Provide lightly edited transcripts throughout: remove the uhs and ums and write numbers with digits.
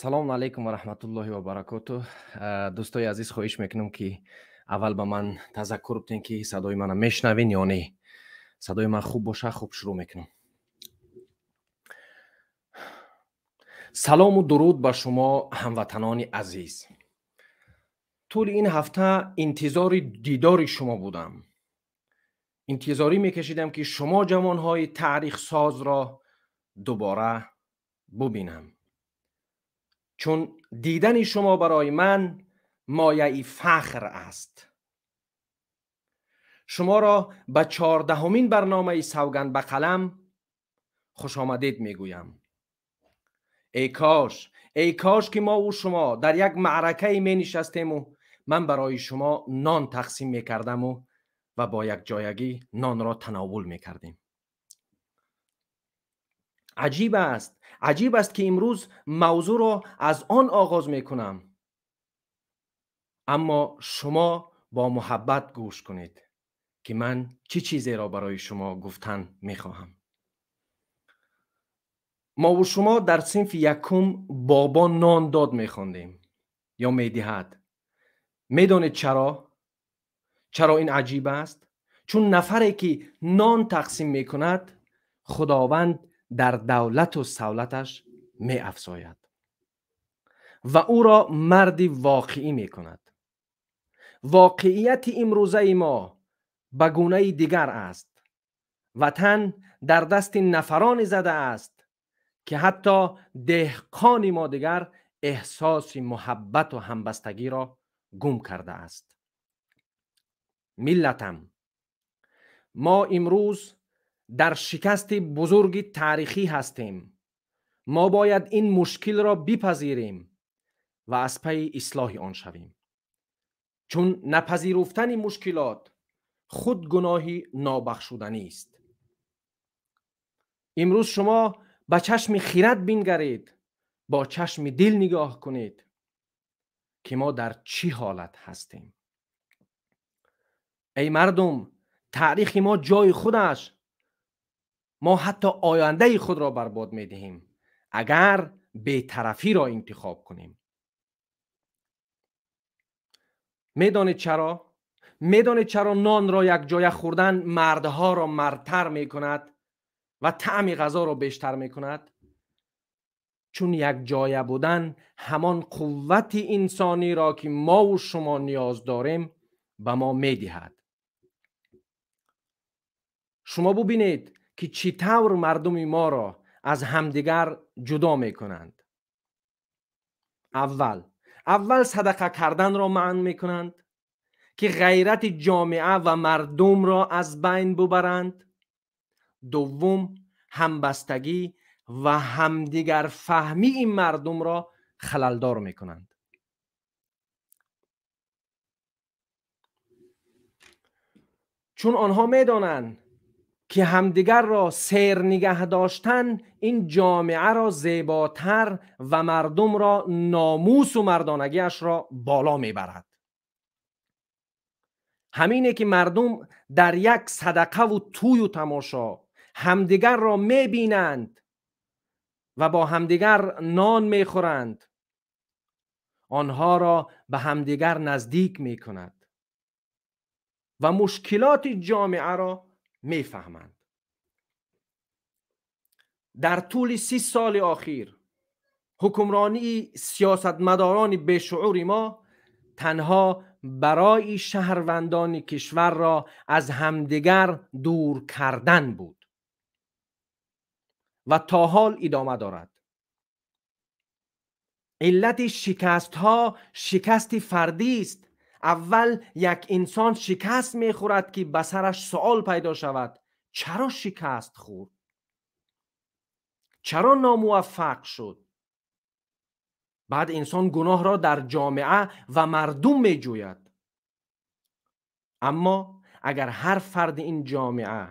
Салому алайкум ва раҳматуллоҳи ва баракоту. Дӯстои азиз, хоҳиш мекунам, ки аввал ба ман тазаккур битен, ки садои мана мешнавен ё не. Садои ман хуб боша, хуб шурӯъ мекунам. Салому дуруд ба шумо, ҳамватанони азиз. Тӯли ин ҳафта интизори дидори шумо будам. Интизорӣ мекашидам, ки шумо ҷавонҳои таърихсозро дубора бубинам, чун дидани шумо барои ман мояи фахр аст. Шуморо ба 14-умин барномаи «Савганд ба қалам» хушомадед мегӯям. Эй кош, эй кош, ки мову шумо дар як маъракае менишастему ман барои шумо нон тақсим мекардаму ва бо якҷоягӣ нонро тановул мекардем. Аҷиб аст, аҷиб аст, ки имрӯз мавзӯъро аз он оғоз мекунам, аммо шумо бо муҳаббат гӯш кунед, ки ман чӣ чизеро барои шумо гуфтан мехоҳам. Мову шумо дар синфи якум «Бобо нон дод» мехондем ё медиҳад. Медонед, чаро ин аҷиб аст? Чун нафаре ки нон тақсим мекунад, Худованд дар давлату савлаташ меафзояд ва ӯро марди воқеӣ мекунад. Воқеияти имрӯзаи мо ба гунаи дигар аст. Ватан дар дасти нафароне зада аст, ки ҳатто деҳқони мо дигар эҳсоси муҳаббату ҳамбастагиро гум кардааст. Миллатам, мо имрӯз дар шикасти бузурги таърихӣ ҳастем. Мо бояд ин мушкилро бипазирем ва аз пайи ислоҳи он шавем, чун напазируфтани мушкилот худ гуноҳи нобахшуданист. Имрӯз шумо ба чашми хирад бингаред, бо чашми дил нигоҳ кунед, ки мо дар чӣ ҳолат ҳастем. Эй мардум, таърихи мо ҷои худаш, мо ҳатто ояндаи худро барбод медиҳем, агар бетарафиро интихоб кунем. Медонед чаро? Медонед, чаро нонро якҷоя хӯрдан мардҳоро мардтар мекунад ва таъми ғазоро бештар мекунад? Чун якҷоя будан ҳамон қуввати инсониро, ки мову шумо ниёз дорем, ба мо медиҳад. Шумо бубинед, ки чӣ тавр мардуми моро аз ҳамдигар ҷудо мекунанд. Аввал садақа карданро манъ мекунанд, ки ғайрати ҷомеа ва мардумро аз байн бубаранд. Дуввум, ҳамбастагӣ ва ҳамдигарфаҳмии мардумро халалдор мекунанд, чун онҳо медонанд, ки ҳамдигарро сер нигаҳ доштан ин ҷомеаро зеботар ва мардумро номусу мардонагиашро боло мебарад. Ҳамине ки мардум дар як садақаву тӯю тамошо ҳамдигарро мебинанд ва бо ҳамдигар нон мехӯранд, онҳоро ба ҳамдигар наздик мекунад ва мушкилоти ҷомеаро мефаҳманд. Дар тӯли 30 соли охир ҳукмронии сиёсатмадорони бешуури мо танҳо барои шаҳрвандони кишварро аз ҳамдигар дур кардан буд ва то ҳол идома дорад. Иллати шикастҳо шикасти фардист. Аввал як инсон шикаст мехӯрад, ки ба сараш суол пайдо шавад: чаро шикаст хӯрд, чаро номуваффақ шуд? Баъд инсон гуноҳро дар ҷомеа ва мардум меҷӯяд. Аммо агар ҳар фарди ин ҷомеа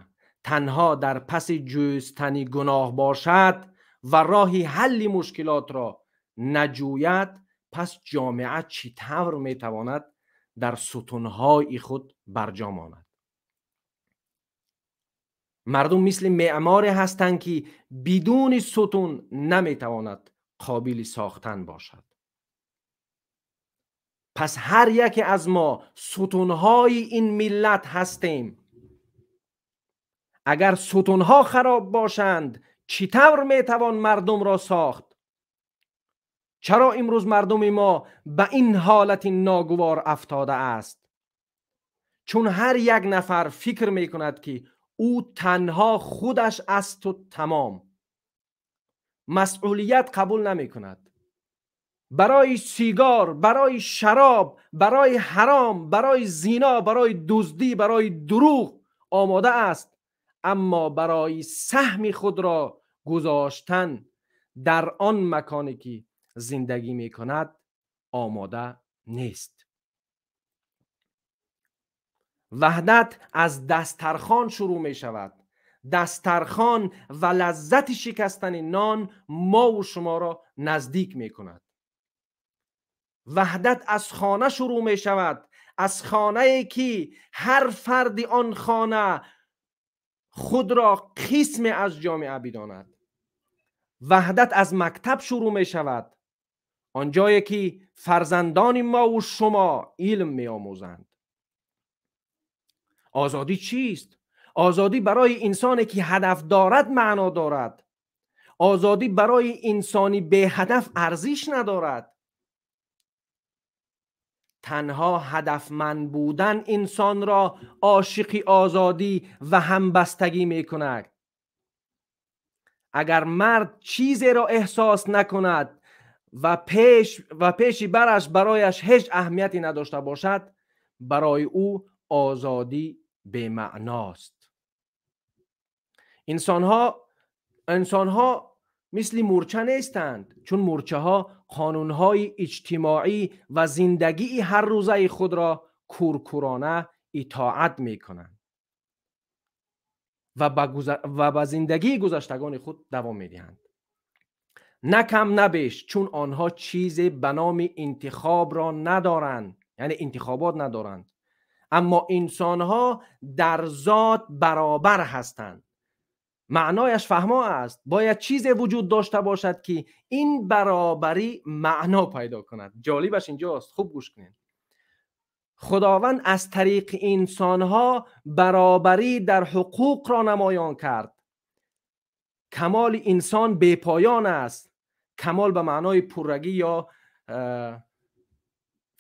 танҳо дар паси ҷӯстани гуноҳ бошад ва роҳи ҳалли мушкилотро наҷӯяд, пас ҷомеа чӣ тавр метавонад дар сутунҳои худ барҷо монад? Мардум мисли меъморе ҳастанд, ки бидуни сутун наметавонад қобили сохтан бошад. Пас ҳар яке аз мо сутунҳои ин миллат ҳастем. Агар сутунҳо хароб бошанд, чӣ тавр метавон мардумро сохт? Чаро имрӯз мардуми мо ба ин ҳолати ногувор афтодааст? Чун ҳар як нафар фикр мекунад, ки ӯ танҳо худаш асту тамом. Масъулият қабул намекунад. Барои сигор, барои шароб, барои ҳаром, барои зино, барои дуздӣ, барои дурӯғ омода аст, аммо барои саҳми худро гузоштан дар он маконе ки зиндагӣ мекунад омода нест. Ваҳдат аз дастархон шурӯъ мешавад. Дастархон ва лаззати шикастани нон мову шуморо наздик мекунад. Ваҳдат аз хона шурӯъ мешавад, аз хонае ки ҳар фарди он хона худро қисме аз ҷомеа бидонад. Ваҳдат аз мактаб шурӯъ мешавад, он ҷое ки фарзандони мову шумо илм меомӯзанд. Озодӣ чист? Озодӣ барои инсоне ки ҳадаф дорад маъно дорад. Озодӣ барои инсони беҳадаф арзиш надорад. Танҳо ҳадафманд будан инсонро ошиқи озодӣ ва ҳамбастагӣ мекунад. Агар мард чизеро эҳсос накунад ва пеши бараш барояш ҳеҷ аҳамияте надошта бошад, барои ӯ озодӣ бемаъност. Инсонҳо мисли мӯрча нестанд, чун мӯрчаҳо қонунҳои иҷтимоӣ ва зиндагии ҳаррӯзаи худро куркурона итоат мекунанд ва ба зиндагии гузаштагони худ давом медиҳанд. На кам на беш, чун онҳо чизе ба номи интихобро надоранд, яъне интихобот надоранд. Аммо инсонҳо дар зот баробар ҳастанд. Маънояш фаҳмо аст. Бояд чизе вуҷуд дошта бошад, ки ин баробарӣ маъно пайдо кунад. Ҷолибаш инҷост, хуб гӯш кунед. Худованд аз тариқи инсонҳо баробарӣ дар ҳуқуқро намоён кард. Камоли инсон бепоён аст. Камол ба маънои пуррагӣ ё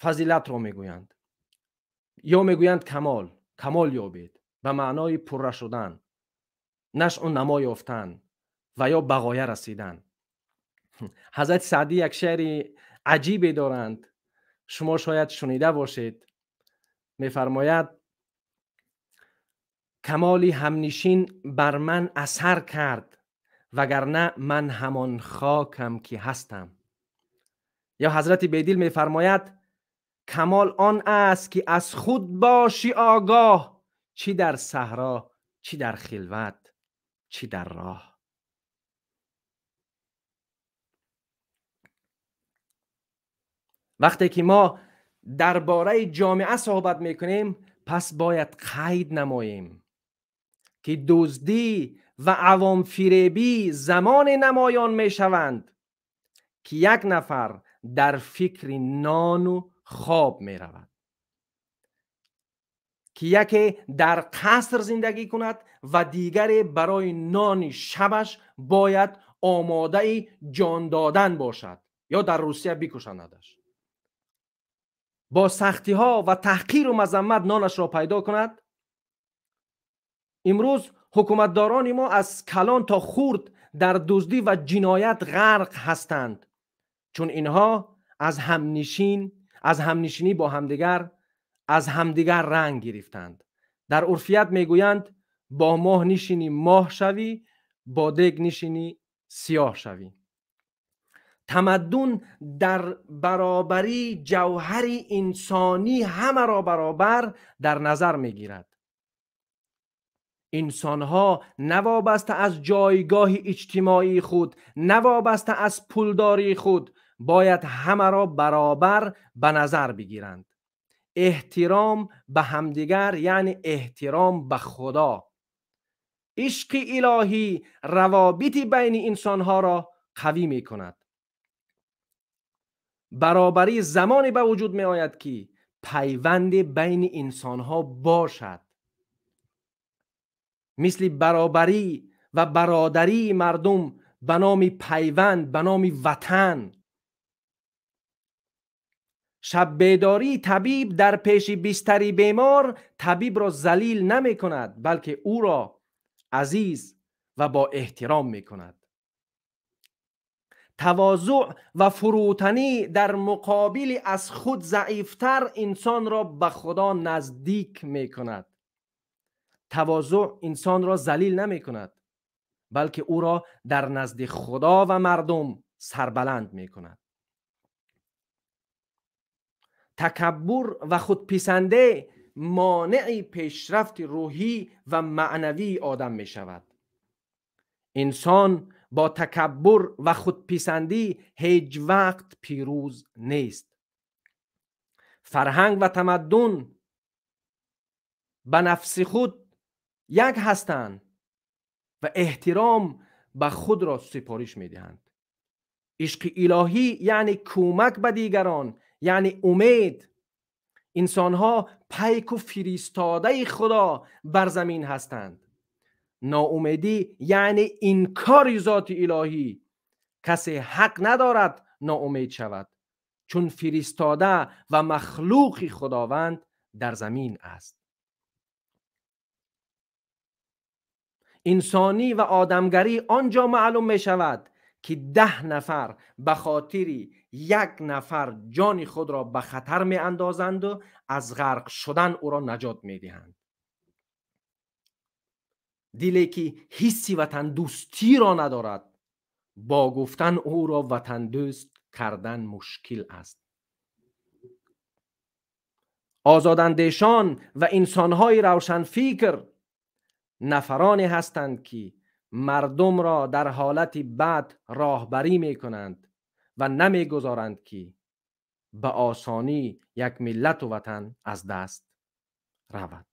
фазилатро мегӯянд. Ё мегӯянд камол, камол ёбед ба маънои пурра шудан, нашъу намо ёфтан ва ё ба ғоя расидан. Ҳазрати Саъдӣ як шеъри аҷибе доранд, шумо шояд шунида бошед. Мефармояд: камоли ҳамнишин бар ман асар кард, вагарна ман ҳамон хокам ки ҳастам. Ё ҳазрати Бедил мефармояд: камол он аст ки аз худ бошӣ огоҳ, чӣ дар саҳро, чӣ дар хилват, чӣ дар роҳ. Вақте ки мо дар бораи ҷомеа суҳбат мекунем, пас бояд қайд намоем, ки дуздӣ ва авомфиребӣ замоне намоён мешаванд, ки як нафар дар фикри нону хоб меравад, ки яке дар қаср зиндагӣ кунад ва дигаре барои нони шабаш бояд омодаи ҷон додан бошад ё дар Русия бикушандаш. Бо сахтиҳо ва таҳқиру мазаммат нонашро пайдо кунад. Имрӯз ҳукуматдорони мо аз калон то хурд дар дуздӣ ва ҷиноят ғарқ ҳастанд, чун инҳо аз ҳамнишинӣ бо ҳамдигар аз ҳамдигар ранг гирифтанд. Дар урфият мегӯянд: бо моҳ нишинӣ моҳ шавӣ, бо дег нишинӣ сиёҳ шавӣ. Тамаддун дар баробарии ҷавҳари инсонӣ ҳамаро баробар дар назар мегирад. Инсонҳо навобаста аз ҷойгоҳи иҷтимоии худ, навобаста аз пулдории худ, бояд ҳамаро баробар ба назар бигиранд. Эҳтиром ба ҳамдигар яъне эҳтиром ба Худо. Ишқи илоҳӣ равобити байни инсонҳоро қавӣ мекунад. Баробарӣ замоне ба вуҷуд меояд, ки пайванде байни инсонҳо бошад. Мисли баробарӣ ва бародарии мардум ба номи пайванд, ба номи ватан. Шаббедории табиб дар пеши бистари бемор табибро залил намекунад, балки ӯро азиз ва бо эҳтиром мекунад. Тавозӯъ ва фурӯтанӣ дар муқобили аз худ заифтар инсонро ба Худо наздик мекунад. Тавозӯъ инсонро залил намекунад, балки ӯро дар назди Худо ва мардум сарбаланд мекунад. Такаббур ва худписандӣ монеи пешрафти рӯҳӣ ва маънавии одам мешавад. Инсон бо такаббур ва худписандӣ ҳеҷ вақт пирӯз нест. Фарҳанг ва тамаддун ба нафси худ як ҳастанд ва эҳтиром ба худро сипориш медиҳанд. Ишқи илоҳӣ яъне кӯмак ба дигарон, яъне умед. Инсонҳо пайку фиристодаи Худо бар замин ҳастанд. Ноумедӣ яъне инкори зоти илоҳӣ. Касе ҳақ надорад ноумед шавад, чун фиристода ва махлуқи Худованд дар замин аст. Инсонӣ ва одамгарӣ он ҷо маълум мешавад, ки 10 нафар ба хотири як нафар ҷони худро ба хатар меандозанду аз ғарқ шудан ӯро наҷот медиҳанд. Диле ки ҳисси ватандӯстиро надорад, бо гуфтан ӯро ватандӯст кардан мушкил аст. Озодандешон ва инсонҳои равшанфикр нафароне ҳастанд, ки мардумро дар ҳолати бад роҳбарӣ мекунанд ва намегузоранд, ки ба осонӣ як миллату ватан аз даст равад.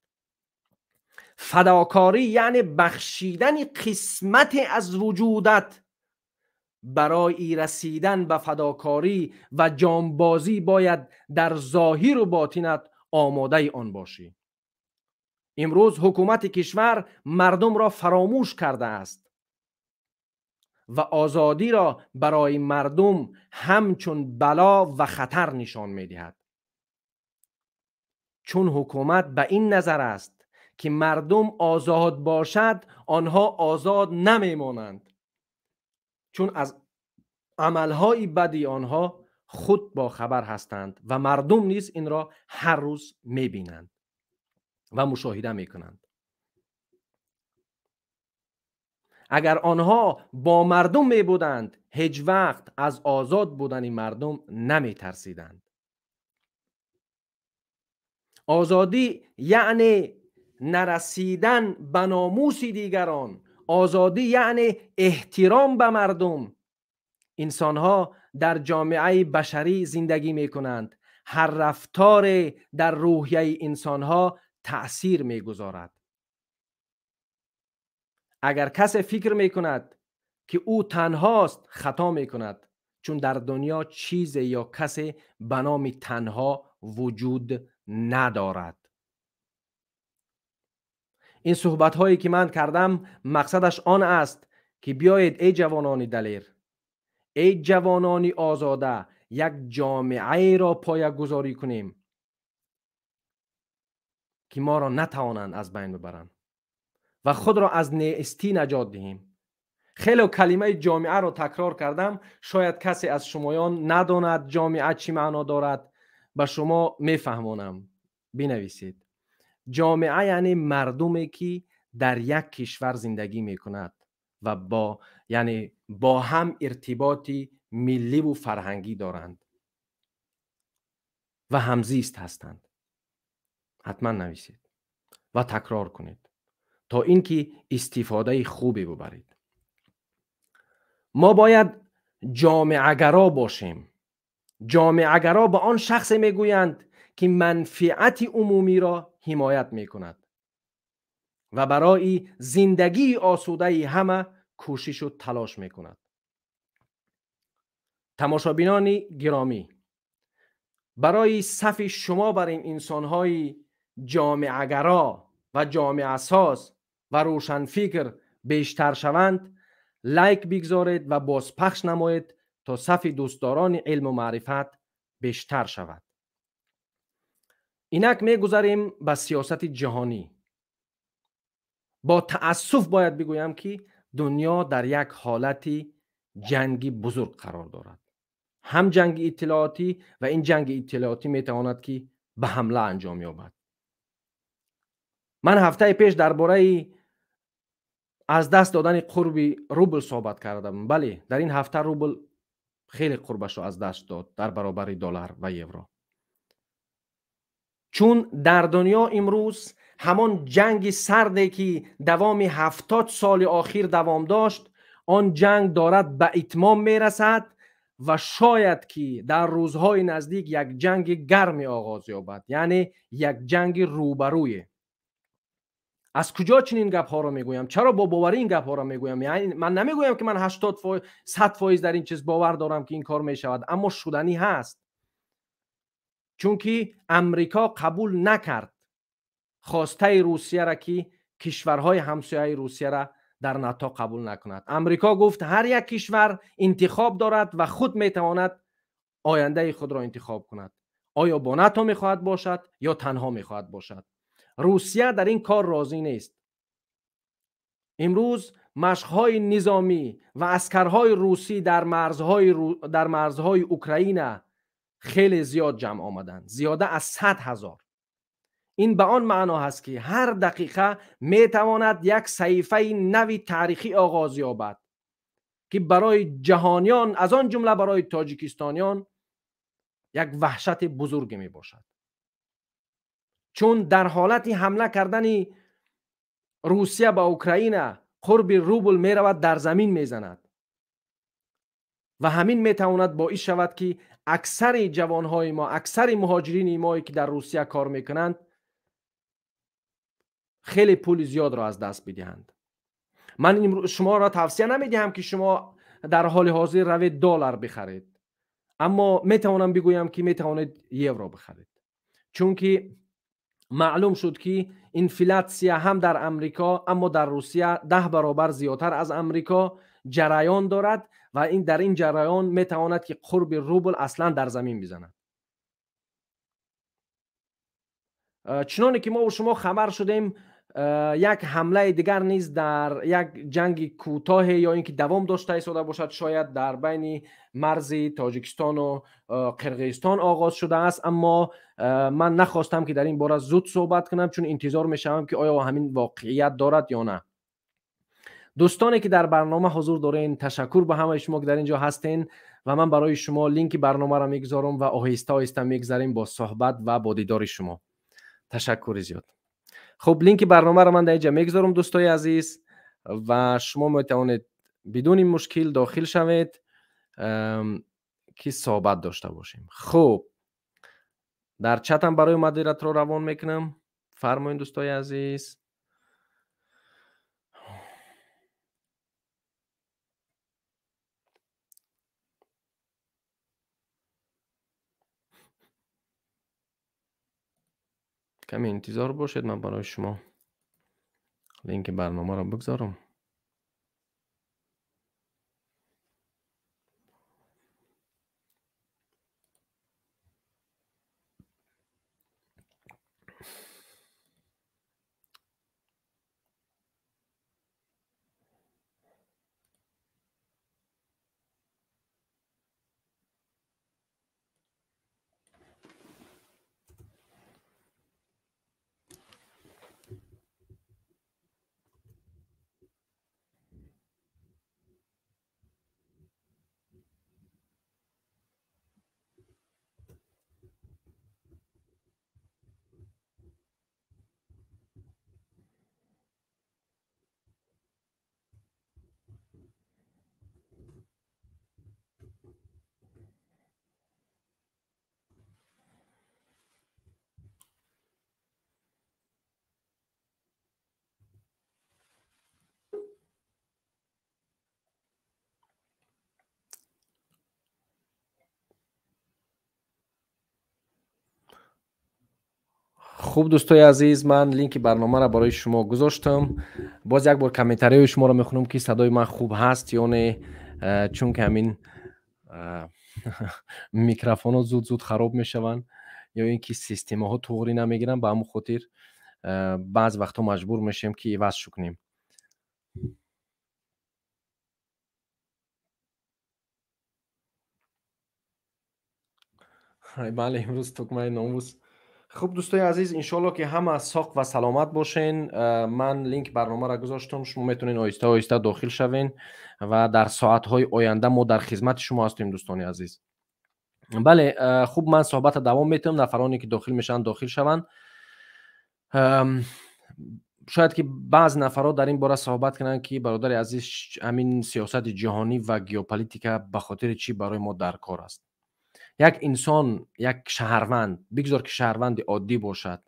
Фадокорӣ яъне бахшидани қисмате аз вуҷудат. Барои расидан ба фадокорӣ ва ҷонбозӣ бояд дар зоҳиру ботинат омодаи он бошӣ. Имрӯз ҳукумати кишвар мардумро фаромӯш кардааст ва озодиро барои мардум ҳамчун бало ва хатар нишон медиҳад. Чун ҳукумат ба ин назар аст, ки мардум озод бошад, онҳо озод намемонанд, чун аз амалҳои бади онҳо худ бохабар ҳастанд ва мардум низ инро ҳар рӯз мебинанд ва мушоҳида мекунанд. Агар онҳо бо мардум мебуданд, ҳеҷ вақт аз озод будани мардум наметарсиданд. Озодӣ яъне нарасидан ба номуси дигарон. Озодӣ яъне эҳтиром ба мардум. Инсонҳо дар ҷомеаи башарӣ зиндагӣ мекунанд. Ҳар рафторе дар рӯҳияи инсонҳо таъсир мегузорад. Агар касе фикр мекунад, ки ӯ танҳост, хато мекунад, чун дар дунё чизе ё касе ба номи танҳо вуҷуд надорад. Ин суҳбатҳое ки ман кардам, мақсадаш он аст, ки биёед эй ҷавонони далер, эй ҷавонони озода, як ҷомеаеро поягузорӣ кунем, ки моро натавонанд аз байн бибаранд ва худро аз нестӣ наҷот диҳем. Хеле калимаи ҷомеаро такрор кардам, шояд касе аз шумоён надонад ҷомеа чӣ маъно дорад. Ба шумо мефаҳмонам. Бинависед. Ҷомеа яъне мардуме, ки дар як кишвар зиндагӣ мекунад ва яъне бо ҳам иртиботи милливу фарҳангӣ доранд ва ҳамзист ҳастанд. Ҳатман нависед ва такрор кунед то ин ки истифодаи хубе бубаред. Мо бояд ҷомеагаро бошем. Ҷомеагаро ба он шахсе мегӯянд, ки манфиати умумиро ҳимоят мекунад ва барои зиндагии осудаи ҳама кӯшишу талош мекунад. Тамошобинони гиромӣ, Барои сафи шумо бар ин инсонҳои ҷомеагаро ва ҷомеасоз ва рӯшанфикр бештар шаванд, лайк бигзоред ва бозпахш намоед то сафи дӯстдорони илму маърифат бештар шавад. Инак мегузарем ба сиёсати ҷаҳонӣ. Бо таассуф бояд бигӯям, ки дунё дар як ҳолати ҷанги бузург қарор дорад. Ҳам ҷанги иттилоотӣ ва ин ҷанги иттилоотӣ метавонад, ки ба ҳамла анҷом ёбад. Ман ҳафтаи пеш дар бораи аз даст додани қурби рубл суҳбат кардам. Бале, дар ин ҳафта рубл хеле қурбашро аз даст дод дар баробари доллар ва евро. Чун дар дунё имрӯз ҳамон ҷанги сарде, ки давоми 70 соли охир давом дошт, он ҷанг дорад ба итмом мерасад ва шояд, ки дар рӯзҳои наздик як ҷанги гарме оғоз ёбад, яъне як ҷанги рӯбарӯе. Аз куҷо чунин гапҳоро мегӯям? Чаро бо боварӣ ин гапҳоро мегӯям? Яъне ман намегӯям, ки ман 80%, 100% дар ин чиз бовар дорам, ки ин кор мешавад, аммо шуданӣ ҳаст. Чунки Амрико қабул накард хостаи Русияра, ки кишварҳои ҳамсояи Русияра дар НАТО қабул накунад. Амрико гуфт, ҳар як кишвар интихоб дорад ва худ метавонад ояндаи худро интихоб кунад. Оё бо НАТО мехоҳад бошад ё танҳо мехоҳад бошад? Русия дар ин кор розӣ нест. Имрӯз машқҳои низомӣ ва аскарҳои русӣ дар марзҳои Украина хеле зиёд ҷамъ омаданд, зиёда аз 100 ҳазор. Ин ба он маъно ҳаст, ки ҳар дақиқа метавонад як саҳифаи нави таърихӣ оғоз ёбад, ки барои ҷаҳониён, аз он ҷумла барои тоҷикистониён, як ваҳшати бузурге мебошад. Чун дар ҳолати ҳамла кардани Русия ба Украина қурби рубл меравад, дар замин мезанад ва ҳамин метавонад боис шавад, ки аксари ҷавонҳои мо, аксари муҳоҷирини мое, ки дар Русия кор мекунанд, хеле пули зиёдро аз даст бидиҳанд. Ман шуморо тавсия намедиҳам, ки шумо дар ҳоли ҳозир равед доллар бихаред, аммо метавонам бигӯям, ки метавонед евро бихаред, чунки маълум шуд, ки инфлятсия ҳам дар Амрико, аммо дар Русия 10 баробар зиёдтар аз Амрико ҷараён дорад ва ин дар ин ҷараён метавонад, ки қурби рубл аслан дар замин бизанад. Чуноне ки мо шумо хабар шудем, як ҳамлаи дигар низ дар як ҷанги кӯтоҳе ё ин ки давом дошта истода бошад, шояд дар байни марзи Тоҷикистону Қирғизистон оғоз шудааст, аммо ман нахостам, ки дар ин бора зуд суҳбат кунам, чун интизор мешавам, ки оё ҳамин воқеият дорад ё на. Дӯстоне, ки дар барнома ҳузур дорен, ташаккур ба ҳамаи шумо, ки дар ин ҷо ҳастен ва ман барои шумо линки барномаро мегузорам ва оҳиста оҳиста мегзарем бо суҳбат ва бо дидори шумо. Ташаккури зиёд. Хуб, линки барномаро ман дар инҷа мегузорам, дӯстои азиз, ва шумо метавонед бидуни мушкил дохил шавед, ки суҳбат дошта бошем. Хуб, дар чатам барои модераторро равон мекунам. Фармоед, дӯстои азиз. Каме интизор бошед, ман барои шумо линки барномаро бигзорам. Хуб, дӯстои азиз, ман линки барномаро барои шумо гузоштам. Боз як бор комментарияи шуморо мехонам, ки садои ман хуб ҳаст ё не, чунки ҳамин микрофонҳо зуд зуд хароб мешаванд ё ин ки системаҳо туғрӣ намегиранд. Ба ҳамон хотир баъзе вақтҳо маҷбур мешавем, ки ивазшу кунем. Бале, имрӯз тукмаи номус. Хуб, дӯстои азиз, иншоалло, ки ҳама соқ ва саломат бошен. Ман линк барномаро гузоштам, шумо метавонед оҳиста оҳиста дохил шавен ва дар соатҳои оянда мо дар хизмати шумо ҳастем, дӯстони азиз. Бале, хуб, ман суҳбатро давом метиҳам. Нафароне ки дохил мешаванд, дохил шаванд. Шояд ки баъзе нафарҳо дар ин бора суҳбат кунанд, ки бародари азиз, ҳамин сиёсати ҷаҳонӣ ва геополитика ба хотири чӣ барои мо дар кор аст? Як инсон, як шаҳрванд, бигзор ки шаҳрванди оддӣ бошад,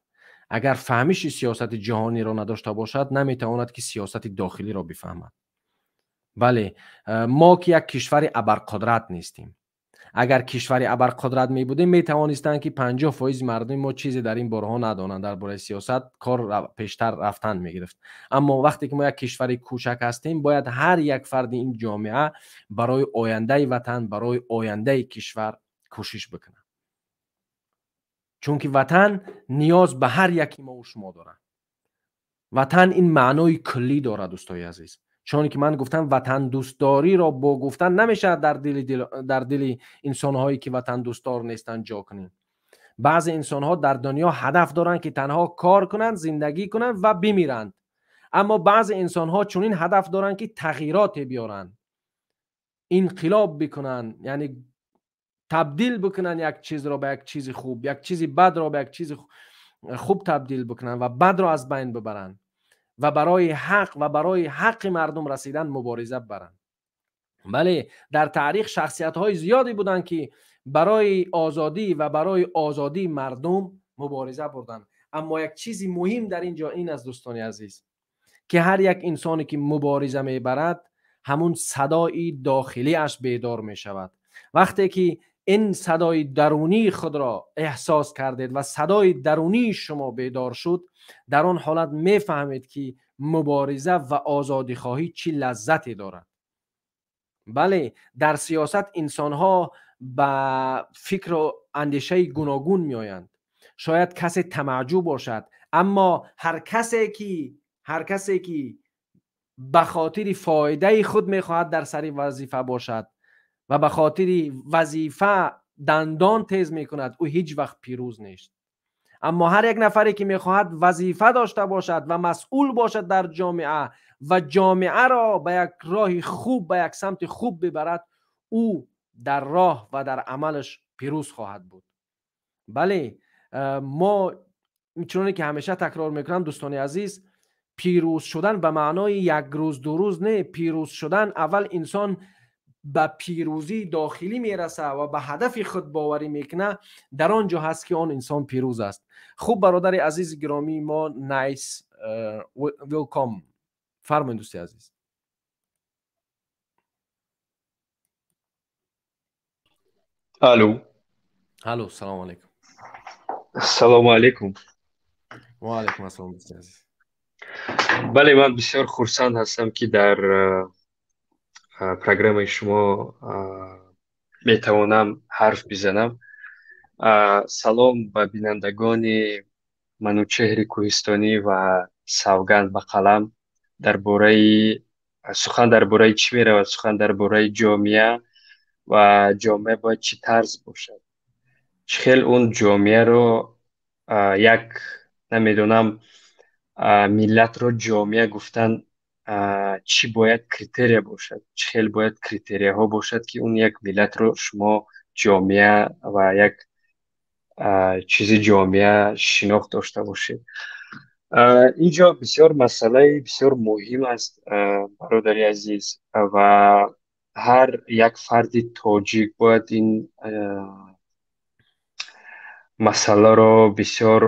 агар фаҳмиши сиёсати ҷаҳониро надошта бошад, наметавонад, ки сиёсати дохилиро бифаҳмад. Бале, мо ки як кишвари абарқудрат нестем. Агар кишвари абарқудрат мебудем, метавонистанд, ки 50% мардуми мо чизе дар ин борҳо надонанд, дар бораи сиёсат кор пештар рафтан мегирифт. Аммо вақте ки мо як кишвари кӯчак ҳастем, бояд ҳар як фарди ин ҷомеа барои ояндаи ватан, барои ояндаи кишвар кӯшиш бикунад, чунки ватан ниёз ба ҳар яки мову шумо дорад. Ватан ин маънои куллӣ дорад, дӯстои азиз. Чуноне ки ман гуфтам, ватандӯстдориро бо гуфтан намешавад дар дили инсонҳое ки ватандӯстдор нестанд ҷо кунем. Баъзе инсонҳо дар дунё ҳадаф доранд, ки танҳо кор кунанд, зиндагӣ кунанд ва бимиранд. Аммо баъзе инсонҳо чунин ҳадаф доранд, ки тағйироте биёранд, инқилоб бикунанд, яъне табдил бикунанд як чизро ба як чизи хуб, як чизи бадро ба як чизи хуб табдил бикунанд ва бадро аз байн бибаранд ва барои ҳақ ва барои ҳаққи мардум расидан мубориза баранд. Бале, дар таърих шахсиятҳои зиёде буданд, ки барои озодӣ ва барои озодии мардум мубориза бурданд. Аммо як чизи муҳим дар ин ҷо ин аст, дӯстони азиз, ки ҳар як инсоне ки мубориза мебарад, ҳамун садои дохилиаш бедор мешавад. Вақте ки ин садои дарунии худро эҳсос кардед ва садои дарунии шумо бедор шуд, дар он ҳолат мефаҳмед, ки мубориза ва озодихоҳӣ чӣ лаззате дорад. Бале, дар сиёсат инсонҳо ба фикру андешаи гуногун меоянд. Шояд касе тамаъҷӯ бошад, аммо ҳар касе ки ба хотири фоидаи худ мехоҳад дар сари вазифа бошад ва ба хотири вазифа дандон тез мекунад, ӯ ҳеҷ вақт пирӯз нест. Аммо ҳар як нафаре ки мехоҳад вазифа дошта бошад ва масъул бошад дар ҷомеа ва ҷомеаро ба як роҳи хуб, ба як самти хуб бибарад, ӯ дар роҳ ва дар амалаш пирӯз хоҳад буд. Бале, мо чуноне ки ҳамеша такрор мекунам, дӯстони азиз, пирӯз шудан ба маънои як рӯз, ду рӯз не. Пирӯз шудан, аввал инсон ба пирӯзии дохилӣ мераса ва ба ҳадафи худ боварӣ мекунад, дар он ҷо ҳаст, ки он инсон пирӯз аст. Хуб, бародари азизи гиромии мо Найс, welcome. Фармоед, дӯсти азиз. Алло. Алло, салому алейкум. Ассалому алейкум. Ва алейкум ассалом, дӯсти азиз. Бале, ман бисёр хурсанд ҳастам, ки дар программаи шумо метавонам ҳарф бизанам. Салом ба бинандагони Манучеҳри Кӯҳистонӣ ва савганд ба қалам. Дар бораи сухан дар бораи чӣ меравад? Сухан дар бораи ҷомеа ва ҷомеа бояд чӣ тарз бошад, чӣ хел он ҷомеаро, як намедонам, миллатро ҷомеа гуфтан чӣ бояд критерия бошад, чӣ хел бояд критерияҳо бошад, ки он як миллатро шумо ҷомеа ва як чизи ҷомеа шинохт дошта бошед. Инҷо бисёр масъалаи бисёр муҳим аст, бародари азиз, ва ҳар як фарди тоҷик бояд ин масъаларо бисёр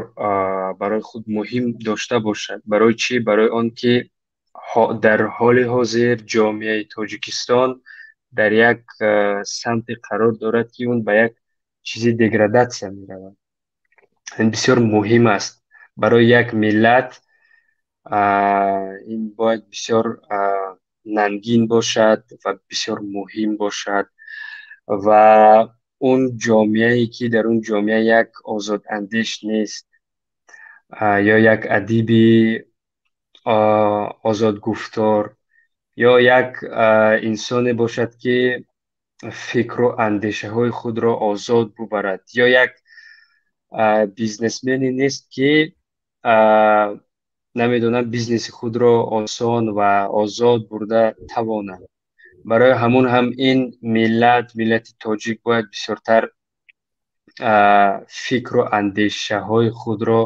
барои худ муҳим дошта бошад. Барои чӣ? Барои он ки дар ҳоли ҳозир ҷомеаи Тоҷикистон дар як самте қарор дорад, ки он ба як чизи деградатсия меравад. Ин бисёр муҳим аст. Барои як миллат ин бояд бисёр нангин бошад ва бисёр муҳим бошад. Ва он ҷомеае, ки дар он ҷомеа як озодандеш нест ё як адиби озодгуфтор ё як инсоне бошад, ки фикру андешаҳои худро озод бубарад, ё як бизнесмене нест, ки намедонам, бизнеси худро осон ва озод бурда тавонад. Барои ҳамун ҳам ин миллат, миллати тоҷик, бояд бисёртар фикру андешаҳои худро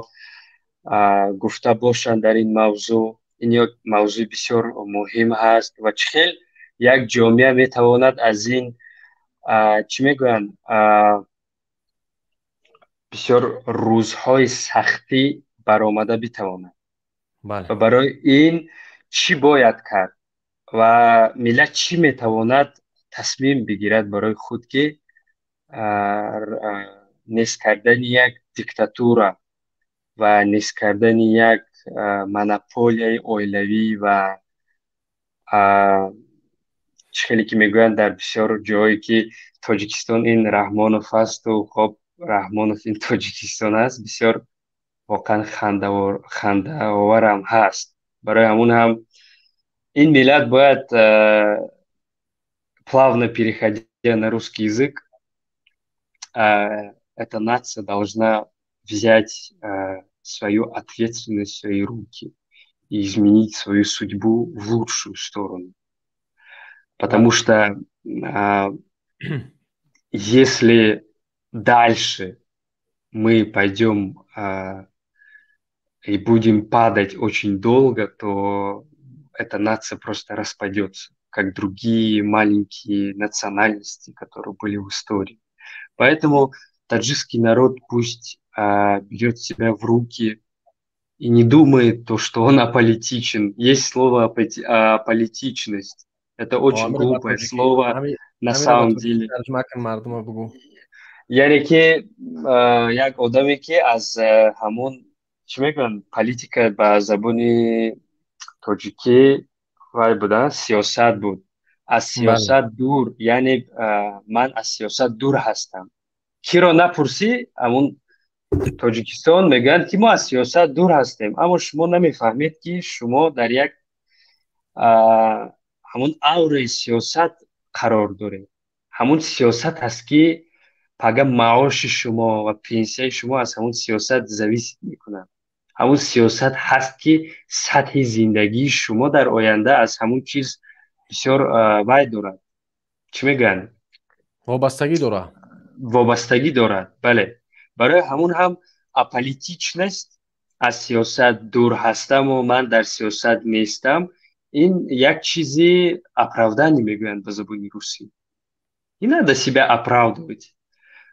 гуфта бошанд дар ин мавзӯъ. Ин як мавзӯи бисёр муҳим ҳаст. Ва чӣ хел як ҷомеа метавонад аз ин, чӣ мегӯянд, бисёр рӯзҳои сахтӣ баромада битавонад ва барои ин чӣ бояд кард ва миллат чӣ метавонад тасмим бигирад барои худ, ки нест кардани як диктатура ва нест кардани як монополияи оилавӣ ва чӣ хеле ки мегӯянд дар бисёр ҷое, ки Тоҷикистон ин Раҳмонов асту, хоб, Раҳмонов ин Тоҷикистон аст, бисёр воқеан хандаоварам ҳаст. Барои ҳамун ҳам ин миллат бояд, плавно переходя на русский язык, эта нация должна взять свою ответственность в свои руки и изменить свою судьбу в лучшую сторону. Потому что если дальше мы пойдем и будем падать очень долго, то эта нация просто распадется, как другие маленькие национальности, которые были в истории. Поэтому таджикский народ пусть берет себя в руки и не думает то, что он аполитичен. Есть слово аполитичность. Это очень глупое слово на самом деле. Яъне ки як одаме, ки аз ҳамон, чӣ мегӯянд, политика ба забони тоҷикӣ вай буда, сиёсат буд, аз сиёсат дур, яъне ман аз сиёсат дур ҳастам. Киро напурсӣ, ҳамун Тоҷикистон мегӯянд, ки мо аз сиёсат дур ҳастем, аммо шумо намефаҳмед, ки шумо дар як ҳамун аураи сиёсат қарор доред. Ҳамун сиёсат ҳаст, ки пага маоши шумо ва пенсияи шумо аз ҳамун сиёсат зависит мекунад. Ҳамун сиёсат ҳаст, ки сатҳи зиндагии шумо дар оянда аз ҳамун чиз бисёр вай дорад, чӣ мегӯянд? Вобастагӣ дорад. Вобастагӣ дорад, бале. Барои ҳамун ҳам аполитичность, аз сиёсат дур ҳастаму ман дар сиёсат нестам, ин як чизи оправдание мегӯянд ба забони русӣ. Не надо себя оправдывать,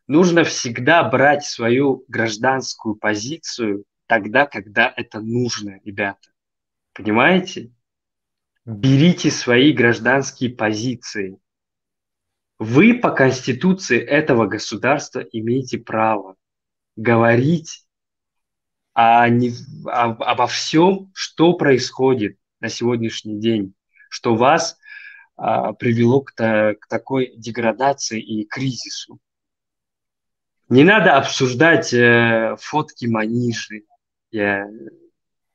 нужно всегда брать свою гражданскую позицию тогда, когда это нужно. Ребята, понимаете? Берите свои гражданские позиции. Вы по конституции этого государства имеете право говорить о, не, обо всем, что происходит на сегодняшний день, что вас привело к такой деградации и кризису. Не надо обсуждать фотки Манижи, я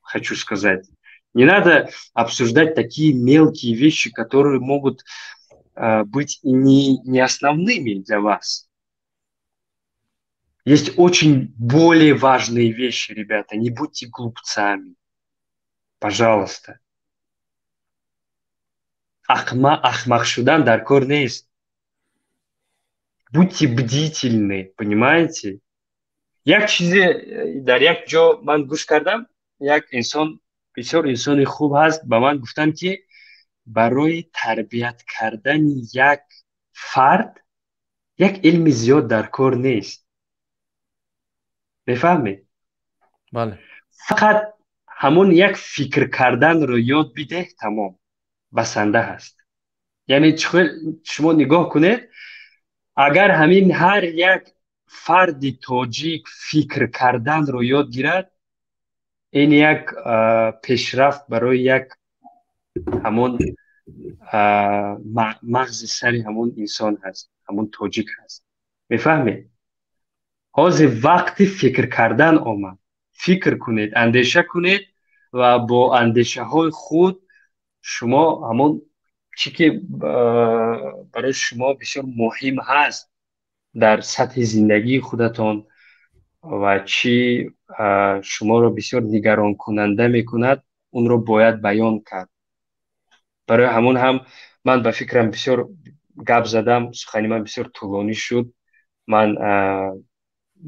хочу сказать. Не надо обсуждать такие мелкие вещи, которые могут быть не основными для вас. Есть очень более важные вещи, ребята. Не будьте глупцами. Пожалуйста. Ахмақ шудан дар кор нест. Будьте бдительны, понимаете? Як чизе дар як ҷо ман гӯш кардам, як инсон, бисёр инсони хуб ҳаст, ба ман гуфтанд, ки барои тарбият кардани як фард як илми зиёд дар кор нест. Мефаҳмед? Бале. Фақат ҳамон як фикр карданро ёд бидеҳ, тамом, басанда ҳаст. Яъне шумо нигоҳ кунед, агар ҳамин ҳар як фарди тоҷик фикр карданро ёд гирад. Ин як пешрафт барои як ҳамон мағзи сари ҳамон инсон ҳаст, ҳамон тоҷик ҳаст. Мефаҳмед? Ҳозир вақти фикр кардан омад. Фикр кунед, андеша кунед ва бо андешаҳои худ шумо ҳамон чӣ ки барои шумо бисёр муҳим ҳаст дар сатҳи зиндагии худатон ва чӣ шуморо бисёр нигаронкунанда мекунад, онро бояд баён кард. Барои ҳамон ҳам ман ба фикрам бисёр гап задам, сухани ман бисёр тӯлонӣ шуд. Ман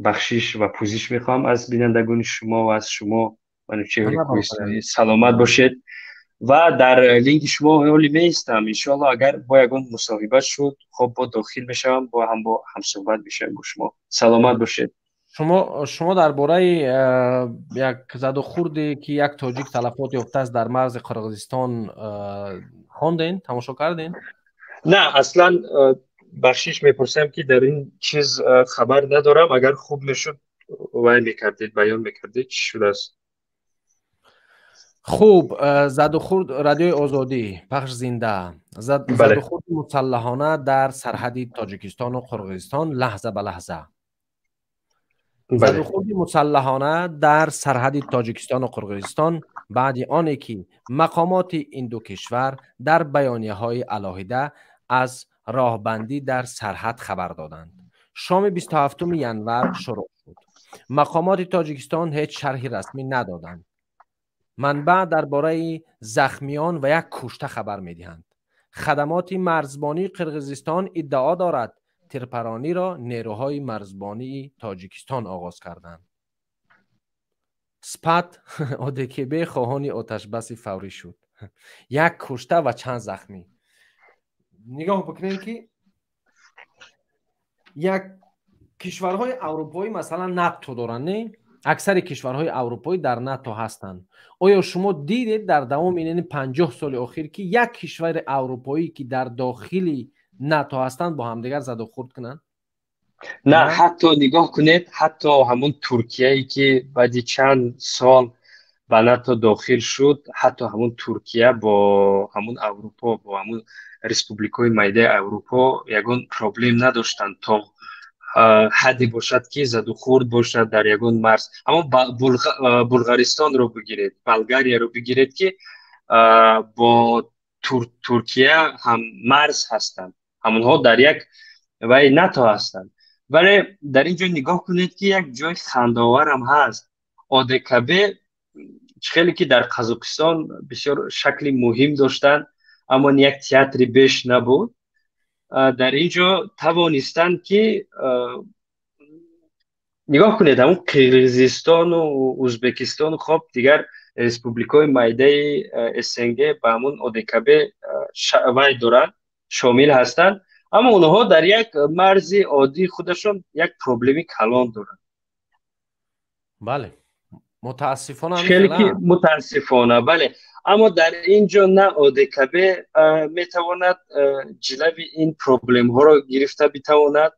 бахшиш ва пӯзиш мехоҳам аз бинандагони шумо ва аз шумо, Манучеҳри Кӯҳистонӣ. Саломат бошед ва дар линки шумо ҳоли меистам. Иншоалло, агар бо ягон мусоҳиба шуд, хоб, бо дохил мешавам, бо ҳам бо ҳамсуҳбат мешавем бо шумо. Саломат бошед. Шумо дар бораи як задухурде, ки як тоҷик талафот ёфтааст дар марзи Қирғизистон, хонден, тамошо карден? На, аслан бахшиш мепурсам, ки дар ин чиз хабар надорам. Агар хуб мешуд, вай мекардед, баён мекардед, чӣ шудааст. Хуб, задухурд, Радиои Озодӣ, пахш зинда. Задухурди мусаллаҳона дар сарҳади Тоҷикистону Қирғизистон, лаҳза ба лаҳза. Задухурди мусаллаҳона дар сарҳади Тоҷикистону Қирғизистон баъди оне ки мақомоти ин ду кишвар дар баёнияҳои алоҳида аз роҳбандӣ дар сарҳад хабар доданд, шоми 27 январ шурӯъ шуд. Мақомоти Тоҷикистон ҳеҷ шарҳи расмӣ надоданд. Манбаъ дар бораи захмиён ва як кушта хабар медиҳанд. Хадамоти марзбонии Қирғизистон иддао дорад, тирпарониро нерӯҳои марзбонии Тоҷикистон оғоз карданд. Спад ОДКБ хоҳони оташбаси фаврӣ шуд. Як кушта ва чанд захмӣ. Нигоҳ бикунем, ки як кишварҳои аврупоӣ, масалан, НАТО доранд, не? Аксари кишварҳои аврупоӣ дар НАТО ҳастанд. Оё шумо дидед дар давоми ин 50 соли охир, ки як кишвари аврупоӣ, ки дар дохили НАТО ҳастанд, бо ҳамдигар задухурд кунанд? На, ҳатто нигоҳ кунед, ҳатто ҳамон Туркияе, ки баъди чанд сол ба НАТО дохил шуд, ҳатто ҳамон Туркия бо ҳамон Аврупо, бо ҳамон республикҳои майдаи Аврупо ягон проблем надоштанд то ҳадде бошад, ки задухурд бошад дар ягон марз. Ҳамон Булғаристонро бигиред, Болгарияро бигиред, ки бо Туркия ҳам марз ҳастанд, ҳамонҳо дар як вай НАТО ҳастанд. Вале дар ин ҷо нигоҳ кунед, ки як ҷои хандаоварам ҳаст. ОДКБ хеле ки дар Қазоқистон бисёр шакли муҳим доштанд, аммо як театри беш набуд. Дар ин ҷо тавонистанд, ки нигоҳ кунед, ҳамун Қирғизистону Ӯзбекистону, хоб, дигар республикҳои майдаи СНГ ба ҳамун ОДКБ вай доранд, шомил ҳастанд, аммо онҳо дар як марзи оддии худашон як проблеми калон доранд. Бале, мутаассифона. Хеле ки мутаассифона, бале. Аммо дар ин ҷо на ОДКБ метавонад ҷилави ин проблемҳоро гирифта битавонад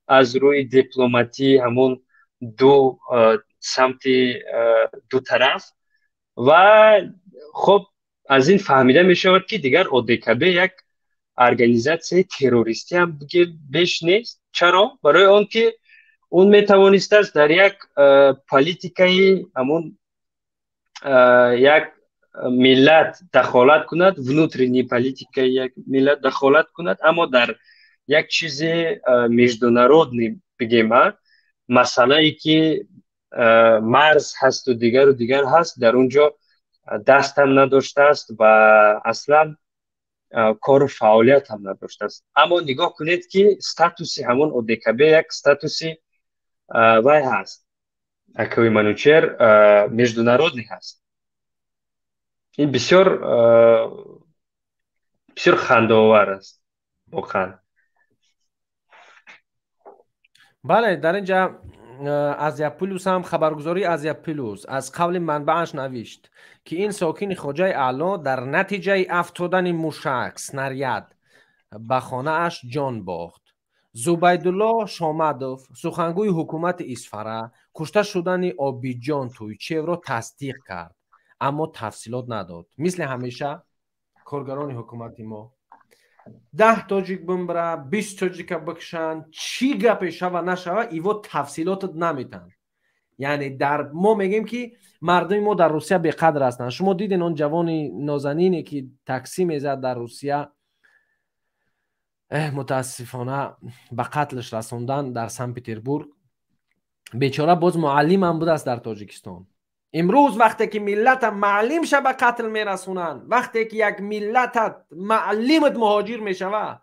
аз рӯи дипломатӣ, ҳамун ду самти, ду тараф. Ва хоб, аз ин фаҳмида мешавад, ки дигар ОДКБ як организатсияи террористӣ ҳам беш нест. Чаро? Барои он ки он метавонистааст дар як политикаи ҳамун як миллат дахолат кунад, внутренний политикаи як миллат дахолат кунад, аммо дар як чизи международный бигем, масъалае ки марз ҳасту дигару дигар ҳаст, дар он ҷо дастам надоштааст ва аслан кору фаъолият ҳам надоштааст. Аммо нигоҳ кунед, ки статуси ҳамон ОДКБ як статуси вай ҳаст, акои Манучер, международный ҳаст. Ин бисёр бисёр хандаовар аст воқеан. Бале, дар ин ҷа Азия Плюс ҳам, хабаргузории Азия Плюс аз қавли манбааш навишт, ки ин сокини Хоҷаи Аъло дар натиҷаи афтодани мушак, снаряд, ба хонааш ҷон бохт. Зубайдулло Шомадов, сухангӯи ҳукумати Исфара, кушта шудани Обиҷон Тӯйчиевро тасдиқ кард, аммо тафсилот надод. Мисли ҳамеша коргарони ҳукумати мо 10 тоҷик бимбира, 20 тоҷика бикушанд, чӣ гапе шава нашава, иво тафсилотат наметанд. Яъне дар мо мегӯем, ки мардуми мо дар Русия беқадр ҳастанд. Шумо диден он ҷавони нозанине, ки таксӣ мезад дар Русия, мутаассифона ба қатлш расондан дар Санкт Петербург. Бечора боз муаллимам будааст дар Тоҷикистон. Имрӯз вақте ки миллата маълимша ба қатл мерасонанд, вақте ки як миллатат маълимат муҳоҷир мешава,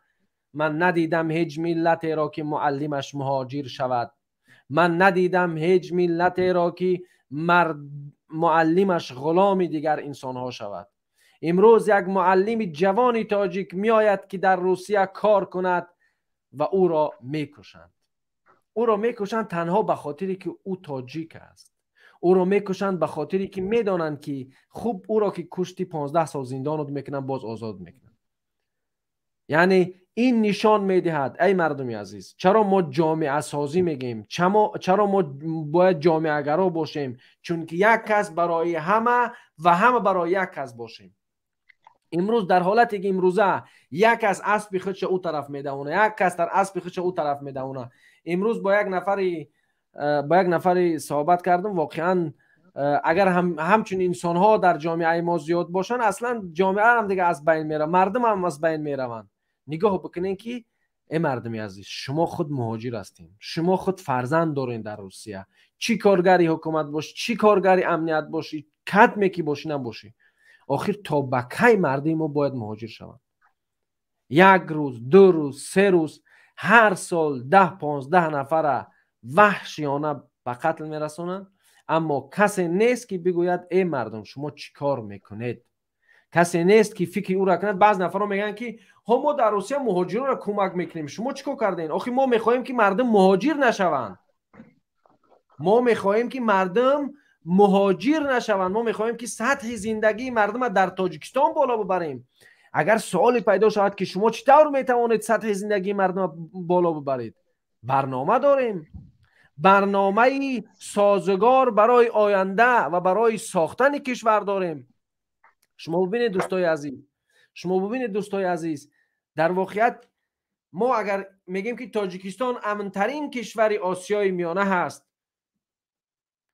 ман надидам ҳеҷ миллатеро, ки муаллимаш муҳоҷир шавад. Ман надидам ҳеҷ миллатеро, ки муаллимаш ғуломи дигар инсонҳо шавад. Имрӯз як муаллими ҷавони тоҷик меояд, ки дар Русия кор кунад, ва ӯро мекушанд. Ӯро мекушанд танҳо ба хотире, ки ӯ тоҷик аст. Ӯро мекушанд ба хотире, ки медонанд, ки хуб, ӯро ки кушти, 15 сол зиндонот мекунанд, боз озод мекунанд. Яъне ин нишон медиҳад, эй мардуми азиз, чаро мо ҷомеасозӣ мегӯем, чаро мо бояд ҷомеагаро бошем, чунки як кас барои ҳама ва ҳама барои як кас бошем. Имрӯз дар ҳолате ки имрӯза як кас аспи худша ӯ тараф медавона, як кас дар аспи худша ӯ тараф медавона. Имрӯз бо як нафари суҳбат кардам. Воқеан, агар ҳамчун инсонҳо дар ҷомеаи мо зиёд бошанд, аслан ҷомеа ҳам дига аз байн меравад, мардум ҳам аз байн мераванд. Нигоҳ бикунед, ки э мардуми азиз, шумо худ муҳоҷир ҳастем, шумо худ фарзанд доред дар Русия. Чӣ коргари ҳукумат бошӣ, чӣ коргари амният бошӣ, кадме ки бошӣ набошӣ, охир то ба кай мардуми мо бояд муҳоҷир шаванд? Як рӯз, 2 рӯз, 3 рӯз, ҳар сол 10-15 нафара ваҳшиёна ба қатл мерасонанд, аммо касе нест, ки бигӯяд: «Э мардум, шумо чӣ кор мекунед?» Касе нест, ки фикри ӯро кунад. Баъзе нафарҳо мегӯянд, ки ҳо, мо дар Русия муҳоҷиронро кӯмак мекунем, шумо чӣ кор кардем? Охир мо мехоҳем, ки мардум муҳоҷир нашаванд. Мо мехоҳем, ки мардум муҳоҷир нашаванд. Мо мехоҳем, ки сатҳи зиндагии мардума дар Тоҷикистон боло бибарем. Агар суоле пайдо шавад, ки шумо чӣ тавр метавонед сатҳи зиндагии мардума боло бибаред, барнома дорем, барномаи созгор барои оянда ва барои сохтани кишвар дорем. Шумо бубинед, дӯстои азиз, шумо бубинед, дӯстои азиз, дар воқеият мо агар мегӯем, ки Тоҷикистон амнтарин кишвари Осиёи Миёна ҳаст,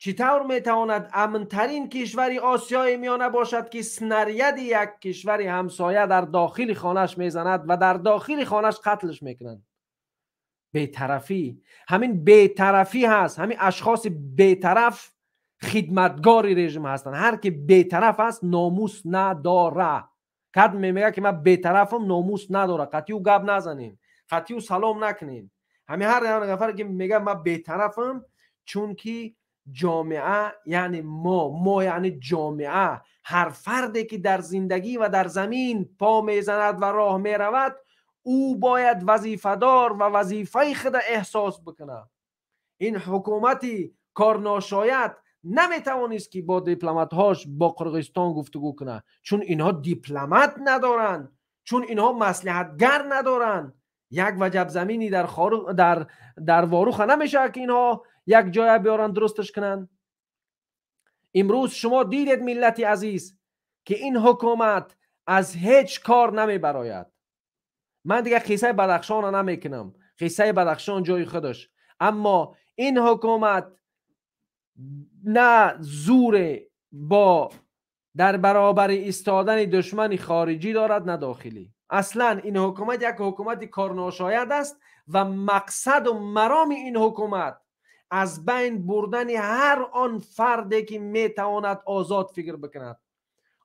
чӣ тавр метавонад амнтарин кишвари Осиёи Миёна бошад, ки снаряди як кишвари ҳамсоя дар дохили хонаш мезанад ва дар дохили хонаш қатлш мекунанд? Бетарафӣ, ҳамин бетарафӣ ҳаст. Ҳамин ашхоси бетараф хидматгори режим ҳастанд. Ҳар ки бетараф аст, номус надора. Кад мегӯяд, ки ман бетарафам, номус надора. Қатъи ӯ гап назанем, қатъи ӯ салом накунем. Ҳамин ҳар нафаре ки мегӯяд: «Ман бетарафам», чунки ҷомеа, яъне мо, яъне ҷомеа, ҳар фарде ки дар зиндагӣ ва дар замин по мезанад ва роҳ меравад, ӯ бояд вазифадор ва вазифаи худа эҳсос бикунад. Ин ҳукумати корношояд наметавонист, ки бо дипломатҳош бо Қирғизистон гуфтугӯ кунад, чун инҳо дипломат надоранд, чун инҳо маслиҳатгар надоранд. Як ваҷаб замини дар Воруха намешавад, ки инҳо як ҷоя биёранд, дурусташ кунанд. Имрӯз шумо дидед, миллати азиз, ки ин ҳукумат аз ҳеҷ кор намебарояд. Ман дигар қиссаи Бадахшонро намекунам, қиссаи Бадахшон ҷои худаш, аммо ин ҳукумат на зуре бо дар баробари истодани душмани хориҷӣ дорад, на дохилӣ. Аслан ин ҳукумат як ҳукумати корношояд аст ва мақсаду мароми ин ҳукумат аз байн бурдани ҳар он фарде, ки метавонад озод фикр бикунад.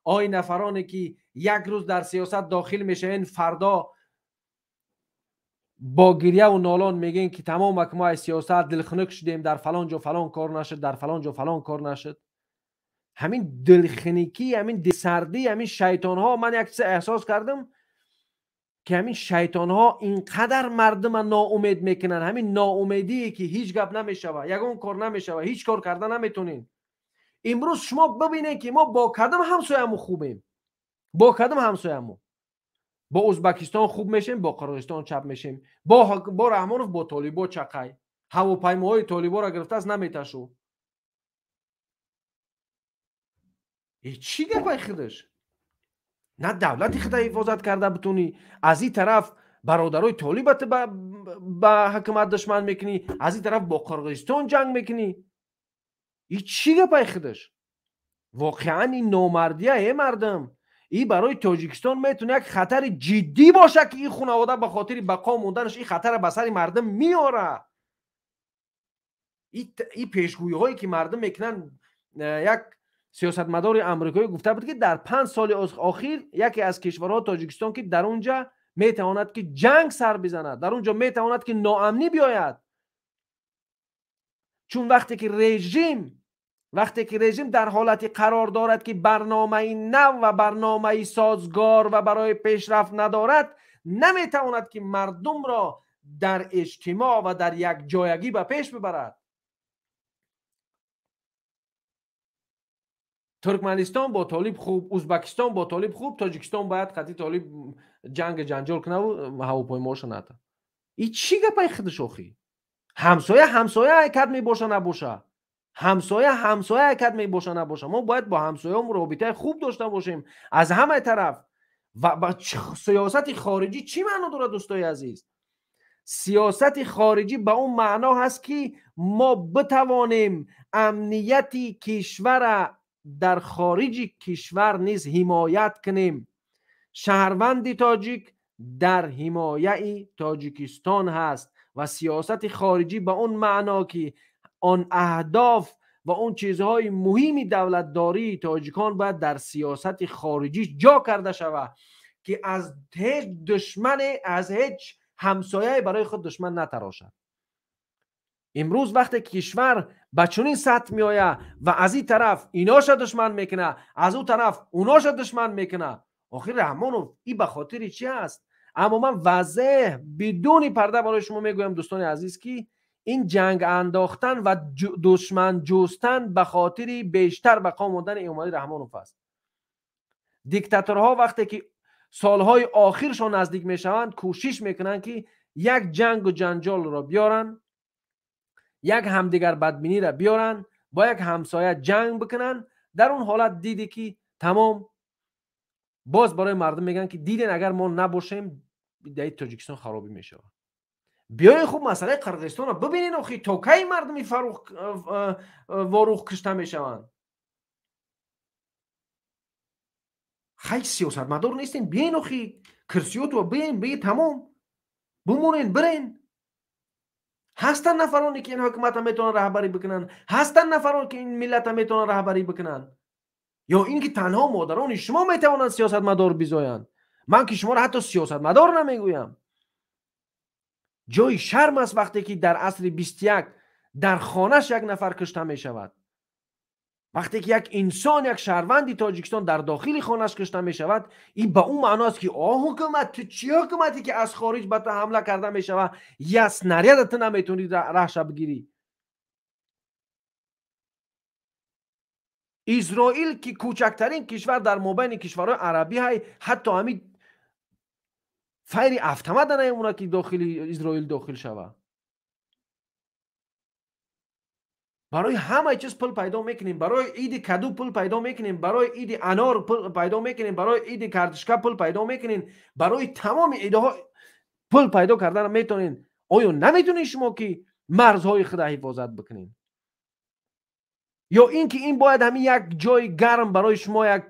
Ой нафароне, ки як рӯз дар сиёсат дохил мешавен, фардо бо гирьяву нолон мегӯен, ки тамом, ак мо аз сиёсат дилхунук шудем, дар фалон ҷо фалон кор нашуд, дар фалон ҷо фалон кор нашуд. Ҳамин дилхиникӣ, ҳамин дилсардӣ, ҳамин шайтонҳо, ман як чиз эҳсос кардам, ки ҳамин шайтонҳо инқадар мардума ноумед мекунанд. Ҳамин ноумедие, ки ҳеҷ гап намешава, ягон кор намешава, ҳеҷ кор карда наметонем. Имрӯз шумо бибинед, ки мо бо кадом ҳамсояму хубем, бо кадом ҳамсояму. Бо Узбекистон хуб мешем, бо Қирғизистон чап мешем. Бо Раҳмонов бо толибо чақай. Ҳавопаймоҳои толиборо гирифтааст, наметашу. Чӣ гапай худаш? На давлати худа ҳифозат карда битунӣ, аз ин тараф бародарои толибат ба ҳукумат душман мекунӣ, аз ин тараф бо Қирғизистон ҷанг мекунӣ. И чӣ гапай худаш? Воқеан ин номардия, э мардум. И барои Тоҷикистон метавона як хатари ҷиддӣ бошад, ки ин хонавода ба хотири бақо монданаш ин хатара ба сари мардум меорад. И пешгӯиҳое ки мардум мекунанд, як сиёсатмадори амрикоӣ гуфта буд, ки дар 5 соли охир яке аз кишварҳо Тоҷикистон, ки дар он ҷа метавонад ки ҷанг сар бизанад, дар он ҷо метавонад ки ноамнӣ биёяд. Чун вақте ки режим дар ҳолати қарор дорад, ки барномаи нав ва барномаи созгор ва барои пешрафт надорад, наметавонад ки мардумро дар иҷтимоъ ва дар якҷоягӣ ба пеш бибарад. Туркманистон бо толиб хуб, Узбекистон бо толиб хуб, Тоҷикистон бояд қатъи толиб ҷанг ҷанҷол кунаву ҳавопаймоҳоша ната. И чӣ гапай худаш охӣ? Ҳамсоя ҳамсоя айкад мебоша набоша. Ҳамсоя ҳамсоя айкад мебоша набоша. Мо бояд бо ҳамсояҳо робитаи хуб дошта бошем аз ҳамаи тараф. Ва ба сиёсати хориҷӣ чӣ маъно дорад, дӯстои азиз? Сиёсати хориҷӣ ба он маъно ҳаст, ки мо битавонем амнияти кишвара дар хориҷи кишвар низ ҳимоят кунем. Шаҳрванди тоҷик дар ҳимояи Тоҷикистон ҳаст ва сиёсати хориҷӣ ба он маъно, ки он аҳдоф ва он чизҳои муҳими давлатдории тоҷикон бояд дар сиёсати хориҷӣ ҷо карда шавад, ки аз ҳеҷ душмане, аз ҳеҷ ҳамсояе барои худ душман натарошад. Имрӯз вақте кишвар ба чунин сатҳ меояд ва аз ин тараф иноша душман мекунад, аз ӯ тараф уноша душман мекунад, охир Раҳмонов и ба хотири чи аст? Аммо ман возеҳ бидуни парда барои шумо мегӯям, дӯстони азиз, ки ин ҷанг андохтан ва душман ҷустан ба хотири бештар бақо мондани Эмомалӣ Раҳмонов аст. Диктаторҳо вақте ки солҳои охиршон наздик мешаванд, кӯшиш мекунанд, ки як ҷангу ҷанҷолро биёранд, як ҳамдигар бадбиниро биёранд, бо як ҳамсоя ҷанг бикунанд. Дар он ҳолат диде ки тамом боз барои мардум мегӯянд, ки диден, агар мо набошем, дар Тоҷикистон харобӣ мешавад. Биёен хуб масъалаи Қирғизистонро бибинен, охи то кай мардуми Ворух кушта мешаванд? Хай сиёсатмадор нестем, биёен охи кирсиётро биёен, бие тамом бимонен, бирен. Ҳастанд нафароне, ки ин ҳукуматро метавонанд раҳбарӣ бикунанд, ҳастанд нафароне, ки ин миллатро метавонанд раҳбарӣ бикунанд. Ё ин ки танҳо модарони шумо метавонанд сиёсатмадор бизоянд. Ман ки шуморо ҳатто сиёсатмадор намегӯям. Ҷои шарм аст вақте ки дар асри 21 дар хонаш як нафар кушта мешавад. Вақте ки як инсон, як шаҳрванди Тоҷикистон дар дохили хонаш кушта мешавад, ин ба он маъно аст, ки о ҳукумат, ту чӣ ҳукумате, ки аз хориҷ ба ту ҳамла карда мешавад, як снаряда ту наметавонӣ раҳша бигирӣ. Исроил, ки кӯчактарин кишвар дар мобайни кишварҳои арабӣ ҳай, ҳатто ҳамин файри автомата наемонад, ки дохили Исроил дохил шавад. Барои ҳамаи чиз пул пайдо мекунем, барои иди каду пул пайдо мекунем, барои иди анор пул пайдо мекунем, барои иди картишка пул пайдо мекунем, барои тамоми идҳо пул пайдо кардан метавонем. Оё наметавонед шумо ки марзҳои худа ҳифозат бикунед? Ё ин ки ин бояд ҳамин як ҷои гарм барои шумо, як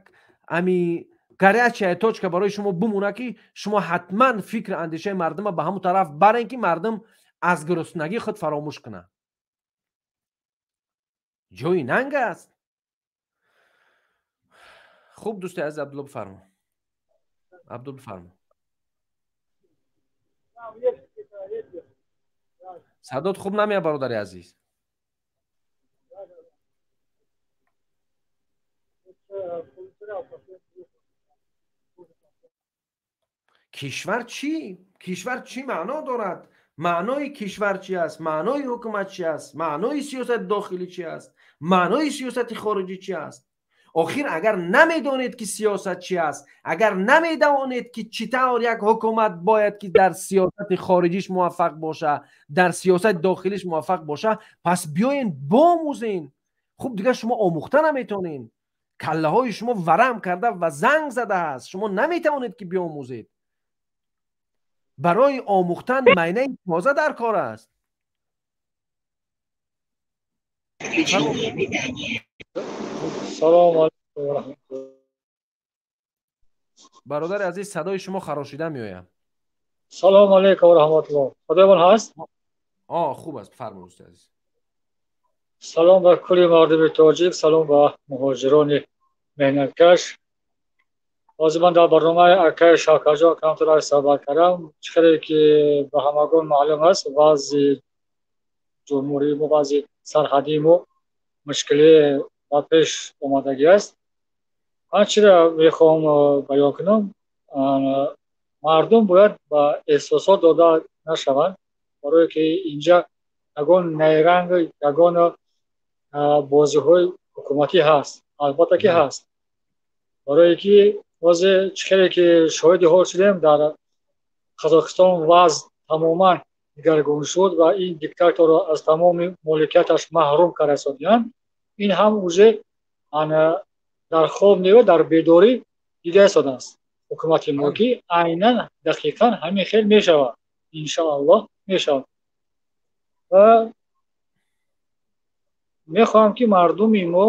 ҳамин горячая точка барои шумо бимонад, ки шумо ҳатман фикр андешаи мардумро ба ҳамон тараф барен, ки мардум аз гуруснагии худ фаромӯш кунад. Ҷои нанг аст. Хуб, дӯсти азиз, Абдулло бифармо. Абдул бифармо. Садот хуб намеяд, бародари азиз. Кишвар чӣ? Кишвар чӣ маъно дорад? Маънои кишвар чӣ аст? Маънои ҳукумат чӣ аст? Маънои сиёсати дохилӣ чӣ аст? Маънои сиёсати хориҷӣ чӣ аст? Охир агар намедонед, ки сиёсат чи аст, агар намедонед, ки чӣ тавр як ҳукумат бояд ки дар сиёсати хориҷиш муваффақ боша, дар сиёсати дохилиш муваффақ боша, пас биёен бомӯзен. Хуб, дигар шумо омӯхта наметонед, каллаҳои шумо варам карда ва занг задааст, шумо наметавонед, ки биомӯзед. Барои омӯхтан майнаи тоза дар кор аст. Салому алайкум ва раҳматуллоҳ. Бародари азиз, садои шумо харошида меояд. Салому алайкум ва раҳматуллоҳ. Садои ман ҳаст? Хуб аст, фармоед, дӯсти азиз. Салом ба кулли мардуми тоҷик, салом ба муҳоҷирони меҳнаткаш. Ҳозир ман дар барномаи акаи Шавкатҷон камтар суҳбат кардам. Чӣ хеле ки ба ҳамагон маълум аст, вазъи ҷумҳурии мо, вазъи сарҳадии мо мушкиле ба пеш омадагӣ аст. Ман чиро мехоҳам баён кунам? Мардум бояд ба эҳсосот дода нашаванд, барое ки инҷа ягон найранг, ягон бозиҳои ҳукуматӣ ҳаст, албатта ки ҳаст. Барое ки ҳозир чӣ хеле ки шоҳиди ҳол шудем, дар Қазоқистон вазъ тамоман дигаргун шуд ва ин диктаторро аз тамоми моликияташ маҳрум карда содиянд. Ин ҳам уже дар хоб нева, дар бедорӣ дида истодааст ҳукумати мо, ки айнан дақиқан ҳамин хел мешавад, иншоаллоҳ мешавад. Ва мехоҳам, ки мардуми мо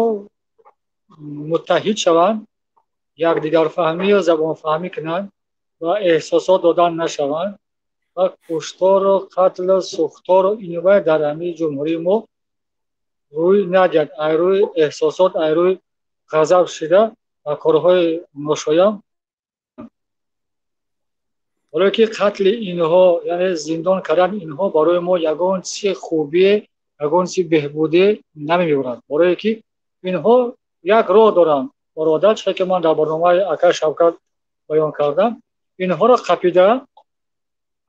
муттаҳид шаванд, якдигарфаҳмию забонфаҳмӣ кунанд ва эҳсосот додан нашаванд ва куштору қатлу сӯхтору инвай дар ҳамин ҷумҳурии мо рӯй надиҳад. Ай рӯи эҳсосот, ай рӯи ғазаб шида ба корҳои ношоям, барое ки қатли инҳо, яъне зиндон кардани инҳо барои мо ягон чи хубие, ягон чи беҳбудие намебарад. Барое ки инҳо як роҳ доранд, бародар, чизе ки ман дар барномаи акаи Шавкат баён кардам, инҳоро қапида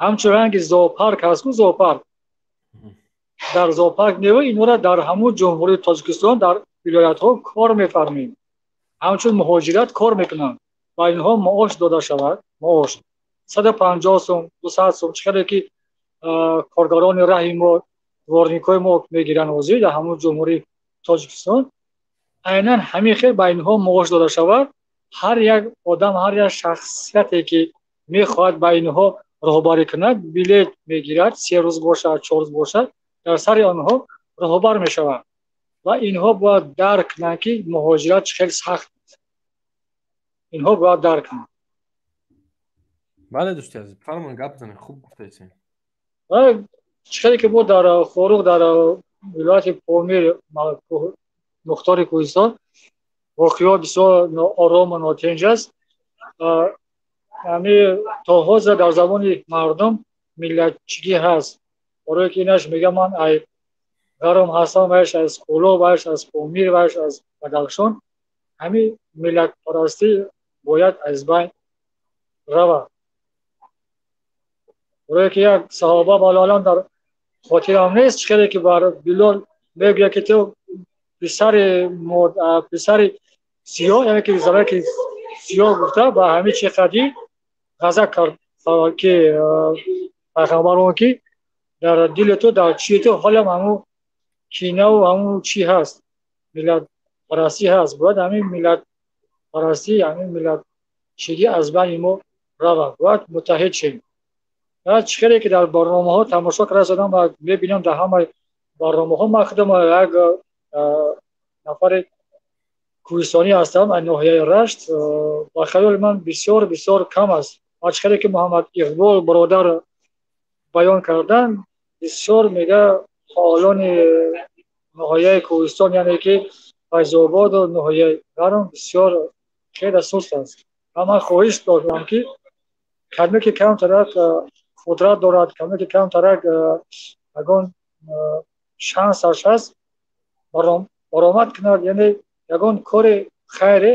ҳамчун ранги зоопарк ҳаст ку, зоопарк, дар зоопарк нева, инҳоро дар ҳамун ҷумҳурии Тоҷикистон дар вилоятҳо кор мефармем, ҳамчун муҳоҷират кор мекунанд ва инҳо маош дода шавад, маош 150 сум, 200 сум, чӣ хеле ки коргарони раҳи мо, дворникҳои мо мегиранд ҳозир дар ҳамун ҷумҳурии Тоҷикистон, айнан ҳамин хел ба инҳо маош дода шавад. Ҳар як одам, ҳар як шахсияте ки мехоҳад ба инҳо роҳбарӣ кунад, билет мегирад, 3 рӯз бошад, 4 рӯз бошад, дар сари онҳо роҳбар мешавад. Ва инҳо бояд дарк кунанд, ки муҳоҷират чӣ хел сахт аст. Инҳо бояд дарк кунанд. Бале, дӯсти азиз, фармоед, гап занед, хуб гуфтаед. Ва чӣ хеле ки мо дар Хоруғ, дар вилояти Помир, мухтори Кӯҳистон, воқеаҳо бисёр орому нотинҷ аст. Ҳами то ҳозир дар забони мардум миллатчигӣ ҳаст. Барое ки инаш мега ман ай Ғаром ҳастам, вайш аз Кӯлоб, вайш аз Помир, вайш аз Бадахшон. Ҳамин миллатпарастӣ бояд аз байн равад. Барое ки як саҳоба, балолам дар хотирам нест, чӣ хеле ки бар Билол мегӯяд, ки ту писари сиёҳ, яъне ки зараки сиёҳ гуфта, ба ҳамин чи қадӣ ғазаб кард, ки пайғамбарон, ки дар дили ту, дар чии ту ҳолам ҳамун кинаву ҳамун чи ҳаст, миллатпарастӣ ҳаст. Бояд ҳамин миллатпарастӣ, ҳамин миллатчигӣ аз байни мо равад, бояд муттаҳид шавем. Чӣ хеле ки дар барномаҳо тамошо карда истодам ва мебинам дар ҳамаи барномаҳо, ман худам як нафари кӯҳистонӣ ҳастам аз ноҳияи Рашт, ба хаёли ман бисёр бисёр кам аст. Ва чӣ хеле ки Муҳаммад Иқбол бародар баён карданд, бисёр мега фаъолони ноҳияи кӯҳистон, яъне ки Файзободу ноҳияи Ғарм бисёр хеле суст аст. Ва ман хоҳиш дорам, ки кадме ки камтарак қудрат дорад, кадме ки камтарак ягон шансаш ҳаст, баромад кунад, яъне ягон кори хайре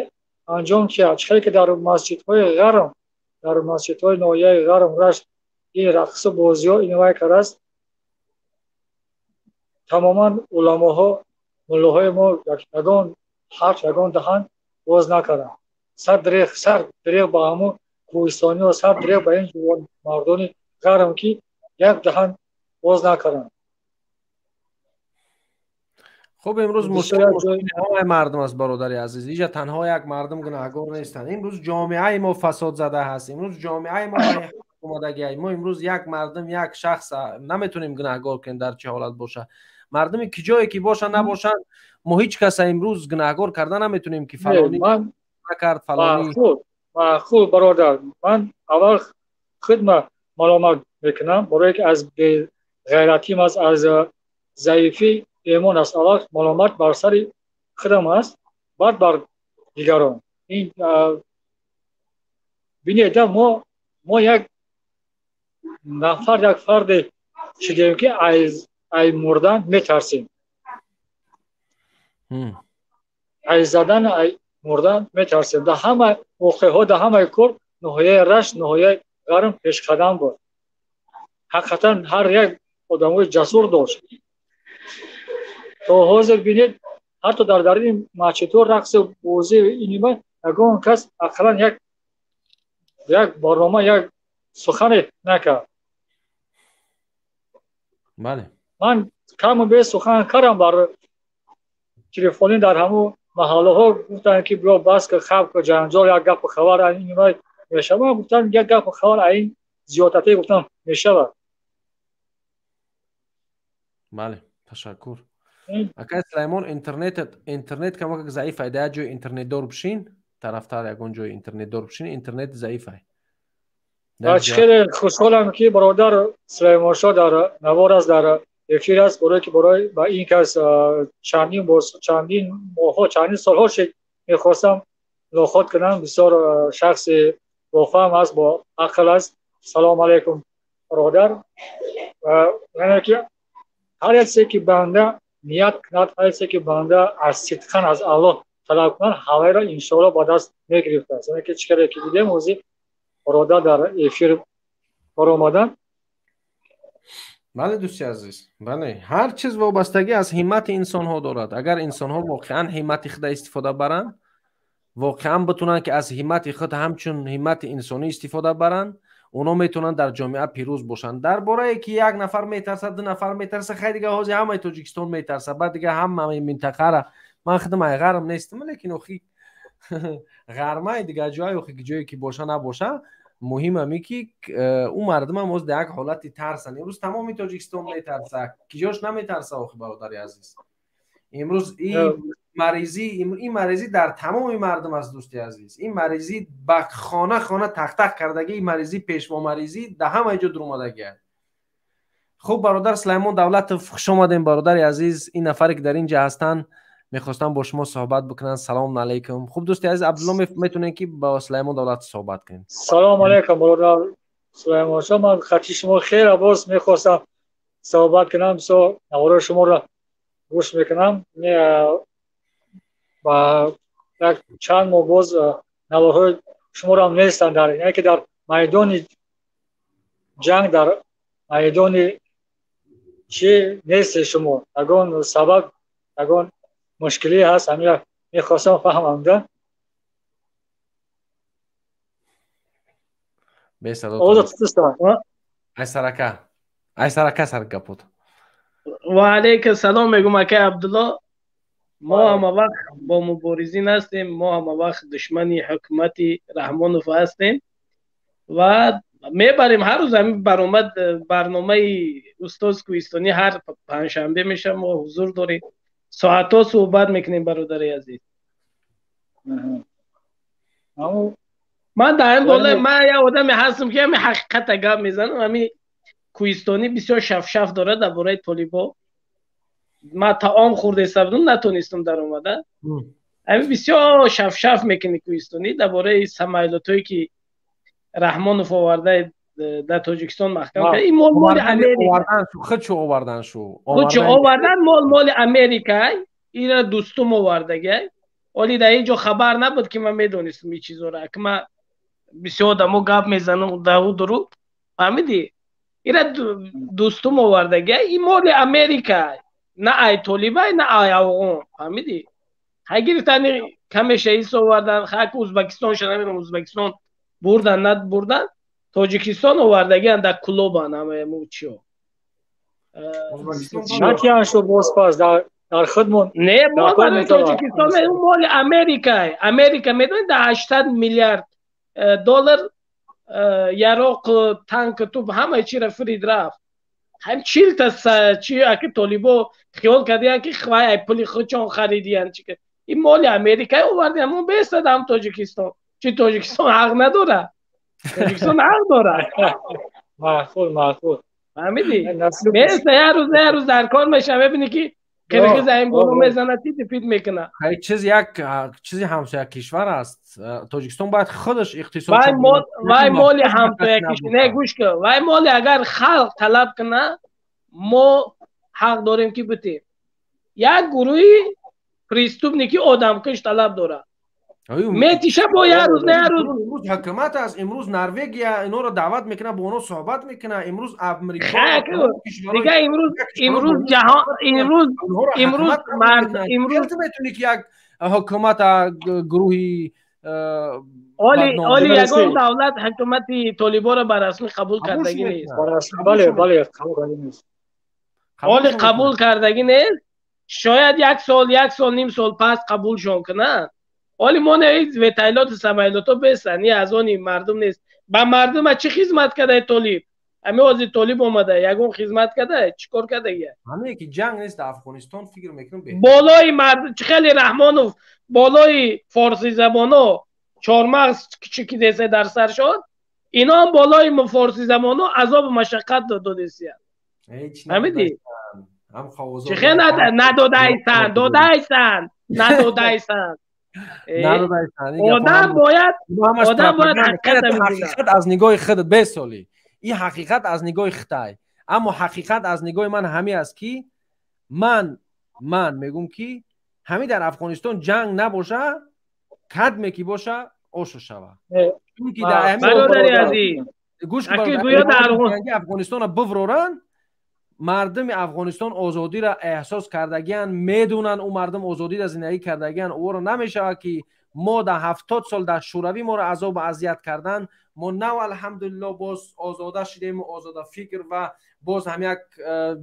анҷом диҳад. Чӣ хеле ки дар масҷидҳои Ғарм, дар масҷидҳои ноҳияи Ғарм, Рашт ин рақсу бозиҳо ин вай кардааст, тамоман уламоҳо, муллоҳои мо ягон ҳарф, ягон даҳан боз накарданд. Сар дреғ ба ҳамун кӯҳистониҳо, сар дреғ ба ин мардони ғарм, ки як даҳан боз накарданд. Хуб, имрӯз мушкили ҳамаи мардум аст, бародари азиз. Иҷа танҳо як мардум гунаҳгор нестанд. Имрӯз ҷомеаи мо фасодзада ҳаст, имрӯз ҷомеаи мо омодагӣ. Мо имрӯз як мардум, як шахс наметонем гунаҳгор кунем дар чӣ ҳолат боша. Мардуми ки ҷое ки бошанд набошанд, мо ҳеҷ каса имрӯз гунаҳгор карда наметонем, ки фалонӣ накард, фалонӣ. Маъқул бародар, ман аввал худма маломат мекунам, барое ки аз беғайратим аст, аз заифӣ имон аст. Аввал маломат бар сари худам аст, баъд бар дигарон. Ин бинед, мо як нафар, як фарде шудем, ки ай мурдан метарсем, ай задан, ай мурдан метарсем. Дар ҳама воқеаҳо, дар ҳамаи кор ноҳияи Рашт, ноҳияи Ғарм пешқадам буд. Ҳақиқатан ҳар як одамои ҷасур дошт. То ҳозир бинед, ҳатто дар дарини масҷидҳо рақсу бозӣ инима ягон кас ақаллан як барнома, як сухане накард. Бале, ман каму беш сухан кардам бар телефонӣ дар ҳамун маҳаллаҳо, гуфтанд ки биё бас ки хаб ки ҷанҷол, як гапу хабар инима мешавад. Гуфтам як гапу хабар ин зиёдате гуфтам мешавад. Бале, ташаккур. Акай Сулаймон, интернет камак заиф ай, дар ҷои интернетдор бишин, тарафтар ягон ҷои интернетдор бишин, интернет заиф ай. Хеле хушҳолам, ки бародар Сулаймоншоҳ дар навор аст, дар эфир аст, барое ки барои ба ин кас чандин чандин моҳҳо, чандин солҳо шид мехостам мулоқот кунам. Бисёр шахси бофаҳм аст, бо ақл аст. Салом алайкум, бародар. Яъне ки ҳар як чизе ки банда ният кунад, ҳар чизе ки банда аз сидқан аз Аллоҳ талаб кунад, ҳавайро иншоаллоҳ ба даст мегирифтааст. Яъне ки чӣ каре ки дидем, ҳозир бародар дар эфир баромаданд. Бале, дӯсти азиз, бале, ҳар чиз вобастагӣ аз ҳиммати инсонҳо дорад. Агар инсонҳо воқеан ҳиммати худа истифода баранд, воқеан битунанд, ки аз ҳиммати худ ҳамчун ҳиммати инсонӣ истифода баранд, оно метавонанд дар ҷомеа пирӯз бошанд. Дар борае ки як нафар метарсад, ду нафар метарсад, хай дига ҳозир ҳамаи Тоҷикистон метарсад, баъд дига ҳамаи минтақара. Ман худам ай ғарм нестам, лекин охи ғармаи дига ҷое, охи ҷое ки боша набоша, муҳим ами ки ӯ мардумам ҳоз дар як ҳолати тарсанд. Имрӯз тамоми Тоҷикистон метарса, ки ҷош наметарса, охи бародари азиз. Имрӯз ин маризӣ дар тамоми мардум аст, дӯсти азиз. Ин маризӣ ба хона хона тахтах кардагӣ, ин маризӣ пешвомаризӣ дар ҳамаи ҷо дуромадагӣ аст. Хуб, бародар Сулаймон Давлатов, хуш омадем, бародари азиз. Ин нафаре ки дар ин ҷа ҳастанд, мехостам бо шумо суҳбат бикунанд. Салом алайкум. Хуб, дӯсти азиз Абдулло, метавонем ки бо Сулаймон Давлатов суҳбат кунем. Салом алайкум, бародар Сулаймоншоҳ. Ман хати шумо хеле боз мехостам суҳбат кунам, бисёр навораи шуморо гӯш мекунам. Ба як чанд моҳ боз наворҳои шуморо нестанд, дар яке ки дар майдони ҷанг, дар майдони чӣ несте шумо, ягон сабаб, ягон мушкилӣ ҳаст, ҳамин мехостам фаҳмам. Да Айсарака, сар гапот. Ва алайкум салом мегум, акай Абдулло. Мо ҳама вақт бо муборизин ҳастем, мо ҳама вақт душмани ҳукумати Раҳмонов ҳастем ва мебарем ҳар рӯз ҳамин баромад, барномаи устоз Кӯҳистонӣ ҳар панҷшанбе мешавад, мо ҳузур дорем, соатҳо суҳбат мекунем, бародари азиз. Ман дар ин бола ман як одаме ҳастам, ки ҳамин ҳақиқата гап мезанам. Ҳамин Кӯҳистонӣ бисёр шафшаф дорад дар бораи толибо. Ман таом хӯрда будам, натонистам даромада. Ҳамин бисёр шафшаф мекунӣ Кӯҳистонӣ дар бораи самайлотое ки Раҳмонов оварда дар Тоҷикистон маҳкам кард. Ин мол моли Америка. Худшо овардан шу. Худшо овардан, мол моли Америка. Ира дӯстум овардагай. Оли дар ин ҷо хабар набуд, ки ман медонистам ин чизоро. Ки ман бисёр одамо гап мезанам даву дуру. Фаҳмидӣ? Ира дӯстум овардагай. Ин моли Америка. На ай толибай, на ай афғон. Фаҳмидӣ? Ҳай гирифтани Камеша ис овардан, хак Узбекистон ша намедонам, Узбекистон бурдан, набурдан, Тоҷикистон овардагиан дар клубан ҳамаи чиё. Натияншо боз пас дар худмон. Не, мо барои Тоҷикистон моли Америкай. Америка медонед дар 800 миллиард доллар яроқ, танк, туп ҳамаи чиро фирид рафт. Ҳам 40 та чи аки толибо хиёл кардиян ки вай ай пули худшон харидиян. Ин моли Америкай овардиян, мо бесад ҳам Тоҷикистон. Чи Тоҷикистон ҳақ надорад? Тоҷикистон ҳақ дорад. Маъқул, маъқул. Фаҳмидӣ? Беста як рӯз, як рӯз дар кор мешавам, мебинӣ ки қирғиз ин боло мезанад, тити пит мекунад. Чиз як чизи ҳамсоя кишвар аст. Тоҷикистон бояд худаш иқтисод. Вай моли ҳамсоя кишвар не, гӯш кун. Вай моли агар халқ талаб кунад, мо ҳақ дорем ки битем. Як гурӯҳи преступники одамкуш талаб дорад. Метиша бо як рӯз, не як рӯз. Имрӯз ҳукумат аст, имрӯз Норвегия инҳоро даъват мекунад, бо онҳо суҳбат мекунад, имрӯз Амрико дига имрӯз ҷаҳон имрӯз мард имрӯз метавонӣ ки як ҳукумат гурӯҳи оли ягон давлат ҳукумати толиборо ба расмӣ қабул кардагӣ нест. Бале, бале, қабул кардагӣ нест. Оли қабул кардагӣ нест. Шояд як сол, як сол ним сол пас қабулшон кунанд. Оли мо не вертолёту самолёто беста, ни аз они мардум нест. Ба мардума чӣ хизмат кардаи толиб? Ҳами ҳозир толиб омада, ягон хизмат карда, чӣ кор кардагия? Ҳамие ки ҷанг нест дар Афғонистон, фикр мекунам. Болои мардум чӣ хеле Раҳмонов болои форсизабоно чормағз чикидесе дар сар шуд, ино болои форсизабоно азобу машаққат додесия. Фаҳмидӣ? Чӣ хел надодайсан, додайсан, надодайсан. Одам бояд ҳақиқат аз нигоҳи худат бесолӣ. Ин ҳақиқат аз нигоҳи хитай, аммо ҳақиқат аз нигоҳи ман ҳамин аст ки ман мегӯм ки ҳамин дар Афғонистон ҷанг набоша, кадме ки боша, ошо шава. Чунки гӯш Афғонистона бивроранд, мардуми Афғонистон озодиро эҳсос кардагиян, медонанд, ӯ мардум озодиро зиндагӣ кардагиян. Ӯро намешавад ки мо дар 70 сол дар Шӯравӣ моро азобу азият кардан, мо нав алҳамдулилло боз озода шудему озода фикр ва боз ҳам як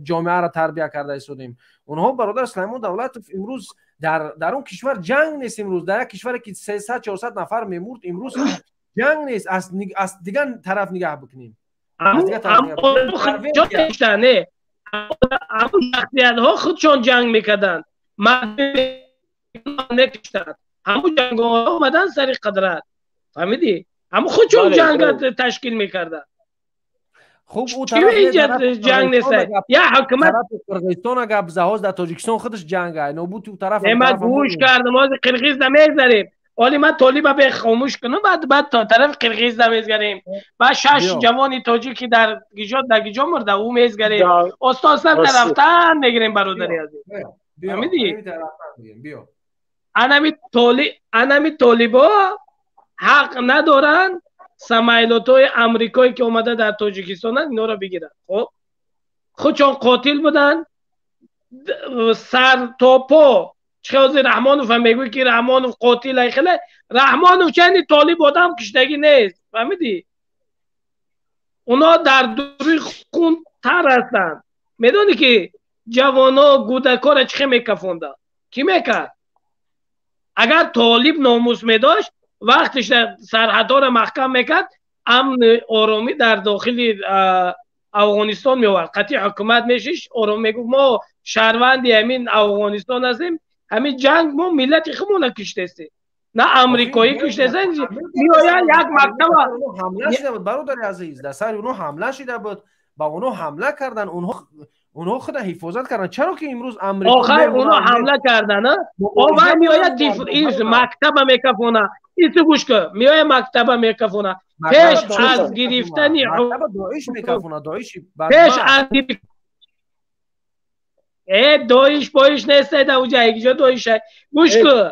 ҷомеаро тарбия карда истодем. Онҳо, бародар Сулаймон Давлатов, имрӯз дар он кишвар ҷанг нест. Имрӯз дар як кишваре ки 300, 400 нафар мемурд, имрӯз ҷанг нест. Аз дигар тараф нигаҳ бикунем. Ҳамун шахсиятҳо худшон ҷанг мекарданд, мекуштанд. Ҳамун ҷангҳо омадан сари қудрат, фаҳмидӣ? Ҳамун худшон ҷанг ташкил мекарданд. Хуб, ӯ ҷанг нест, я ҳукумат Қирғизистона гап заҳоз, дар Тоҷикистон худаш ҷанг ай нобуд ӯ тараф. Ман гӯш кардам, ҳозир қирғиз намегзарем. Оли ман толиба бе хомӯш кунам, баъд то тарафи қирғиз намезгарем, баъд шаш ҷавони тоҷики дар гиҷо дар гиҷо мурда, ӯ мезгарем. Оста оста тарафтан мегирем, бародари азиз, фаҳмидӣ? Анами толибо ҳақ надоранд самолётҳои амрикое ки омада дар Тоҷикистонанд, инҳоро бигиранд. Хоб, худшон қотил буданд сар то по. Чӣ ҳозир Раҳмонов ҳам мегӯй ки Раҳмонов қотил ай хеле Раҳмонов чанди толиб одам киштагӣ нест, фаҳмидӣ? Оно дар дури хун тар ҳастанд. Медонӣ ки ҷавоно, гудакора чӣ хел мекафонда, кӣ мекард? Агар толиб номус медошт, вақтиш сарҳадҳоро маҳкам мекард, амну оромӣ дар дохили Афғонистон меовард, қатъи ҳукумат мешиш, ором мегуфт: мо шаҳрванди ҳамин Афғонистон ҳастем, ҳамин ҷанг мо миллати худмона киштестем, на амрикоӣ киштестем. Меояд як мактаба ҳамла шида буд, бародари азиз, дар сари онҳо ҳамла шида буд, ба онҳо ҳамла кардан, онҳо худа ҳифозат кардан. Чаро ки имрӯз Амрико охир онҳо ҳамла кардан, вай меояд мактаба мекафона. Ису гӯш кун, меояд мактаба мекафона пеш аз гирифтани Доиш мекафона, Доиш. Пеш аз Доиш боиш нест да уҷа ягиҷо Доиша. Гӯш кун,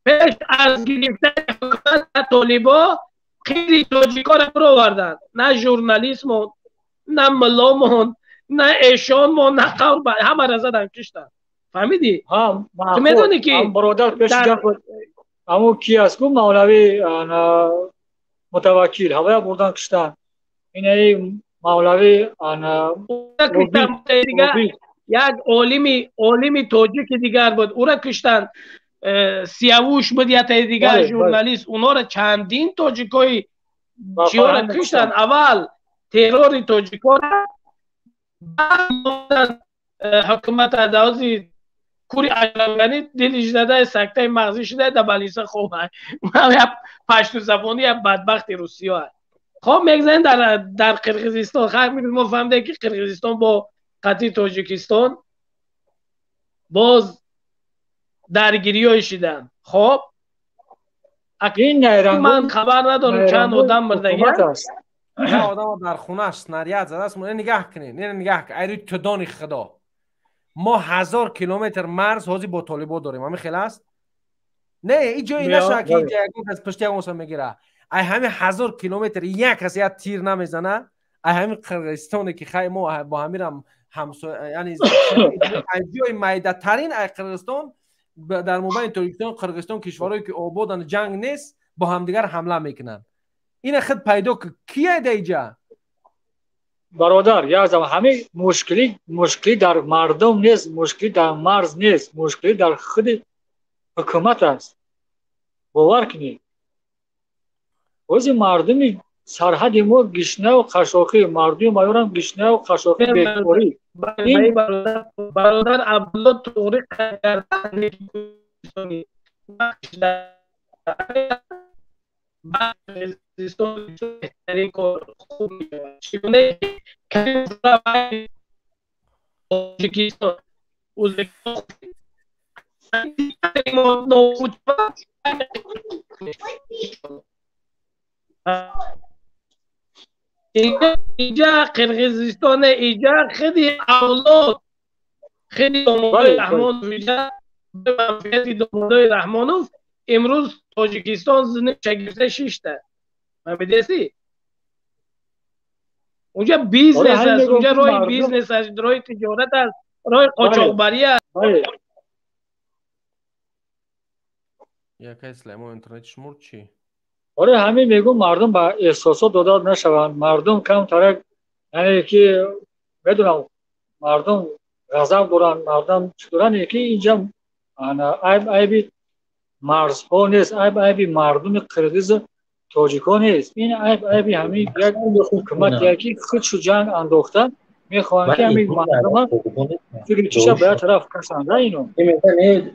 пеш аз гирифтани ҳукумат толибо қири тоҷикоро бироварданд. На журналистмон, на мулломон, на эшонмон, на қавр, ҳамаро задан, киштанд. Фаҳмидӣ? Ту медонӣ ки бародар пеш гап ҳамун ки аст ку мавлавӣ мутаваккил ҳавая бурдан киштан. Инаи мавлавӣ як олими тоҷики дигар буд, ура киштан. Сиявуш буд ятаи дигар журналист. Унора чандин тоҷикои чиёра киштан. Аввал террори тоҷикора ҳукумат адаози кури ажрабгани дилиш зада сактаи мағзӣ шуда да балиса хоб як паштузабонӣ як бадбахти русиё. Хоб мегзанем дар Қирғизистон. Хайр мо фаҳмидем ки Қирғизистон бо қатъи Тоҷикистон боз даргириҳое шиданд. Хоб ман хабар надорам чанд одам мурдагианд. Одам дар хонаш снаряд задааст. Нигаҳ кунед, нигаҳ кунед, айрӯи тудони худо. Мо 1000 километр марз ҳозир бо толибо дорем. Ҳамин хел аст? Не, ин ҷое нашавад ки инҷа ягон кас пушти ягон каса мегира. Ай ҳамин 1000 километр як кас як тир намезана. Ай ҳамин Қирғизистоне ки хай мо бо ҳамирам ҳамсоя, яъне ай ҷои майдатарин ай Қирғизистон дар мобайни Тоҷикистон Қирғизистон кишварҳое ки ободанд ҷанг нест бо ҳамдигар ҳамла мекунанд. Ина худ пайдо кия да иҷа? Бародар, як замон ҳамин мушкилӣ дар мардум нест, мушкилӣ дар марз нест, мушкилӣ дар худи ҳукумат аст. Бовар кунед. Ози мардуми сарҳади мо гишнаву қашоқӣ, мардуми майорам гишнаву қашоқӣ бекорӣ. Бародар Абдулло туғри кардан беҳтарин кор хуб мешавад. Чигуна Тоҷикистон, Ӯзбекистон иҷа Қирғизистон иҷа хиди авлод хиди домодои Раҳмонов иҷа манфиати домодои Раҳмонов имрӯз Тоҷикистон зинша гирифта шишта. Фаҳмидеси? Унҷа бизнес аст, унҷа роҳи бизнес аст, роҳи тиҷорат аст, роҳи қочоқбарӣ аст. Якай Сулаймон интернет шумур чӣ? Оре ҳамин мегӯм мардум ба эҳсосот дода нашаванд. Мардум камтарак, яъне ки медонам мардум ғазаб доранд, мардум чӣ доранд, ки инҷа айб айби марзҳо нест, айб айби мардуми қирғизу тоҷикҳо нест. Ин айб айби ҳамин як ҳукумате ки худшу ҷанг андохта мехоҳанд ки ҳамин мардума фикри чиша ба як тараф кашанда ино.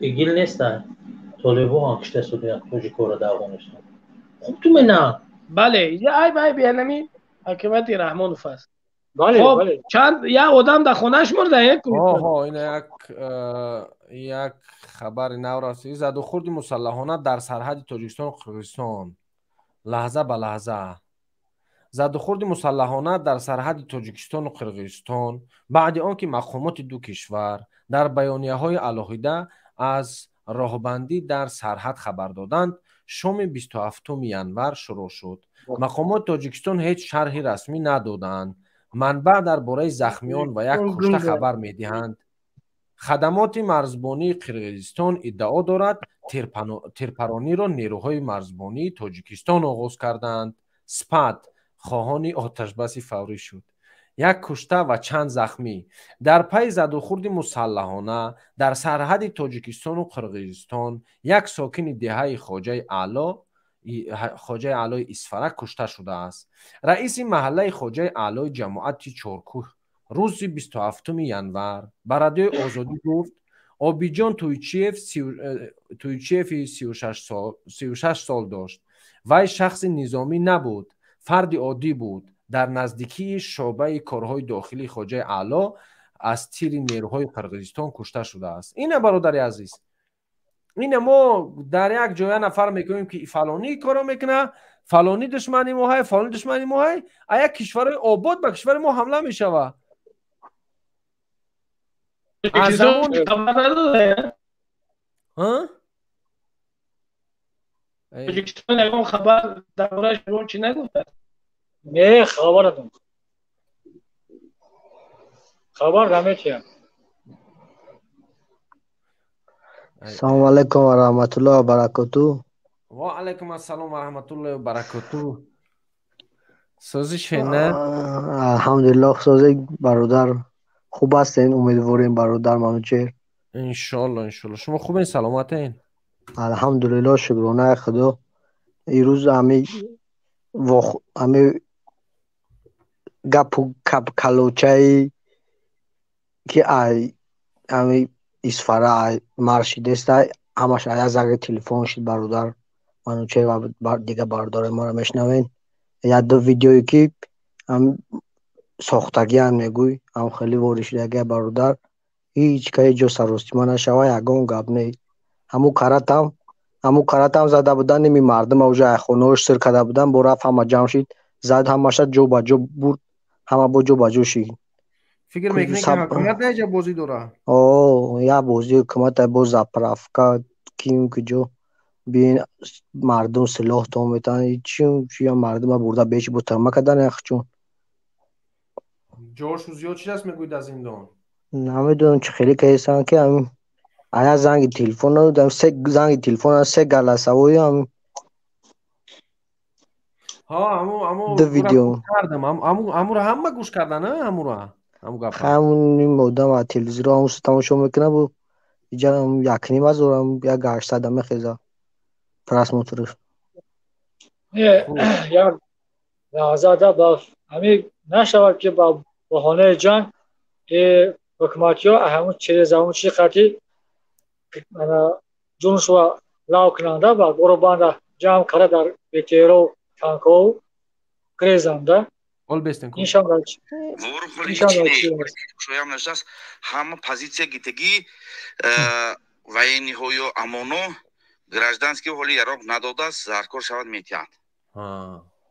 Игил нестанд. Толибо ҳам кишта судиянд тоҷикҳоро дар Афғонистон. Хуб ту мена. Бале, иҷа айб айби ҳамин ҳукумати Раҳмонов аст. Хоб чанд як одам дар хонааш мурда як Оҳо, ин як хабари нав расид. Задухӯрди мусаллаҳона дар сарҳади Тоҷикистону Қирғизистон. Лаҳза ба лаҳза. Задухӯрди мусаллаҳона дар сарҳади Тоҷикистону Қирғизистон баъди он ки мақомоти ду кишвар дар баёнияҳои алоҳида аз роҳбандӣ дар сарҳад хабар доданд, шоми 27 январ шурӯъ шуд. Мақомоти Тоҷикистон ҳеҷ шарҳи расмӣ надоданд. Манбаъ дар бораи захмиён ва як кушта хабар медиҳанд. Хадамоти марзбонии Қирғизистон иддао дорад, тирпарониро нерӯҳои марзбонии Тоҷикистон оғоз карданд. СПАД хоҳони оташбаси фаврӣ шуд. Як кушта ва чанд захмӣ. Дар пайи задухӯрди мусаллаҳона дар сарҳади Тоҷикистону Қирғизистон як сокини деҳаи Хоҷаи Аълои Исфара кушта шудааст. Раиси маҳаллаи Хоҷаи Аълои ҷамоати Чоркӯҳ рӯзи 27 январ ба Радиои Озодӣ гуфт, Обиҷон Туйчиеви 36 сол дошт. Вай шахси низомӣ набуд, фарди оддӣ буд. Дар наздикии шӯъбаи корҳои дохилии Хоҷаи Аъло аз тири нерӯҳои Қирғизистон кушта шудааст. Ина бародари азиз, ина мо дар як ҷоя нафар мекунем ки фалонӣ коро мекуна, фалонӣ душмани мо ҳай, фалонӣ душмани мо ҳай, а як кишварои обод ба кишвари мо ҳамла мешава. Аз замон Тоҷикистон ягон хабар дар борааш ягон чӣ нагуфтааст? Не, хабар надорам. Хабар наметиҳам. Салому алайкум ва раҳматуллоҳи ва баракоту. Ва алайкум ассалом ва раҳматуллоҳи ва баракоту. Созӣ шена? Алҳамдулиллоҳ, созӣ бародар. Хуб ҳастен, умедворем, бародар Манучеҳр. Иншоалло, иншоалло. Шумо хубен, саломатен? Алҳамдулиллоҳ, шукронаи Худо. Ирӯз ҳами ҳами гапу калочае ки ай ҳами Исфара ай марши дестай, ҳамаш ая занги телефон шид, бародар Манучеҳр ва дигар бародарои моро мешунавен. Як ду видеое ки сохтагианд, мегӯй, ҳам хеле ворид шудагия, бародар, ҳеҷ ка ҳеҷ ҷо саростима нашава, ягон гап не. Ҳамун каратам зада будан, ними мардума уже ай хонаҳош сир карда будан, бо рафт, ҳама ҷамъ шид, зад, ҳамаша ҷо ба ҷо бурд, ҳама бо ҷо ба ҷо шид. Фикр мекунед, ки ҳукумат наҷа бозӣ дора? О, як бозии ҳукумат, бо заправка ким куҷо бин, мардум силоҳ то метавонад, чи чи мардума бурда бечи бо тирма кардан яхчун. Ҷошу зиёд чидаст, мегӯед, аз зиндон? Намедонам, чӣ хеле кардестанд, ки ая занги телефон, се занги телефон, се голосовой. Ҳа, аму аму ду видео. Кардам, амуро ҳама гӯш кардан, амуро, ҳаму гапа. Ҳамун одам аз телевизорро ҳамун тамошо мекунад, бо иҷа якним ҳазор, як 800 мехеза просмотрш. Як лаҳзада ба ҳамин нашавад, ки ба баҳонаи ҷанг ҳукуматиҳо ҳамун через ҳамун чи қати ҷуншва лав кунанда ва горобанда ҷамъ карда дар БТРо, танкҳо грезанда. Иншам ҳама позитсия гитагӣ военный ҳою амоно гражданский ҳоли яроқ надодааст, заркор шавад, метиҳад.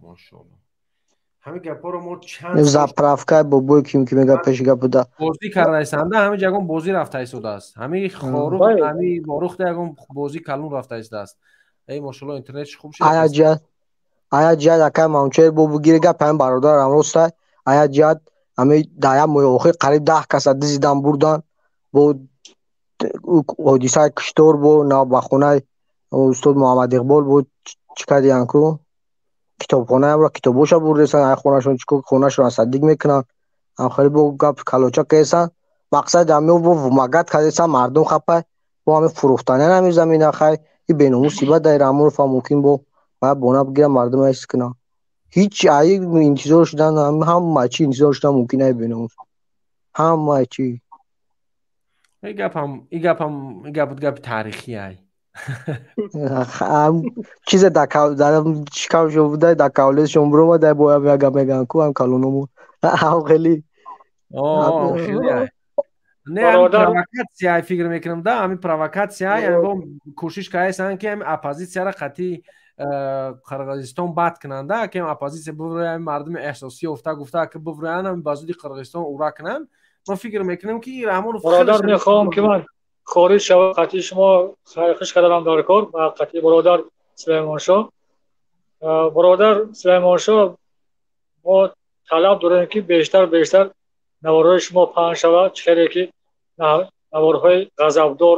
Мошоалло, ҳамин гапҳоро мо чанд Заправка бобои ким ки мега пеши гап буда. Бозӣ кардаистанда, ҳамин ягон бозӣ рафта истодааст, ҳамин хорух, ҳамин борухта ягон бозӣ калон рафта истодааст. Эй, мошоалло, интернетш хуб шуд. Ая ҷиҳат, ая ҷиҳат, акай Манучеҳр, бо бигири гап ҳамин бародарам ростай. Ая ҷиҳат, ҳамин дар як моҳи охир қариб 10 каса дизидан бурдан, бо ҳодисаи киштор, бо ба хонаи устод Муҳаммад Иқбол бо чӣ кардиян ку, китобхонаамро китобоша бурдесан, ай хонашон чӣ, хонашон саддик мекунанд. Хеле бо гап калоча кардесан, мақсади ҳамио бо вымогать кардесан мардум хапай, бо ҳами фурӯхтаниян ҳами замина. Хай, и беномуси бад дар Рамуров мумкин бо бояд бона бигирам, мардум ҳис кунанд. Ҳеҷ аи интизор шудан, ҳама чи интизор шудан мумкин, ай беномус ҳама чи. И гапам, и гапам, и гап гапи таърихӣ ай. Чизе дар шикамшон буда, дар кавлезшон биромада, бо як гап мегӯянд ку ҳам калономо ҳам хеле. Не, ҳами провокатсия, фикр мекунам да, ҳами провокатсия, кӯшиш кардастанд, ки ҳами оппозитсияра қатъи Қирғизистон бад кунанда, ки оппозитсия бивроя, мардуми эҳсосӣ ёфта гуфта, ки бивроянд, ба зуди Қирғизистон ура кунанд. Ман фикр мекунам, ки ҳамон Бародар, мехоҳам, ки ман хориҷ шава, қатъи шумо хайрхуш кардам дар кор ба қатъи бародар Сулаймоншоҳ. Бародар Сулаймоншоҳ, мо талаб дорем, ки бештар бештар наворҳои шумо паҳн шавад, чӣ хеле ки наворҳои ғазабдор,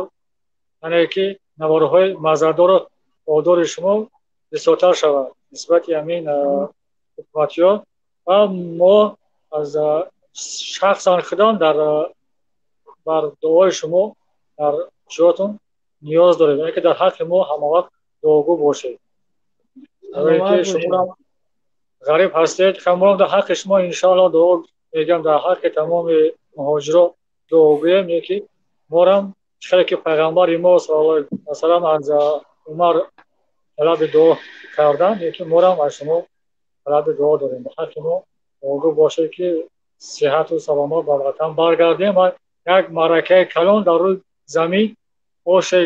яъне ки наворҳои мазадору одори шумо бисёртар шавад нисбати ҳамин ҳукуматиҳо. Ва мо аз шахсан худам дар бар дуои шумо дар ҷотон ниёз дорем, яъне ки дар ҳаққи мо ҳамавақт дуогӯ бошед, барое ки шумо ғариб ҳастед. Ҳаморам дар ҳаққи шумо иншоалло дуо мегӯям, дар ҳаққи тамоми муҳоҷиро дуогӯем, ки морам хеле ки пайғамбари мо саллаллоҳу алайҳи васаллам аз Умар талаби дуо кардан, ки морам аз шумо талаби дуо дорем. Ба ҳаққи мо дуогӯ бошед, ки сиҳату саломат ба ватан баргардем ва як маъракаи калон дар рӯи замин оше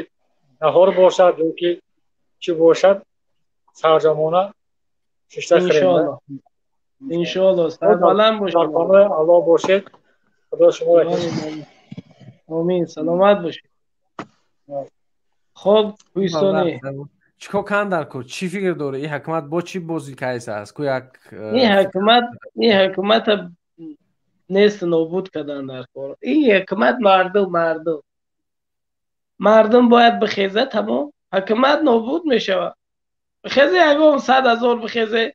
наҳор бошад ё ки чӣ бошад, сарҷамона шишта хӯрем. Иншоалло, сарбаланд бошед. Дар паноҳи Аллоҳ бошед, Худо шуморо. Омин, саломат бошед. Хоб, кӯҳистонӣ. Чикор кан дар кор? Чӣ фикр дорӣ, ин ҳукумат бо чӣ бозӣ кайса аст ку як? Ин ҳукумат, ин ҳукумата нест нобуд кардан дар кор. Ин ҳукумат мардум, мардум. Мардум бояд бихеза, тамом, ҳукумат нобуд мешавад. Бихезе, ягон 100 000 бихезе,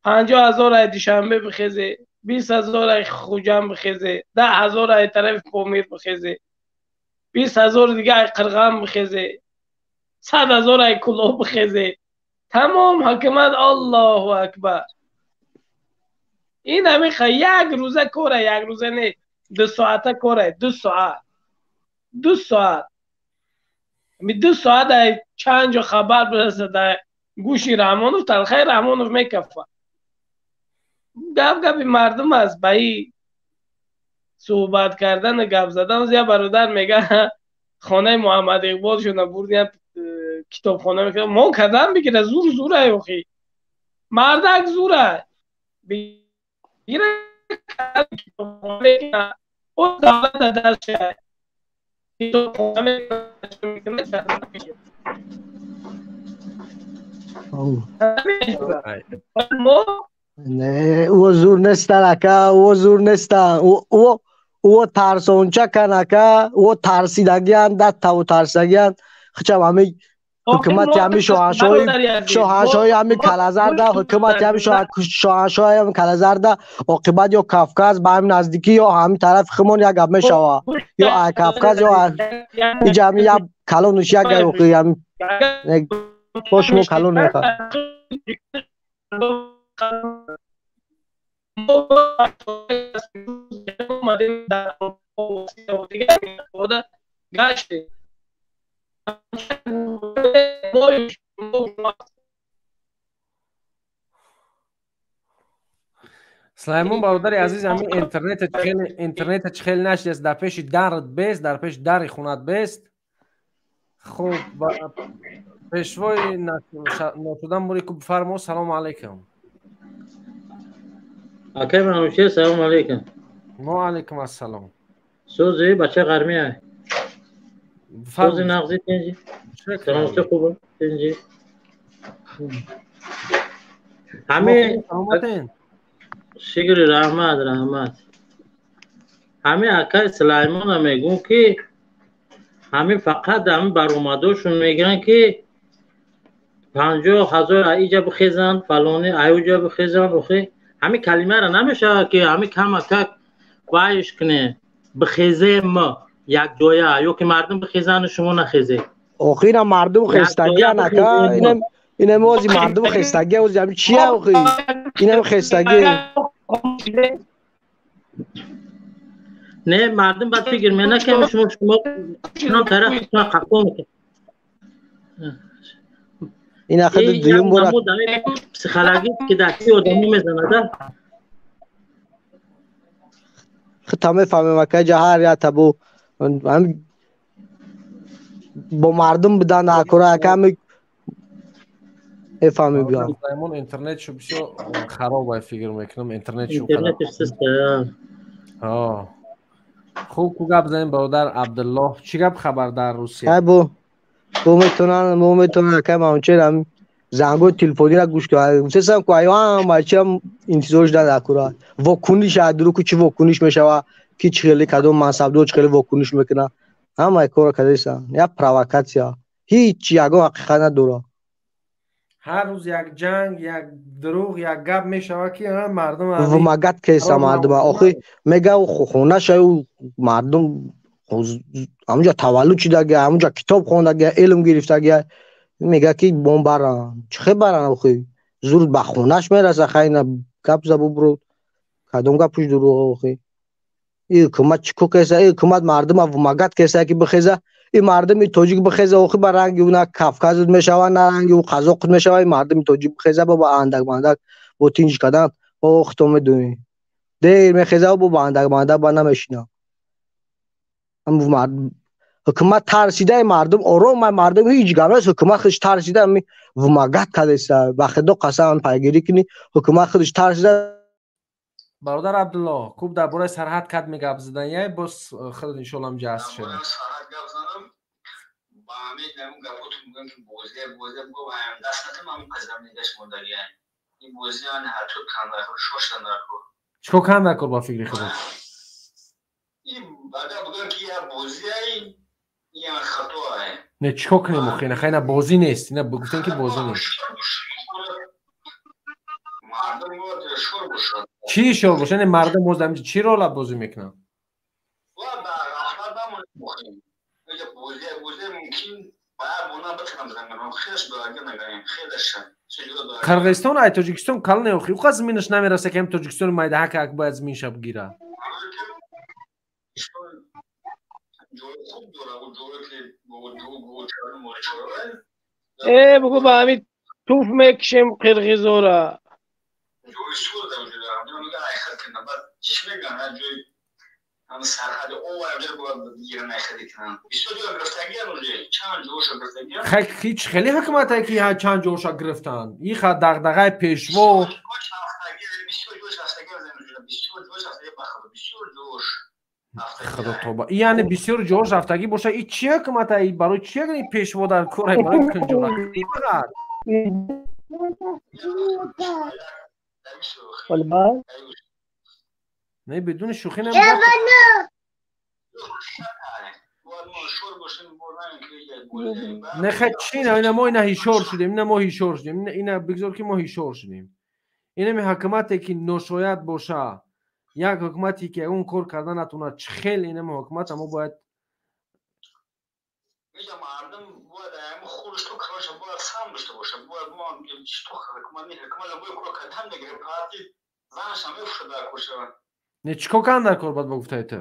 50 000 ай Душанбе бихезе, 20 000 ай Хуҷанд бихезе, 10 000 ай тарафи Помир бихезе, 20 000 дига ай Қирған бихезе, 100 000 ай Кӯлоб бихезе, тамом, ҳукумат, Аллоҳу акбар. Ин ҳамиқа як рӯза кора, як рӯза не, 2 соата кора, 2 соат, 2 соат, 2 соат ай чанд ҷо хабар бирасад дар гӯши Раҳмонов, талхаи Раҳмонов мекафад. Гап гапи мардум аст. Ба и суҳбат кардану гап задан я бародар мега, хонаи Муҳаммад Иқбол шуна бурдиям, китобхона мекунам, мо кадам бигира, зур зурай, охи мардак зурай бигира, китобхона о давлата дастша, китобхона мекунад. Мо Не, ӯ зур нестан, ака, ӯ зур нестан. Ӯ тарсончакан, ака, ӯ тарсидагиан, даттаву тарсидагиан. Хичам ҳами ҳукумати ҳами шоҳаншоҳи, шоҳаншоҳи ҳами калазарда, ҳукумати ҳами шоҳаншоҳи ҳами калазарда, оқибат ё Кавказ ба ҳами наздикӣ, ё ҳами тарафи химон як гап мешава. Ё Кавказ, ё иҷа ҳами як калонуш як гап ҳами бо шумо калон меха. Гаштем. Сулаймон, бародари азиз, ҳамин интернета чӣ хеле нашидааст, дар пеши дарат бест, дар пеши дари хонат бест. Хуб, пешвои ношуда Мурику, бифармо, салому алайкум. Акай Манучер, салому алайкум. Мо алайкум ассалом. Сӯзи бача ғармия. Сӯзи нағзи, тинҷи. Саломати, хуб, тинҷи. Ҳами шукри, раҳмат, раҳмат. Ҳами акай Сулаймона мегӯм, ки ҳами фақат ҳами баромадошон мегӯянд, ки 50 000 иҷа бихезанд, фалони аюҷа бихезанд. Охи ҳами калимаро намешавад, ки ҳами камакак вайш куне, бихезем якҷоя, ё ки мардум бихезанду шумо нахезед. Охи, ина мардум хестагиан, ака, инам ози мардум хестагия, ози ҳами чия, охи инам хестагӣ. Не, мардум бад фикр менакем, шумо тараф қафо мекунед. Ин ахиди дуюм бора. Психологӣ ки дасти одамо мезанада. Хита мефаҳмем, ака, ҷа ҳар як табу бо мардум будан акура, ака, ҳами мефаҳмем биём. Сулаймон, интернетшу бисёр хароб ай, фикр мекунам, интернетшу. Интернетш суста. Хуб, ку гап занем, бародар Абдуллоҳ, чӣ гап хабар дар Русия? Бо метавонан, ака Манучер, ҳами зангои телефонира гӯш кунад. Гуфтесам ку аё ҳама чиам интизор шудан акура. Вокуниш дуруку чӣ вокуниш мешава, ки чӣ хеле, кадом мансабдор чӣ хеле вокуниш мекунад. Ҳамаи корро кардесан. Як провокатсия. Ҳеҷ ягон ҳақиқат надорад. Ҳар рӯз як ҷанг, як дурӯғ, як гап мешавад, ки мардум вумагат кеса мардума. Охи мега хонаша мардум ҳамунҷа таваллуд шудагия, ҳамунҷа китоб хондагия, илм гирифтагия, мега ки бом баранд. Чӣ хел баранд, охи? Зур ба хонаш мераса, хайна гап забу буро. Кадом гапуш дурӯғ, охи? И ҳукумат чӣ кор кеса? И ҳукумат мардума вумагат кеса, ки бихеза. И мардуми тоҷик бихеза, охи, ба ранги ӯ на Кавказут мешава, на ранги ӯ қазоқут мешава. И мардуми тоҷик бихеза, бо ба андак мандак бо тинҷ кардан, о хито медонӣ. Дер мехеза, бо ба андак мандак ба намешина. Ҳукумат тарсида, мардум ором, мардум ҳеҷ гап нест. Ҳукумат худаш тарсида, вумагат кардеса. Ба худо қасам, пайгирӣ кунӣ, ҳукумат худаш тарсида. Бародар Абдулло, хуб, дар бораи сарҳад кад мегап задан, яй боз худат иншоалло ҳамҷа ҳаст шавад. Сарҳад гап занам, ба ҳамин ҳамун гапотон мегӯям, ки бозия, бозия бо даст натам, ҳамун қазамнигаш мондагия. Ин бозия ҳатто кандакор шоштан даркор. Чикор кандакор ба фикри худат? Ин баъда бигӯям, ки як бозияи Не, чӣ кор кунем охи? Ина ина бозӣ нест, ина гуфтем ки бозӣ нест. Чӣ ишор бошад? Яъне мардум боз дар чӣ рола бозӣ мекунанд? Қирғизистон ай Тоҷикистон калоне охи, уқа зиминаш намераса ки ҳам Тоҷикистони майда ҳак ҳак бояд зиминша бигира. Э, бугу ба ҳамин туф мекишем қирғизора. Ҳеҷ хеле ҳукмате ки чанд ҷоша гирифтанд. Иха дағдағаи пешво. Худо тоба. Яъне бисёр ҷош рафтагӣ боша, и чӣ ҳукмата? И барои чӣ пешво дар кор барои кунҷора? Не, бидуни шӯхӣ не, хай чӣ ина мо ина ҳишор шудем, ина мо ҳишор шудем, ина бигзор ки мо ҳишор шудем. Инами ҳукумате ки ношояд боша, як ҳукумате ки ягон кор карда натавонад, чӣ хел инами ҳукумата мо бояд не, чӣ кор кардан дар кор баъд ба гуфтаи ту?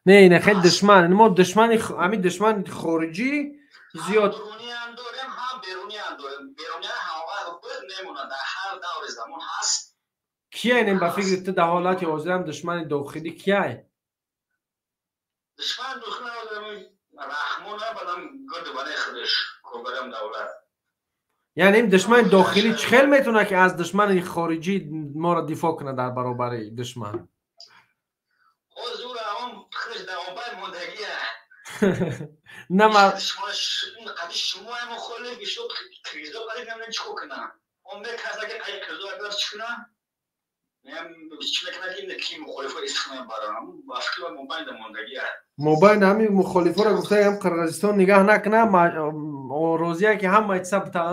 Не, ина хеле душман, мо душмани ҳамин душмани хориҷӣ зиёд. Кия инем ба фикри ту дар ҳолати ҳозирам душмани дохилӣ кияй? Яъне ин душмани дохилӣ чӣ хел метавонад ки аз душмани хориҷӣ моро дифоъ кунад дар баробари душман? Мобайн ҳамин мухолифоро гуфтаам Қирғизистон нигаҳ накуна, розия ки ҳама чиза бита.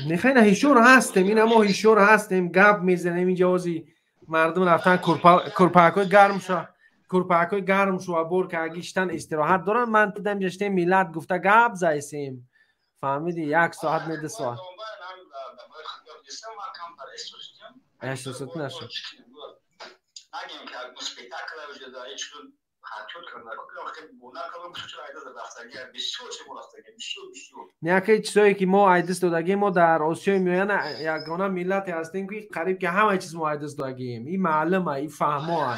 Не, хай, ҳишор ҳастем, ина мо ҳишор ҳастем, гап мезанем инҷа ози мардум рафтан курпакҳои гарм ша, курпакҳои гарм шува бор ка гиштан истироҳат доранд. Ман дидам ҷаштем миллат гуфта гап зайсем. Фаҳмиди, як соат не, ду соат. Эҳсосот нашуд. Яке чизое ки мо айдис додагем, мо дар Осиёи Миёна ягона миллате ҳастем ки қариб ки ҳама чиз мо айдис додагем. Ин маълума, ин фаҳмоа.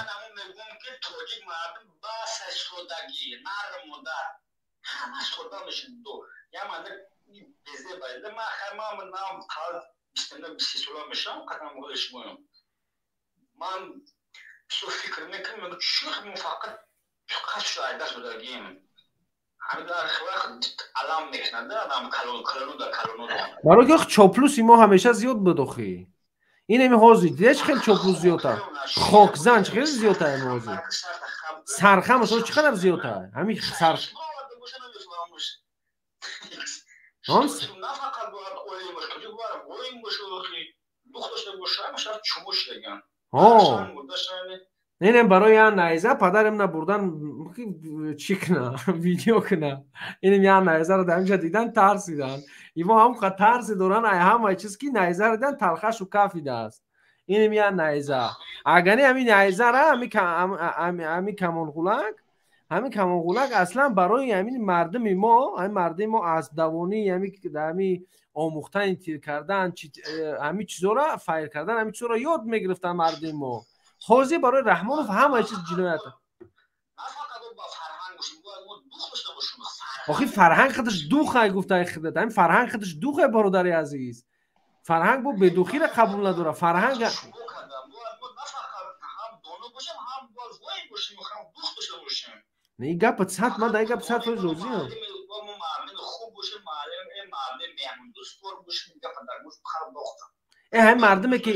Барои ки чоплуси мо ҳамеша зиёд буд охи. Инами ҳозир дидеш хеле чоплус зиёдта. Хокзан чӣ хеле зиёдта ами ҳозир. Сархамаш чӣ қадар зиёдта? Ҳамин сар Не, барои як найза падарам набурдан чӣ куна, видео куна. Инам як найзаро дар инҷа дидан тарсидан. Имо ҳам тарси доран ай ҳамаи чиз ки найзаро дидан талхашу кафидааст. Инам як найза. Агар не ҳамин найзара, ҳамин камонғулак, ҳамин камонғулак аслан барои ҳамин мардуми мо, ҳамин мардуми мо аспдавонӣ, ҳамин омӯхтани тир кардан, ҳамин чизоро файр кардан, ҳамин чизоро ёд мегирифтанд мардуми мо. Ҳозир барои Раҳмонов ҳама чиз ҷиноят. Охи фарҳанг худаш духай, гуфтай худат. Ҳамин фарҳанг худаш духай, бародари азиз. Фарҳанг бо бедухиро қабул надорад. Фарҳанг не, ин гапа сад, ман дар ин гап 100% розиам. Э, ҳамин мардуме ки,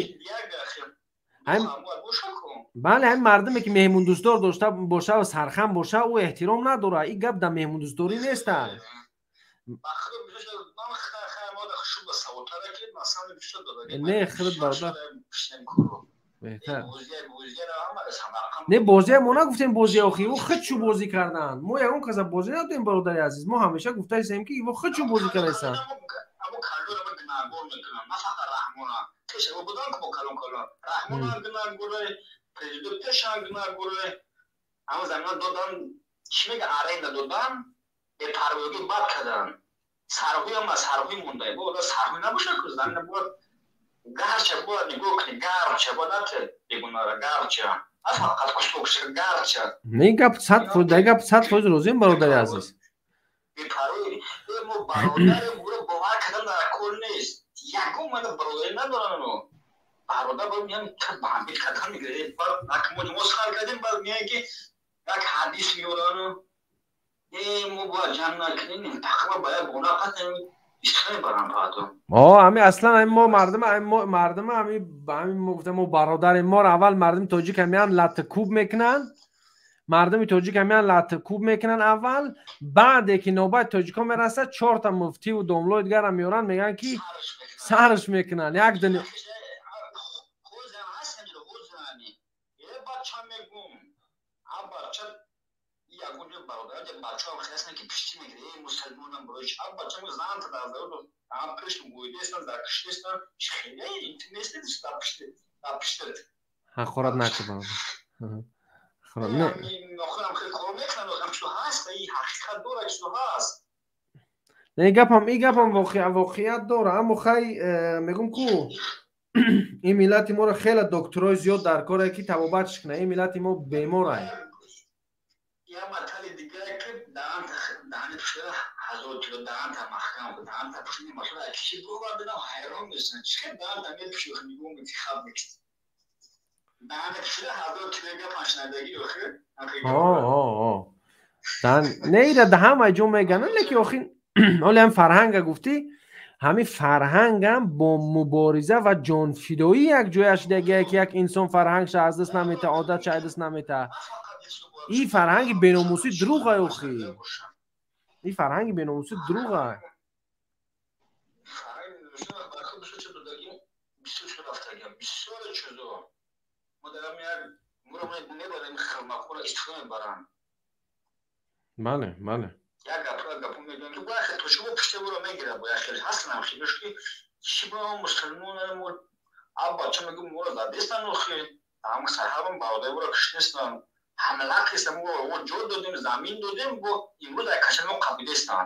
бале, ҳамин мардуме ки меҳмондӯстдор дошта боша ва сархам боша, ӯ эҳтиром надорад. Ин гап дар меҳмондӯстдорӣ неста. Не, худат, бародар, беҳтар не. Бозия мо нагуфтем, бозия охи ӯ худшу бозӣ карданд. Мо ягон каса бозӣ надодем, бародари азиз. Мо ҳамеша гуфтаистем, ки иво худшу бозӣ кардаистанд. Гарча бояд нигоҳ кунӣ, гарча бояд нате бегунара, гарча на фақат кусокша, гарча. Не, гап 100%, дар гап 100% розием, бародари азиз. Бепарвоӣ мо бародарем, ӯро бовар кардан дар кор нест. Ягон мана бародарӣ надоранд. Бародар бояд меян бамбит кардан мегирад. Баъд мо сар кардем, баъд меян ки як ҳадис меоранд. Э, мо бояд ҷанг накунем, тақрибан ба як гуна қатем. Ҳами аслан ҳами мо мардум, ҳами мо мардум, ҳами ҳами мо гуфтем, мо бародарем. Моро аввал мардуми тоҷик ҳамиян латтакӯб мекунанд, мардуми тоҷик ҳамиян латтакӯб мекунанд аввал. Баъде ки навбати тоҷикҳо мерасад, чорта муфтиву домлои дигарам меоранд, мегӯянд ки сарш мекунанд як дунё. Ҳақорат накун, бародар. Не, гапам, ин гапам воқеият дора, аммо хай, мегум ку, ин миллати моро хеле докторои зиёд дар коре ки табобатш кунад. Ин миллати мо беморай. Я матали дигар ки даҳани пушта ҳазор кило даҳанта маҳкам, даҳанта пушти масала киши бовардинам, ҳайрон мешавам, чӣ хел даҳанта мепуши, нигоҳ мекунӣ, хаб мекунӣ, даҳани пушта ҳазор кило гапан шунавидагӣ охир. Не, ира да ҳама ҷо мегананд, лекин охир ҳоле ҳам фарҳанга гуфтӣ, ҳамин фарҳангам бо мубориза ва ҷонфидоӣ як ҷоя шудагие, ки як инсон фарҳангша аз даст намета, одатша аз даст намета. Ин фарҳанги беномусӣ дурӯғай охи, ин фарҳанги беномусӣ дурӯғай. Бале, бале. Як гапро гапо мегӯям ки бояд тоҷикҳо пушти ӯро мегирад, бояд хеле ҳастанд хелеш ки чӣ ба мусулмонам аб бача мегӯм, моро задестан охи, ҳам сарҳабам бародари ӯро куштестан, ҳамла кистан, мо ҷо додем, замин додем, бо имрӯз як кашал мо қабидестан.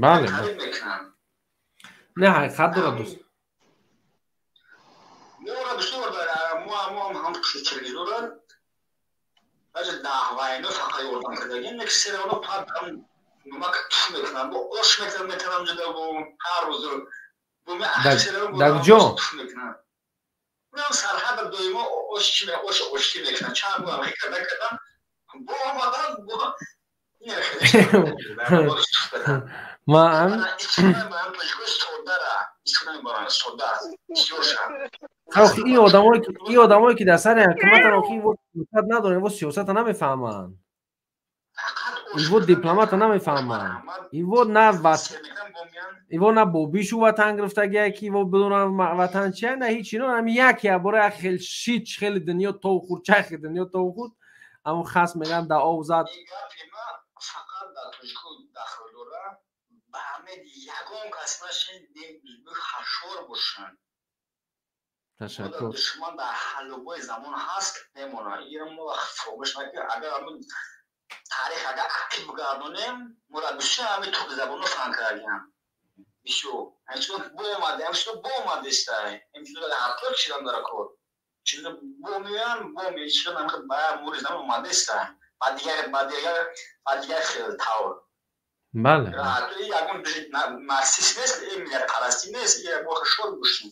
Бале, мекунанд. Не, ҳақиқат дорад, дӯст. Моро бисёр мо ҳам телевизора даже даҳвайно фақат ёрдам кардагим, лекин серавно падам нумак туф мекунам, бо ош мекунам, метавам ҷуда бо ҳар рӯз Дар ҷо туф мекунам. Унам сарҳада доимо ош чи ош ошти мекунам, чанд бор карда кардам, бо омадан бо. Ман ин одамое ки дар сари ҳукуматан, охи, иво сиёсат надоранд, иво сиёсата намефаҳманд, иво дипломата намефаҳманд, иво на иво на бобишу ватан гирифтагия, ки иво бидонанд ватан чия, на ҳеч. Ино ҳами як ябора як хел шит, хели дунё тов хӯрд, чахи дунё тов хӯрд, ҳамон хас мегӯянд да ов зад. Фақат дар тоҷико дахл дора, ба ҳамед ягон кас нашин, ҳашор бошанд. Ташаккур. Душман дар ҳаллубои замон ҳаст, мемонад. Ира мо фаромӯш накунем. Агар ҳамин таърих агар ақиб бигардонем, моро бисёр ҳамин туркзабонҳо фаҳм кардагианд. Бисёр. Ҳамчунон бо омада, ҳамчунон бо омадеста. Ҳамчунон ҳатто чизам дар кор. Чунон бо меоянд, бо меоянд, чунон ҳамин ба мури замон омадеста. Ба дигар хел тавр. Бале. Ҳатто ягон марксист нест, миллатпарастӣ нест, ягон хушҳол бошем.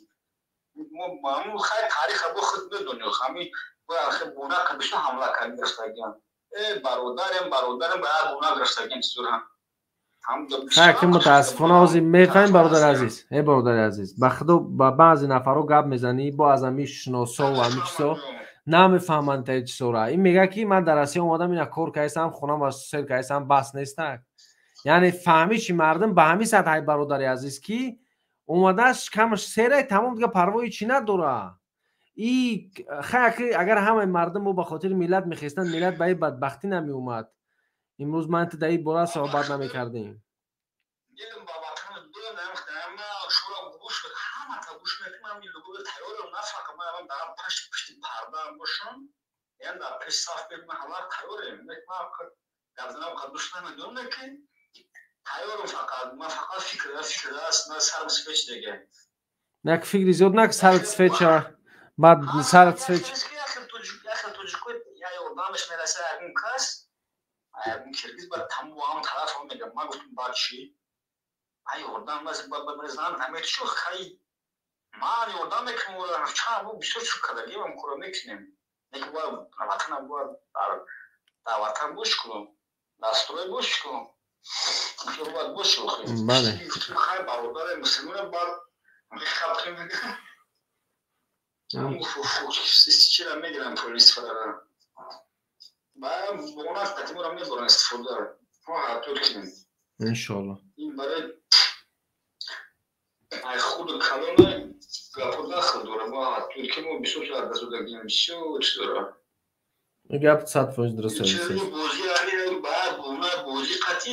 Мо хай тариха бо худ медонем, ҳамин бояд буна бисёр ҳамла кард гирифтагиан. Бародарем, бародарем, ба ҳар буна гирифтагиан чизура. Хай ки мутаассифона ҳозир мефаҳмем, бародари азиз. Э бародари азиз, ба худо ба баъзе нафарҳо гап мезанӣ, бо аз ҳамин шиносо ва ҳамин чизо намефаҳманд та чизора. Ин мегӯяд ки ман дар Россия омадам, ина кор кардам, хонам сер кардам, бас нестак. Яъне фаҳмиши мардум ба ҳамин сатҳ, ай бародари азиз, ки омадаш камаш серай, тамом, дига парвои чӣ надора. И хай агар ҳамаи мардум мо ба хотири миллат мехестанд, миллат ба ин бадбахтӣ намеомад. Имрӯз ман ту дар ин бора суҳбат намекардем. Як фикри зиёд нак, сарат сфет шава, баъд сарат сфет. Киргиз ба тамом тараф мегам. Ман гуфтам баъд чӣ? Ай ёрдам мезанам, ҳамин чӣ хай ман ёрдам мекунам, чанд бо бисёр чӣ кардагиам кора мекунем. Лекин бояд ватана, бояд дар ватан бош кунам, дар строй бош кунам. Бояд бош. Бале. Хай бародари мусулмон баъд хаб мегам. Чира мегирам пул истифода. Иншоалло. Ин барои ай худу калона гапо дахл дора. Мо ҳатто мо бисёр чиз аз додагим, бисёр чиз дора. Гап 100% дуруст аст. Бозӣ баъд буна бозӣ қатӣ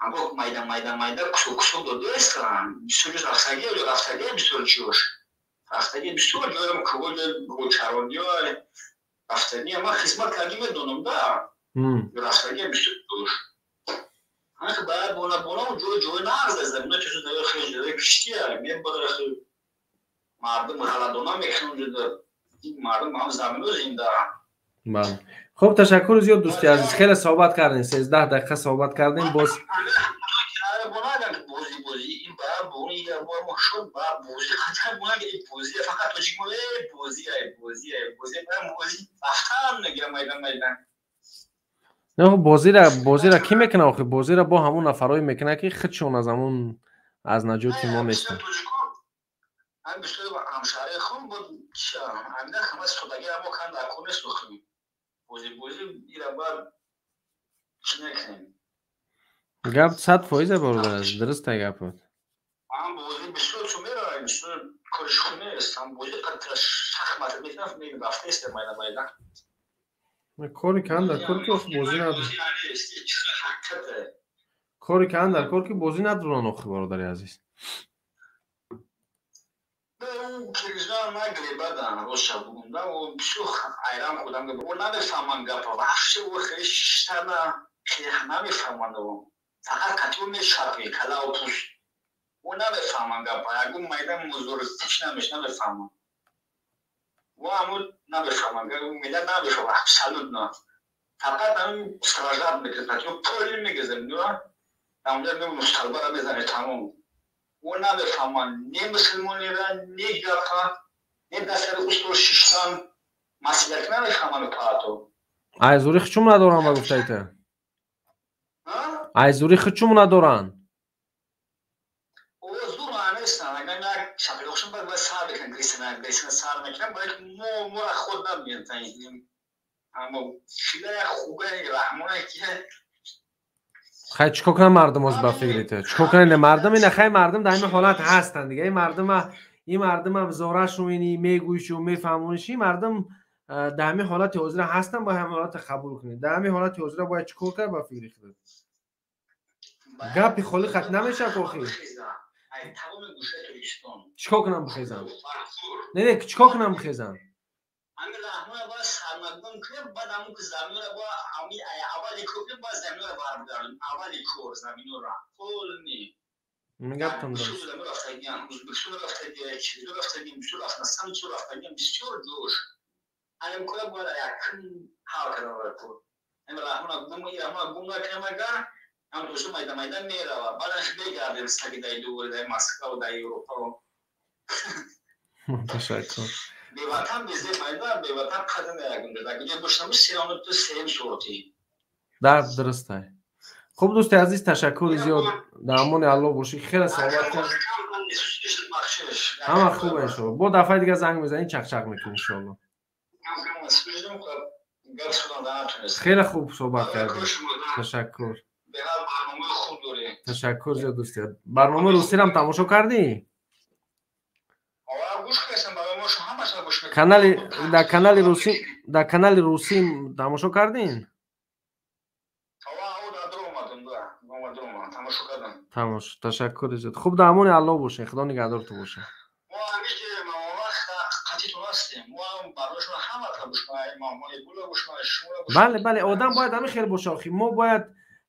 ҳамон майда майда майда кусо кусо додаистан. Бисёр ҷош рафтагӣ, рафтагӣ, бисёр чиёш рафтагӣ, бисёр ҷоям кӯҳ чарондиё рафтагӣ. Ман хизмат кардӣ, медонам да, рафтагӣ бисёр дош. Ҳамин баъд бона бона ҷой ҷой нағз аст. Замина чизо дар хеле ҷой киштия мебара, хеле мардум ғаладона мекунанд ҷуда. Мардум ҳам замино зинда. Бале. Хуб, ташаккур зиёд, дӯсти азиз. Хеле суҳбат кардем, 13 дақиқа суҳбат кардем боз. Бозӣ бозӣ ин баъд бони шуд, баъд бозӣ қатъан бона бозӣ фақат тоҷик мо бозӣ ай бозӣ ай бозӣ бозӣ рафтан мегирам майдан майдан. Не, бозира кӣ мекунад охи? Бозира бо ҳамун нафарое мекунад, ки худшон аз ҳамун аз наҷоти мо нестанд. Ҳам бисёр ҳамшаҳрии хун буд, ҳамина ҳама содагӣ мо кан дар кор нест охи. Бозӣ бозӣ ира баъд чӣ мекунем? Гап 100% бародар азиз, дуруст ай гапот. Ҳам бозӣ бисёр чун меравем, бисёр кориш хун нест. Ҳам бозӣ қадр шахмат мекунам, рафтаист майда майда. Кори кан дар кор ки охи бозӣ надорад. Кори кан дар кор ки бозӣ надоранд охи, бародари азиз. Киргизон наглебадан, роша бугунда, бисёр айрам худам, о намефаҳманд гапа вообще, о хеле шиштана хеле намефаҳманд, фақат катио мешапи калау пӯст, о намефаҳманд гапа, ягон майда музор чӣ намеш намефаҳманд, о ҳамо намефаҳманд, миллат намефаҳманд абсолютно, фақат ҳамин стражат мекунад, катио пул мегезем, намуда мусталбара мезане, тамом. О намефаҳманд не мусулмонера, не гапа, не дар сари устол шиштан масъулият намефаҳманд паато. Айзури хучум надоранд ба гуфтаи ту? Айзури хучум надоранд. Зур нестанд. Агар як шапилоқшон бояд сар бикунанд, грисана грисана сар мекунанд, бояд мо мора худ набинанд. Аммо фила як хубе раҳмоне ки Хай, чикор кунанд мардум оз ба фикри ту? Чикор кунанд мардум? Ина хай, мардум дар ҳамин ҳолат ҳастанд дига. Ин мардума зорашо ини мегӯишу мефаҳмониши, ин мардум дар ҳамин ҳолати ҳозира ҳастанд, бояд ҳамин ҳолатро қабул кунед. Дар ҳамин ҳолати ҳозира бояд чикор кард ба фикри худат? Гапи холӣ хат намешавад охи. Ай тамоми гӯшаи Тоҷикистон. Чикор кунам бихезам? Не, чикор кунам бихезам? Ҳамин Раҳмона бояд сарнагун кунем, баъд ҳамун ки заминро бояд ҳамин аввали кор кунем, бояд заминро барбигардонем. Аввали кор заминро. Полный. Гаптон дуруст. Рафтагиам, Ӯзбекистон рафтагиам, чизо рафтагиам, бисёр Афғонистон чизо рафтагиам, бисёр ҷош. Ҳамин кора бояд якум ҳал кардан бояд кор. Ҳамин Раҳмона гум, Раҳмона гум накунем агар, ҳам дӯстон майда майда мерава. Баъдаш мегардем саги дар дувор, дар Москва, дар Европа. Ташаккур. Беватан безе майда, беватан қадам наягунда. Дар куҷо бошам, сирону ту сеюм сорти. Дард дурустай. Хуб, дӯсти азиз, ташаккури зиёд. Дар амони Аллоҳ бошӣ. Хеле суҳбат кард. Ҳама хуб, иншоалло. Бо дафъаи дигар занг мезанӣ, чақчақ мекунӣ, иншоалло. Хеле хуб суҳбат кардем. Ташаккур. Ташаккур зиёд, дӯсти. Барномаи русиро тамошо кардӣ? Канали дар канали русӣ, дар канали русӣ тамошо кардин? Тамош. Ташаккур зиёд. Хуб, дар амони Аллоҳ бошед. Худо нигаҳдорту бошад. Бале, бале, одам бояд ҳамин хел боша охи. Мо бояд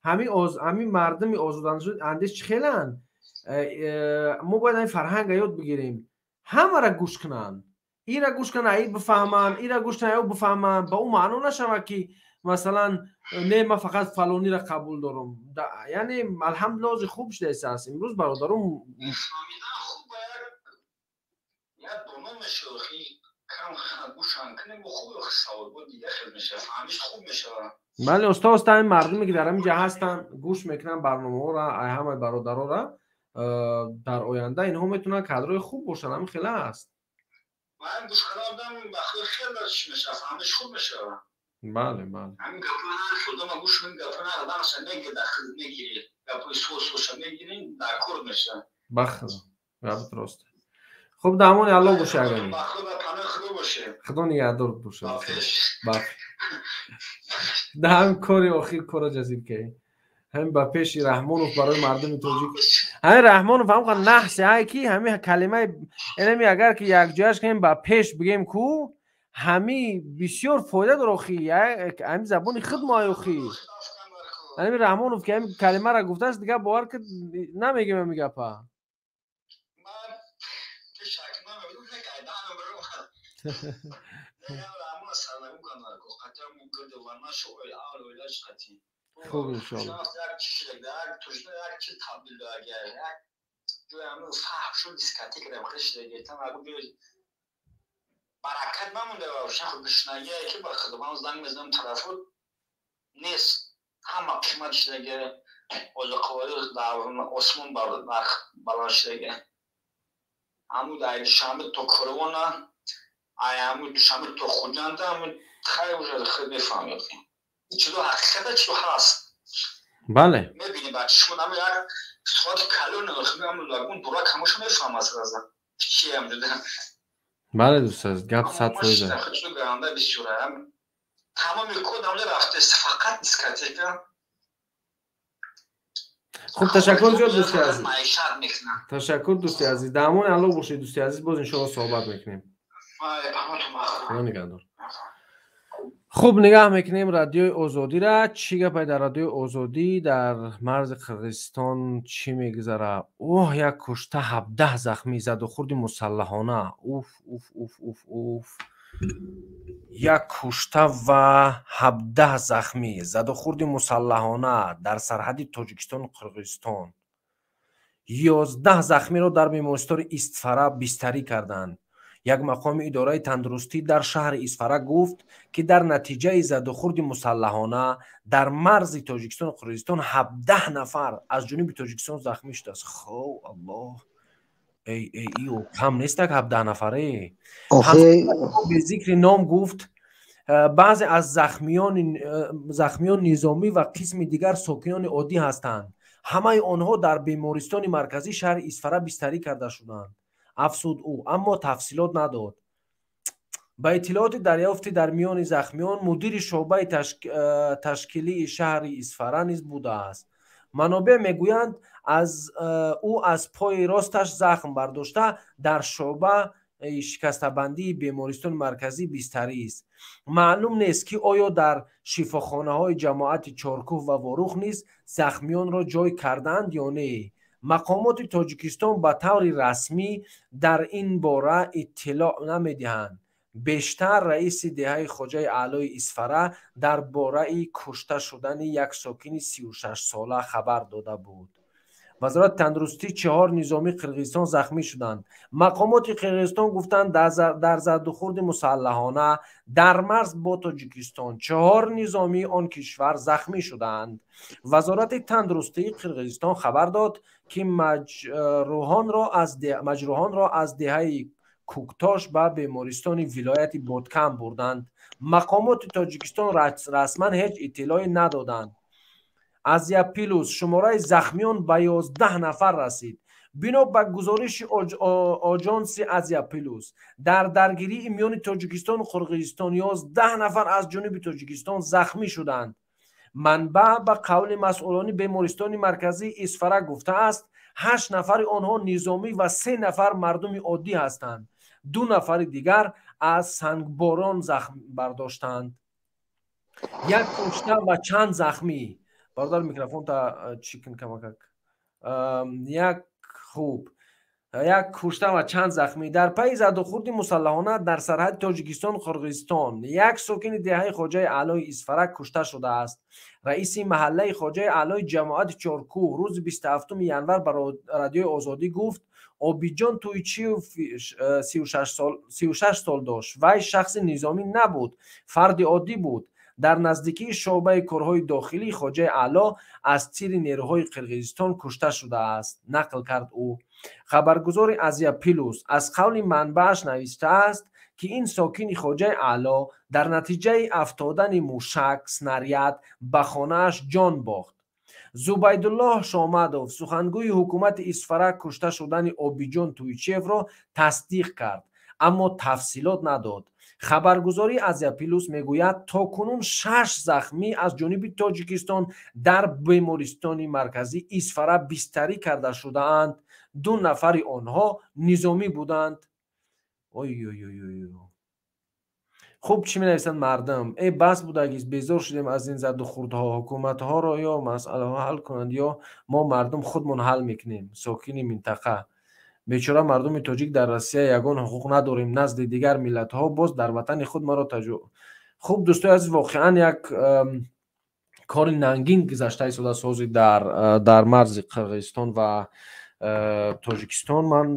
ҳамин мардуми озодандеш чӣ хеланд? Мо бояд ҳамин фарҳанга ёд бигирем. Ҳамаро гӯш кунанд. Ира гӯш кунанд, аи бифаҳманд, ира гӯш кунанд, аю бифаҳманд. Ба ӯ маъно нашавад ки масалан не, ман фақат фалониро қабул дорам. Яъне алҳамдулиллоҳ ҳозир хуб шудааст. Имрӯз бародарон бале, оста оста ҳамин мардуме ки дар ҳамин ҷа ҳастанд, гӯш мекунанд барномаҳоро, ҳамаи бародароро, дар оянда инҳо метавонанд кадрои хуб бошанд. Ҳамин хела аст. Бале, бале. Бахудо, гапат рост. Хуб, дар амони Аллоҳ бошӣ, агами. Худо нигаҳдорт бошад. Дар ҳамин кори охир кора ҷазир кардӣ. Ҳамин ба пеши Раҳмонов барои мардуми тоҷик. Ҳамин Раҳмонов ҳамқа наҳсе ай ки ҳамин калимаи инами агар ки якҷояш кунем ба пеш бигем ку, ҳами бисёр фоида дор охи. Ҳамин забони худ мо охи. Ҳамин Раҳмонов ки ҳамин калимаро гуфтааст, дигар бовар ки намегем ҳамин гапа. Хуб, иншоалло. Баракат намонда гушнагие ки ба худованд занг мезанам, тарафуд нест, ҳама қимат шудаги, озуқаворӣ дар осмон нарх баланд шудаги. Ҳамун дар Душанбе то Корвона, ай ҳамун Душанбе то Хуҷанда, ҳамун хайр уже худ мефаҳмӣ. Чизо ҳақиқата чизо ҳаст. Бале. Мебинӣ ба чишмон ҳамун як соати калон ҳамун лагун дурак ҳамаша мефаҳмад сразу. Чиям ҷуда. Бале, дӯст азиз, гап 100%. Тамоми код ҳамҷа рафтааст, фақат дискотека. Хуб, ташаккур зиёд, дӯсти азиз. Ташаккур, дӯсти азиз. Дар амони Аллоҳ бошед, дӯсти азиз, боз иншоалло суҳбат мекунем. Худо нигаҳдор. Хуб, нигаҳ мекунем Радиои Озодиро. Чӣ гапай дар Радиои Озодӣ дар марзи Қирғизистон чӣ мегузара? Оҳ, як кушта, 17 захмӣ, задухӯрди мусаллаҳона. Уф, уф, уф, уф, уф. Як кушта ва 17 захмӣ, задухӯрди мусаллаҳона дар сарҳади Тоҷикистону Қирғизистон. 11 захмиро дар бемористони Истфара бистарӣ карданд. Як мақоми идораи тандурустӣ дар шаҳри Исфара гуфт, ки дар натиҷаи задухӯрди мусаллаҳона дар марзи Тоҷикистону Қирғизистон 17 нафар аз ҷониби Тоҷикистон захмӣ шудааст. Хо Аллоҳ, эй эй, ио кам нестак 17 нафаре. Бе зикри ном гуфт, баъзе аз захмиён низомӣ ва қисми дигар сокинони оддӣ ҳастанд. Ҳамаи онҳо дар бемористони марказии шаҳри Исфара бистарӣ карда шуданд, афзуд ӯ, аммо тафсилот надод. Ба иттилооти дарёфтӣ дар миёни захмиён мудири шӯъбаи ташкилии шаҳри Исфара низ будааст. Манобеъ мегӯянд, Аз ӯ аз пои росташ захм бардошта, дар шӯъба шикастабандии бемористони марказӣ бистарист. Маълум нест, ки оё дар шифохонаҳои ҷамоати Чоркӯҳ ва Ворух низ захмиёнро ҷой кардаанд ё не. Мақомоти Тоҷикистон ба таври расмӣ дар ин бора иттилоъ намедиҳанд. Бештар раиси деҳаи Хоҷаи Аълои Исфара дар бораи кушта шудани як сокини 36-сола хабар дода буд. Вазорати тандурустӣ: чаҳор низомии Қирғизистон захмӣ шуданд. Мақомоти Қирғизистон гуфтанд, дар задухӯрди мусаллаҳона дар марз бо Тоҷикистон чаҳор низомии он кишвар захмӣ шуданд. Вазорати тандурустии Қирғизистон хабар дод, ки маҷрӯҳонро аз деҳаи Куктош ба бемористони вилояти Боткан бурданд. Мақомоти Тоҷикистон расман ҳеҷ иттилоъе надоданд. Азия Плюс: шумораи захмиён ба 11 нафар расид. Бино ба гузориши оҷонси Азия Плюс, дар даргирии миёни Тоҷикистону Қирғизистон 11 нафар аз ҷониби Тоҷикистон захмӣ шуданд. Манбаъ ба қавли масъулони бемористони марказии Исфара гуфтааст, ҳашт нафари онҳо низомӣ ва се нафар мардуми оддӣ ҳастанд. Ду нафари дигар аз сангборон захм бардоштанд. Як кушта ва чанд захмӣ. Бародар, микрофонта чӣ кун камакак. Як хуб, як кушта ва чанд захмӣ. Дар пайи задухӯрди мусаллаҳона дар сарҳади Тоҷикистону Қирғизистон як сокини деҳаи Хоҷаи Аълои Исфара кушта шудааст. Раиси маҳаллаи Хоҷаи Аълои ҷамоати Чоркӯҳ рӯзи 27 январ ба Радиои Озодӣ гуфт, Обиҷон Туйчиев 36 сол дошт. Вай шахси низомӣ набуд, фарди оддӣ буд. Дар наздикии шӯъбаи корҳои дохилии Хоҷаи Аъло аз тири нерӯҳои Қирғизистон кушта шудааст, нақл кард ӯ. Хабаргузори Азия Плюс аз қавли манбааш навиштааст, ки ин сокини Хоҷаи Аъло дар натиҷаи афтодани мушак снаряд ба хонааш ҷон бохт. Зубайдуллоҳ Шомадов, сухангӯи ҳукумати Исфара, кушта шудани Обиҷон Туйчиевро тасдиқ кард, аммо тафсилот надод. Хабаргузории Азия Плюс мегӯяд, то кунун шаш захмӣ аз ҷониби Тоҷикистон дар бемористони марказии Исфара бистарӣ карда шудаанд. Ду нафари онҳо низомӣ буданд. Ой-ой-ой. Хуб, чӣ менависанд мардум? Э, бас будагист, безор шудем аз ин задухӯрдҳо. Ҳукуматҳоро ё масъалаҳо ҳал кунанд, ё мо мардум худмон ҳал мекунем. Сокини минтақа: бечора мардуми тоҷик дар Россия ягон ҳуқуқ надорем назди дигар миллатҳо, боз дар ватани худ маро таҷу. Хуб, дӯстои азиз, воқеан як кори нангин гузашта истодааст ҳозир дар марзи Қирғизистон ва Тоҷикистон. Ман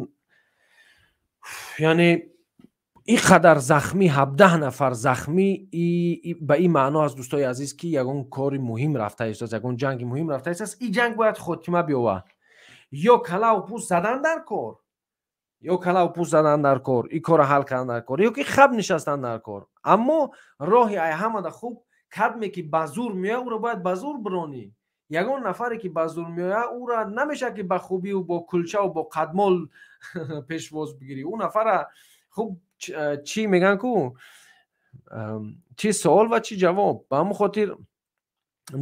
яъне ин қадар захмӣ, 17 нафар захмӣ, ба ин маъно аст, дӯстои азиз, ки ягон кори муҳим рафта истодааст, ягон ҷанги муҳим рафта истодааст. Ин ҷанг бояд хотима биёвад. Ё калаву пӯст задан дар кор, ё калаву пӯст задан дар кор, ин корро ҳал кардан дар кор, ё ки хаб нишастан дар кор. Аммо роҳи ай ҳамада хуб, кадме ки ба зур меояд, ӯро бояд ба зур биронӣ. Ягон нафаре ки ба зур меояд, ӯро намешавад ки ба хубиву бо кулчаву бо қадмол пешвоз бигирӣ. Ӯ нафара хуб чӣ мегӯянд ку, чӣ суол ва чӣ ҷавоб. Ба ҳамон хотир,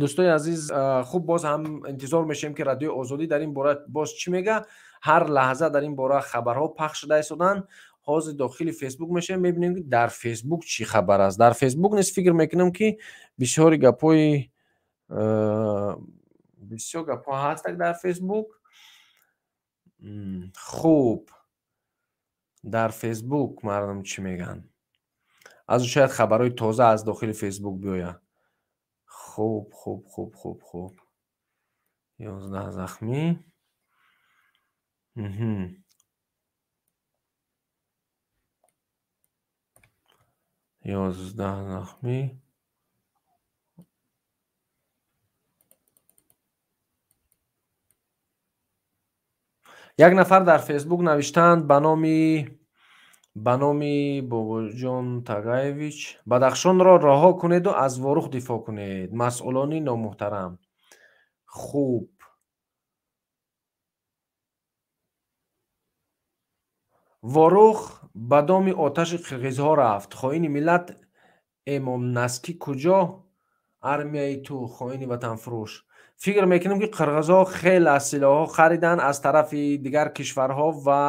дӯстои азиз, хуб, боз ҳам интизор мешавем, ки Радиои Озодӣ дар ин бора боз чӣ мега. Ҳар лаҳза дар ин бора хабарҳо пахш шуда истоданд. Ҳозир дохили Фейсбук мешавем, мебинем, ки дар Фейсбук чӣ хабар аст. Дар Фейсбук низ фикр мекунам, ки бисёри гапҳои, бисёр гапҳо ҳастак дар Фейсбук. Хуб, дар Фейсбук мардум чӣ мегӯянд? Аз шояд хабарҳои тоза аз дохили Фейсбук биёяд. Хуб, хуб, хуб, хуб, хуб, 11 захмӣ. 11 захмӣ. Як нафар дар Фейсбук навиштаанд ба номи Бобоҷон Тагаевич: Бадахшонро раҳо кунеду аз Ворух дифоъ кунед, масъулони номуҳтарам. Хуб, Ворух ба доми оташи қирғизҳо рафт. Хоини миллат Эмомнаски, куҷо армияи ту, хоини ватанфурӯш? Фикр мекунем, ки қирғизҳо хеле аз силоҳҳо хариданд аз тарафи дигар кишварҳо ва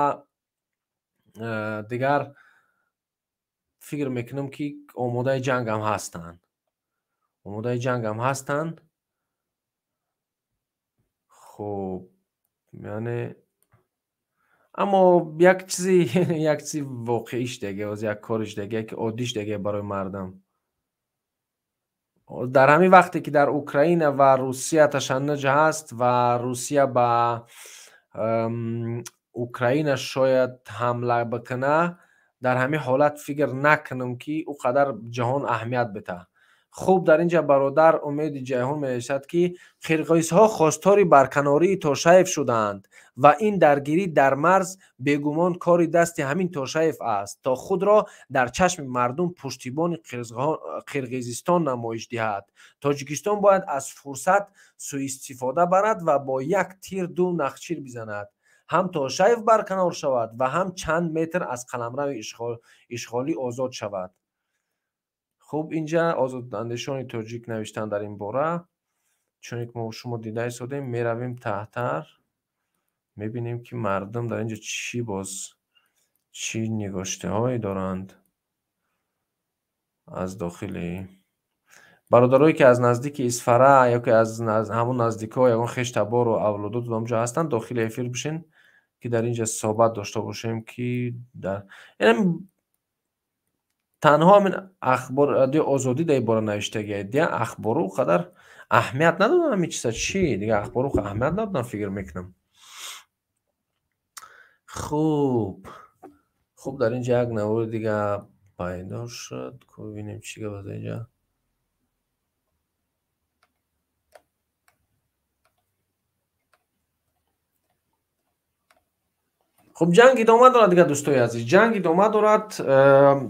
дигар фикр мекунам, ки омодаи ҷангам ҳастанд. Омодаи ҷангам ҳастанд. Хуб, яъне аммо як чизи воқеиш деге, оз як кориш деге, ки оддиш деге барои мардам. Дар ҳамин вақте ки дар Украина ва Русия ташаннуҷ ҳаст ва Русия ба Украина шояд ҳамла бикуна, дар ҳамин ҳолат фикр накунам, ки ӯ қадар ҷаҳон аҳамият битаҳад. Хуб, дар ин ҷа бародар Умеди Ҷайҳун менависад, ки қирғизҳо хостори барканории Тошаев шудаанд ва ин даргирӣ дар марз бегумон кори дасти ҳамин Тошаев аст, то худро дар чашми мардум пуштибони Қирғизистон намоиш диҳад. Тоҷикистон бояд аз фурсат сӯистифода барад ва бо як тир ду нахчир бизанад: ҳам Тошаев барканор шавад ва ҳам чанд метр аз қаламрави ишғолӣ озод шавад. Хуб, инҷа озодандешони тоҷик навиштанд дар ин бора. Чуне ки мо шумо дида истодем, меравем таҳтар, мебинем, ки мардум дар инҷо чӣ боз чӣ нигоштаҳое доранд. Аз дохили бародарое, ки аз наздики Исфара ё ки аз ҳамон наздикҳо ягон хештабору авлодот онҷо ҳастанд, дохили эфир бишин, ки дар инҷа суҳбат дошта бошем, ки дар танҳо ҳамин ахбор Радиои Озодӣ дар ин бора навиштагия. Дигар ахбору ӯ қадар аҳамият надоданд ҳамин чиза. Чӣ дигар ахбору аҳамият надоданд, фикр мекунам. Хуб, дар инҷа як навори дига пайдо шуд. Бибинем, чӣ гап аст инҷа. Хуб, ҷанг идома дорад дигар, дӯстои азиз, ҷанг идома дорад.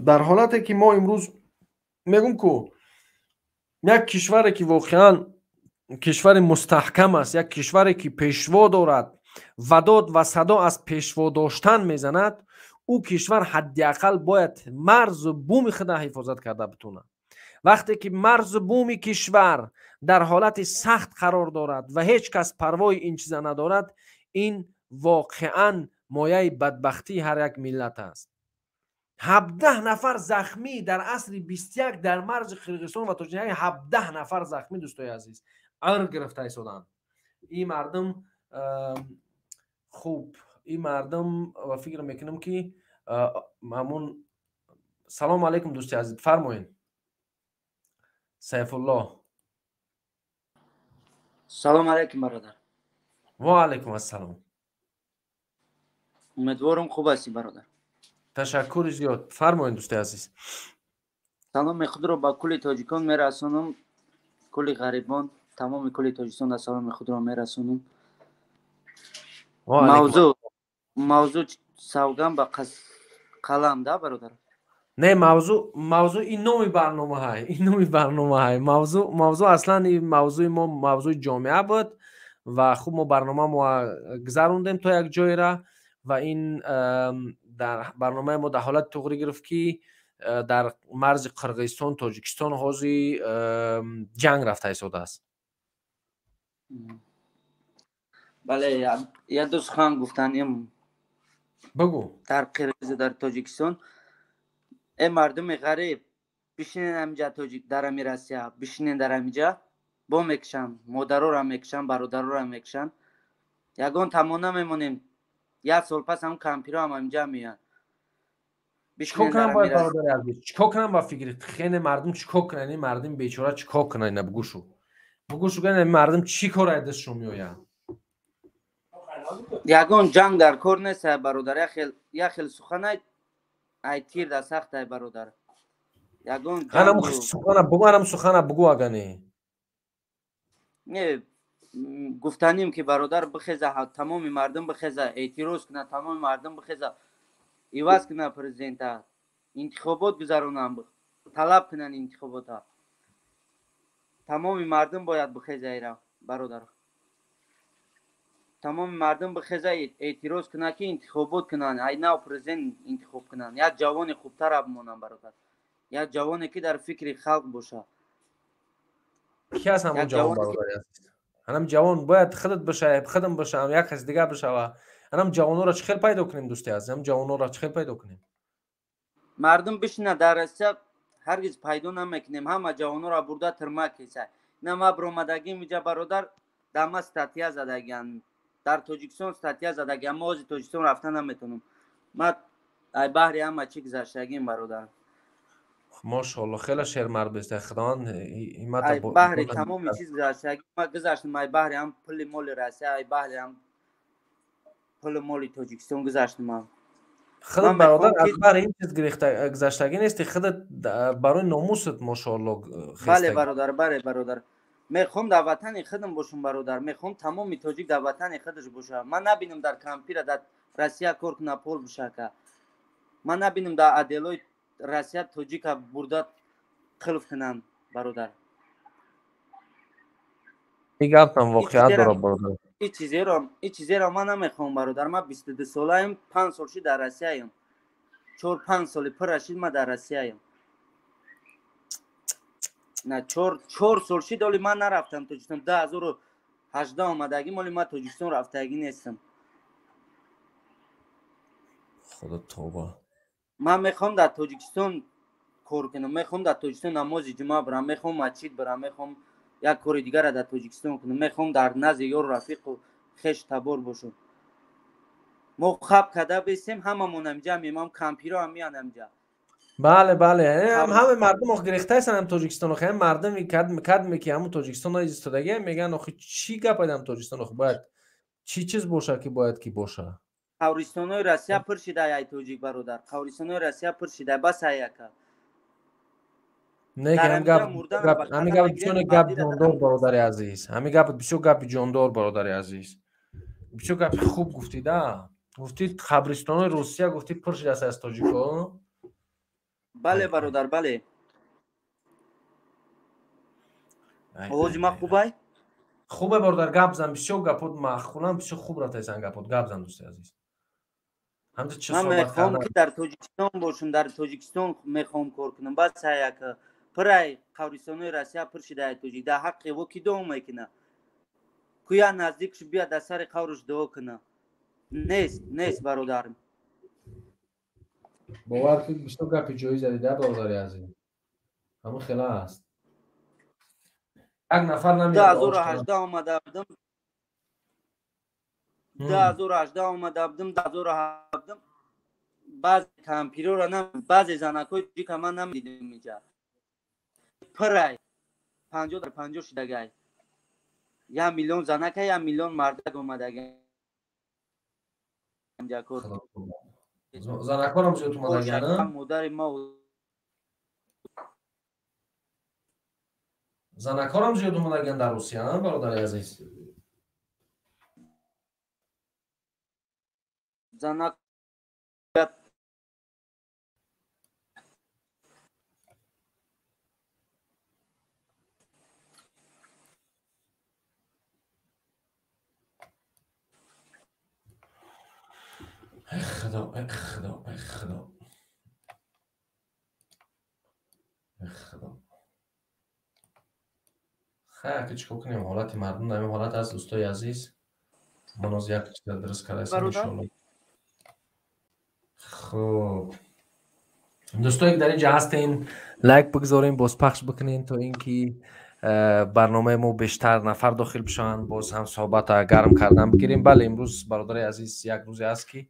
Дар ҳолате ки мо имрӯз мегӯм, ку як кишваре, ки воқеан кишвари мустаҳкам аст, як кишваре, ки пешво дорад ва дод ва садо аз пешво доштан мезанад, ӯ кишвар ҳадди ақал бояд марзу буми худа ҳифозат карда битонад. Вақте ки марзу буми кишвар дар ҳолати сахт қарор дорад ва ҳеҷ кас парвои ин чиза надорад, ин воқеан мояи бадбахтии ҳар як миллат аст. 17 нафар захмӣ дар асри 21 дар марзи Қирғизистон ва Тоҷикистон. 17 нафар захмӣ, дӯстои азиз, ар гирифта истоданд ин мардум. Хуб, ин мардум ва фикр мекунам, ки ҳамун. Салому алайкум, дӯсти азиз, фармоед, Сайфулло. Салому алайкум, бародар. Ва алайкум ассалом. Умедворам, хуб ҳастӣ, бародар. Ташаккури зиёд, фармоед, дӯсти азиз. Саломи худро ба кулли тоҷикон мерасонам, кулли ғарибон, тамоми кулли Тоҷикистон саломи худро мерасонам. Мавзӯъ савган ба қалам да, бародар? Не, мавзӯъ ин номи барномаҳай, ин номи барномаҳай. Мавзӯъ аслан ин мавзӯи мо мавзӯи ҷомеа буд ва хуб, мо барнома мо гузарондем то як ҷойра ва ин дар барномаи мо дар ҳолати туғрӣ гирифт, ки дар марзи Қирғизистон Тоҷикистон ҳозир ҷанг рафта истодааст. Бале, як ду сухан гуфтанем. Бугӯ. Дар Қирғизу дар Тоҷикистон, э мардуми ғариб, бишинен ҳаминҷа, тоҷик дар ами Россия бишинен, дар ҳаминҷа бо мекушанд, модароро мекушанд, бародароро мекушанд, ягон тамона мемонем. Як сол пас ҳам кампиро ҳам ҳаминҷа меоянд. Чикор кунам бояд, бародари азиз, чикор кунам? Ба фикри хене мардум чикор кунанд? Ин мардуми бечора чикор кунанд? Ина бугӯшу, бугӯшу, мардум чӣ кор аз дастшон меояд? Ягон ҷанг дар кор нест, бародар. Як хел суханай ай тир да сахтай, бародар. Ягон сухана бугӯ, анам сухана бугӯ, ага не. Не, гуфтаним, ки бародар, бихеза тамоми мардум, бихеза, эътироз кунад тамоми мардум, бихеза, иваз кунад президента, интихобот гузаронанд, талаб кунанд интихобота. Тамоми мардум бояд бихеза ира, бародар, тамоми мардум бихеза, эътироз кунад, ки интихобот кунанд, ай нав президент интихоб кунанд, як ҷавони хубтара бимонанд, бародар, як ҷавоне, ки дар фикри халқ бошад. Ки аст ҳамон ҷавон, бародари азиз? Анам ҷавон бояд худат боша, худам бошам, як кас дигар бошава. Анам ҷавонҳоро чӣ хел пайдо кунем, дӯсти азиз? Ам ҷавонҳоро чӣ хел пайдо кунем? Мардум бишина дар Россия ҳаргиз пайдо намекунем. Ҳама ҷавонҳоро бурда тирма кеса. Ина ма биромадагим иҷа бародар, дар ма статья задагиан. Дар Тоҷикистон статья задагиан. Ма ҳозир Тоҷикистон рафта наметавонам. Ма ай баҳри ҳама чӣ гузаштагим, бародар. Мошоалло, хеле шермард беста. Худованд ҳиммат ай баҳри тамоми чиз гузаштагим. Ма гузаштам ай баҳри ҳам пули моли Россия, ай баҳри ҳам пули моли Тоҷикистон гузаштам. Худат бародар аз баҳри ин чиз гузаштагӣ нести, худат барои номусат мошоалло хестагӣ. Бале бародар, бале бародар. Мехоҳам дар ватани худам бошам бародар. Мехоҳам тамоми тоҷик дар ватани худаш бошад. Ман набинам дар кампира дар Россия кор куна пол бишака. Ман набинам дар отделои Россия тоҷика бурда қилф кунам бародар. Ин гаптам воқеат дорад бародар. Ин чизеро ман намехоҳам бародар. Ман 22 солаем, 5 сол шид дар Россияем. 4-5 соли пурра шид ман дар Россияем. На 4 сол шид, оли ман нарафтам Тоҷикистон. 2018 омадагим, оли ман Тоҷикистон рафтагӣ нестам. Худо тавба. Ман мехоҳам дар Тоҷикистон кор кунам, мехоҳам дар Тоҷикистон намози ҷумъа бирам, мехоҳам масҷид бирам, мехоҳам як кори дигарро дар Тоҷикистон кунам, мехоҳам дар назди ёру рафиқу хеш табор бошам. Мо хаб карда бесем, ҳамамон ҳамҷа мемам, кампиро ҳам меян ҳамҷа. Бале, бале. Ҳамаи мардум ох гирифтаистанд ҳам Тоҷикистон, охи ҳам мардуми кадме ки ҳамун Тоҷикистон истодагиам мегӯянд, охи чӣ гап айдам Тоҷикистон, охи бояд чӣ чиз боша ки бояд ки боша? Қабристонои Россия пур шида ай тоҷик бародар. Қабристонои Россия пур шида, бас ай яка. Не, ҳам гап, ҳамин гап бисёр гап ҷондор бародари азиз. Ҳамин гап бисёр гапи ҷондор бародари азиз. Бисёр гапи хуб гуфтӣ да. Гуфтӣ қабристонои Русия гуфтӣ пур шидааст аз тоҷико. Бале бародар, бале. Овози ман хубай? Хубе бародар, гап зан, бисёр гапот маъқулам, бисёр хуб рафтаисан гапот. Гап зан дӯсти азиз. Ман мехоҳам ки дар Тоҷикистон бошам, дар Тоҷикистон мехоҳам кор кунам. Бас як пурай қабристонои Россия пур шида ай тоҷик. Дар ҳаққи во ки дуо мекуна? Куя наздикш бия дар сари қабрш дуо куна? Нест, нест бародар. Бовар кун, бисёр гапи ҷоӣ задӣ да бародари азиз. Ҳамин хела аст. Як нафар намеояд. 2018 омада будам. 2018 омада будам, 2017 баъзе кампирора нам, баъзе занакҳои тоҷика ман намедидам инҷа. Пурай 50 дар 50 шидагай. 1 миллион занака, 1 миллион мардак омадагай. Инҷа кор. Занакҳорам зиёд омадаган? Модари мо занакҳорам зиёд омадаган дар Русия, бародари азиз? Занак Худо, худо, худо, худо. Хай, ки чикор кунем, ҳолати мардум дар ин ҳолат аст, дӯстои азиз. Мо ноз як чиза дуруст кардаистем, иншоалло. Хуб, дӯстое ки дар ин ҷа ҳастен, лайк бигзорем, бозпахш бикунем, то ин ки барномаи мо бештар нафар дохил бишаванд, боз ҳам суҳбата гарм кардан бигирем. Бале, имрӯз бародари азиз як рӯзе аст ки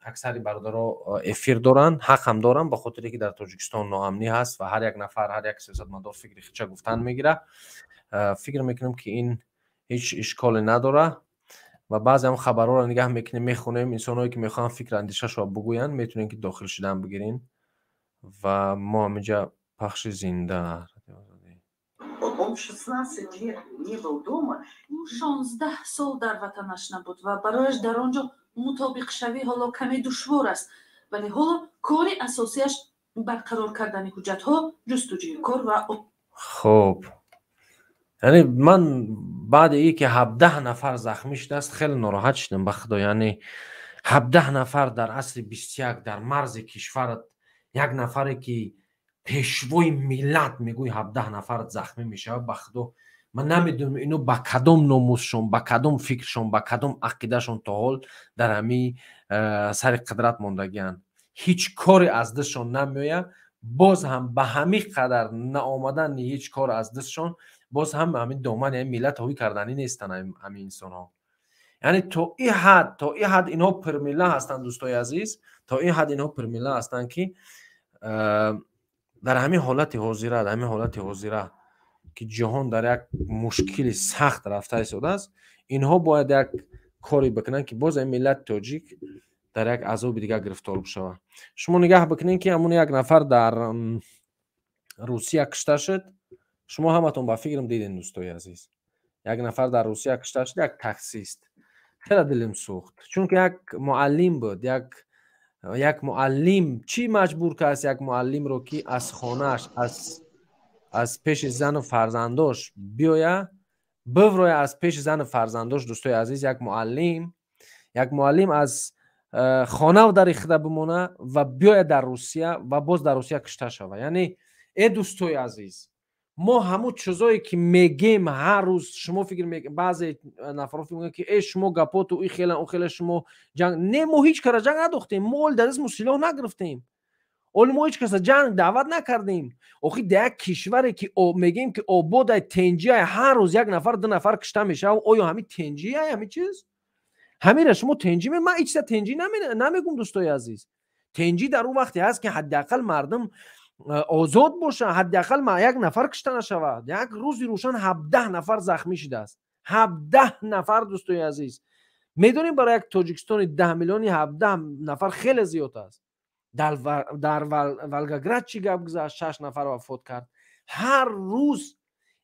аксари бародаро эфир доранд, ҳақ ҳам доранд, ба хотире ки дар Тоҷикистон ноамнӣ ҳаст ва ҳар як нафар, ҳар як сиёсатмадор фикри худша гуфтан мегирад. Фикр мекунем ки ин ҳеҷ ишколе надорад ва баъзе ҳам хабарҳоро нигаҳ мекунем, мехонем. Инсонҳое ки мехоҳанд фикр андешашро бигӯянд, метавонед ки дохил шудан бигирен ва мо ҳаминҷа пахши зинда. Он 16 лет не был дома. 16 сол дар ватанаш набуд ва барояш дар он ҷо мутобиқшавӣ ҳоло каме душвор аст, вале ҳоло кори асосияш барқарор кардани ҳуҷҷатҳо, ҷустуҷӯи кор ва Хуб, яъне ман баъди ин ки 17 нафар захмӣ шудааст, хеле нороҳат шудам ба худо. Яъне 17 нафар дар асри 21 дар марзи кишварат, як нафаре ки пешвои миллат мегӯй, 17 нафарат захмӣ мешавад, ба худо Ман намедонам ино ба кадом номусшон, ба кадом фикршон, ба кадом ақидашон то ҳол дар ҳамин сари қудрат мондагианд. Ҳеҷ коре аз дастшон намеояд. Боз ҳам ба ҳамин қадар наомадани ҳеҷ кор аз дастшон, боз ҳам ҳамин домани ҳамин миллат ҳовӣ карданӣ нестанд ҳамин инсонҳо. Яъне то ин ҳад инҳо пирмилла ҳастанд, дӯстои азиз, то ин ҳад инҳо пирмилла ҳастанд, ки дар ҳамин ҳолати ҳозира, дар ҳамин ҳолати ҳозира ки ҷаҳон дар як мушкили сахт рафта истодааст, инҳо бояд як коре бикунанд, ки боз ин миллати тоҷик дар як азоби дигар гирифтор бишавад. Шумо нигаҳ бикунед, ки ҳамон як нафар дар Русия кушта шуд. Шумо ҳаматон ба фикрам дидем, дӯстои азиз. Як нафар дар Русия кушта шуд, як таксист. Хеле дилим сӯхт, чунки як муаллим буд, як муаллим чӣ маҷбур кард як муаллимро, ки аз хонааш, аз пеши зану фарзандош биёя, бивроя аз пеши зану фарзандош, дӯстои азиз. Як муаллим аз хонаву дари худа бимона ва биёя дар Русия ва боз дар Русия кушта шава. Яъне э дӯстои азиз, мо ҳамун чизое ки мегем ҳар рӯз, шумо фикр баъзе нафарҳо фикр мекунанд, ки э шумо гапоту и хела о хела шумо ҷанг. Не, мо ҳеҷ кара ҷанг надохтем, мо оли дар дастмо силоҳ нагирифтем, оли мо ҳеҷ каса ҷанг даъват накардем. Охи дар як кишваре ки мегем ки ободай, тенҷиай, ҳар рӯз як нафар ду нафар кушта мешавад, оё ҳамин тенҷиай ҳамин чиз? Ҳамира шумо тенҷӣ? Ман ҳеҷ чиза тенҷӣ намегум, дӯстои азиз. Тенҷӣ дар он вақте ҳаст, ки ҳадди ақал мардум озод боша, ҳадди ақал як нафар кушта нашавад. Як рӯзи рӯшан 17 нафар захмӣ шудааст, 17 нафар, дӯстои азиз. Медонем, барои як Тоҷикистони 10 миллиони 17 нафар хеле зиёд аст. Дар Волгоград чӣ гап гузашт? 6 нафар вафот кард ҳар рӯз.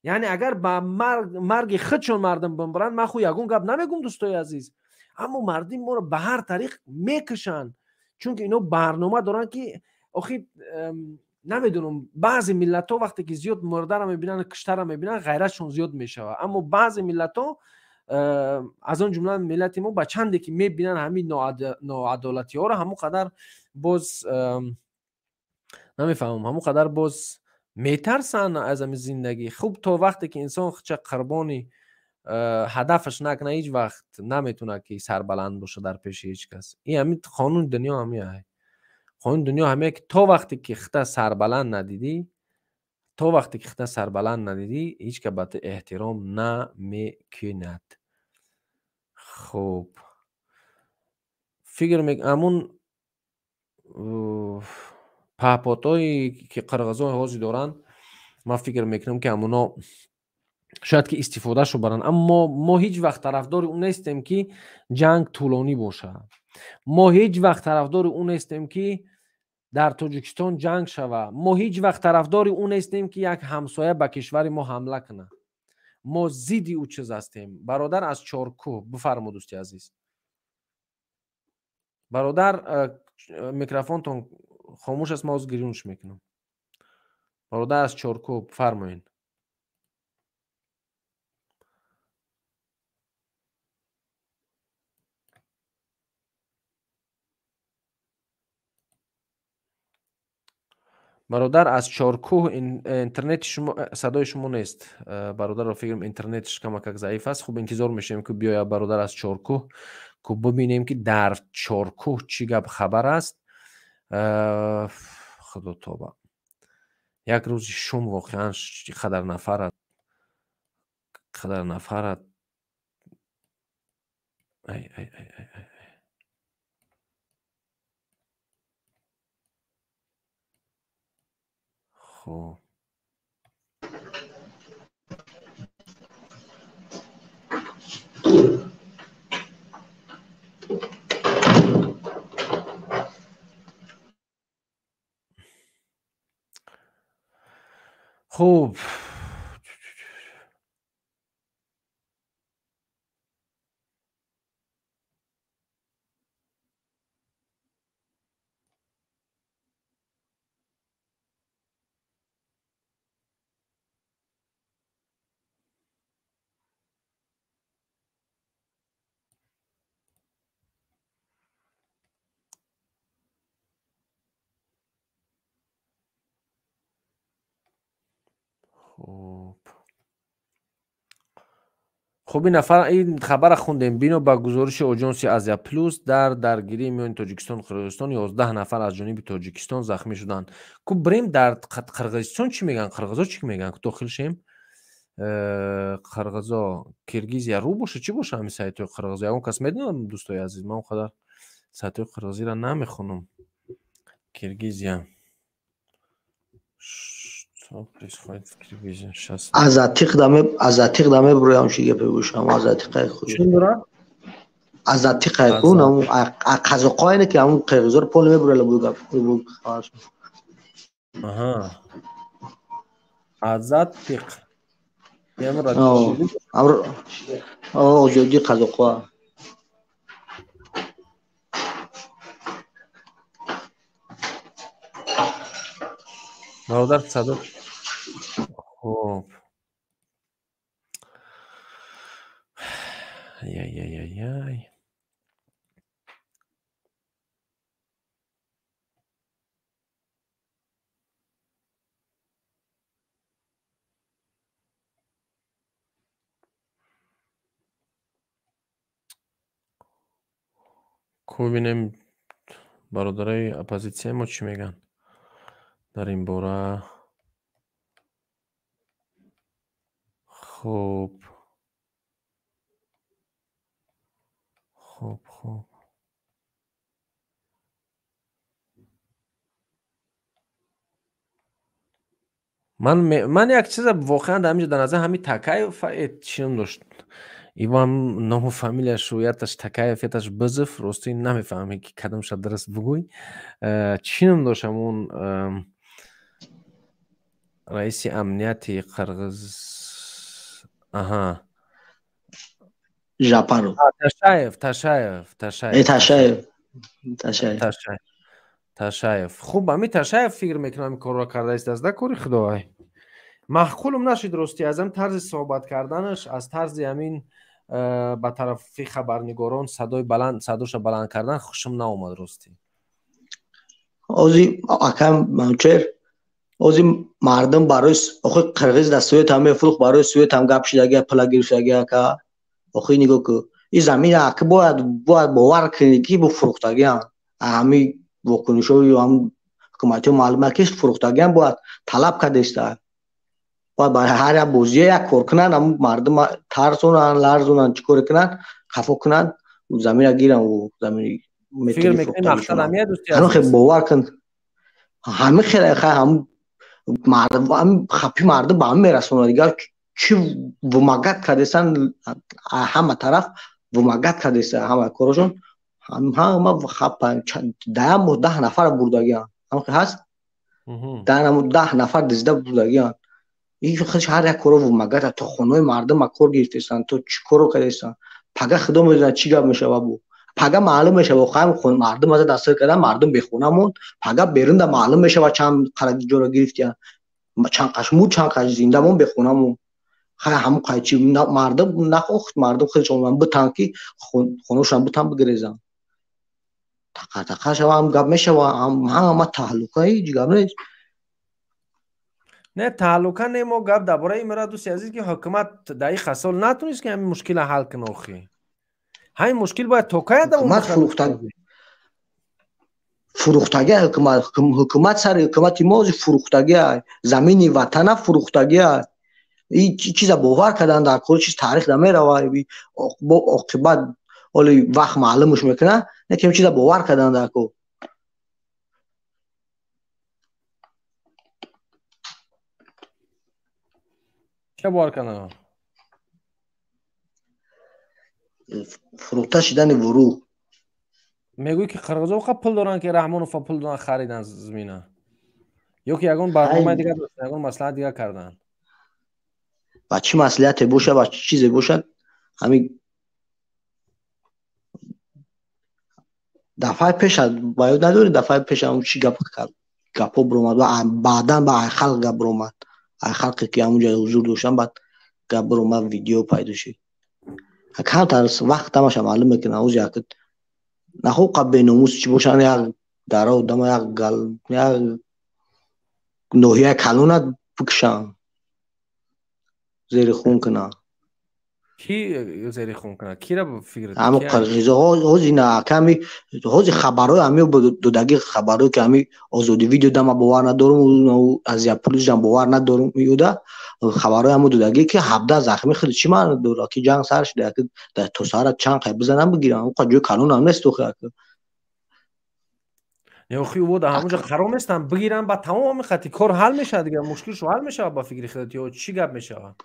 Яъне агар ба марги худшон мардум бимбаранд, ман ху ягон гап намегум, дӯстои азиз. Аммо мардум моро ба ҳар тариқ мекушанд, чунки ино барнома доранд, ки охи намедонам, баъзе миллатҳо вақте ки зиёд мурдаро мебинанд, куштаро мебинанд, ғайратшон зиёд мешавад. Аммо баъзе миллатҳо, аз он ҷумла миллати мо, ба чанде ки мебинанд ҳамин ноадолатиҳоро, ҳамон қадар боз намефаҳмам, ҳамон қадар боз метарсанд аз ҳамин зиндагӣ. Хуб, то вақте ки инсон худша қурбони ҳадафаш накунад, ҳеҷ вақт наметавонад ки сарбаланд бошад дар пеши ҳеҷ кас. Ин ҳамин қонуни дунё ҳамин. Қонуни дунё ҳамин, ки то вақте ки худта сарбаланд надидӣ, то вақте ки худта сарбаланд надидӣ, ҳеҷ кас ба ту эҳтиром намекунад. Хуб, фикр ҳамун паҳпотҳое ки қирғизҳо ҳозир доранд, ман фикр мекунам, ки ҳамуно шояд ки истифодашу баранд. Аммо мо ҳеҷ вақт тарафдори он нестем, ки ҷанг тӯлонӣ бошад. Мо ҳеҷ вақт тарафдори он нестем, ки дар Тоҷикистон ҷанг шавад. Мо ҳеҷ вақт тарафдори он нестем, ки як ҳамсоя ба кишвари мо ҳамла кунад. Мо зидди ӯ чиз ҳастем. Бародар аз Чоркӯҳ, бифармо, дӯсти азиз. Бародар, микрофонтон хомӯш аст, ман ҳозир гирёнш мекунам. Бародар аз Чоркӯҳ, бифармоед. Бародар аз Чоркӯҳ, интернети шумо, садои шумо нест. Бародарро фикрам интернетиш камакак заиф аст. Хуб, интизор мешавем, ки биёяд бародар аз Чоркӯҳ, ки бибинем, ки дар Чоркӯҳ чӣ гап хабар аст. Худо тоба. Як рӯзи шум воқеан чӣ қадар нафарат, қадар нафарат. Ай ай ай ай ай. Хуб, хуб, хуб. Хуб, ин нафар ин хабара хондем. Бино ба гузориши Оҷонси Азия Плюс, дар даргирии миёни Тоҷикистону Қирғизистон 11 нафар аз ҷониби Тоҷикистон захмӣ шуданд. Ку бирем дар Қирғизистон чӣ мегӯянд? Қирғизо чӣ мегӯянд? Ку дохил шем? Қирғизо, Киргизия ру боша, чӣ боша ҳамин сайтҳои қирғизо? Ягон кас медонад, дӯстои азиз? Ман он қадар сайтҳои қирғизиро намехонам. Киргизия. Что происходит в Киргизии сейчас? Азатиқ да меброям, чи гапе бошам, азатиқай худ. Чун дора? Азатиқай кун, ҳамун қазоқоине ки ҳамун қирғизоро пол мебурала бу гап, бу хабар. Аҳа. Азатиқ. Озодии қазоқҳо. Бародар садо. Хуб. Яй-яй-яй-яй. Ку бинем бародарои оппозитсияи мо чӣ мегӯянд дар ин бора. Хуб. Хуб, хуб. Ман як чиза воқеан дар ҳаминҷо дар назар ҳамин Такаев чиам дошт. Иван ному фамилияш яташ Такаев, яташ Бызов, рости намефаҳмем ки кадомша дуруст бугӯй. Чӣ ном дошт ҳамун раиси амнияти Қирғиз? Аҳа. Жапаров. Ташаев, Ташаев, Ташаев. Ташаев. Ташаев. Ташаев. Хуб, ҳамин Ташаев фикр мекунам ин корро кардааст, аз да кори худовай. Маъқулум нашид рости аз ҳамин тарзи суҳбат карданаш, аз тарзи ҳамин ба тарафи хабарнигорон садои баланд, садоша баланд кардан хушам наомад рости. Ози акам Манучер, ози мардум барои охи қирғиз дар Совет ҳам мефурӯхт, барои Совет ҳам гап шидаги, пула гирифтаги ака. Охи нигоҳ ку. Ин замин ака бояд бовар кунӣ ки бу фурӯхтагиам. Ҳамин вокунишҳои ҳам ҳукуматиҳо маълум аст ки фурӯхтагиам бояд талаб кардаиста. Бояд барои ҳар як бозия як кор кунанд, ҳамун мардум тарсонанд, ларзонанд, чӣ коре кунанд, хафо кунанд, заминро гиранд, замини фикр мекунӣ мақсад ҳамия дӯсти азиз? Ҳамин бовар кун. Ҳамин хеле ҳамин мардум, ҳамин хапи мардум ба ҳам мерасонад. Дигар чӣ вумагат кардесан, ҳама тараф вумагат кардеса, ҳама корашон, ҳама хапа даҳ моҳ 10 нафар бурдагиан. Ҳам ҳаст? 10 нафар дизда бурдагиан. Ин худш ҳар як коро вумагат то хонаи мардум кор гирифтесан, то чӣ коро кардесан. Пага худо медонад чӣ гап мешава бу. Пага маълум мешава, охам мардум аз дастгир кардан, мардум бехона монд. Пага берунда маълум мешава чанд ҷоро гирифтиян. Чанд қаш мурд, чанд қаш зинда монд, бехона монд. Хай ҳамун қайчи мардум нахохт, мардум худшон битан ки хонашон битан бигирезан. Тақа тақа шава, ҳам гап мешава, ҳама таҳлука, ҳеҷ гап нест. Не, таҳлука не, мо гап дар бораи ин меравад, дӯсти азиз, ки ҳукумат дар ин хасол натунист ки ҳамин мушкилро ҳал кунад охи. Ҳамин мушкил бояд то кай давом кунад? Фурӯхтагӣ ҳукумат, ҳукумат сари ҳукумати мо фурӯхтагӣ, замини ватана фурӯхтагӣ. Ин чиза бовар кардан дар кор, чиз таърих намеравад, бо оқибат оли вақт маълумаш мекунад, не ки ин чиза бовар кардан дар кор. Ча бовар кардан? Фурӯхта шидани вурух. Мегӯӣ ки қирғизо қа пул доранд ки Раҳмонов пул доранд харидан замина? Ё ки ягон барномаи дигар доштанд, ягон маслиҳат дигар карданд? Ба чӣ маслиҳате бошад, ба чӣ чизе бошад, ҳамин дафъаи пеш ба ёд надорӣ, дафъаи пеш ҳамун чӣ гап гапҳо биромад ва баъдан ба халқ гап биромад. Халқе ки ҳамунҷо ҳузур доштанд, баъд гап биромад, видео пайдо шуд. Камтар вақт ҳамаша маълум мекунад. Оз як нахоб қа беномус чӣ бошанд, як дара одама, як гал, як ноҳияи калона бикушанд, зери хун кунанд. Ки зери хун кунад? Кира фикр? Ҳамон қирғизо ҳози на ками ҳози хабарҳои ҳами додаги хабарҳое ки ҳами Озодӣ видео да ман бовар надорум, Азия Плюсам бовар надорум, иуда хабарҳои ҳамо додагӣ ки 17 захми худ чӣ маъно дорад ки ҷанг сар шуда, ки то сара чанд қай бизанам бигирам, он ҷои калонам нест охи. Не, охи ӯ да ҳамонҷо қарор нестам бигирам, ба тамоми хати кор ҳал мешавад, дигар мушкилшо ҳал мешавад ба фикри худат ё чӣ гап мешавад?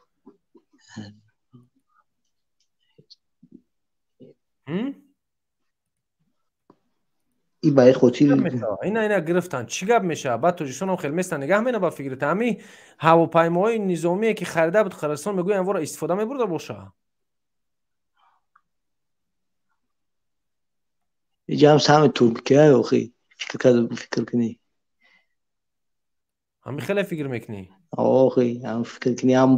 И ба ин хотир ина гирифтан чӣ гап мешавад? Баъд тоҷикистонам хеле местан нигаҳ мена ба фикрит ҳами ҳавопаймоҳои низомие ки харида буд Қирғизистон, мегӯянд вора истифода мебурда боша. Иҷам сами Туркия охи фикр кард, фикр кунӣ. Ҳами хеле фикр мекунӣ? Охи ҳам фикр кунӣ, ҳам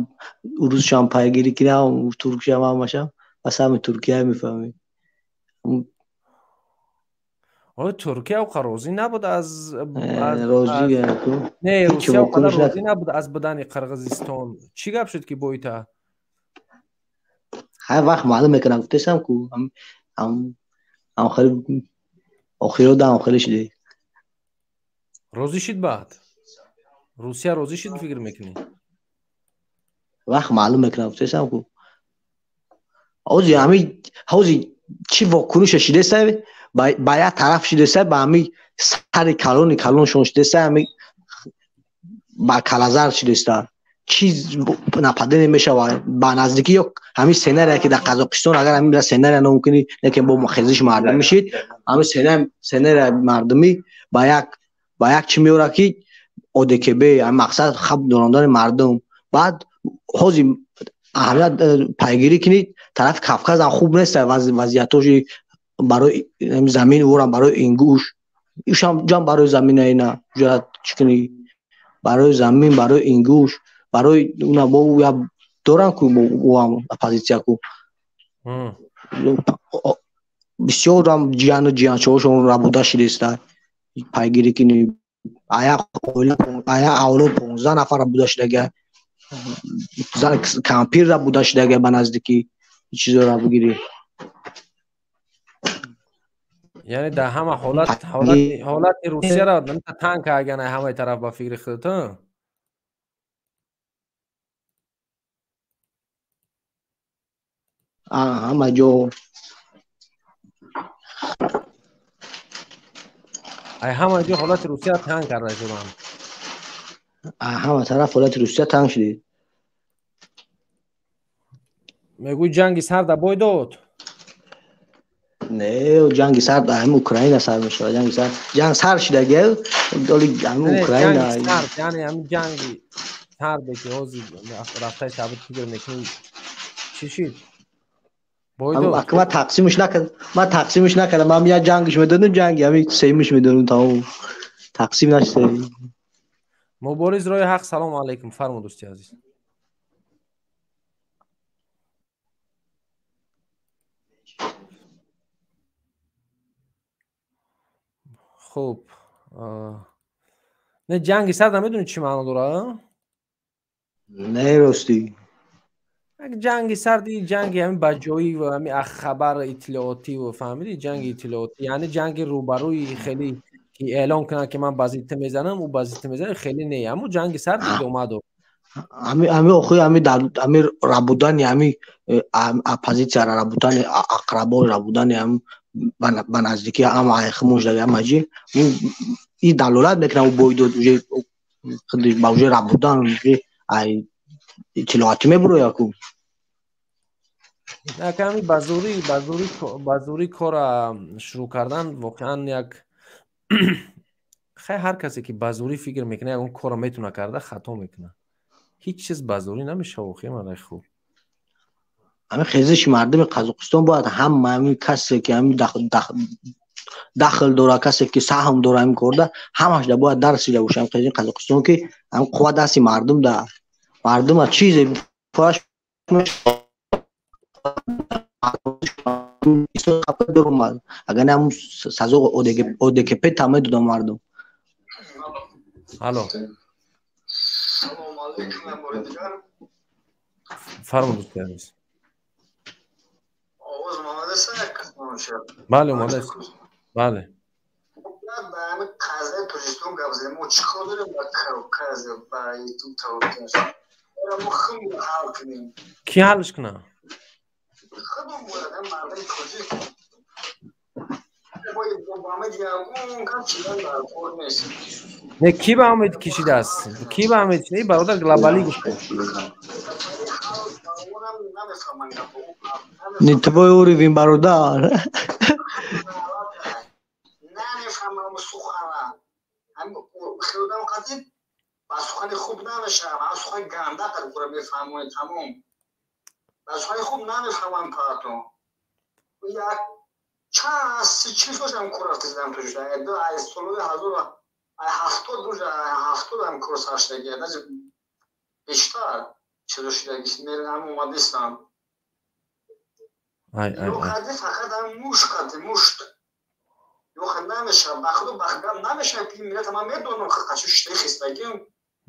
урусшам пайгирӣ кунӣ, ҳам туркшам, ҳамашам ба сами Туркия мефаҳмӣ. Оё Туркия оқа розӣ набуд аз розӣ? Не, Русия оқадар розӣ набуд аз будани Қирғизистон. Чӣ гап шуд ки бо ита? Ҳар вақт маълум мекунам, гуфтесам ку ҳам хеле охиро да ҳам хеле шуде. Розӣ шид баъд? Русия розӣ шид фикр мекунӣ? Вақт маълум мекунам, гуфтесам ку. Ҳози ҳами ҳози чӣ вокуниша шидеса, ба як тараф шидеса, ба ҳами сари калони калоншон шидеса, ҳами ба калазар шидеста. Чиз нападение мешавад ба наздикӣ ё ҳамин сценария ки дар Қазоқистон, агар ҳамин сценария номумкини лекин бо хезиши мардум мешид, ҳамин сценария мардумӣ ба як чӣ меорад ки ОДКБ ҳамин мақсад хаб дорондани мардум. Баъд ҳози аҳамият пайгирӣ кунед, тарафи Кавказ ҳам хуб нест вазъиятоши барои замин, ӯрам барои ингуш, ишам ҷам барои замина ина ҷурат чӣ кунӣ барои замин, барои ингуш, барои уна бо я дорам ку ӯам оппозитсия ку бисёрам ҷияну ҷиянчаҳошон рабуда шидеста пайгирӣ кунӣ, ая оила ая авлод 15 нафар рабуда шидага, кампир рабуда шидага, ба наздикӣ чизора бигирӣ. Яъне дар ҳама ҳолат ҳолати Русияро танг кардан ҳамаи тараф ба фикри худат? Ҳама ҷо ай ҳама ҷо ҳолати Русия танг карда шуданд. Ҳама тараф ҳолати Русия танг шуд. Мегӯй ҷанги сарда бой дод? Не, ҷанги сард ҳами Украина сар мешавад, ҷанги сард ҷанг сар шидаги оли ҳами Украина. Яъне ҳами ҷанги сарде ки ҳозир рафтаи сабит фикр мекунӣ чӣ шид? Бой дод? Ака ман тақсимш накардам, ман тақсимш накардам, ман як ҷангш медонам, ҷанги ҳами сеюмш медонам, тамом тақсим нашуда. Мубориз роҳи ҳақ, салому алайкум, фармуд дӯсти азиз. Хуб, не ҷанги сард намедонӣ чӣ маъно дорад? Не, ростӣ. Як ҷанги сард ҷанги ҳамин баҷоӣ ва ҳамин хабар иттилоотӣ ва фаҳмидӣ, ҷанги иттилоотӣ, яъне ҷанги рӯбарӯи хеле ки эълон кунанд ки ман ба зидди мезанам, ӯ ба зидди мезанад, хеле не, аммо ҷанги сард идома дорад. Ҳами охи ҳами ҳами рабудани ҳами оппозитсияра рабудани ақрабо рабудани ҳам ба наздикӣ ҳама айхмуш дар ҳама ҷи и далолат мекунад, ӯ бойдод уже худаш ба уже рабудан уже ай иттилоотӣ мебурояд ку. Ками ба зӯрӣ кора шурӯъ кардан воқеан як хай ҳар касе ки ба зӯрӣ фикр мекунад ягон корро метавона карда, хато мекунад. Ҳеҷ чиз ба зӯрӣ намешавад охи мараи хуб. Ҳамин хезиши мардуми Қазоқистон бояд ҳама ҳамин касе ки ҳамин дахл дорад, касе ки саҳм дорад ҳамин корда, ҳамаш да бояд дарс дида бошад ҳамин хезиши Қазоқистон ки ҳамин қувват дасти мардум да мардум аз чизе агар не ҳамун сазо ОДКП та медодам мардум. Алло. Салому алайкум, як бори дигар. Фармуд дӯсти азиз. Бале, омадааст. Бале. Қазияи Тоҷикистон гап задем, мо чӣ кор дорем ба Кавказ, ба ютуб тавоташ? Мо худмон ҳал кунем. Кӣ ҳалш кунад? Худмон бояд, мардуми тоҷик. Не, кӣ ба ҳамид кишидааст? Кӣ ба ҳамид? Ин бародар глобалӣ гуфта. Не твой уровень, бародар. Намефаҳмам сухана. Хелодам қадим ба сухани хуб намешавам, ҳам сухани ганда қад кура мефаҳмонед, тамом. Ба сухани хуб намефаҳмам паато. Як чанд 40 солшам кор рафтидам тоҷикистон. Ай солҳои ҳазор ай ҳафтод уже ҳафтод ам кор сар шудаги, даже бештар чизо шудаги, мерам омадистам. Ай ай. Қади фақат ам муш қади мушт. Ёх намешавад, ба худо ба гап намешавад, ки миллат ман медонам қачо шудаи хистагим.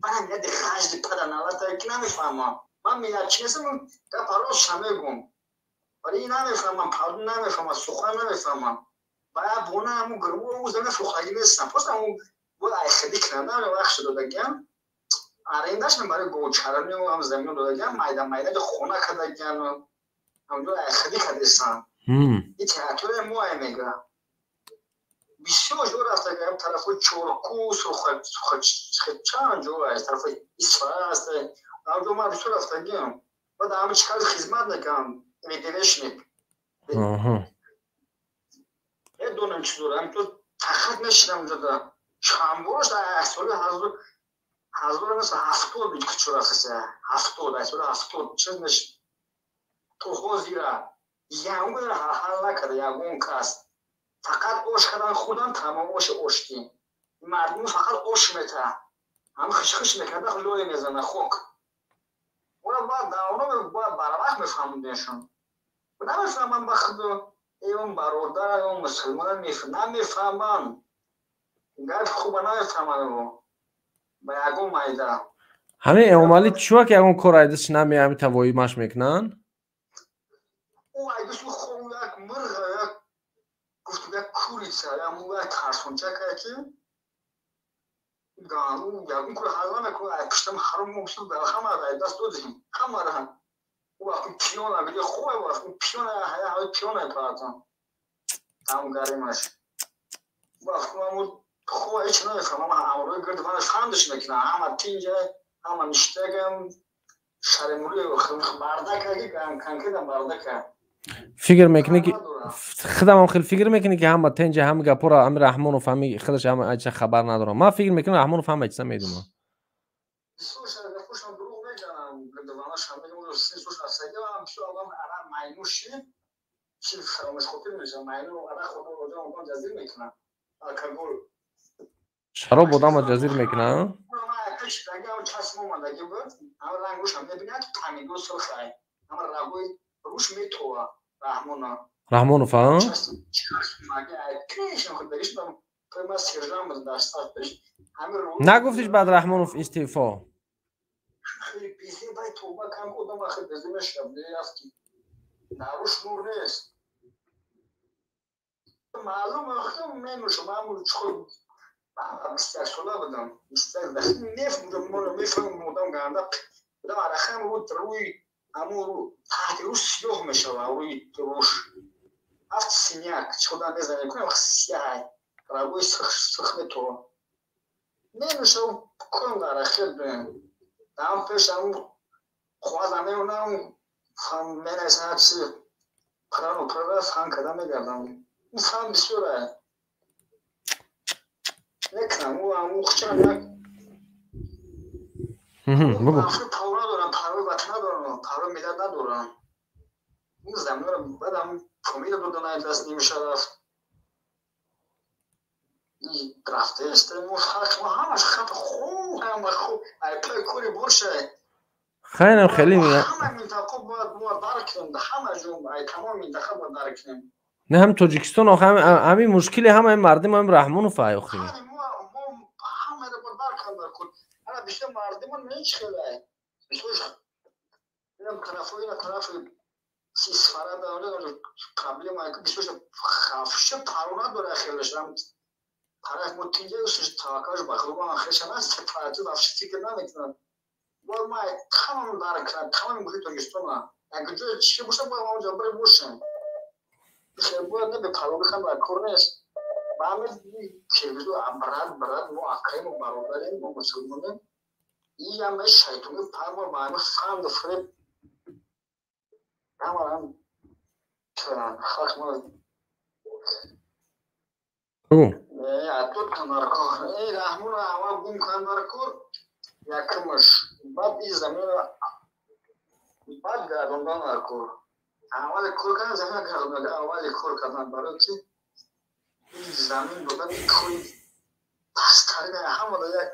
Ман миллати ғажди пада налата ки намефаҳмам. Ман миллатчи нестам, гап ростша мегӯм. Вале ин намефаҳмам, пардум намефаҳмам, сухан намефаҳмам. Ба бона ҳамун гирмо ӯ замина фурӯхтагӣ нестам. Просто ҳамун бояд айхадӣ кунам, намедонам вақт шуда додагиам. Арендашам барои говчаронӣ ҳам замина додагиам, майда майда хона кардагиам. Ҳамҷо айхадӣ кардестам. Ин территория мо ай мега. Бисёр ҷо рафтагиам, тарафҳои Чорку, чанд ҷо аст, тарафҳои Исфара аст. Ҳамҷо ман бисёр рафтагиам. Баъд ҳама чӣ кар хизмат мекунам. МДВшник. Медонам чӣ дорам, то фақат мешинам ҷода. Чанд борш соли 1970 буд ки чора хиса. 70, ай соли 70 чиз меш. То ҳозира ягон ҳал накарда ягон кас. Фақат ош кардан худам тамом ош ошки. Мардум фақат ош мета. Ҳам хиш-хиш мекарда лой мезана хок. Ора баъд давно бояд барвақт мефаҳмондешон. Намефаҳмам ба худо, он бародар, он мусулмон намефаҳмам. Гапи хуба намефаҳмам ба ягон майда. Ҳамин Эмомалӣ чӯа ки ягон кор айдасш намея, ҳамин тавоимаш мекунанд? Ӯ айдасу хоб як мурғ, як гуфту як курица, як тарсончакае ки ягон кор ҳал намекунад, ай пуштам ҳаром мусул ҳамаро ай даст додем, ҳамаро. Ӯ вақти пиёна биде хуб вақти пиёна ҳая пиёна паатон. Там гаримаш. Вақти ман хуб ҳеч намефаҳмам, амрои гирд манаш фаҳмдаш мекунам, ҳама тинҷа, ҳама ништагам, шаримури бардака ки конкретно бардака. Фикр мекунӣ ки худам хел фикр мекунӣ ки ҳама тенҷа, ҳама гапора, ҳами Раҳмонов ҳами худаш ҳама айча хабар надорам. Ман фикр мекунам Раҳмонов ҳама чиза медонам. Шароб одама ҷазир мекунад? Раҳмонов а? Нагуфтиш баъд Раҳмонов истеъфо? Таҳти рӯш сиёҳ мешавад, рӯи рӯш ҳафт синяк чӣ худа мезанем кунам сияҳ рагои сирх метова менӯшав кун дар ахир дам пеш ам қоғаз меонам менависам чи қирану пирра фан карда мегардам. Ин фан бисёр мекунам, ӯ аму хучам як парво надорам, парвои ватан надорам, парвои миллат надорам. Ин заминро баъдам фамилия додан ай даст нимша рафт. Рафтест, мо ҳақ мо ҳамаш хат хуб, ҳама хуб, ай пай кори боша. Хайнам хеле ҳама минтақа бояд мо дарк кунем, ҳама ҷо ай тамоми минтақа бояд дарк кунем. Не ҳам Тоҷикистон охи ҳамин мушкили ҳамаи мардум ҳамин Раҳмонов ай охи. Мо ҳамаро бояд дарк кунем дар кул. Ана бисёр мардумон ҳеч хеле. Бисёр инам тарафҳои ина тарафи Исфара дар проблема бисёр хафша паро надора хелешам. Тараф мо тинҷа таваккалш ба Худо ман хешам аст, парату вообще фикр намекунам. Бояд ма тамом дарк кунам, тамоми гӯшаи Тоҷикистона. Як ҷое чи боша, бояд ма онҷо бирем бошем. Хел бояд не бепарвоӣ хан дар кор нест. Ба ҳамин киргизу брат, брат, мо акаем, бародарем, мо мусулмонем. Ияма шайтони парма ба ҳамин фанду фиреб ҳамаам халқ мо Раҳмон аввал гум кан дар кор якумаш, баъд и замина баъд гардондан дар кор. Аввали кор кардан замина гардонда, аввали кор кардан, барои ки ин замин додан ин кори пасттарин ҳама як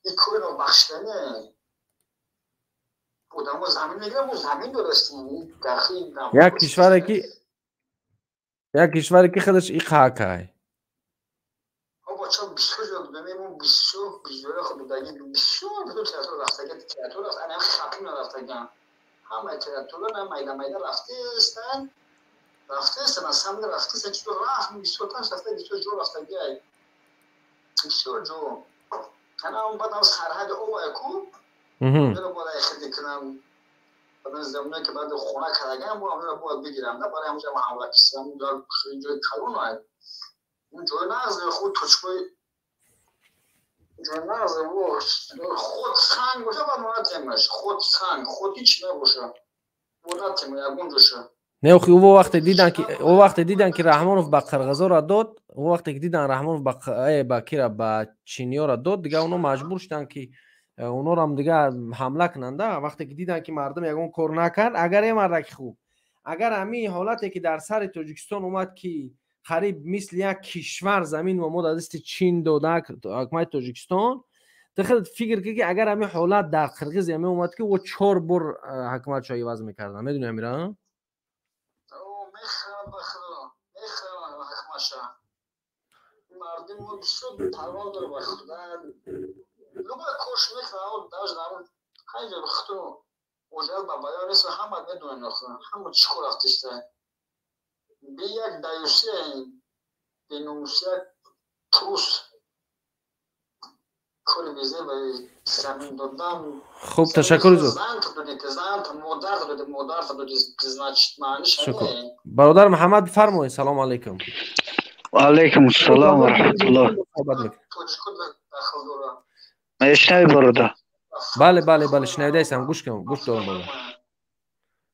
ин кори нобахшидане. Одамо замин мегирам, мо замин додастем. Як кишваре ки худаш иқакай. Бача бисёр ҷо будем, бисёр бисёр худ будаги, бисёр бисёр театр рафтаги, театр рафт, ана хатм нарафтаган. Ҳамаи театрро на майда майда рафтестан, рафтестан, аз ҳама рафтестан, чизо рафт, бисёртар рафта, бисёр ҷо рафтаги, бисёр ҷо. Ана баъдам сарҳади овая ку, онро бояд хиди кунам. Баъдан замоне ки баъд хона кардагам, бо онро бояд бигирам, на барои ҳамҷа ҳамла кисам, ҷои калон ай. Ҷои нағз худ точкои ҷои нағз худ санг боша, баъд монатемаш, худ санг, худ ҳеч набоша, монатем ягон ҷоша. Не, охи ӯ вақте дидан ки Раҳмонов ба қирғизора дод, ӯ вақте ки дидан Раҳмонов ба кира, ба чиниёра дод, дига оно маҷбур шуданд ки онорам дига ҳамла кунанда. Вақте ки дидан ки мардум ягон кор накард, агар е мардаки хуб, агар ҳамин ҳолате ки дар сари Тоҷикистон омад, ки қариб мисли як кишвар замин мо дар дасти Чин дода ҳукумати Тоҷикистон, ту худат фикр кӣ, ки агар ҳамин ҳолат дар Қирғизия меомад, ки ӯ чор бор ҳукуматшо иваз мекардан, медуни амира? Мехӯрам, ба Худо, мехӯрам ҳукуматша. Мардум мо бисёр парво дора, ба Худо, любой кош мехӯрам, даже ҳайҷо худо оҷал ба баён нест, ҳама медонанд, ҳама чӣ кор рафтиста. Би як даюсия, беномусия, трус, кори безе ба замин додан. Хуб, ташаккур. Зан модар доди, модар доди, значит, маъниш. Бародар Муҳаммад, бифармоед, салому алайкум. Ва алайкум ассалом ва раҳматуллоҳ. Мешнавӣ, бародар? Бале, шунавидаистам, гӯш кун, гӯш дорам, бародар,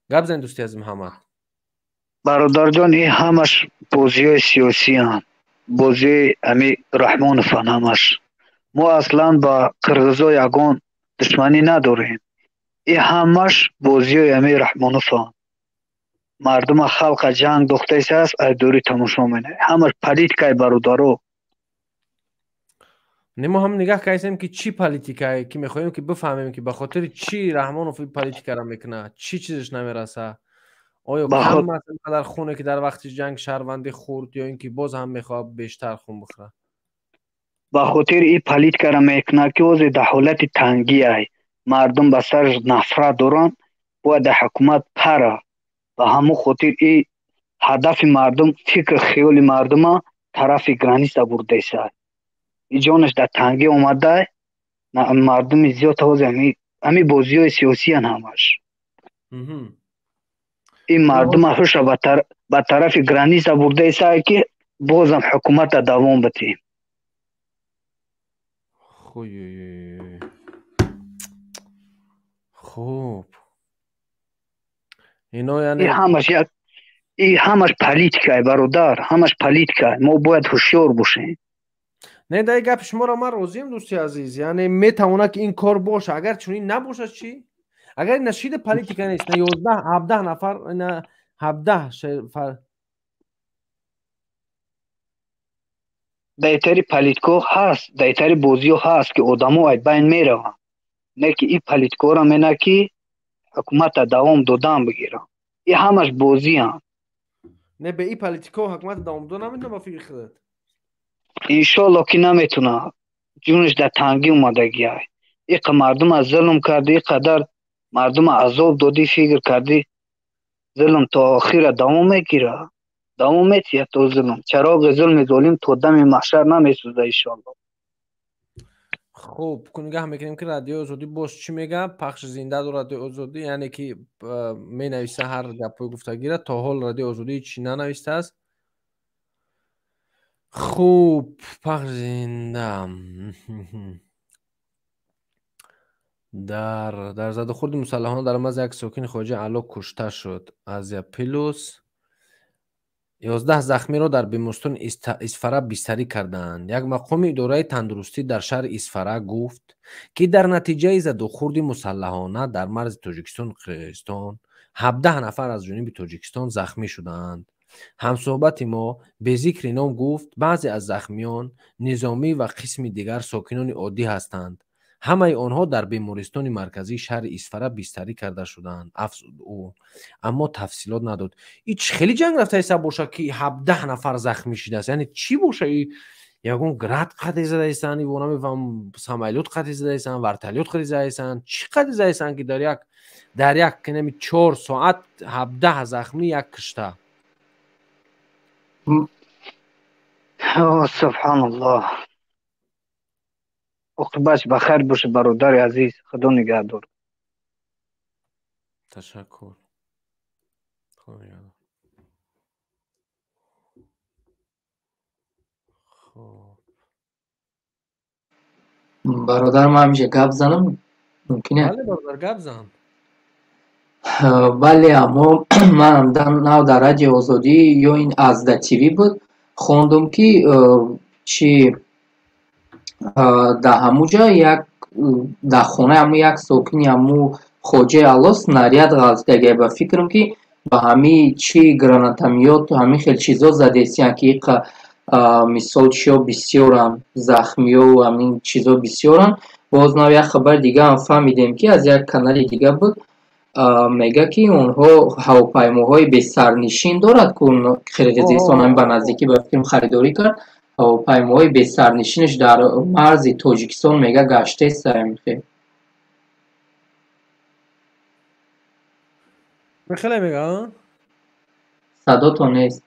гап зан, дӯсти азиз Муҳаммад. Бародарҷон, ин ҳамаш бозиҳои сиёсиянд, бозиҳои ами Раҳмонованд ҳамаш. Мо аслан ба қирғизо ягон душманӣ надорем. Ин ҳамаш бозиҳои ами Раҳмонованд. Мардума, халқа ҷанг дохтаистааст, аз дурӣ тамошо менамояд. Ҳамаш политикаи, бародаро. Не, мо ҳам нигаҳ кардем, ки чӣ политикае, ки мехоҳем ки бифаҳмем, ки ба хотири чӣ Раҳмонов ин политикаро мекунад, чӣ чизаш намераса. Оё кам аст инқадар хуне, ки дар вақти ҷанг шаҳрвандӣ хӯрд, ё ин ки боз ҳам мехоҳад бештар хун бихӯрад? Ба хотири ин политикаро мекунад, ки ҳозир дар ҳолати тангиай, мардум ба сараш нафрат доранд, бояд дар ҳукумат пара. Ба ҳамон хотир и ҳадафи мардум, фикр хиёли мардума тарафи граница бурдаиста. И ҷонаш дар тангӣ омада, мардуми зиёд ҳозир ҳами бозиҳои сиёсиянд ҳамаш. Ин мардума ҳуша ба тарафи граница бурдаиста, ки бозам ҳукумата давом битем. Хуб, хуб, ино яъне ҳамаш як, и ҳамаш политикае, бародар, ҳамаш политика. Мо бояд ҳушёр бошем. Не, дар гапи шуморо ман розием, дӯсти азиз. Яъне метавонад, ки ин кор боша. Агар чунин набошад чӣ? Агар ина шида политика нест, на 11, 17 нафар, ина 17. Дар политико ҳаст, дар бозиҳо ҳаст, ки одамо ай байн мераванд, не ки ин политикоро мена, ки ҳукумата давом додан бигиранд. И ҳамаш бозианд. Не, бе ин политико ҳукумата давом дода наметавонад, ба фикри худат? Иншоалло, ки наметавонад. Ҷунаш дар тангӣ омадагиай. Иқа мардума зулм кардӣ, иқадар мардума азоб додӣ, фикр кардӣ. Зулм то охира давом мегирад, давом метиҳад то зулм. Чароғи зулми золим то дами маҳшар намесӯзад, иншоаллоҳ. Хуб, нигаҳ мекунем, ки Радиои Озодӣ боз чӣ мегӯяд. Пахши зинда дорад Радиои Озодӣ, яъне ки менависа ҳар гапҳои гуфтагира. То ҳол Радиои Озодӣ чӣ нанавистааст. Хуб, пахши зинда. Дар задухӯрди мусаллаҳона дар марзи як сокини Хоҷаи Аъло кушта шуд. Азия Плюс. 11 захмиро дар беморхонаи Исфара бистарӣ кардаанд. Як мақоми идораи тандурустӣ дар шаҳри Исфара гуфт, ки дар натиҷаи задухӯрди мусаллаҳона дар марзи Тоҷикистону Қирғизистон 17 нафар аз ҷониби Тоҷикистон захмӣ шудаанд. Ҳамсӯҳбати мо бе зикри ном гуфт, баъзе аз захмиён низомӣ ва қисми дигар сокинони оддӣ ҳастанд. Ҳамаи онҳо дар бемористони марказии шаҳри Исфара бистарӣ карда шудаанд, афзуд ӯ, аммо тафсилот надод. И чӣ хеле ҷанг рафтаиста боша, ки 17 нафар захмӣ шудааст? Яъне чӣ боша? И ягон град қатъи задаистанд, ибо намефаҳмам, самолёт қатъи задаистанд, вертолёт қатъи задаистанд, чӣ қатъи задаистанд, ки дар як нами 4 соат 17 захмӣ, як кушта. Субҳаналлоҳ. Оқибатш ба хайр бошад, бародари азиз, Худо нигаҳдор. Ташаккур, Худо нигаҳдор. Хуб. Бародар, ман ҳамеша гап занам мумкин? Бале, бародар, гап зан. Бале, аммо ман нав дар Радиои Озодӣ ё ин Азда ТВ буд, хондум, ки чи дар ҳамуҷа як дар хонаи ҳаму як сокини ҳаму Хоҷаи Аъло снаряд ғалтидагия. Ба фикрам, ки ба ҳамин чи гранатомёт, ҳамин хел чизо задесиян, ки иқа мисол чиё бисёранд, захмиёву ҳамин чизо бисёранд. Боз нав як хабари дигаам фаҳмидем, ки аз як канали дига буд, мега, ки онҳо ҳавопаймоҳои бесарнишин дорад, ку Қирғизистон ҳамин ба наздикӣ, ба фикрам, харидорӣ кард. Ҳавопаймоҳои бесарнишинаш дар марзи Тоҷикистон, мега, гаштеста. Хеле мега. Садото нест.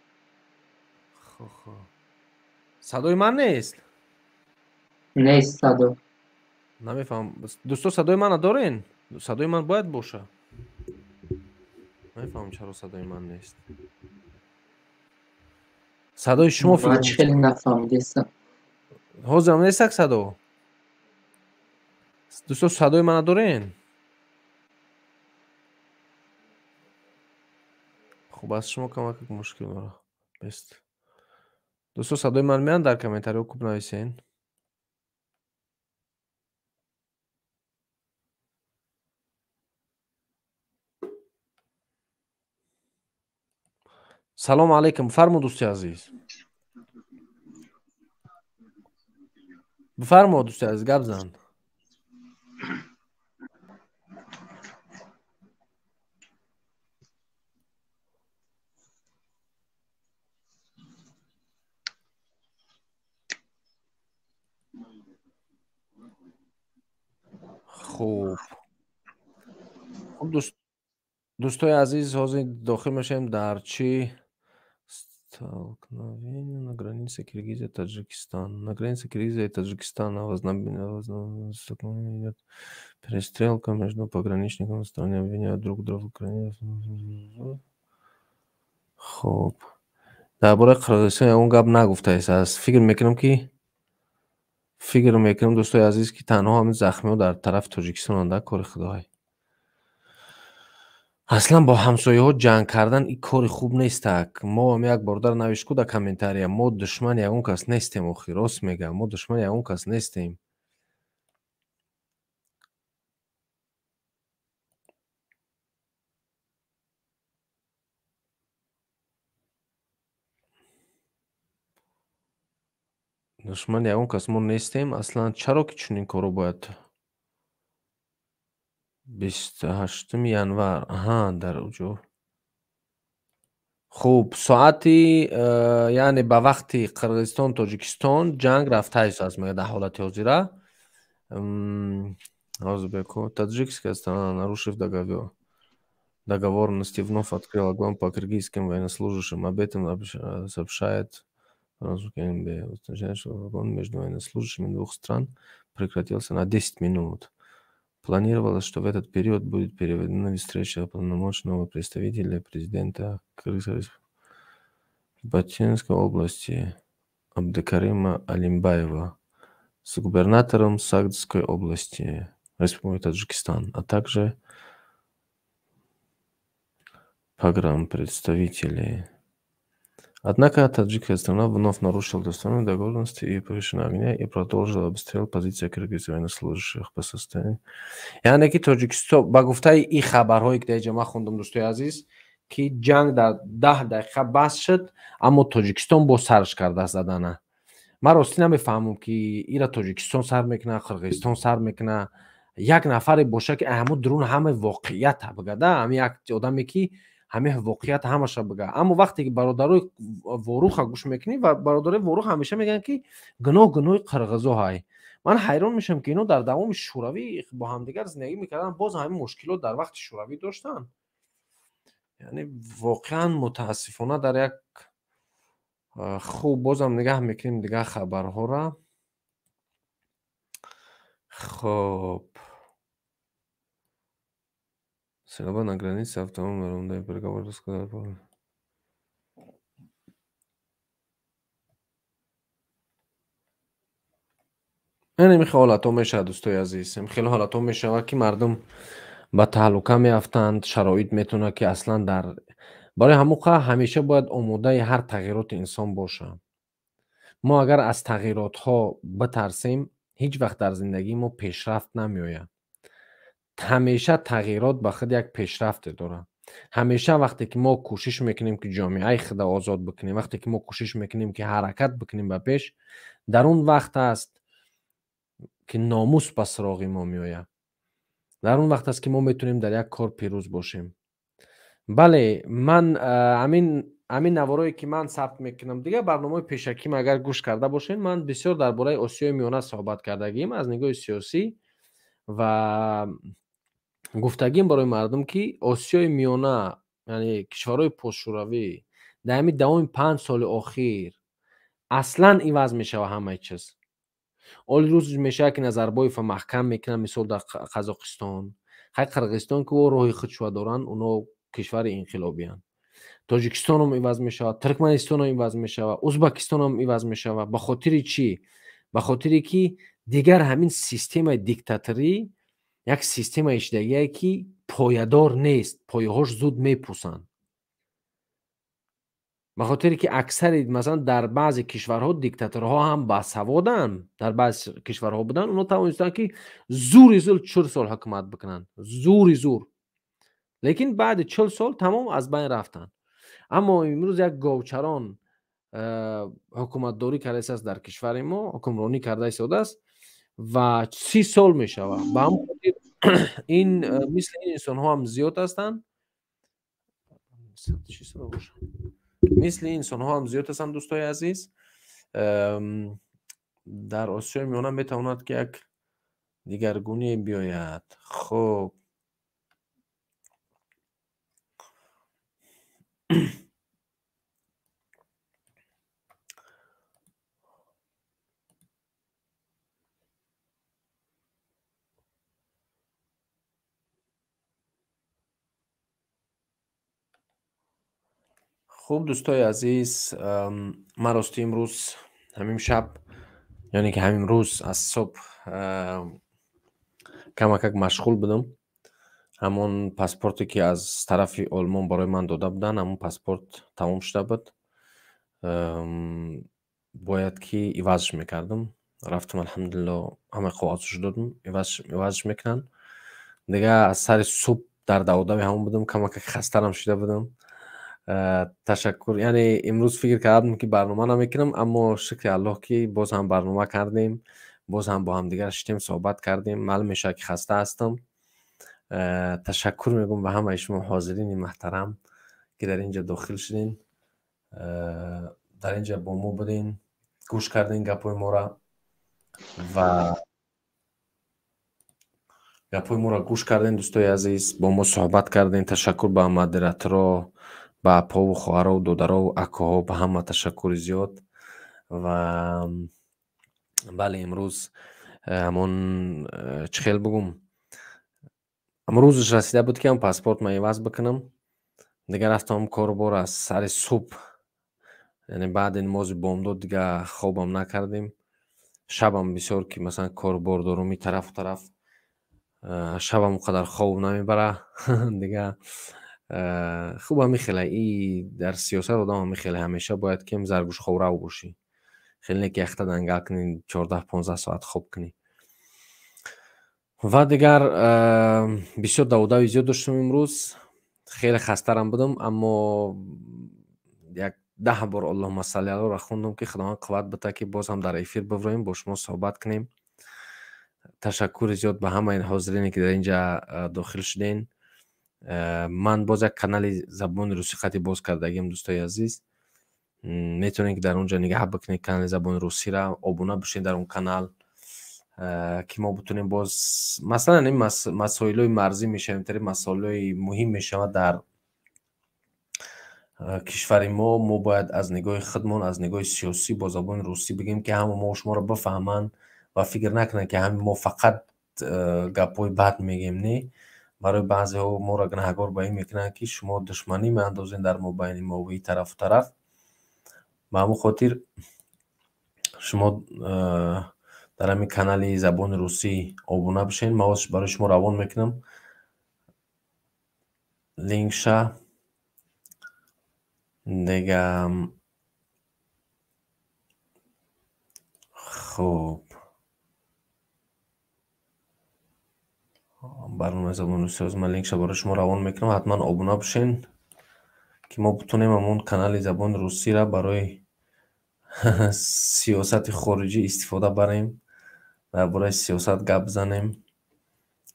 Садои ман нест? Нест садо. Намефаҳмам, дӯсто, садои мана дорен? Садои ман бояд боша. Намефаҳмам, чаро садои ман нест. Садои шумо. Хеле нафаҳмидестам. Ҳозирам нестак садо. Дӯсто, садои мана дорен? Хуб, аз шумо камак мушкил дора бест. Дӯсто, садои ман меянд? Дар комментариҳо куб нависен. Салому алайкум, фармо, дӯсти азиз, бифармо, дӯсти азиз, гап зан. Хуб, дӯстои азиз, ҳозир дохил мешавем дар чӣ. Столкновение на границе Киргизия Таджикистан. На границе Киргизия и Таджикистана столкновение идет перестрелка между пограничниками, страны обвиняют друг друга в. Хуб, дар бораи Қирғизистон ягон гап нагуфтааст. Аз фикр мекунам, ки фикр мекунам, дӯстои азиз, ки танҳо ҳамин захмиҳо дар тарафи Тоҷикистонанд. Кори худоҳай. Аслан бо ҳамсояҳо ҷанг кардан ин кори хуб нестак. Мо ҳам як бародар навишт ку дар комментария: мо душмани ягон кас нестем. Охи, рост мегӯям, мо душмани ягон кас нестем. Душмани ягон кас мо нестем аслан. Чаро ки чунин корро бояд? 28-уми январ, аҳа, дар ҷо. Хуб, соати яъне ба вақти Қирғизистон, Тоҷикистон ҷанг рафтааст, мега, дар ҳолати ҳозира. Ҳозир беко. Таджикская сторона, нарушив договор. Договоренности вновь открыл огонь по киргизским военнослужащим. Об этом сообщает НБ. Огонь между военнослужащими двух стран прекратился на 10 минут. Планировалось, что в этот период будет переведена встреча полномочного представителя президента Кыргызской Республики в Баткенской области Абдыкарима Алимбаева с губернатором Сагдской области Республики Таджикистан, а также погранпредставителей. Однако таджикская сторона вновь нарушила двусторонние договоренности и повышение огня и продолжила обстрел позиции киргизских военнослужащих по состоянию. Яъне ки Тоҷикистон ба гуфтаи ин хабарҳое ки дар инҷа ман хондам, дӯстои азиз, ки ҷанг дар 10 дақиқа бас шуд, аммо Тоҷикистон боз сарш кардааст задана. Ман ростӣ намефаҳмам, ки ира Тоҷикистон сар мекунад, Қирғизистон сар мекунад. Як нафаре боша, ки ҳамун дурун ҳама воқеията бигада, ҳамин як одаме, ки ҳамин воқеият ҳамаша бига. Аммо вақте ки бародарои Воруха гӯш мекунӣ, ва бародарои Ворух ҳамеша мегӯянд, ки гуноҳ гуноҳи қирғизо ҳай. Ман ҳайрон мешавам, ки ино дар давоми шӯравӣ бо ҳамдигар зиндагӣ мекарданд, боз ҳамин мушкилот дар вақти шӯравӣ доштанд. Яъне воқеан мутаассифона дар як хуб бозам нигаҳ мекунем дигар хабарҳоро. Хоб, стрельба на границе автономной переговоры сказали. Ин хеле ҳолатҳо мешавад, дӯстои азиз, хеле ҳолатҳо мешавад, ки мардум ба таҳлука меафтанд, шароит метавонад, ки аслан дар барои ҳамуқа ҳамеша бояд омодаи ҳар тағйироти инсон бошад. Мо агар аз тағйиротҳо битарсем, ҳеҷ вақт дар зиндагии мо пешрафт намеояд. Ҳамеша тағйирот ба худ як пешрафте дорад. Ҳамеша вақте ки мо кӯшиш мекунем, ки ҷомеаи худро озод бикунем, вақте ки мо кӯшиш мекунем, ки ҳаракат бикунем ба пеш, дар он вақт аст, ки номус ба суроғи мо меояд. Дар он вақт аст, ки мо метавонем дар як кор пирӯз бошем. Бале, ман ҳамин наворое, ки ман сабт мекунам, дигар барномаҳои пешаким агар гӯш карда бошед, ман бисёр дар бораи Осиёи Миёна суҳбат кардагием аз нигоҳи сиёсӣ ва гуфтагим барои мардум, ки Осиёи Миёна, яъне кишварҳои постшӯравӣ дар ҳамин давоми 5 соли охир аслан иваз мешавад ҳамаи чиз. Оли рӯз мешавад, ки Назарбоева маҳкам мекунад, мисол дар Қазоқистон, хай Қирғизистон, ки о роҳи худшува доранд, оно кишвари инқилобиянд. Тоҷикистонам иваз мешавад, Туркманистонам иваз мешавад, Узбакистонам иваз мешавад. Ба хотири чӣ? Ба хотире ки дигар ҳамин системаи диктаторӣ як системаи иштидагие, ки поядор нест, пояҳош зуд мепусанд. Ба хотире ки аксари, масалан, дар баъзе кишварҳо диктаторҳо ҳам басаводанд, дар баъзе кишварҳо буданд, онҳо тавонистанд, ки зури зур 40 сол ҳукумат бикунанд, зури зур, лекин баъди 40 сол тамом аз байн рафтанд. Аммо имрӯз як говчарон ҳукуматдорӣ кардааст дар кишвари мо, ҳукмронӣ карда истодааст ва 30 сол мешавад. Ба ҳамон хотир ин мисли ин инсонҳо ҳам зиёд ҳастанд, мисли ин инсонҳо ҳам зиёд ҳастанд, дӯстои азиз. Дар Осиёи Миёна метавонад, ки як дигаргуние биёяд. Хуб, хуб, дӯстои азиз, ман рости имрӯз ҳамин шаб, яъне ки ҳамин рӯз аз субҳ камакак машғул будам. Ҳамон паспорте, ки аз тарафи Олмон барои ман дода буданд, ҳамон паспорт тамом шуда буд, бояд ки ивазш мекардам. Рафтам, алҳамдулилло, ҳамаи коғазшо додам, ивазш мекунанд. Дигар аз сари субҳ дар даводави ҳамон будам, камакак хастарам шуда будам. Ташаккур. Яъне имрӯз фикр кардам, ки барнома намекунам, аммо шукри Аллоҳ, ки боз ҳам барнома кардем, боз ҳам бо ҳамдигар шитем, суҳбат кардем. Маълум мешавад, ки хаста ҳастам. Ташаккур мегӯм ба ҳамаи шумо ҳозирини муҳтарам, ки дар инҷа дохил шудин, дар инҷа бо мо будин, гӯш кардин гапҳои моро ва Гапҳои моро гӯш кардем, дӯстои азиз, бо мо суҳбат кардем. Ташаккур ба модераторо, ба апову хоҳарову додарову акоҳо, ба ҳама ташаккури зиёд. Ва бале, имрӯз ҳамон чӣ хел бугум, рӯзаш расида буд, ки ҳам паспорт ма иваз бикунам. Дигар рафтам корубор аз сари субҳ, яъне баъди намози бомдод дига хобам накардем. Шабам бисёр ки масалан корубор дорум и тарафу тараф, шабам он қадар хоб намебара. Дига хуб, ҳамин хела и дар сиёсат одам ҳамин хела ҳамеша бояд ки заргӯшхобрав бошӣ. Хеле не ки яхта дангал кунӣ, 14-15 соат хоб кунӣ. Ва дигар бисёр давудави зиёд доштам имрӯз, хеле хастарам будам, аммо як 10 бор Аллоҳумма салли алоро хондам, ки Худованд қувват бита, ки боз ҳам дар эфир бивроем, бо шумо суҳбат кунем. Ташаккури зиёд ба ҳамаи ҳозирине, ки дар инҷа дохил шуден. Ман боз як канали забони русӣ қати боз кардагиам, дӯстои азиз. Метавонед, ки дар он ҷо нигаҳ бикунед канали забони русира, обуна бишед дар он канал, ки мо бутунем боз масалан ин масоилҳои марзӣ мешавем, тари масоилҳои муҳим мешавад дар кишвари мо. Мо бояд аз нигоҳи худмон, аз нигоҳи сиёсӣ бо забони русӣ бигем, ки ҳама мо шуморо бифаҳманд ва фикр накунанд, ки ҳами мо фақат гапҳои бад мегем. Не, барои баъзеҳо моро гунаҳгор ба ин мекунанд, ки шумо душманӣ меандозед дар мобайни мо ва ин тарафу тараф. Ба ҳамон хотир шумо дар ҳамин канали забони русӣ обуна бишед. Ман ҳозир барои шумо равон мекунам линкша. Дига хуб, барномаи забони русӣ ҳозир ман линкша барои шумо равон мекунам. Ҳатман обуна бишед, ки мо бутунем ҳамон канали забони русиро барои сиёсати хориҷӣ истифода барем, дар бораи сиёсат гап занем.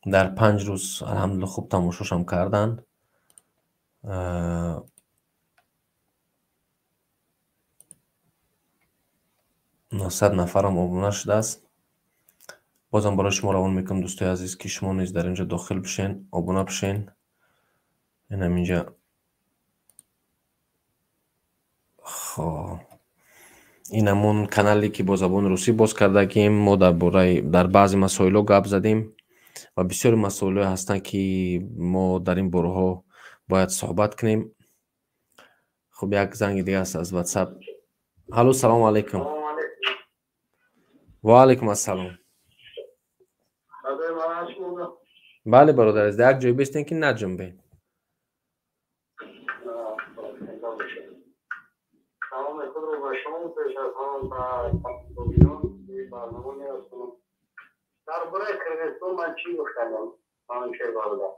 Дар 5 рӯз алҳамдулилла хуб тамошошам карданд. 900 нафарам обуна шудааст. Бозам барои шумо равон мекунам, дӯстои азиз, ки шумо низ дар инҷо дохил бишен, обуна бишен. Инам инҷа. Хоб, ин ҳамон канале, ки бо забони русӣ боз кардагим. Мо дар бораи дар баъзе масоилҳо гап задем ва бисёри масоилҳое ҳастанд, ки мо дар ин бораҳо бояд суҳбат кунем. Хуб, як занги дига аст аз WhatsApp. Ҳалло, салому алайкум. Ва алайкум ассалом. Бале, бародар азиз, як ҷой бистен, ки наҷунбед. Саломи худро ба шумо, пеш аз ҳама ба тамошобинони барнома мерасонам. Дар бораи Қирғизистон ман чӣ гуфтанам, Манучер бародар?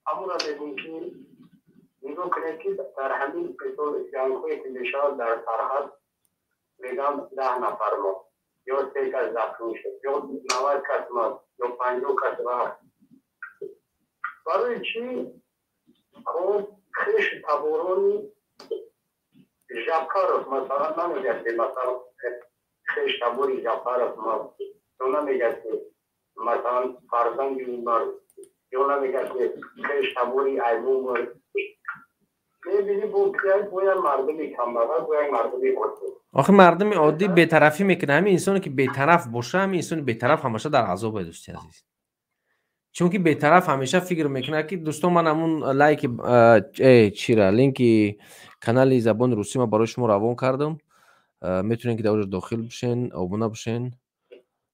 Ҳамонро мегӯм, ки нигоҳ кунед, ки дар ҳамин ҷангҳое, ки мешавад дар сарҳад, мегӯям 10 нафар мо ё се кас захмӣ шуд, ё 90 кас мард, ё 50 кас рафт. Барои чӣ хоб хеш таборони Жапаров масалан намегӯяд, ки масалан хеш табори Жапаров мард, ё намегӯяд, ки масалан фарзанди ӯ мард, ё намегӯяд, ки хеш табори айбу мард? Мебинӣ, бо як мардуми камбағал, бо як мардуми оддӣ. Охи, мардуми оддӣ бетарафӣ мекунад. Ҳамин инсоне, ки бетараф боша, ҳамин инсони бетараф ҳамеша дар азобе, дӯсти азиз, чунки бетараф ҳамеша фикр мекунад, ки дӯстон, ман ҳамун лайки чира линки канали забони русӣ ман барои шумо равон кардам. Метавонед, ки дар оҷо дохил бишен, обуна бишен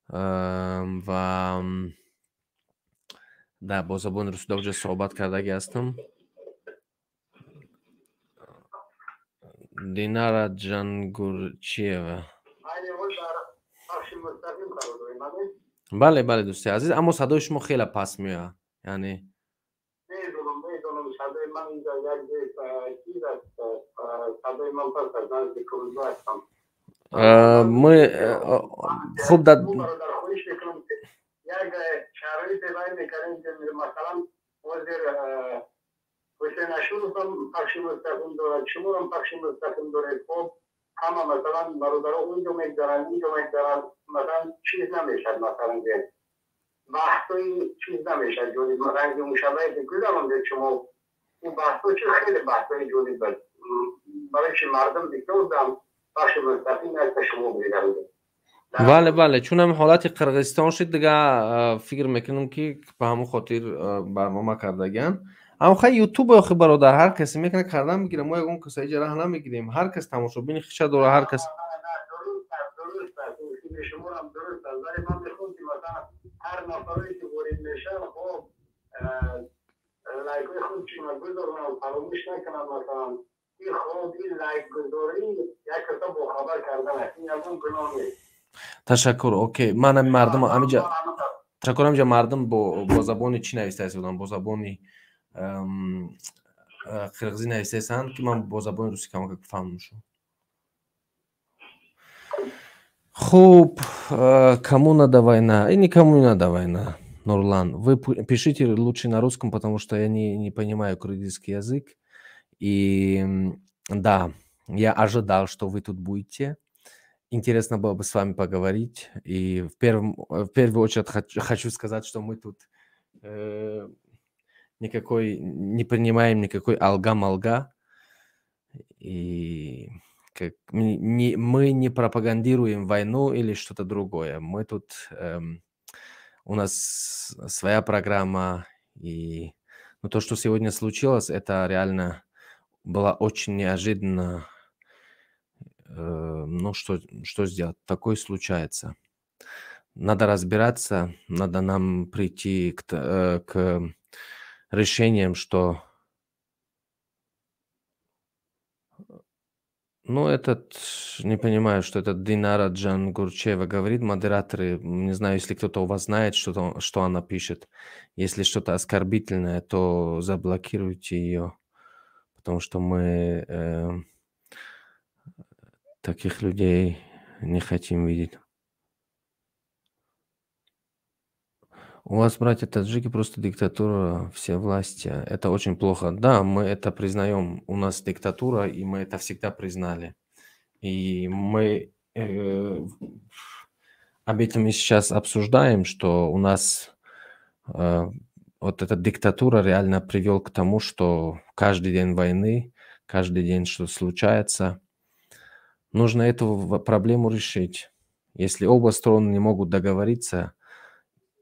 ва бо забони русӣ дар оҷо суҳбат кардагӣ ҳастам. Динара Ҷангурчиева. Бале, бале, дӯсти азиз, аммо садои шумо хеле паст меояд, яъне Медонам, садои ман инҷа як чиз аст, садои ман паст аст, назди фурудгоҳ ҳастам. Мы хуб да. Бародар, хоҳиш мекунам, як шароите вай мекардем, ки масалан ҳозир Ҳусейн Ашуров ҳам пахши мустақим дорад, шумоам пахши мустақим доред. Хоб, ҳама масалан бародаро унҷо мегзаранд, инҷо мегзаранд, масалан чиз намешад, масалан. بحثای چیز نمیشه جالب، رنگ مشابه که گذراندید شما اون بحثا چه خیلی بحثای جالب بود برای چه مردم بسیار بخش مستقیم از شما بودند. Бале, бале, чун ҳами ҳолати Қирғизистон шуд, дига фикр мекунам, ки ба ҳамон хотир барнома кардагиан. Аммо хай, ютуб охи, бародар, ҳар касе мекунад, кардан мегирад. Мо ягон каса иҷа раҳ намегирем, ҳар кас тамошобини хиша дора, ҳар кас. Дуруст аст, фикри шумоам дуруст аст, вале ман мехоҳам ки масалан ҳар нафаре ки ворид мешавад, хоб, лайкҳои худшона гузоронам, фаромӯш накунам. Масалан, ин хоб, ин лайкгузорӣ як каса бохабар кардан аст, ин ягон гуноҳ нест. Ташаккур, окей. Ман ами мардум амиҷа, ташаккур. Амиҷа мардум бо забони чӣ нависта истоданд? Бо забони қирғизӣ нависта ки ман бо забони русӣ камакак фаҳмам шуд. Хуб, кому надо война? И никому не надо война, Нурлан. Вы пишите лучше на русском, потому что я не понимаю кыргызский язык. И да, я ожидал, что вы тут будете. Интересно было бы с вами поговорить. И в первую очередь хочу сказать, что мы тут никакой не принимаем никакой алга-малга. И как, не, мы не пропагандируем войну или что-то другое. Мы тут, у нас своя программа. И, ну, то, что сегодня случилось, это реально было очень неожиданно. Ну, что сделать? Такое случается. Надо разбираться, надо нам прийти к решениям, что. Ну, этот, не понимаю, что это Динара Джангурчева говорит, модераторы, не знаю, если кто-то у вас знает, что она пишет. Если что-то оскорбительное, то заблокируйте ее, потому что мы таких людей не хотим видеть. У вас, братья таджики, просто диктатура, все власти. Это очень плохо. Да, мы это признаем. У нас диктатура, и мы это всегда признали. И мы об этом и сейчас обсуждаем, что у нас вот эта диктатура реально привел к тому, что каждый день войны, каждый день что случается. Нужно эту проблему решить. Если оба стороны не могут договориться,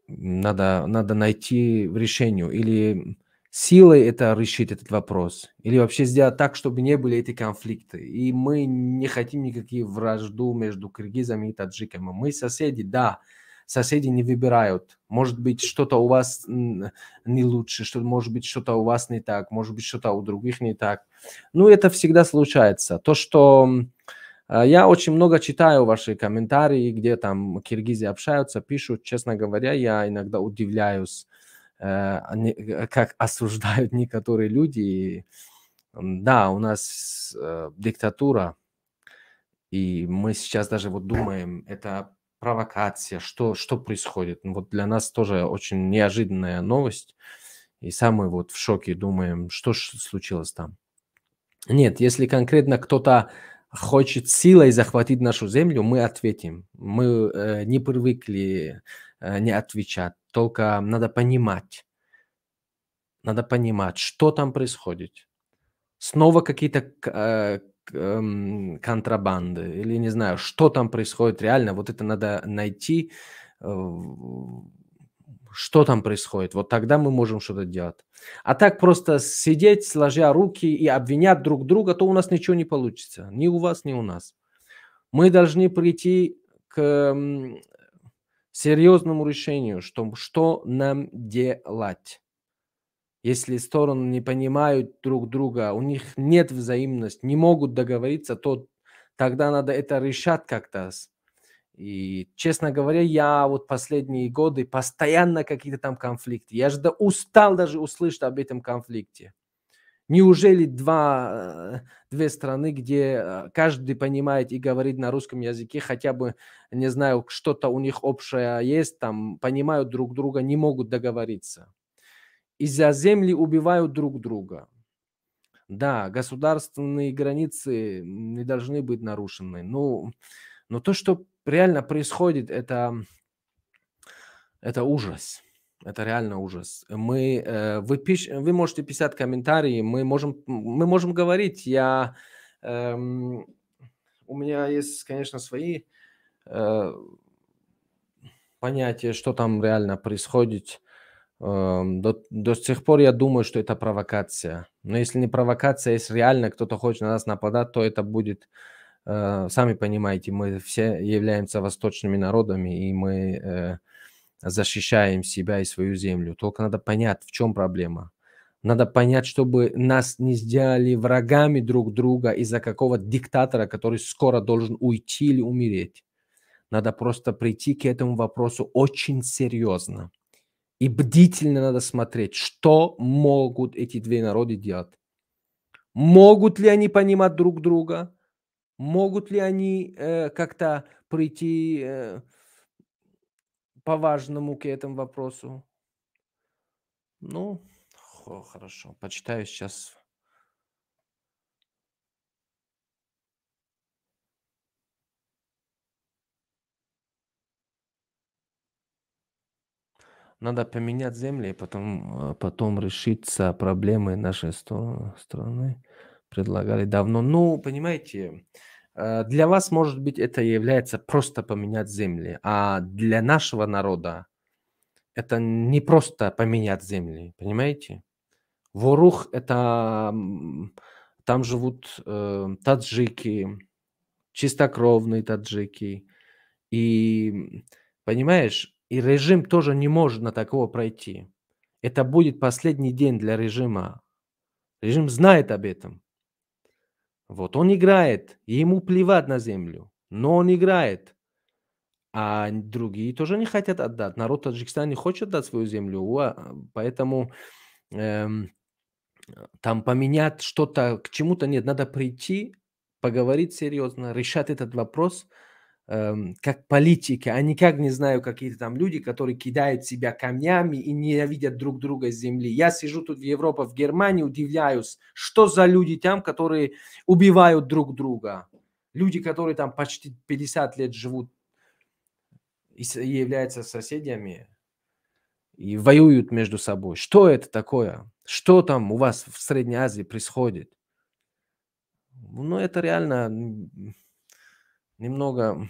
надо найти решение. Или силой это решить этот вопрос, или вообще сделать так, чтобы не были эти конфликты. И мы не хотим никакие вражду между киргизами и таджиками. Мы соседи, да, соседи не выбирают. Может быть, что-то у вас не лучше, что, может быть, что-то у вас не так, может быть, что-то у других не так. Ну, это всегда случается. То, что я очень много читаю ваши комментарии, где там киргизы общаются, пишут. Честно говоря, я иногда удивляюсь, как осуждают некоторые люди. Да, у нас диктатура, и мы сейчас даже вот думаем, это провокация, что происходит. Ну, вот для нас тоже очень неожиданная новость, и сами вот в шоке думаем, что случилось там. Нет, если конкретно кто-то хочет силой захватить нашу землю, мы ответим. Мы не привыкли не отвечать. Только надо понимать. Надо понимать, что там происходит. Снова какие-то контрабанды или не знаю, что там происходит реально. Вот это надо найти, что там происходит. Вот тогда мы можем что-то делать. А так просто сидеть, сложа руки и обвинять друг друга, то у нас ничего не получится. Ни у вас, ни у нас. Мы должны прийти к серьезному решению, что нам делать. Если стороны не понимают друг друга, у них нет взаимности, не могут договориться, то тогда надо это решать как-то. И, честно говоря, я вот последние годы постоянно какие-то там конфликты. Я же устал даже услышать об этом конфликте. Неужели две страны, где каждый понимает и говорит на русском языке, хотя бы, не знаю, что-то у них общее есть, там, понимают друг друга, не могут договориться. Из-за земли убивают друг друга. Да, государственные границы не должны быть нарушены. Ну, но то, что реально происходит, это Это ужас. Это реально ужас. Вы можете писать комментарии, мы можем говорить. У меня есть, конечно, свои понятия, что там реально происходит. До сих пор я думаю, что это провокация. Но если не провокация, если реально кто-то хочет на нас нападать, то это будет... Сами понимаете, мы все являемся восточными народами, и мы защищаем себя и свою землю. Только надо понять, в чем проблема. Надо понять, чтобы нас не сделали врагами друг друга из-за какого-то диктатора, который скоро должен уйти или умереть. Надо просто прийти к этому вопросу очень серьезно. И бдительно надо смотреть, что могут эти две народы делать. Могут ли они понимать друг друга? Могут ли они как-то прийти по-важному к этому вопросу? Ну, хорошо, почитаю сейчас. Надо поменять земли, потом решиться проблемы нашей страны. Предлагали давно. Ну, понимаете, для вас, может быть, это является просто поменять земли, а для нашего народа это не просто поменять земли, понимаете? Ворух – это... Там живут таджики, чистокровные таджики. И, понимаешь, и режим тоже не может на такого пройти. Это будет последний день для режима. Режим знает об этом. Вот, он играет, ему плевать на землю, но он играет. А другие тоже не хотят отдать. Народ Таджикистана не хочет отдать свою землю, поэтому там поменять что-то к чему-то нет. Надо прийти, поговорить серьезно, решать этот вопрос как политики, а не как, не знаю, какие-то там люди, которые кидают себя камнями и ненавидят друг друга с земли. Я сижу тут в Европе, в Германии, удивляюсь, что за люди там, которые убивают друг друга. Люди, которые там почти 50 лет живут и являются соседями, и воюют между собой. Что это такое? Что там у вас в Средней Азии происходит? Ну, это реально... Немного...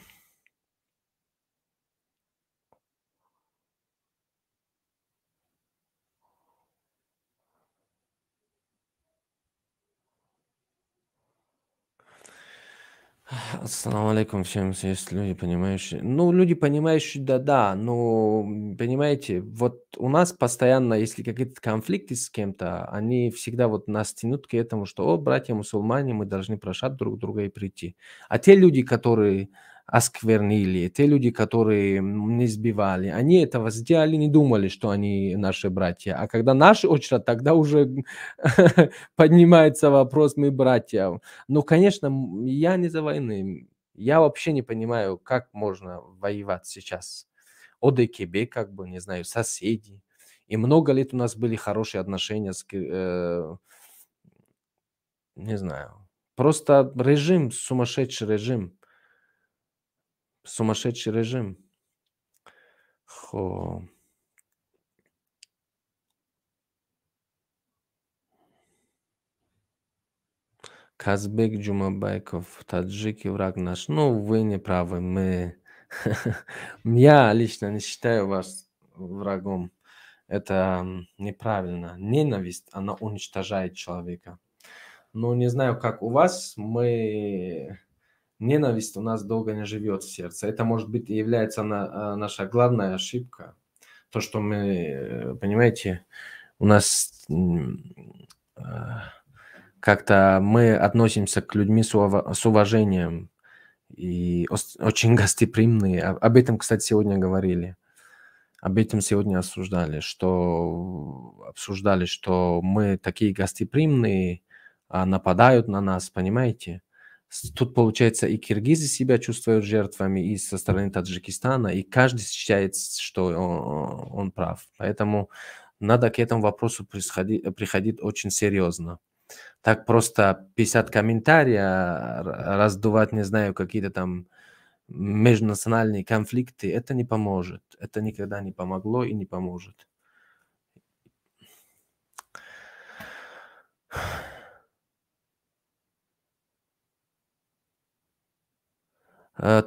Ассаламу алейкум всем, есть люди, понимающие. Ну, люди, понимающие, да-да, но, понимаете, вот у нас постоянно, если какие-то конфликты с кем-то, они всегда вот нас тянут к этому, что, о, братья мусульмане, мы должны прощать друг друга и прийти. А те люди, которые осквернили, те люди, которые не сбивали, они этого сделали, не думали, что они наши братья. А когда наша очередь, тогда уже поднимается вопрос, мы братья. Ну, конечно, я не за войны. Я вообще не понимаю, как можно воевать сейчас. ОДКБ, как бы, не знаю, соседи. И много лет у нас были хорошие отношения с... не знаю. Просто режим, сумасшедший режим. Сумасшедший режим. Хо. Казбек Джумабайков, таджики враг наш. Ну, вы не правы. Мы... Я лично не считаю вас врагом. Это неправильно. Ненависть, она уничтожает человека. Но не знаю, как у вас, мы... Ненависть у нас долго не живет в сердце. Это, может быть, является наша главная ошибка. То, что мы, понимаете, у нас как-то мы относимся к людьми с уважением и очень гостеприимные. Об этом, кстати, сегодня говорили. Об этом сегодня обсуждали, что мы такие гостеприимные, а нападают на нас, понимаете? Тут, получается, и киргизы себя чувствуют жертвами, и со стороны Таджикистана, и каждый считает, что он прав. Поэтому надо к этому вопросу приходить очень серьезно. Так просто писать комментарии, раздувать, не знаю, какие-то там межнациональные конфликты, это не поможет. Это никогда не помогло и не поможет.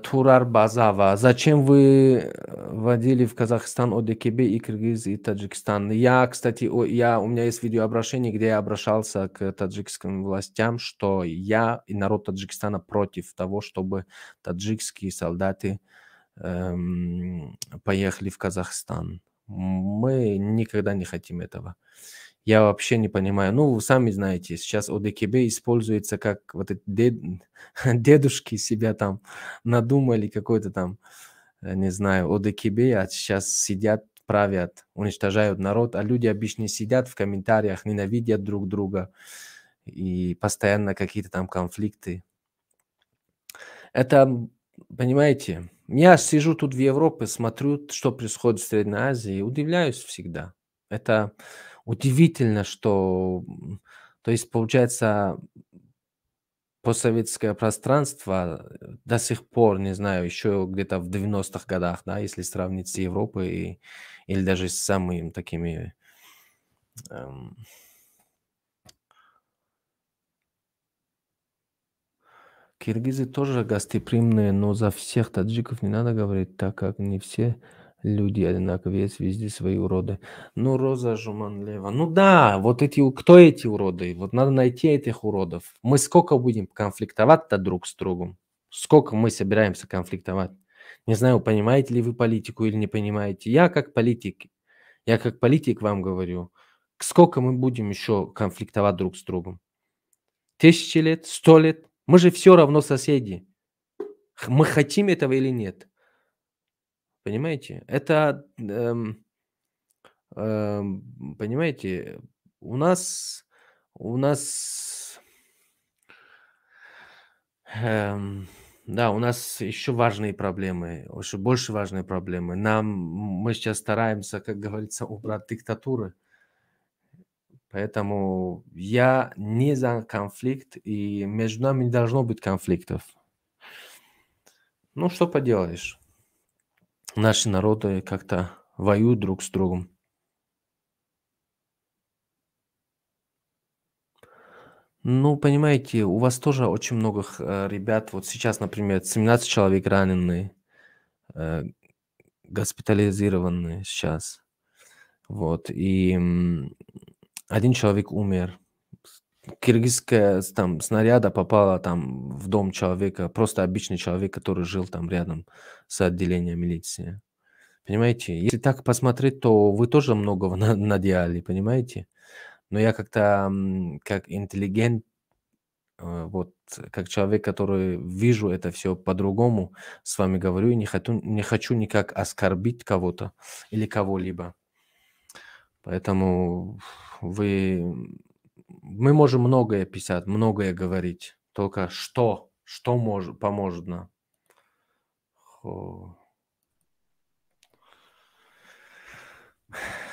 Турар Базава. Зачем вы водили в Казахстан ОДКБ и Кыргыз и Таджикистан? Я, кстати, у меня есть видеообращение, где я обращался к таджикским властям, что я и народ Таджикистана против того, чтобы таджикские солдаты поехали в Казахстан. Мы никогда не хотим этого. Я вообще не понимаю. Ну, вы сами знаете, сейчас ОДКБ используется как вот эти дедушки себя там надумали какой-то там, не знаю, ОДКБ, а сейчас сидят, правят, уничтожают народ, а люди обычно сидят в комментариях, ненавидят друг друга и постоянно какие-то там конфликты. Это, понимаете, я сижу тут в Европе, смотрю, что происходит в Средней Азии, удивляюсь всегда. Это удивительно, что, то есть, получается, постсоветское пространство до сих пор, не знаю, еще где-то в 90-х годах, да, если сравнить с Европой или даже с самыми такими... Киргизы тоже гостеприимные, но за всех таджиков не надо говорить, так как не все люди одинаковые, есть везде свои уроды. Ну, Роза Жуманлева. Ну да, вот эти, кто эти уроды? Вот надо найти этих уродов. Мы сколько будем конфликтовать-то друг с другом? Сколько мы собираемся конфликтовать? Не знаю, понимаете ли вы политику или не понимаете. Я как политик вам говорю, сколько мы будем еще конфликтовать друг с другом? 1000 лет, 100 лет? Мы же все равно соседи. Мы хотим этого или нет? Понимаете? Это, понимаете, у нас, да, у нас еще важные проблемы, еще больше важные проблемы. Мы сейчас стараемся, как говорится, убрать диктатуры. Поэтому я не за конфликт, и между нами не должно быть конфликтов. Ну, что поделаешь? Наши народы как-то воюют друг с другом. Ну, понимаете, у вас тоже очень много ребят. Вот сейчас, например, 17 человек ранены, госпитализированы сейчас. Вот, и один человек умер. Киргизская там снаряда попала там в дом человека, просто обычный человек, который жил там рядом с отделением милиции. Понимаете? Если так посмотреть, то вы тоже многого наделали, понимаете? Но я как-то, как интеллигент, вот, как человек, который вижу это все по-другому, с вами говорю, и не хочу никак оскорбить кого-то или кого-либо. Поэтому мы можем многое писать, многое говорить. Только что поможет нам?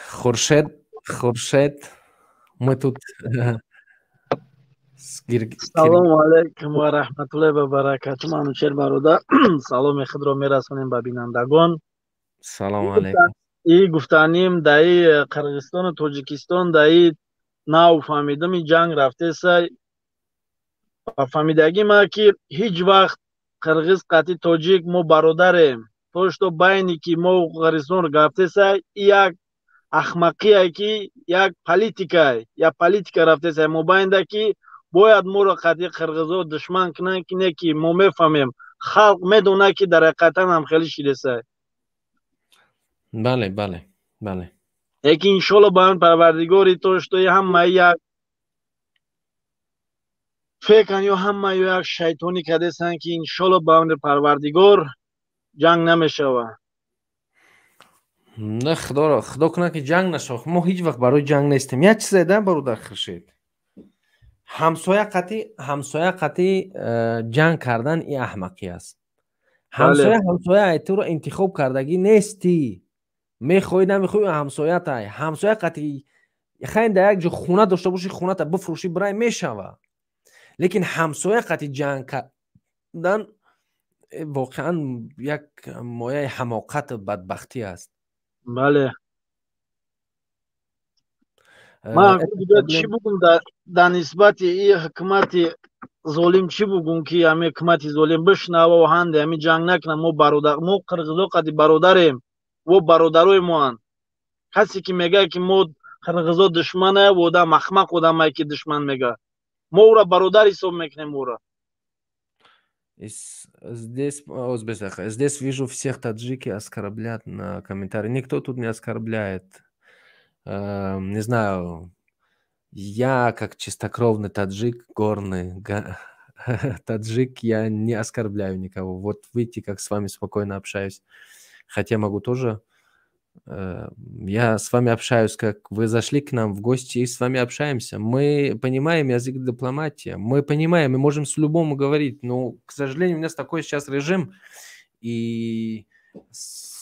Хуршед, мы тут... Салом алейкум ва раҳматуллоҳи ва баракатуҳ. Манучер бародар, саломи худро мерасонем ба бинандагон. Салом алейкум. И гуфтаним даи Қирғизистону Тоҷикистон даи нав фаҳмидам ин ҷанг рафтеса. Фаҳмидагӣ ма ки ҳеҷ вақт қирғиз қатъи тоҷик мо бародарем. То что байни ки мо Қирғизистон рафтеса як ахмақие ки як политикае, як политика рафтеса мо байнда ки бояд моро қатъи қирғизо душман кунанд ки не ки мо мефаҳмем. Халқ медонад ки дар ҳақиқатан ҳам хеле шидеса. Бале, бале, бале. Лекин иншолло ба он парвардигори то что ҳама як фекан ё ҳама як шайтонӣ кардесанд ки иншолло ба он парвардигор ҷанг намешавад. Не, худо кунад ки ҷанг нашавад. Мо ҳеҷ вақт барои ҷанг нестем. Як чизе да бародар Хуршед. Ҳамсоя қатъи ҷанг кардан ин аҳмақӣ аст. Ҳамсоя туро интихоб кардагӣ нестӣ. Мехоҳӣ намехоҳӣ ҳамсоятай. Ҳамсоя қатъи хайн дар як ҷо хона дошта бошӣ, хоната бифурӯшӣ, бирай мешава. Лекин ҳамсоя қатъи ҷанг кардан Воқеан як мояи ҳамоқату бадбахтӣ аст. Бале, ман чӣ бугум дар нисбати и ҳукумати золим, чӣ бугум, ки ҳами ҳукумати золим бишнава ҳанде ҳами ҷанг накунам. Мо бародар, мо қирғизо қади бародарем, во бародарои моанд. Касе ки мегӯяд, ки мо қирғизо душмана, одам ахмақ одамае ки душман мегӯяд. Мо ӯра бародар ҳисоб мекунем ӯра. Здесь, здесь вижу, всех таджики оскорблят на комментарии. Никто тут не оскорбляет. Не знаю, я как чистокровный таджик, горный таджик, я не оскорбляю никого. Вот видите, как с вами спокойно общаюсь. Хотя могу тоже. Я с вами общаюсь, как вы зашли к нам в гости, и с вами общаемся. Мы понимаем язык дипломатии, мы понимаем, мы можем с любому говорить, но, к сожалению, у нас такой сейчас режим, и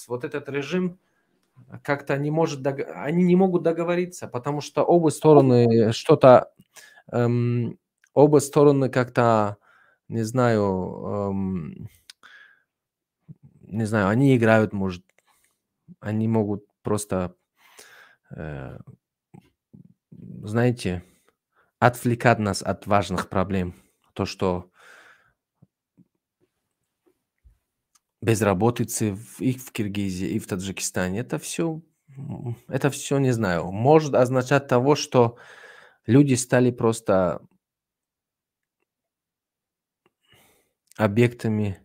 вот этот режим как-то не может, они не могут договориться, потому что оба стороны что-то, оба стороны как-то, не знаю, не знаю, они играют, может, они могут просто, знаете, отвлекать нас от важных проблем. То, что безработицы и в Киргизии, и в Таджикистане, это все, не знаю, может означать того, что люди стали просто объектами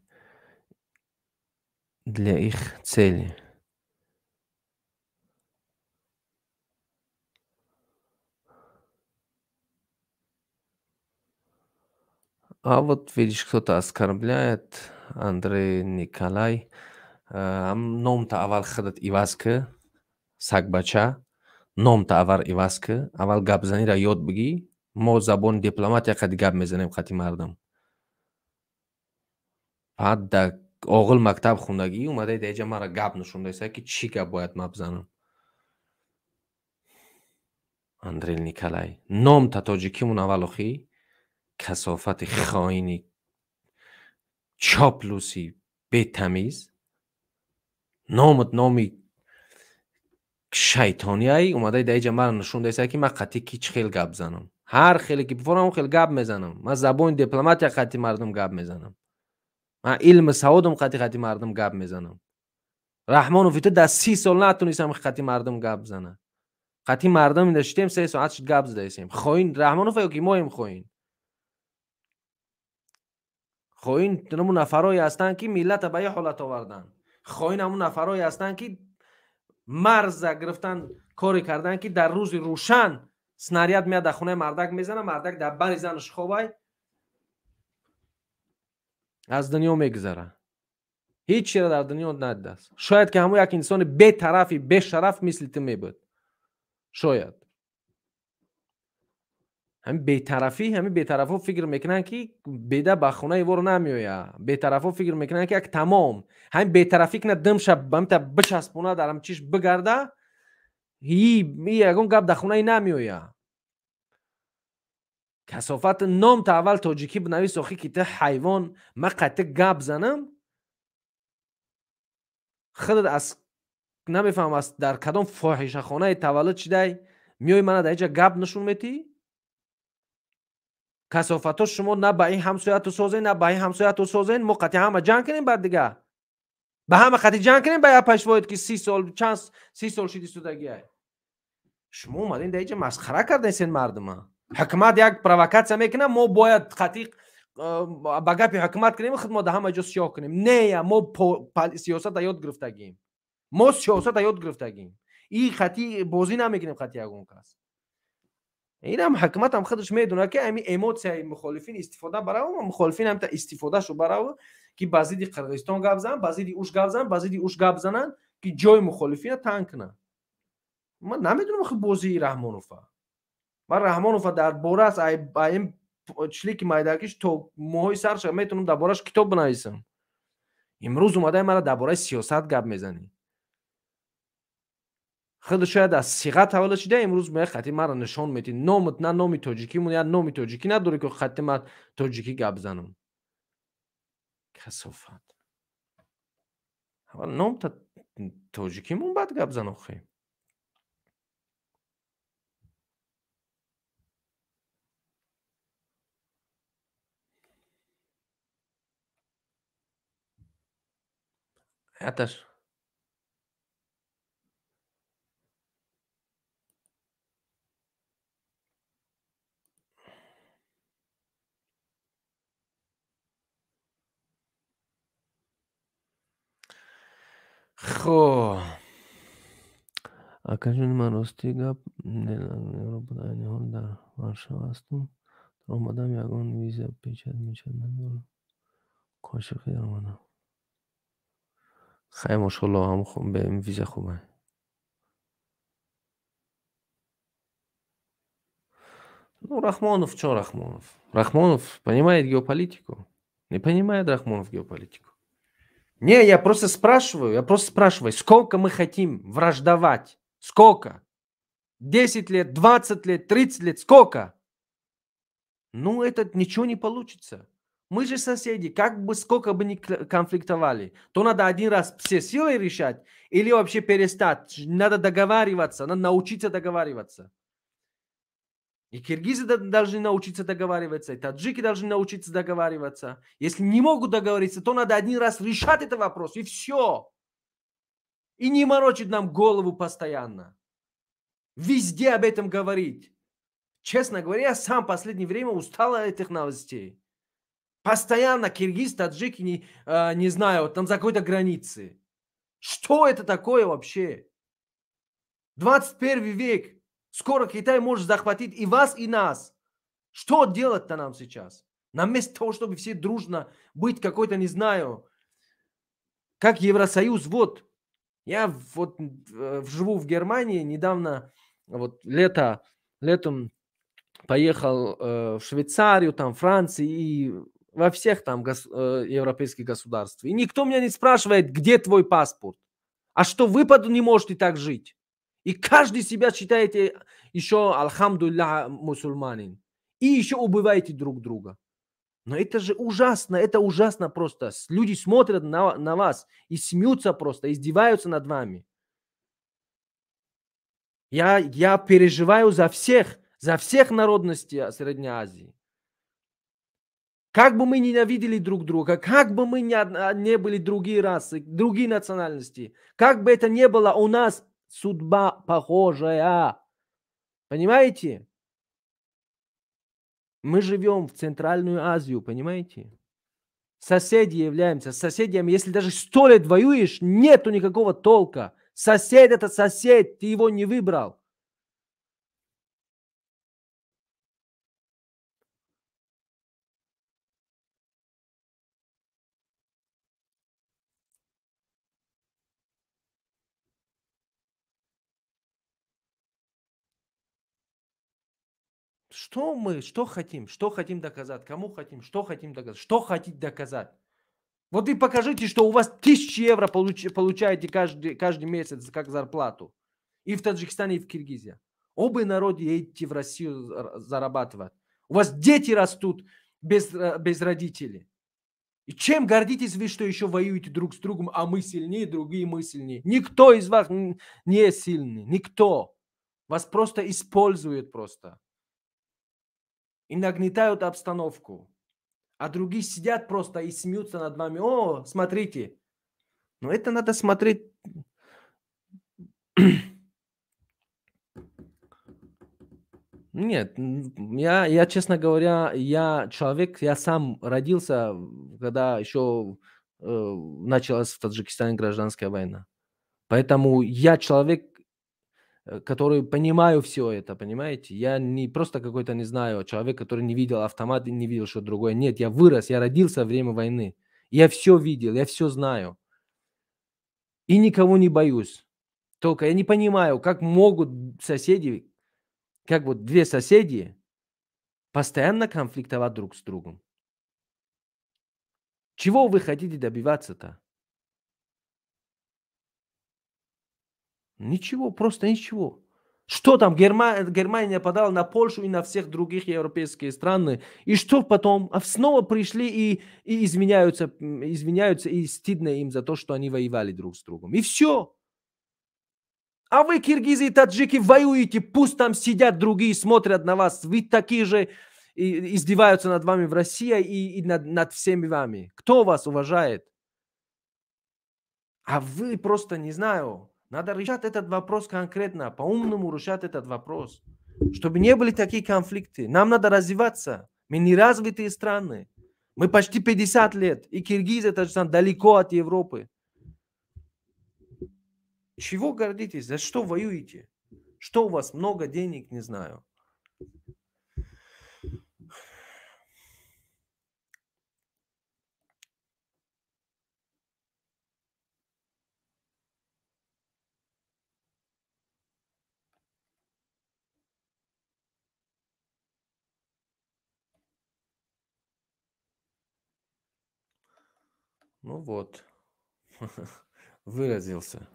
для их цели. А вот видишь, кто-то оскорбляет. Андрей Николай. Номта аввал худат иваз ки, сагбача. Номта аввал иваз ки. Аввал гапзаниро ёд бигӣ. Мо забони дипломатия қади гап мезанем қати мардум. Баъд да оғил мактаб хондагӣ омадаи да иҷа мара гап нушондаиса, ки чӣ гап бояд ма бизанам. Андрей Николай. Номта тоҷикимон аввал охӣ, касофати хоини чоплуси бетамиз, номат номи шайтонияй, омадаи дар иҷа мара нишон даиса, ки ман қатъи ки чӣ хел гап занам. Ҳар хеле ки бифорам, хел гап мезанам. Ман забони дипломатия қатъи мардум гап мезанам, ман илми саводам қатъи мардум гап мезанам. Раҳмонов, ту дар 30 сол натунистам қатъи мардум гап зана. Қатъи мардум наштем, 3 соат шуд, гап задаистем. Хоин Раҳмонов ё ки моем хоин? Хоин ҳамун нафарое ҳастанд, ки миллата ба як ҳолат оварданд. Хоин ҳамун нафарое ҳастанд, ки марза гирифтан, коре карданд, ки дар рӯзи рӯшан снаряд меяд, дар хонаи мардак мезана, мардак дар бари занаш хобай, аз дунё мегузара, ҳеҷ чиро дар дунё надидааст. Шояд ки ҳамун як инсони бетарафи бешараф мисли ту мебуд. Шояд ҳамин бетарафӣ, ҳамин бетарафҳо фикр мекунанд, ки беда ба хонаи воро намеояд. Бетарафҳо фикр мекунанд, ки як тамом ҳамин бетарафӣ кунад, димша ҳамита бичаспона, дар ҳамчиш бигарда, ягон гап дар хонаи намеояд. Касофат, номта аввал тоҷикӣ бинавис охӣ, ки ту ҳайвон, ман қатъи гап занам. Худат аз намефаҳмам, аз дар кадом фоҳишахонаи таваллуд шидай, меои мана дар инҷа гап нишон метиҳӣ. Касофатҳо, шумо на ба ин ҳамсояту созен, на ба ин ҳамсояту созен. Мо қатъи ҳама ҷанг кунем, баъд дига ба ҳама қатъи ҷанг кунем, ба як пешвоед, ки 30 сол, чанд 30 сол шиди истодагиай. Шумо омадем дар инҷа масхара кардаисен мардума. Ҳукумат як провокатсия мекунад, мо бояд қатъи ба гапи ҳукумат кунем, худ мо дар ҳама ҷо сиёҳ кунем. Не, мо сиёсата ёд гирифтагием, мо сиёсата ёд гирифтагием и қатъи бозӣ намекунем қатъи ягон кас. Инам ҳукуматам худаш медонад, ки ҳами эмоцияи мухолифин истифода барав, мухолифин ҳамта истифодашу барав, ки ба зидди Қирғизистон гап зананд, ба зидди уш гап зананд, ба зидди уш гап зананд, ки ҷои мухолифина танг кунанд. Ман намедонам охи бозии Раҳмонова. Ман Раҳмонова дар борас ин члики майдакиш то моҳои сарша метавонам дар бораш китоб бинависам. Имрӯз омадаи мара дар бораи сиёсат гап мезанӣ. Худ шояд аз сиға таваллуд шуда, имрӯз меяй хати маро нишон медиҳӣ. Номат на номи тоҷикимон, я номи тоҷикӣ надорӣ, ки хати ман тоҷикӣ гап занам. Касофат. Аввал номта тоҷикимон, баъд гап зан охи. Яташ. Хо. Акаҷони ман, рости гап, айни ҳол дар Варшава ҳастам. Даромадам, ягон виза печать мечать надорам. Қошиқӣ даромадам. Хай, мошалло, ҳам виза хубе. Ну, Рахмонов, что Рахмонов? Рахмонов понимает геополитику? Не понимает Рахмонов геополитику. Не, я просто спрашиваю, сколько мы хотим враждовать? Сколько? 10 лет, 20 лет, 30 лет, сколько? Ну, это ничего не получится. Мы же соседи, как бы сколько бы ни конфликтовали, то надо один раз все силы решать или вообще перестать. Надо договариваться, надо научиться договариваться. И киргизы должны научиться договариваться, и таджики должны научиться договариваться. Если не могут договориться, то надо один раз решать этот вопрос, и все. И не морочить нам голову постоянно. Везде об этом говорить. Честно говоря, я сам в последнее время устал от этих новостей. Постоянно киргиз, таджики не знаю, там за какой-то границы. Что это такое вообще? 21 век. Скоро Китай может захватить и вас, и нас. Что делать-то нам сейчас? Нам вместо того, чтобы все дружно быть какой-то, не знаю, как Евросоюз. Вот, я вот живу в Германии, недавно, вот летом поехал в Швейцарию, там, Францию и во всех там европейских государствах. И никто меня не спрашивает, где твой паспорт. А что, вы не можете так жить? И каждый себя считаете еще, алхамдулилля, мусульманин. И еще убиваете друг друга. Но это же ужасно, это ужасно просто. Люди смотрят на вас и смеются просто, издеваются над вами. Я переживаю за всех народностей Средней Азии. Как бы мы ненавидели друг друга, как бы мы не были другие расы, другие национальности, как бы это ни было, у нас судьба похожая. Понимаете? Мы живем в Центральную Азию, понимаете? Соседи являемся соседями. Если даже 100 лет воюешь, нету никакого толка. Сосед – это сосед, ты его не выбрал. Что мы, что хотим доказать, кому хотим, что хотим доказать, что хотите доказать? Вот и покажите, что у вас 1000 евро получаете каждый месяц как зарплату. И в Таджикистане, и в Киргизии. Оба народа едете в Россию зарабатывать. У вас дети растут без родителей. И чем гордитесь вы, что еще воюете друг с другом, а мы сильнее, другие мы сильнее? Никто из вас не сильный, никто. Вас просто используют просто. И нагнетают обстановку. А другие сидят просто и смеются над вами. О, смотрите. Но это надо смотреть. Нет, я, честно говоря, я человек, я сам родился, когда еще началась в Таджикистане гражданская война. Поэтому я человек, который понимаю все это, понимаете? Я не просто какой-то, не знаю, человек, который не видел автомат и не видел что-то другое. Нет, я вырос, я родился во время войны. Я все видел, я все знаю. И никого не боюсь. Только я не понимаю, как могут соседи, как вот две соседи постоянно конфликтовать друг с другом. Чего вы хотите добиваться-то? Ничего, просто ничего. Что там? Германия нападала на Польшу и на всех других европейские страны. И что потом? А снова пришли и извиняются, и стыдно им за то, что они воевали друг с другом. И все. А вы, киргизы и таджики, воюете, пусть там сидят другие, смотрят на вас. Вы такие же и издеваются над вами в России и над всеми вами. Кто вас уважает? А вы просто, не знаю, надо решать этот вопрос конкретно, по-умному решать этот вопрос, чтобы не были такие конфликты. Нам надо развиваться. Мы не развитые страны. Мы почти 50 лет. И киргизы, это далеко от Европы. Чего гордитесь? За что воюете? Что у вас много денег, не знаю. Ну вот, выразился.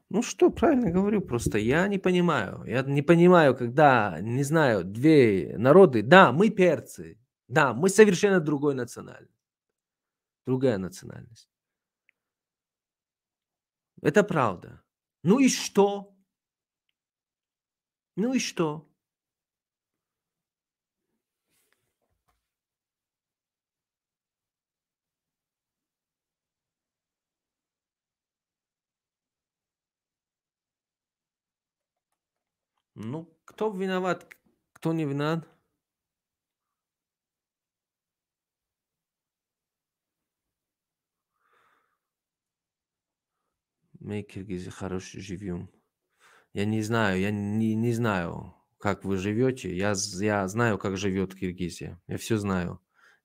Ну что, правильно говорю, просто я не понимаю. Я не понимаю, когда, не знаю, две народы. Да, мы перцы. Да, мы совершенно другой национальность. Другая национальность. Это правда. Ну и что? Ну и что? Ну, кто виноват, кто не виноват? Мы, киргизы, хорошо живем. Я не знаю, я не знаю, как вы живете. Я знаю, как живет Киргизия. Я все знаю.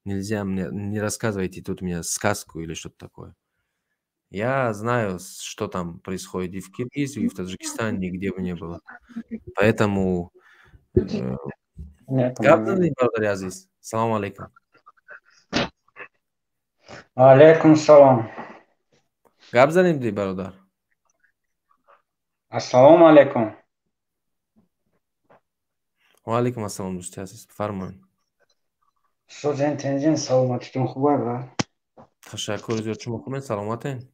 Нельзя мне, не рассказывайте тут мне сказку или что-то такое. Я знаю, что там происходит и в Киргизии, и в Таджикистане, и где бы ни было. Поэтому... Салам алейкум. Алейкум салам. Гап заним ди, бародар. Ассалому алейкум. Ва алейкум ассалом, дӯсти азиз. Фармоед. Созен тензин саломатитон хуб ба? Ташаккур зиёд, шумо хубед, саломатен?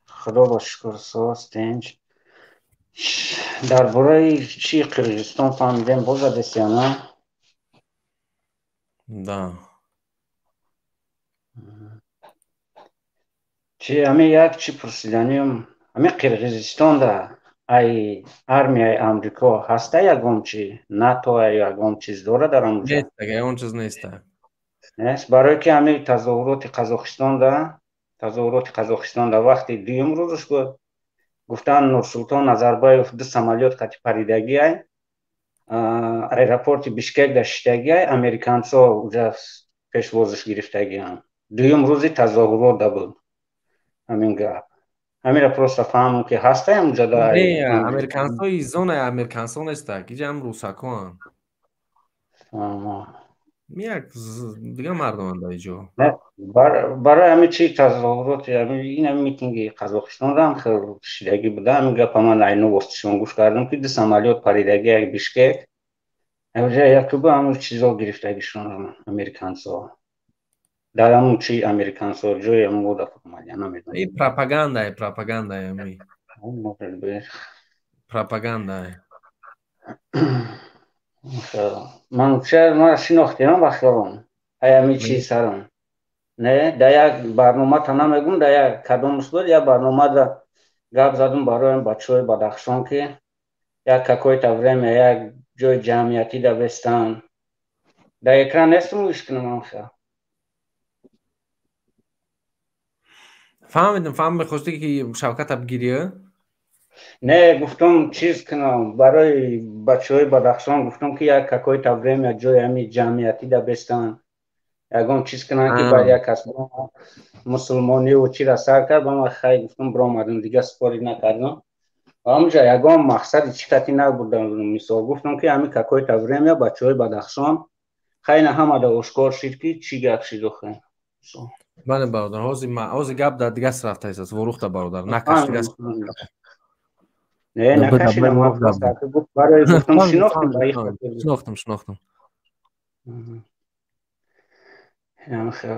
Худо ба шукр, соз тенҷ. Дар бораи чӣ Қирғизистон фаҳмидем, боз задесияна? Да. Чи ами як чӣ пурсиданием, ами Қирғизистонда ай армияи Амрико ҳаста ягон чи? НАТО ягон чиз дора дар он ҷо? Нест, ягон чиз нест. Нест, барое ки ами тазоҳуроти Қазоқистонда вақти дуюм рӯзш буд, гуфтанд Нурсултон Назарбаев ду самолёт қати паридагиай, аэропорти Бишкек да шиштагиай, американцо уҷа пешвозиш гирифтагианд. Дуюм рӯзи тазоҳурот да буд ҳамин гап. Ҳамира просто фаҳмам ки ҳастаям уҷа да. Не, американцои зонаи американцо нестак, иҷа ҳам русакоанд. Як дигар мардуманд дар иҷо. Барои ҳамин чи тазоҳуроти ин ҳамин митинги Қазоқистонда ҳам хеле шидагӣ буда. Ҳамин гапа ман айно воситашон гӯш кардам, ки ду самолёт паридаги як Бишкек, уҷа якуба ҳамун чизо гирифтагишон американцо. Дар ҳамун чи американцо ҷои ҳамун вода фурмадия намедонам. Ин пропагандае, пропагандае ами. Пропагандае. Ман ча шинохтем ба хиёлам. Ай ами чи сарам. Не, да як барнома та намегум, да як кадомш буд, як барнома да гап задум барои бачаҳои Бадахшон, ки як какое-то время як ҷои ҷамъиятӣ да бестан. Да экран нестум гӯш кунам амха. Фаҳмидам, фаҳм мехостӣ ки Шавката бигирӣ? Не, гуфтам чиз кунам барои бачаҳои Бадахшон, гуфтам ки як какое-то время ҷои ҳами ҷамъиятӣ да бестан, ягон чиз кунанд, ки баъд як кас мусулмониву чира сар кард, ба ман хай гуфтам, биромадам, дигар спорӣ накардам. Ҳамунҷа ягон мақсади чӣ кати набурдам, мисол гуфтам ки ҳами какое-то время бачаҳои Бадахшон хайна ҳамада ошкор шид ки чӣ гап шид охе. Бале бародар, ҳозир гап дар дигар рафта истааст, ворухта бародар, накаш дигар. Не, накашидам, ман просто барои гуфтам, шинохтам ба ин хотир. Шинохтам, шинохтам.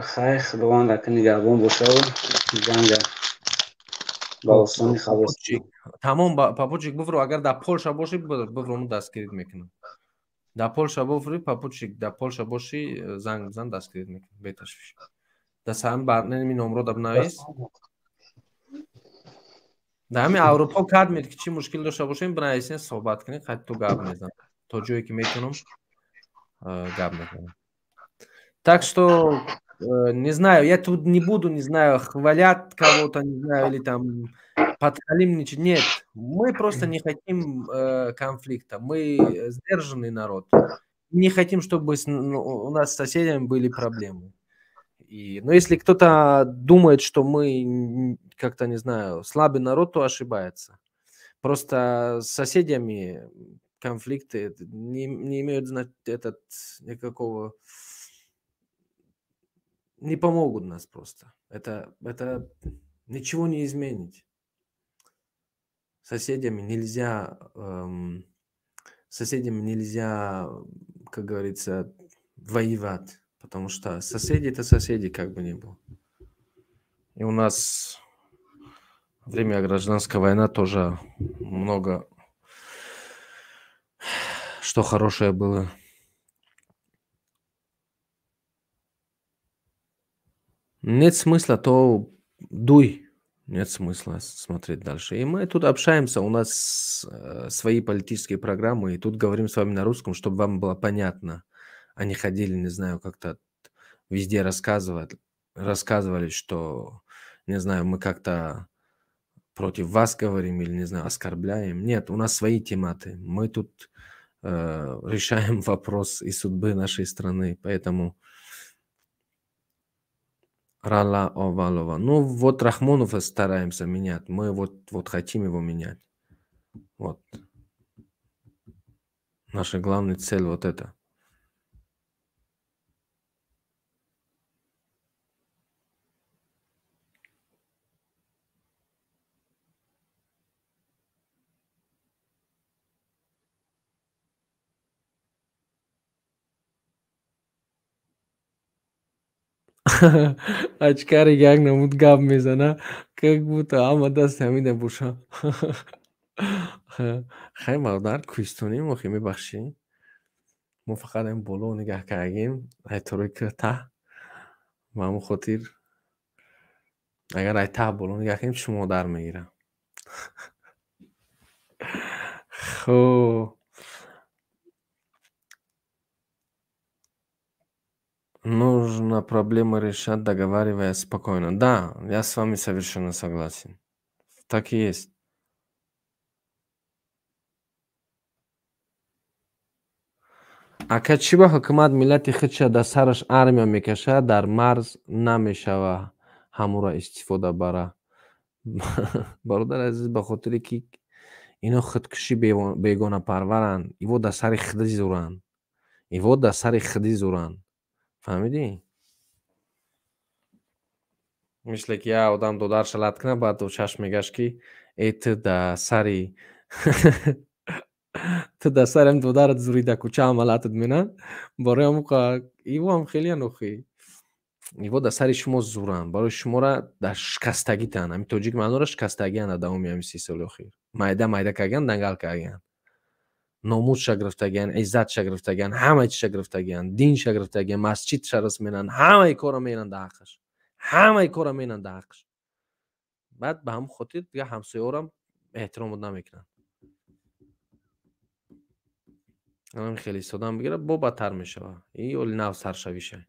Хай, Худованд ака нигаҳбон бошаву ҷанга ба осонӣ халос. Тамом, папучик, бифро. Агар дар Полша бошӣ, бифро, мо дастгирит мекунам. Дар Полша бифри, папучик, дар Полша бошӣ, занг бизан, дастгирит мекунам, беташвиш. Дар сами барнами номро да бинавис. Дар ҳамин Аврупо кадмед ки чӣ мушкил дошта бошем, бинависен, суҳбат кунед, қайд ту гап мезанам. То ҷое ки метавонам, гап мезанам. Так что, не знаю, я тут не буду, не знаю, хвалят кого-то, не знаю, или там подхалимничать. Нет, мы просто не хотим конфликта. Мы сдержанный народ. Не хотим, чтобы у нас с соседями были проблемы. Но если кто-то думает, что мы как-то, не знаю, слабый народ, то ошибается. Просто с соседями конфликты не имеют этот, никакого... Не помогут нас просто. Это ничего не изменить. Соседями нельзя, как говорится, воевать. Потому что соседи – это соседи, как бы ни было. И у нас время гражданской войны тоже много что хорошее было. Нет смысла, то дуй. Нет смысла смотреть дальше. И мы тут общаемся, у нас свои политические программы, и тут говорим с вами на русском, чтобы вам было понятно. Они ходили, не знаю, как-то везде рассказывали, что, не знаю, мы как-то против вас говорим или, не знаю, оскорбляем. Нет, у нас свои тематы. Мы тут решаем вопрос и судьбы нашей страны, поэтому... Рала Овалова. Ну, вот Рахмонова стараемся менять. Мы вот хотим его менять. Вот. Наша главная цель вот это. Очкари як намуд гап мезана, как будто ҳама даст ҳамида боша. Хай, бародар, кӯҳистонӣ мо, хе мебахшӣ, мо фақат ин боло нигаҳ кардагим, ай торои таҳ. Ба ҳамон хотир агар ай таҳ боло нигаҳ кунем, шумо дар мегирам. Хуб, нужно проблемы решать, договариваясь спокойно. Да, я с вами совершенно согласен. Так и есть. Ака, чӣ ба ҳукумат миллати худша дар сараш армия мекашад, дар марз намешава ҳамура истифода бара? Бародари азиз, ба хотире ки ино худкушӣ бегонапарваранд, иво дар сари худи зуранд. Иво дар сари худи зуранд. Фаҳмидӣ? Мисле ки як одам додарша лат кунад, баъд чашм мегашт ки э, ту дар сари ту дар сари ҳам додарат зурида, кӯча ҳама латат менанд. Барои ҳамуқа иво ҳам хелеян охи. Иво дар сари шумо зуранд, барои шуморо дар шикастагитан. Ҳамин тоҷик маънора шикастагианд дар давоми ҳамин 30 соли охир. Майда майда кардагианд, дангал кардагианд. Номусша гирифтагианд, иззатша гирифтагианд, ҳамаи чиша гирифтагианд, динша гирифтагианд, масҷидша рас менанд, ҳамаи корро менанд дар ҳаққаш. Ҳамаи корро менанд дар ҳаққаш. Баъд ба ҳамон хотир дига ҳамсояҳорам эҳтиромот намекунанд. Анам хеле истодан бигирад, бо бадтар мешавад. И оли нав саршавиша.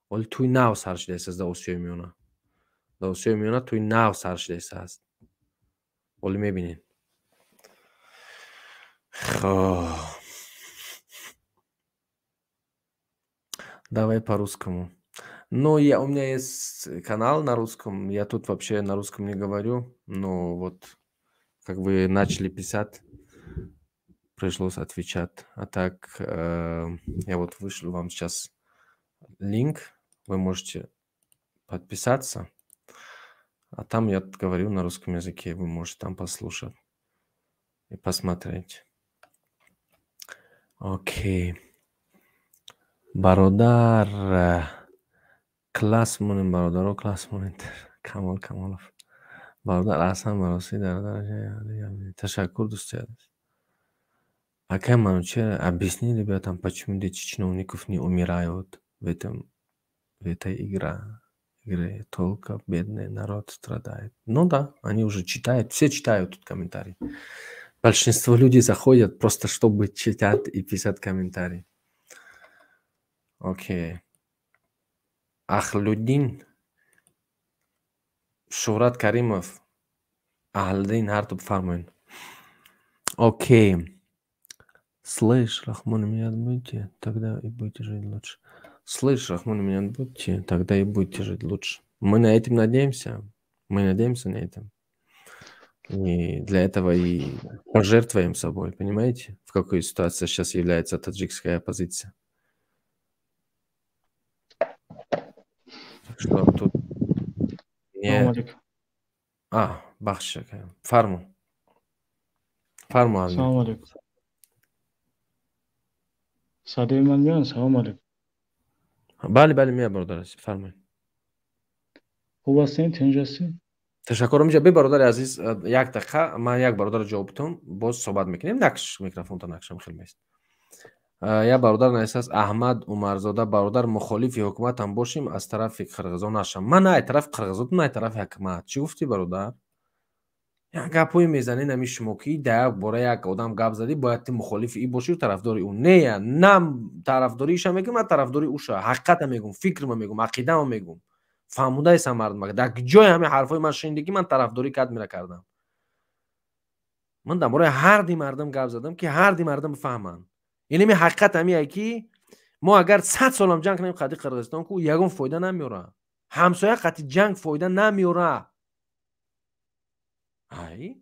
Оли тӯй нав сар шудааст дар Осиёи Миёна. Дар Осиёи Миёна тӯй нав сар шудааст. Оли мебинед. Давай по-русскому. Ну, у меня есть канал на русском. Я тут вообще на русском не говорю. Но вот, как вы начали писать, пришлось отвечать. А так, я вот вышлю вам сейчас линк. Вы можете подписаться. А там я говорю на русском языке. Вы можете там послушать. и посмотреть. Окей. Бародар, класс монем, бародаро, класс монем. Камол Камолов. Бародар, аҳсан, бароси дар дараҷаи. Ташаккур, дӯсти азиз. Акай Манучер, объясни ребятам, почему дети чиновников не умирают в этой игре. Только бедный народ страдает. Ну да, они уже читают, все читают тут комментарии. Большинство людей заходят просто, чтобы читать и писать комментарии. Окей. Ахлуддин, Шӯҳрат Каримов, Аҳлиддин, ҳарту бифармоед. Окей. Слышь, Рахмон, меня будете, тогда и будете жить лучше. Слышь, Рахмон, меня будете, тогда и будете жить лучше. Мы на этом надеемся. Мы надеемся на это. И для этого и пожертвуем собой, понимаете, в какой ситуации сейчас является таджикская оппозиция. Так что тут не... А, бахш, фарму. Фарму. Салом алейкум. Садои ман меояд? Салом алейкум. Бале, бале, меояд, бародар, фармоед. Хуб ҳастем, тинҷ ҳастем? Ташаккур. Миша, бе, бародари азиз, як дақиқа, ман як бародарро ҷавоб битам, боз суҳбат мекунем. Накш микрофонта, накшам хел мест. Як бародар нависааст, Аҳмад Умарзода: бародар, мухолифи ҳукуматам бошим, аз тарафи қирғизо нашам. Ман на ай тарафи қирғизо, на ай тарафи ҳукумат. Чӣ гуфтӣ, бародар? Як гапҳое мезанед ами шумо, ки дар як бора як одам гап задӣ, бояд ту мухолифи и бошӣ, тарафдори ӯ. Не, на тарафдорииша мегӯм, на тарафдори ӯша. Ҳақиқата мегӯм, фикрма мегӯм, ақидама мегӯм. Фаҳмудаеса мардум. Дар ҷои ҳамин ҳарфҳои ман шунидӣ, ки ман тарафдорӣ кад мера кардам? Ман дар бораи ҳарди мардум гап задам, ки ҳарди мардум бифаҳманд. Яъне ми ҳақиқат ҳамие, ки мо агар 100 солам ҷанг кунем қади Қирғизистон, ку ягон фоида намеёра. Ҳамсоя қати ҷанг фоида намеёра. Ай?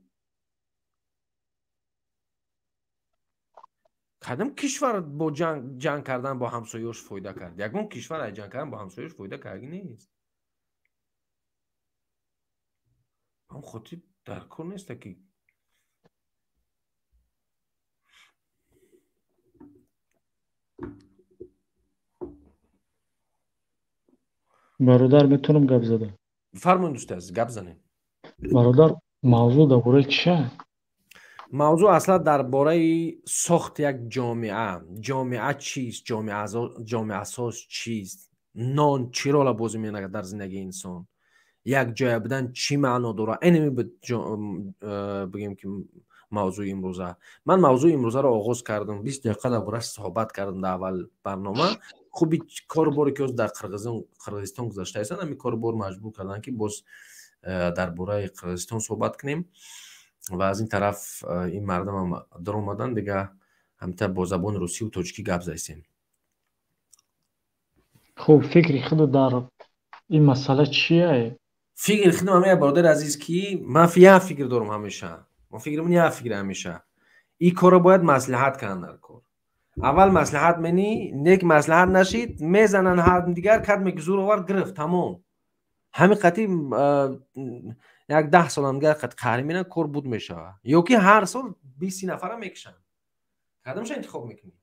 Кадом кишвар бо ҷанг кардан бо ҳамсояш фоида кард? Ягон кишвар ай ҷанг кардан бо ҳамсояш фоида карди нест. Ҳам хотир дар кор неста, ки Бародар, метавонам гап зада? Фармоед, дӯсти азиз, гап занед. Бародар, мавзӯъ дар бораи чия? Мавзӯъ аслан дар бораи сохти як ҷомеа. Ҷомеа чист? Ҷомеасоз чист? Нон чӣ рола бозӣ менамояд дар зиндагии инсон? Як ҷоя будан чӣ маъно дорад? Инами бигем, ки мавзӯи имрӯза. Ман мавзӯи имрӯзаро оғоз кардам, 20 дақиқа дар борааш суҳбат кардам дар аввал барнома. Хуби коруборе, ки ҳозир дар Қирғизистон гузаштаистанд, ҳамин корубор маҷбур карданд, ки боз дар бораи Қирғизистон суҳбат кунем. Ва аз ин тараф ин мардумам даромаданд, дига ҳамта бо забони русию тоҷикӣ гап заистем. Хуб, фикри худу дар ин масъала чие? Фикри худам ҳамин, бародари азиз, ки ман як фикр дорам ҳамеша. Ма фикри ман як фикр ҳамеша. Ин корро бояд маслиҳат кардан дар кор. Аввал маслиҳат менӣ, нек маслиҳат нашид, мезананд ҳар дигар, кадме ки зур овард, гирифт, тамом. Ҳамин қатъи як 10 солам дигар қат қаҳрӣ менан, кор буд мешавад. Ё ки ҳар сол 20 нафара мекушанд. Кадомша интихоб мекунӣ?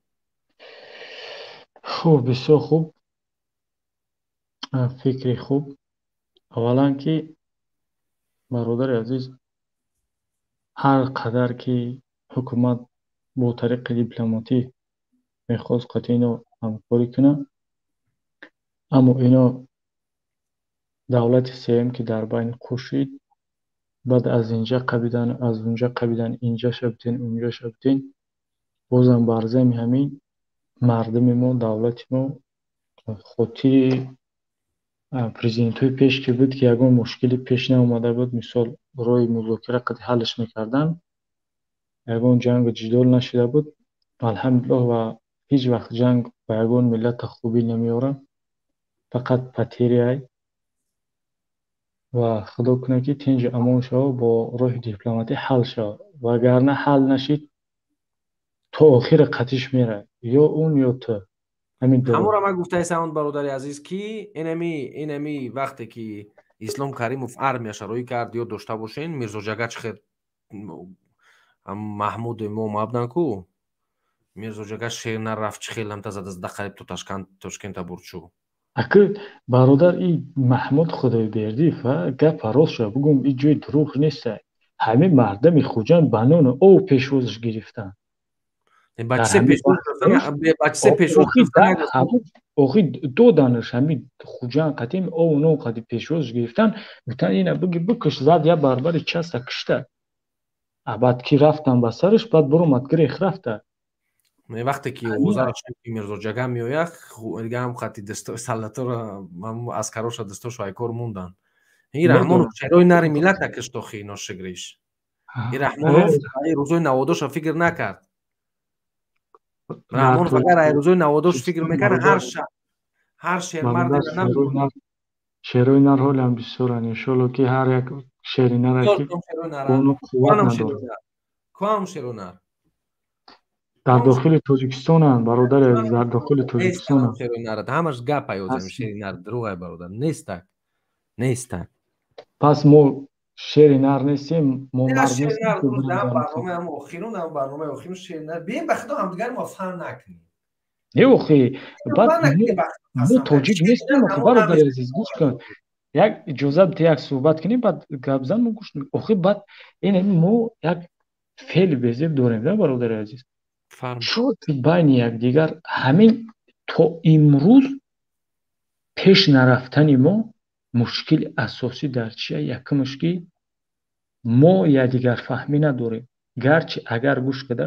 Хуб, бисёр хуб. Фикри хуб. Аввалан ки, бародари азиз, ҳар қадар ки ҳукумат бо тариқи дипломатӣ мехост қатъи ино ҳамкорӣ кунад, аммо ино давлати сеюм, ки дар байни қӯшид, баъд аз инҷа қабидан, аз унҷа қабидан, инҷаша битен, унҷаша битен, бозам бар зами ҳамин мардуми мо, давлати мо, хотири президентҳои пеш ки буд, ки ягон мушкиле пеш наомада буд, мисол роҳи музокира қати ҳаллаш мекарданд, ягон ҷангу ҷидол нашида буд, алҳамдулиллоҳ. Ва ҳеҷ вақт ҷанг ба ягон миллата хубӣ намеорад, фақат потеряй. Ва худо кунад, ки тинҷу амон шавад, бо роҳи дипломатӣ ҳал шавад. Вагарна ҳал нашид, то охира қатиш меравад, ё он, ё ту. Ҳамонро ман гуфтаистам, бародари азиз, ки инами вақте ки Ислом Каримов армияша рӯй кард, ёд дошта бошен, Мирзоҷага чӣ хел Маҳмуд мо мабдан ку Мирзоҷага шер нарафт, чӣ хел ҳамта зада зада қариб то Тошкента бурчу. Аки бародар, и Маҳмуд Худойбердиев гапа рост шуда бугум, и ҷои дурӯғ нест. Ҳамин мардами Хуҷанд ба нону ов пешвозш гирифтанд. Охи доданаш ҳамин Хуҷанд қадим ову нон қадим пешвозш гирифтан, гуфтан ина биги бикуш, зад я барбари часта кишта. Баъд ки рафтан ба сараш, баъд буромад гирех рафта. Вақте ки овозаро ки Мирзоҷага меояд, дига ҳам хати саллаторо аскароша дастошо айкор монданд. Ин Раҳмонов шерои нари миллата кишт, охи ношигриш. Ин Раҳмонов рӯзои наводоша фикр накард. Раҳмонов агар ай рӯзои наводош фикр мекард, ҳар шермард. Шерои нар ҳолиам бисёранд, иншоалло ки ҳар як шери нара ки қувват надорад. Куам шеро нар? Дар дохили Тоҷикистонанд, бародари азиз, дар дохили Тоҷикистонанд. Шерои нар ҳамаш гап аёзем, шери нар дурӯғ бародар, нестак, нестак. Пас мо шери нар нестем, мо мард нестем. Барномаи охирун, барномаи охирун шери нар. Бием ба худо ҳамдигар мо фан накунем. Не, охи, баъд мо тоҷик нестем, охи, бародари азиз, гӯш кун. Як иҷоза бите як суҳбат кунем, баъд гап зан, мо гӯш охи, баъд ин мо як феъли безеб дорем, да, бародари азиз. Чо ки байни якдигар ҳамин то имрӯз пеш нарафтани мо мушкили асосӣ дар чия? Якумаш ки мо якдигарфаҳмӣ надорем. Гарчи агар гӯш када,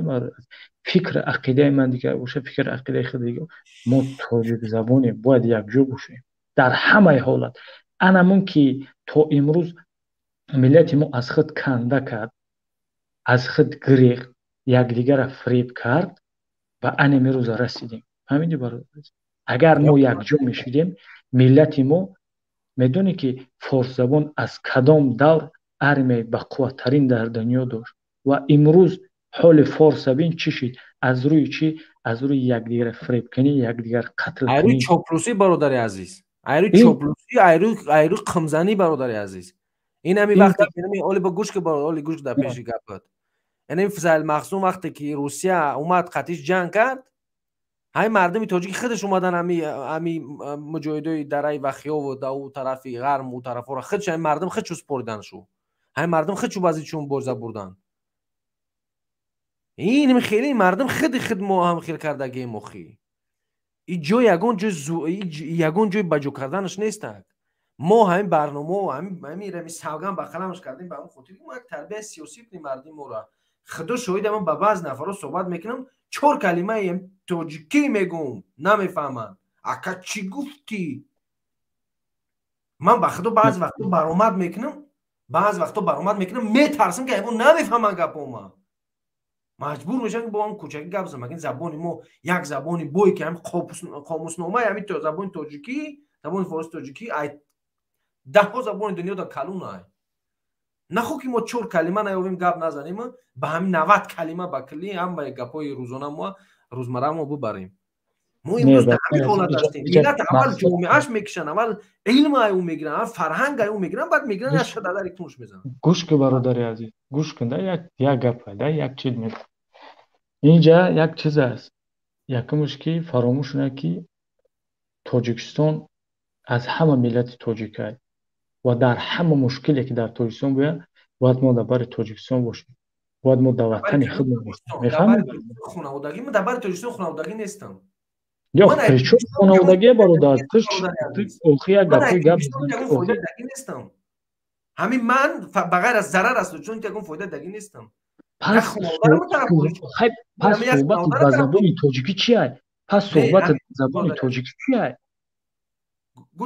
фикри ақидаи ман дигар боша, фикри ақидаи худ дигар, мо тоҷикзабонем, бояд якҷо бошем дар ҳамаи ҳолат. Анамон ки то имрӯз миллати мо аз худ канда кард, аз худ гирехт, якдигарро фиреб кард, ба анами рӯза расидем. Фаҳмидӣ, бародар? Агар мо якҷо мешудем, миллати мо медонӣ ки форсзабон аз кадом давр армияи бақувваттарин дар дунё дошт ва имрӯз ҳоли форсабин чӣ шид? Аз рӯи чӣ? Аз рӯи якдигарро фиребкунӣ, якдигар қатл кунӣ. Айрӯи чоплусӣ, бародари азиз, айрӯи чоплусӣ, айрӯи қимзанӣ, бародари азиз. Ин ҳами вақте оли ба гӯш ки, оли гӯш дар пеши гапат. Яъне Физайл Махсум вақте ки Русия омад қатиш ҷанг кард, ҳамин мардуми тоҷики худаш омадан ҳами муҷоҳидои дараи Вахиёву да ӯ тарафи ғарм, ӯ тарафҳоро худш ҳамин мардум худшу споридан шу. Ҳамин мардум худшу баъзичун боза бурдан. Ин хеле мардум худи худ мо ҳам хел кардагием охи. И ҷой ягон ҷой ягон ҷой ба ҷо карданаш нестак. Мо ҳамин барномао ҳамин савган ба қаламаш кардем ба ҳамин хотир мо як тарбияи сиёсӣ кунем мардуми моро. Худо шоҳид, ман ба баъзе нафарҳо суҳбат мекунам, чор калимаи тоҷикӣ мегӯм, намефаҳманд. Ака чӣ гуфтӣ? Ман ба худо баъзе вақтҳо баромад мекунам, баъзе вақтҳо баромад мекунам, метарсам ки ягон намефаҳманд гапома. Маҷбур мешавам ки бо ҳам кӯчакӣ гап занам. Лекин забони мо як забони бой ки ҳамин қомусномаи ҳамин забони тоҷикӣ, забони форси тоҷикӣ ай даҳҳо забони дунё дар калун ай. Нахо ки мо чор калима наёвем, гап назанем, ба ҳамин 90 калима ба куллӣ ҳамаи гапҳои рӯзона мо рӯзмарра мо бибарем. Мо имрӯз дар ҳамин ҳолат ҳастем. Миллат аввал ҷомеаш мекушанд, аввал илм ай ӯ мегиранд, аввал фарҳанг ай ӯ мегиранд, баъд мегиранд як шададари кунш мезананд. Гӯш кун, бародари азиз, гӯш кун, да як гап, да як чиз мегӯям. Инҷа як чиз аст. Якумаш ки фаромӯш накунед ки Тоҷикистон аз ҳама миллати тоҷик аст ва дар ҳама мушкиле ки дар Тоҷикистон бояд, бояд мо дар бари Тоҷикистон бошем. Бояд мо дар ватани худмон бошем. Мефаҳмед? Хонаводагӣ, ман дар бари Тоҷикистон хонаводагӣ нестам. Ё причём хонаводагӣ, бародар? Ту охи як гапҳои гап фоидадагӣ нестам. Ҳамин ман ба ғайр аз зарар аз Тоҷикистон ягон фоидадагӣ нестам. Пас суҳбати ба забони тоҷикӣ чи ай? Пас суҳбати ба забони тоҷикӣ чи ай?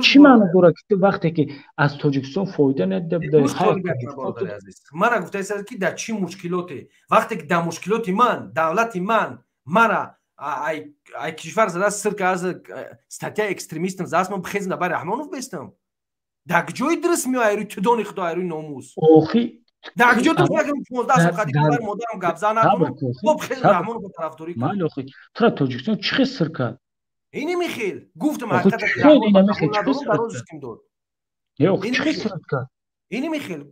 Чӣ маъно дорад ки ту вақте ки аз Тоҷикистон фоида надида? Мара гуфтаист ки дар чӣ мушкилоте, вақте ки дар мушкилоти ман давлати ман мара ай кишвар зада сир аз статья экстремистам зааст, ман бихезм дар бари Раҳмонов бестам? Дар ҷои дуруст меояй рӯи тудони худо, ай рӯи номус. Охи дар ҷо дуруст меояй, 15 сол қадим бар модарам гап зан накунам, бо бихезм Раҳмоновро тарафдорӣ кунам. Майли, охи тура Тоҷикистон чӣ хел сир кард? Ини михел гуфтам, охи чӣ хел сир кард? Иними хел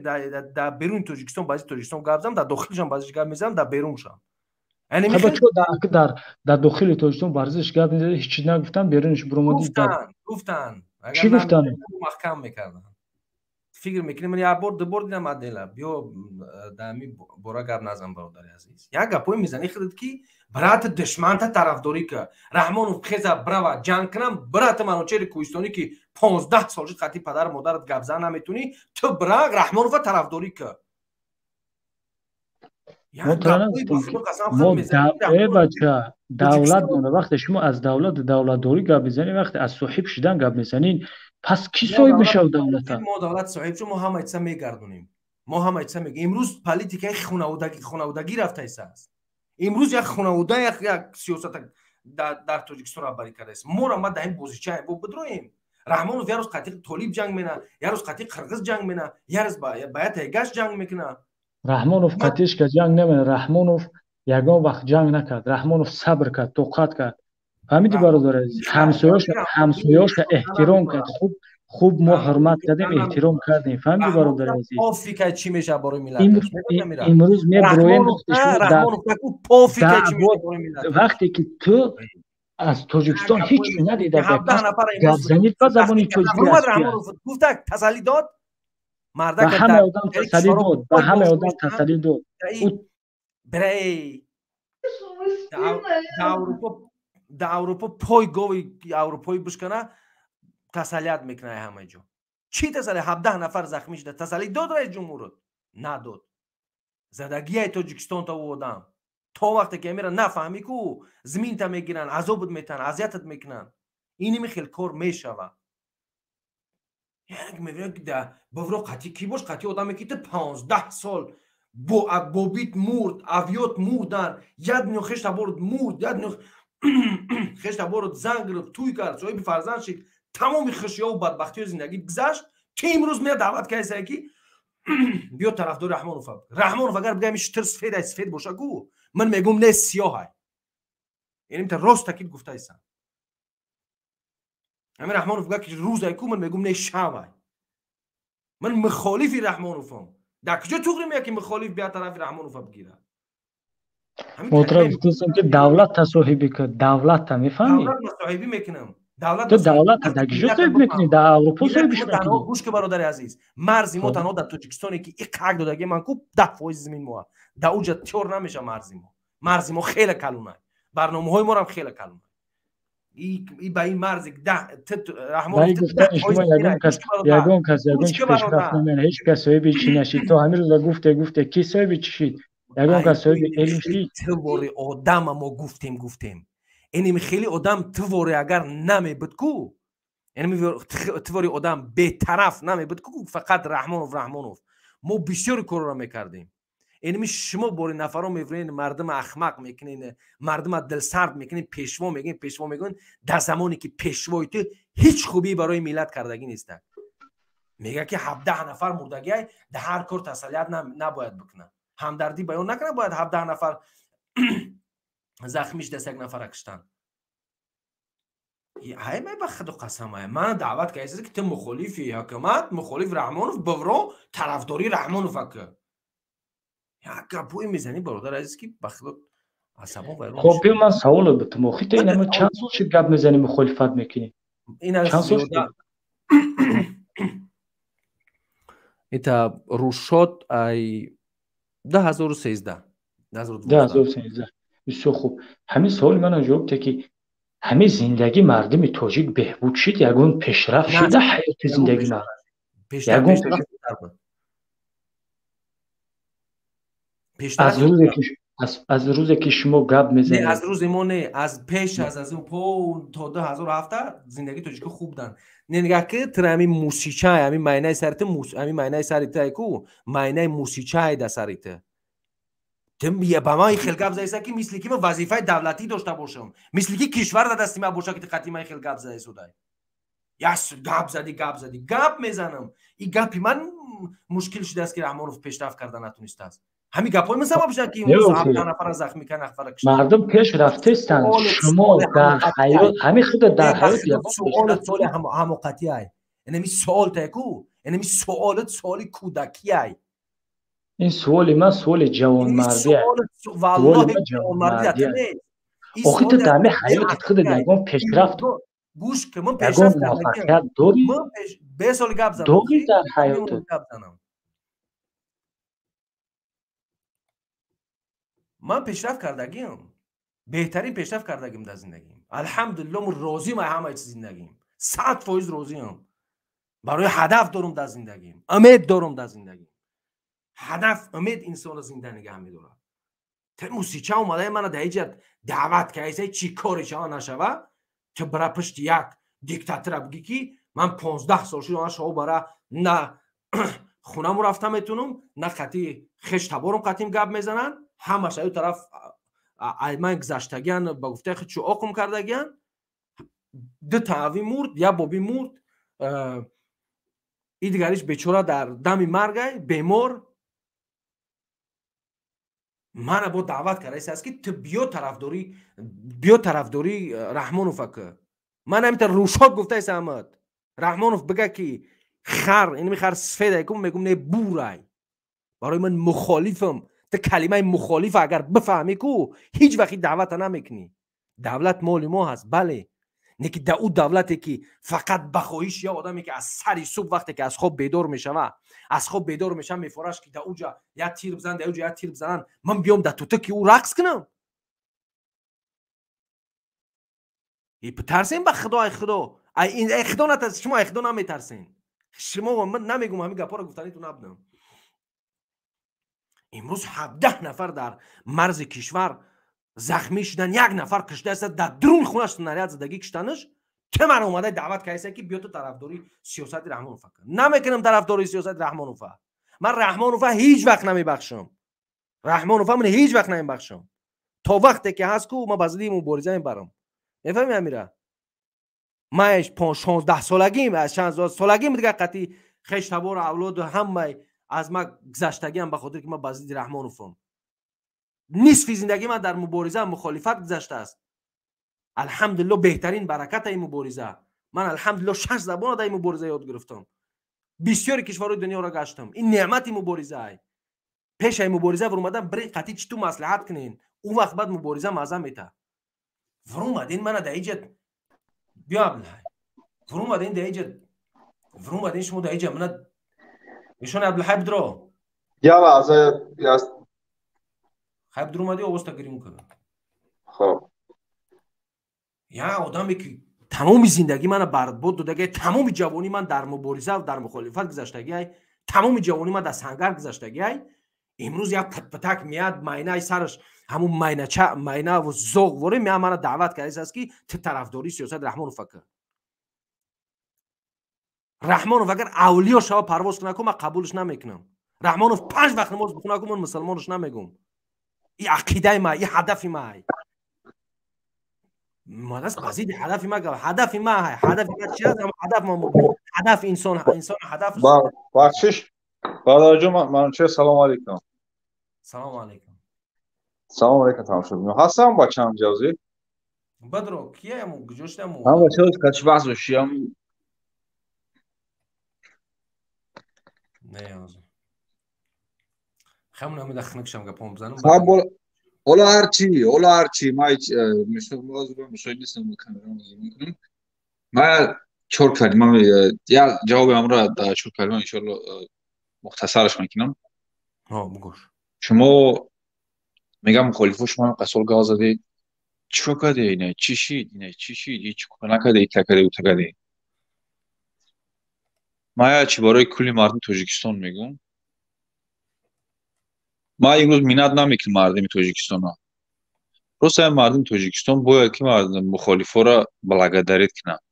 дар беруни Тоҷикистон баъзи Тоҷикистон гап зам, дар дохилшам баъзиш гап мезанам, дар беруншам. Дар дохили Тоҷикистон варзиш гап мезадӣ, ҳеҷ чиз нагуфтан, берунаш буромадӣ. Гуфтан. Чӣ гуфтан? Маҳкам мекарданд. Фикр мекунем, ман як бор, ду бор дидам Адела. Биё дар ҳамин бора гап назан, бародари азиз. Як гапҳое мезанӣ худат ки брат душманта тарафдорӣ ка. Раҳмонов хеза брава ҷанг кунам, брат Манучери Кӯҳистонӣ ки 15 сол шуд хати падару модарат гап зан наметунӣ, ту бра Раҳмонова тарафдорӣ ка. Бача, давлат монда. Вақте шумо аз давлату давлатдорӣ гап мезанед, вақте аз соҳиб шудан гап мезанед, пас кӣ соҳиб мешавад давлата? Мо давлат соҳиб шуд, мо ҳама чиза мегардонем. Мо ҳама чиза мегӯем. Имрӯз политикаи хонаводагӣ рафтааст. Имрӯз як хонавода як сиёсат дар Тоҷикистон раҳбарӣ кардааст. Моро ма дар ин бозича бо бидроем. Раҳмонов як рӯз қатъи толиб ҷанг мена, як рӯз қатъи қирғиз ҷанг мена, як рӯз ба ятайгаш ҷанг мекуна. Раҳмонов қатъишка ҷанг намена. Раҳмонов ягон вақт ҷанг накард. Раҳмонов сабр кард, тоқат кард. Фаҳмидӣ, бародар азиз? Ҳамсояша эҳтиром кард. Хуб мо ҳурмат кардем, эҳтиром кардем. Фаҳмидӣ, бародар азиз? Пофикай чӣ мешавад барои миллат? Имрӯз меброем вақте ки ту аз Тоҷикистон ҳеҷ надида, гап занид ба забони тоҷикӣ. Гуфтак тасаллӣ дод. Ба ҳама одам тасаллӣ дод, ба ҳама одам тасаллӣ дод. Брей дар Аврупо пой гови аврупоӣ бишкана тасаллият мекунад ҳама ҷо. Чӣ тасалли? 17 нафар захмӣ шуда. Тасаллӣ дод раис ҷумҳурот? Надод. Задагияи Тоҷикистон то ӯ одам. То вақте ки амира нафаҳмӣ ку зиминта мегиранд, азобат метаҳанд, азиятат мекунанд. Иними хел кор мешавад. Яъне мебинам ки бавро қатъи кӣ бош, қатъи одаме ки ту 15 сол бобит мурд, авёт мурдан, як дунё хештаборот мурд, як дунё хештаборот зан гирифт, тӯй кард, соҳиби фарзанд шид, тамоми хушиҳову бадбахтиҳои зиндагӣ гузашт, ки имрӯз меяд даъват кардааст ки биё тарафдори Раҳмонов. Раҳмонов агар бигӯям ин шитр сфед ай, сфед боша ку, ман мегӯм не, сиёҳ ай. Яъне та рост такид гуфтаистам. Ҳамин Раҳмонов гӯяд ки рӯз ай ку, ман мегӯм не, шав ай. Ман мухолифи Раҳмоновам. Дар куҷо туғри меяд ки мухолиф бия тарафи Раҳмонова бигирад? Мотра гуфтастам ки давлатта соҳибӣ кар, давлатта мефаҳмӣ? Давлат соҳибӣ мекунам. Ту давлатта дар куҷо соҳиб мекунӣ? Дар Аврупо соҳибиш мекунӣ? Гӯш ки бародари азиз, марзи мо танҳо дар Тоҷикистоне ки иқ ҳақ додагӣ ман ку 10% зимин моа. Дар уҷа тёр намеша марзи мо. Марзи мо хеле калонай. Барномаҳои морам хеле калонай. И ба ин марзи Ягон кас ягон чи пешрафт намекунад, ҳеҷ кас соҳиби чӣ нашид. То ҳамин рӯза гуфте ки соҳиби чӣ шид? Ягон кас соҳиби илм шид? Твори одама мо гуфтем. Иними хеле одам твори агар намебуд ку, иними твори одам бетараф намебуд ку, фақат Раҳмонов. Мо бисёри корро мекардем. Иними шумо бори нафаро меврен, мардума ахмақ мекунен, мардума дилсард мекунен, пешво мегӯен, пешво мегӯен. Дар замоне ки пешвои ту ҳеҷ хубӣ барои миллат кардагӣ нестак. Мегӯяд ки 17 нафар мурдагиай, дар ҳар кор тасаллият набояд бикунад. Ҳамдардӣ баён накунад, бояд 17 нафар захмӣ шудааст, як нафара куштанд. Ҳай май ба худо қасам ай. Ман даъват кардааст ки ту мухолифи ҳукумат, мухолиф Раҳмонов, бавро тарафдории Раҳмонов ак. Як гапҳое мезанӣ бародар азиз ки ба худо асабон вайрон. Хоб биё ман саволо битум. Охи ту инама чанд сол шуд гап мезанӣ, мухолифат мекунӣ? Чанд сол шуд? Ита рӯшод ай 2013. 2013. Бисёр хуб. Ҳамин саволи мана ҷавоб те ки ҳамин зиндагии мардуми тоҷик беҳбуд шуд, ягон пешрафт шуда ҳаёти зиндагии мардум? Ягон аз рӯзе ки шумо гап мезанед, аз рӯзи мо не, аз пеш аз он то 2007 зиндагии тоҷикӣ хуб буданд. Не, нигаҳ ки ту ҳамин мусичай, ҳамин майнаи сари ту, ҳамин майнаи сари ту ку, майнаи мусичай дар сари ту. Ту ба ман хел гап заиса ки мисли ки ман вазифаи давлатӣ дошта бошам, мисли ки кишвар дар дасти ман боша ки ту қатъи ман хел гап заисудай. Яс гап задӣ, гап задӣ, гап мезанам. Ин гапи ман мушкил шудааст ки Раҳмонов пешрафт карда натунистааст. Ҳамин гапҳои ман сабаб шуданд ки имрӯз 17 нафара захмӣ кард, нафара куштанд. Мардум пеш рафтестанд. Шумо дар ҳаёт ҳамин худа дар ҳаёт суоли суоли ҳамоқатӣ ай. Инами суол та ку, Яъне суолат суоли кӯдакиай. Ин суоли ман суоли ҷавонмардӣ. Валлоҳи ҷавонмардӣ нест. Охи ту дар ҳамин ҳаётат худат ягон пешрафт, гӯш ки ман ягон пешрафт муваффақият дорӣ? Ман бесоли гап занам. Дорӣ дар ҳаётат? Гап занам. Ман пешрафт кардагиам. Беҳтарин пешрафт кардагим дар зиндагим. Алҳамдулилло, ман розиам аз ҳамаи чиз зиндагим. 100% розиам. Барои ҳадаф дорум дар зиндагим. Умед дорум дар зиндагим. Ҳадаф, умед инсонро зинда нигаҳ медорад. Те мусича омадаи мана дар ҳеҷ даъват кардааст, чӣ коре шава нашава, ту бара пушти як диктатора бигӣ ки ман 15 сол шуд, ман шоҳ бара на хунаму рафта метунам, на қати хеш таборум қатим гап мезананд, ҳамаш аю тараф ман гузаштагиан, ба гуфтаи худ чӯ оқум кардагиан. Ду тави мурд, як боби мурд, и дигариш бечора дар дами маргай бемор. Мана бо даъват кардааст аст ки ту биё тарафдорӣ, биё тарафдорӣ Раҳмонов ака. Ман ҳаминтар рӯшод гуфтааст Аҳмад Раҳмонов бига ки хар, инми хар сфедай кун, мегум не бурай. Барои ман мухолифам. Ту калимаи мухолиф агар бифаҳмӣ ку, ҳеҷ вақт даъвата намекунӣ. Давлат моли мо ҳаст, бале. Не ки да ӯ давлате ки фақат ба хоҳиши як одаме ки аз сари субҳ вақте ки аз хоб бедор мешава, аз хоб бедор мешава, мефораш ки да уҷа як тир бизананд, да уҷа як тир бизананд, ман биём да туту ки ӯ рақс кунам. И битарсем ба худо, ай худо. Ай ин ай худо натарсед, шумо ай худо наметарсен. Шумо ман намегум ҳамин гапҳоро гуфтанитон набудам. Имрӯз 17 нафар дар марзи кишвар захмӣ шудан, як нафар куштааст дар дуруни хонаш снаряд задагӣ куштанаш. Ту ман омадай даъват кардааст ки биё ту тарафдории сиёсати Раҳмонов кун. Намекунам тарафдории сиёсати Раҳмонов. Ман Раҳмонова ҳеҷ вақт намебахшам. Раҳмонова ман ҳеҷ вақт намебахшам. То вақте ки ҳаст ку ман ба зидди мубориза мебарам. Мефаҳмӣ Амира? Ман 16 солагим, аз 16 солагим дигар қатъи хеш табор авлоду ҳамаи аз ман гузаштагиам ба хотир ки ман ба зидди Раҳмоновам. Нисфи зиндагии ман дар мубориза мухолифат гузаштааст. Алҳамдулилло, беҳтарин бараката ин мубориза. Ман алҳамдулилло 6 забона дар ин мубориза ёд гирифтам. Бисёри кишварҳои дунёро гаштам. Ин неъмати мубориза. Пешаи мубориза вуромадан бирин қатъи чӣ ту маслиҳат кунен. Он вақт баъд мубориза мазза мета. Вуромадин мана дар иҷа биё Абдулҳай. Вуромадин дар иҷа, вуромадин шумо дар иҷа мана нишони Абдулҳай бидро. Я лаҳза яст. Хай бидромадӣ овозта гирим кун. Хоб. Я одаме ки тамоми зиндагӣ мана барбод додагӣ, тамоми ҷавонӣ ман дар мубориза ва дар мухолифат гузаштагӣ, тамоми ҷавонӣ ман дар сангар гузаштагӣ, имрӯз як патпатак меяд майнаи сараш ҳамун майнача майна ва зоғ воре меяд мана даъват кардааст ки ту тарафдории сиёсати Раҳмонов кун. Раҳмонов агар авлиё шава парвоз кунад ку ман қабулш намекунам. Раҳмонов 5 вақт намоз бихонад ку ман мусалмонаш намегум. И ақидаи ман, и ҳадафи ман. Мадас ба зидди ҳадафи ман гап. Ҳадафи ман, ҳадафи ман чи аст? Ҳадаф ман ҳадаф инсон, инсон ҳадаф. Бахшиш бародарҷон, Манучеҳр, салому алайкум. Салому алайкум. Салому алайкум, тамошобинон. Ҳастам бачаам ҷавзӣ? Бадро, кияам, куҷо шудам? Ҳам бачаҳо качи баҳс бошиям. Не, ҳозир. Хамон ҳамида хунукшам гапом бизанам. ҳоло ҳарчи, ҳоло ҳарчи, ман мусоид нестам камераро зум кунам. Ман чор калима, як ҷавоби амро дар чор калима иншоалло мухтасараш мекунам. Ҳо, бугӯш. Шумо мегам мухолифо шумо ҳам қасол гап задед. Чӣ кор кардед ина? Чӣ шид ина? Чӣ шид? Ҳеҷ кор накардед, ита кардед, ута кардед. Ман як чӣ барои кулли мардуми Тоҷикистон мегӯм. Ман имрӯз миннат намекунам мардуми Тоҷикистонро. Просто ҳамин мардуми Тоҷикистон бояд ки мухолифоро благодарить кунанд.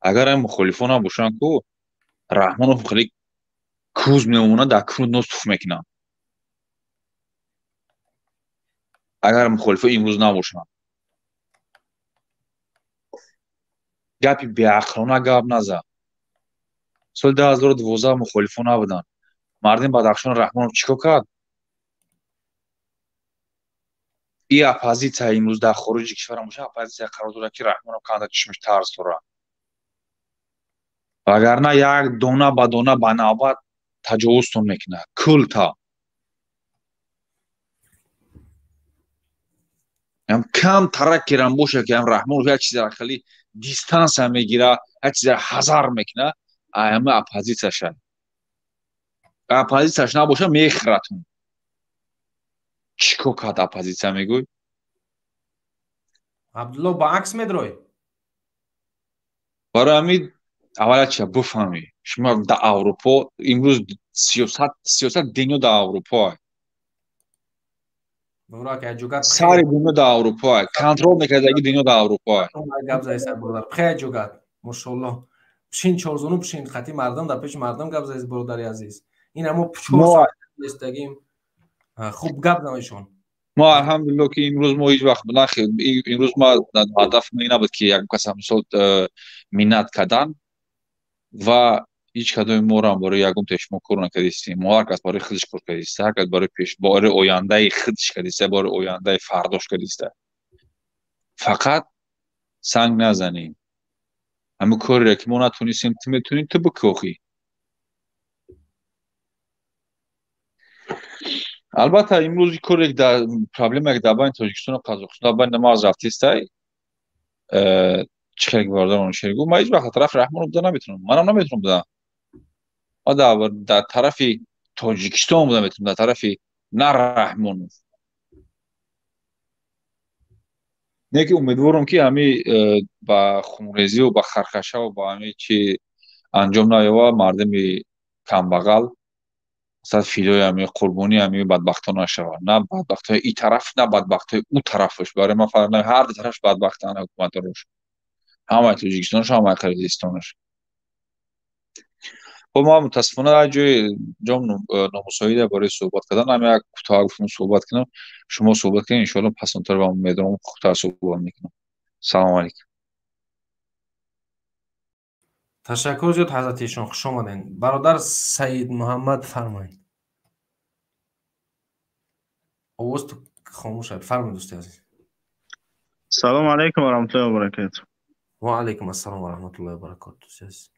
Агар ҳамин мухолифо набошанд ку, Раҳмонов хеле куз мемонад, дар кунуд нос туф мекунанд. Агар мухолифо имрӯз набошанд. Гапи беақлона гап назад. Соли 2012 мухолифо набуданд. Мардуми Бадахшон Раҳмонов чӣ кор кард? И оппозитсия имрӯз дар хориҷи кишвар бошад, оппозитсия қарор дорад ки Раҳмонов канда чишмаш тарс дорад. Вагарна як дона ба дона ба навбат таҷовузтон мекунад. Култа. Ям кам тараккерам боша ки ям Раҳмонов як чизара хеле дистансия мегира, як чизара ҳазар мекуна, аяма оппозитсияша. Оппозитсияш набоша мехӯратун. Чӣ кор кард оппозитсия мегӯй? Абдулло ба акс медрой? Барои ҳамин аввал як чиза бифаҳмӣ. Шумо дар Аврупо имрӯз сиёсат дунё дар Аврупо. Сари дунё дар Аврупо. Контрол мекардаги дунё дар Аврупо. Гап заиса бародар. Пхе ҷугат. Мошаллоҳ. Пшин чорзону пшин хати мардум дар пеши мардум гап заист бародари азиз. Ин ҳамо 4 соат нестагим. Хуб гап намешон. Мо алҳамдулиллоҳ ки имрӯз мо ҳеҷ вақт имрӯз ма ҳадаф ин набуд ки як каса мисол миннат кардан ва ҳеҷ кадоми моро барои ягон пешмо кор накардистем. Мо ҳар кас барои худаш кор кардиста, ҳар кас барои пеш барои ояндаи худаш кардиста, барои ояндаи фардош кардиста. Фақат санг назанем. Ҳамин кореро ки мо натонистем, ту метавонӣ, ту бикохӣ. Албатта имрӯз коре дар проблема ки дар байни Тоҷикистону Қазоқистон дар байни мағз рафтистай, чӣ хеле бародарон шер гуфт, ман ҳеҷ вақт тарафи Раҳмонов буда наметавонам. Манам наметавонам буда. Ман дар тарафи Тоҷикистон буда метавонам, дар тарафи на Раҳмонов. Не ки умедворам ки ҳами ба хунрезию ба хархашаву ба ҳами чи анҷом наёва, мардуми камбағал масалан фидои ҳами қурбони ҳами бадбахтон нашавад. На бадбахтҳои и тараф, на бадбахтҳои ӯ тарафаш. Барои ман фарқ намекунад, ҳар ду тараф бадбахтанд ҳукуматдорош. Ҳамаи Тоҷикистонаш, ҳамаи Қирғизистонаш. Хуб, ман мутаассифона як ҷои ҷом номусоида барои суҳбат кардан, ҳам як кӯтоҳ гуфтам суҳбат кунам. Шумо суҳбат кунед, иншоаллоҳ пасонтар ба медонам хубтар суҳбат мекунам. Салому алайкум. Ташаккур зиёд ҳазрати эшон, хуш омадед. Бародар Саид Муҳаммад фармоед. Овоз хомӯш шуд. Фармоед дӯсти азиз. Салому алайкум ва раҳматуллоҳи ва баракатуҳ. Ва алайкум ассалом ва раҳматуллоҳи ва баракатуҳ дӯсти азиз.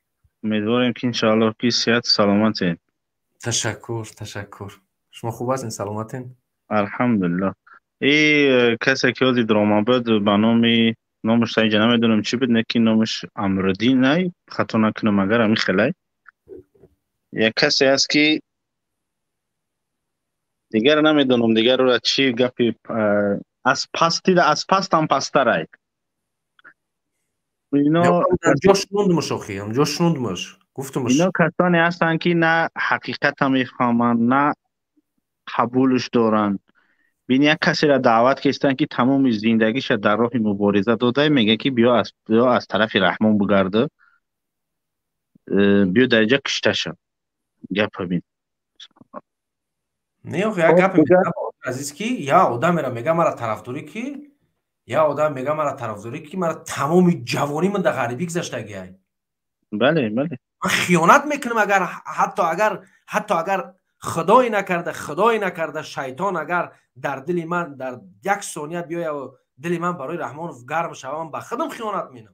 Умедворем ки иншоаллоҳ ки сиҳату саломатед. Ташаккур, ташаккур. Шумо хуб ҳастед, саломатед? Алҳамдулиллоҳ. Касе ки ҳозир драма буд ба номи номаш та инҷа намедонам чӣ буд, не ки номаш Амруддин ай, хато накунам агар ҳамин хелай. Як касе ҳаст ки дигар намедонам дигар ӯра чӣ гапи аз пасти аз пастам пасттарай. Ино ҷо шунундмаш охи, ҷо шунундмаш. Гуфтумаш. Ино касоне ҳастанд ки на ҳақиқатро мефаҳманд, на қабулш доранд. Бин як касеро даъват карданд ки тамоми зиндагиша дар роҳи мубориза дода, мегӯяд ки биё аз тарафи Раҳмон бигарда, биё дар инҷа кушта шав. Гапа бин. Не, охи, як гапе мегӯям азиз ки я одамеро мегӯям мара тарафдорӣ ки я одам мегӯям мара тарафдорӣ ки мара тамоми ҷавонӣ ман дар ғарибӣ гузаштагиай. Бале, бале. Ман хиёнат мекунам агар ҳатто агар худое накарда шайтон агар дар дили ман дар як сония биёяд ва дили ман барои Раҳмонов гарм шавад, ман ба худам хиёнат менам.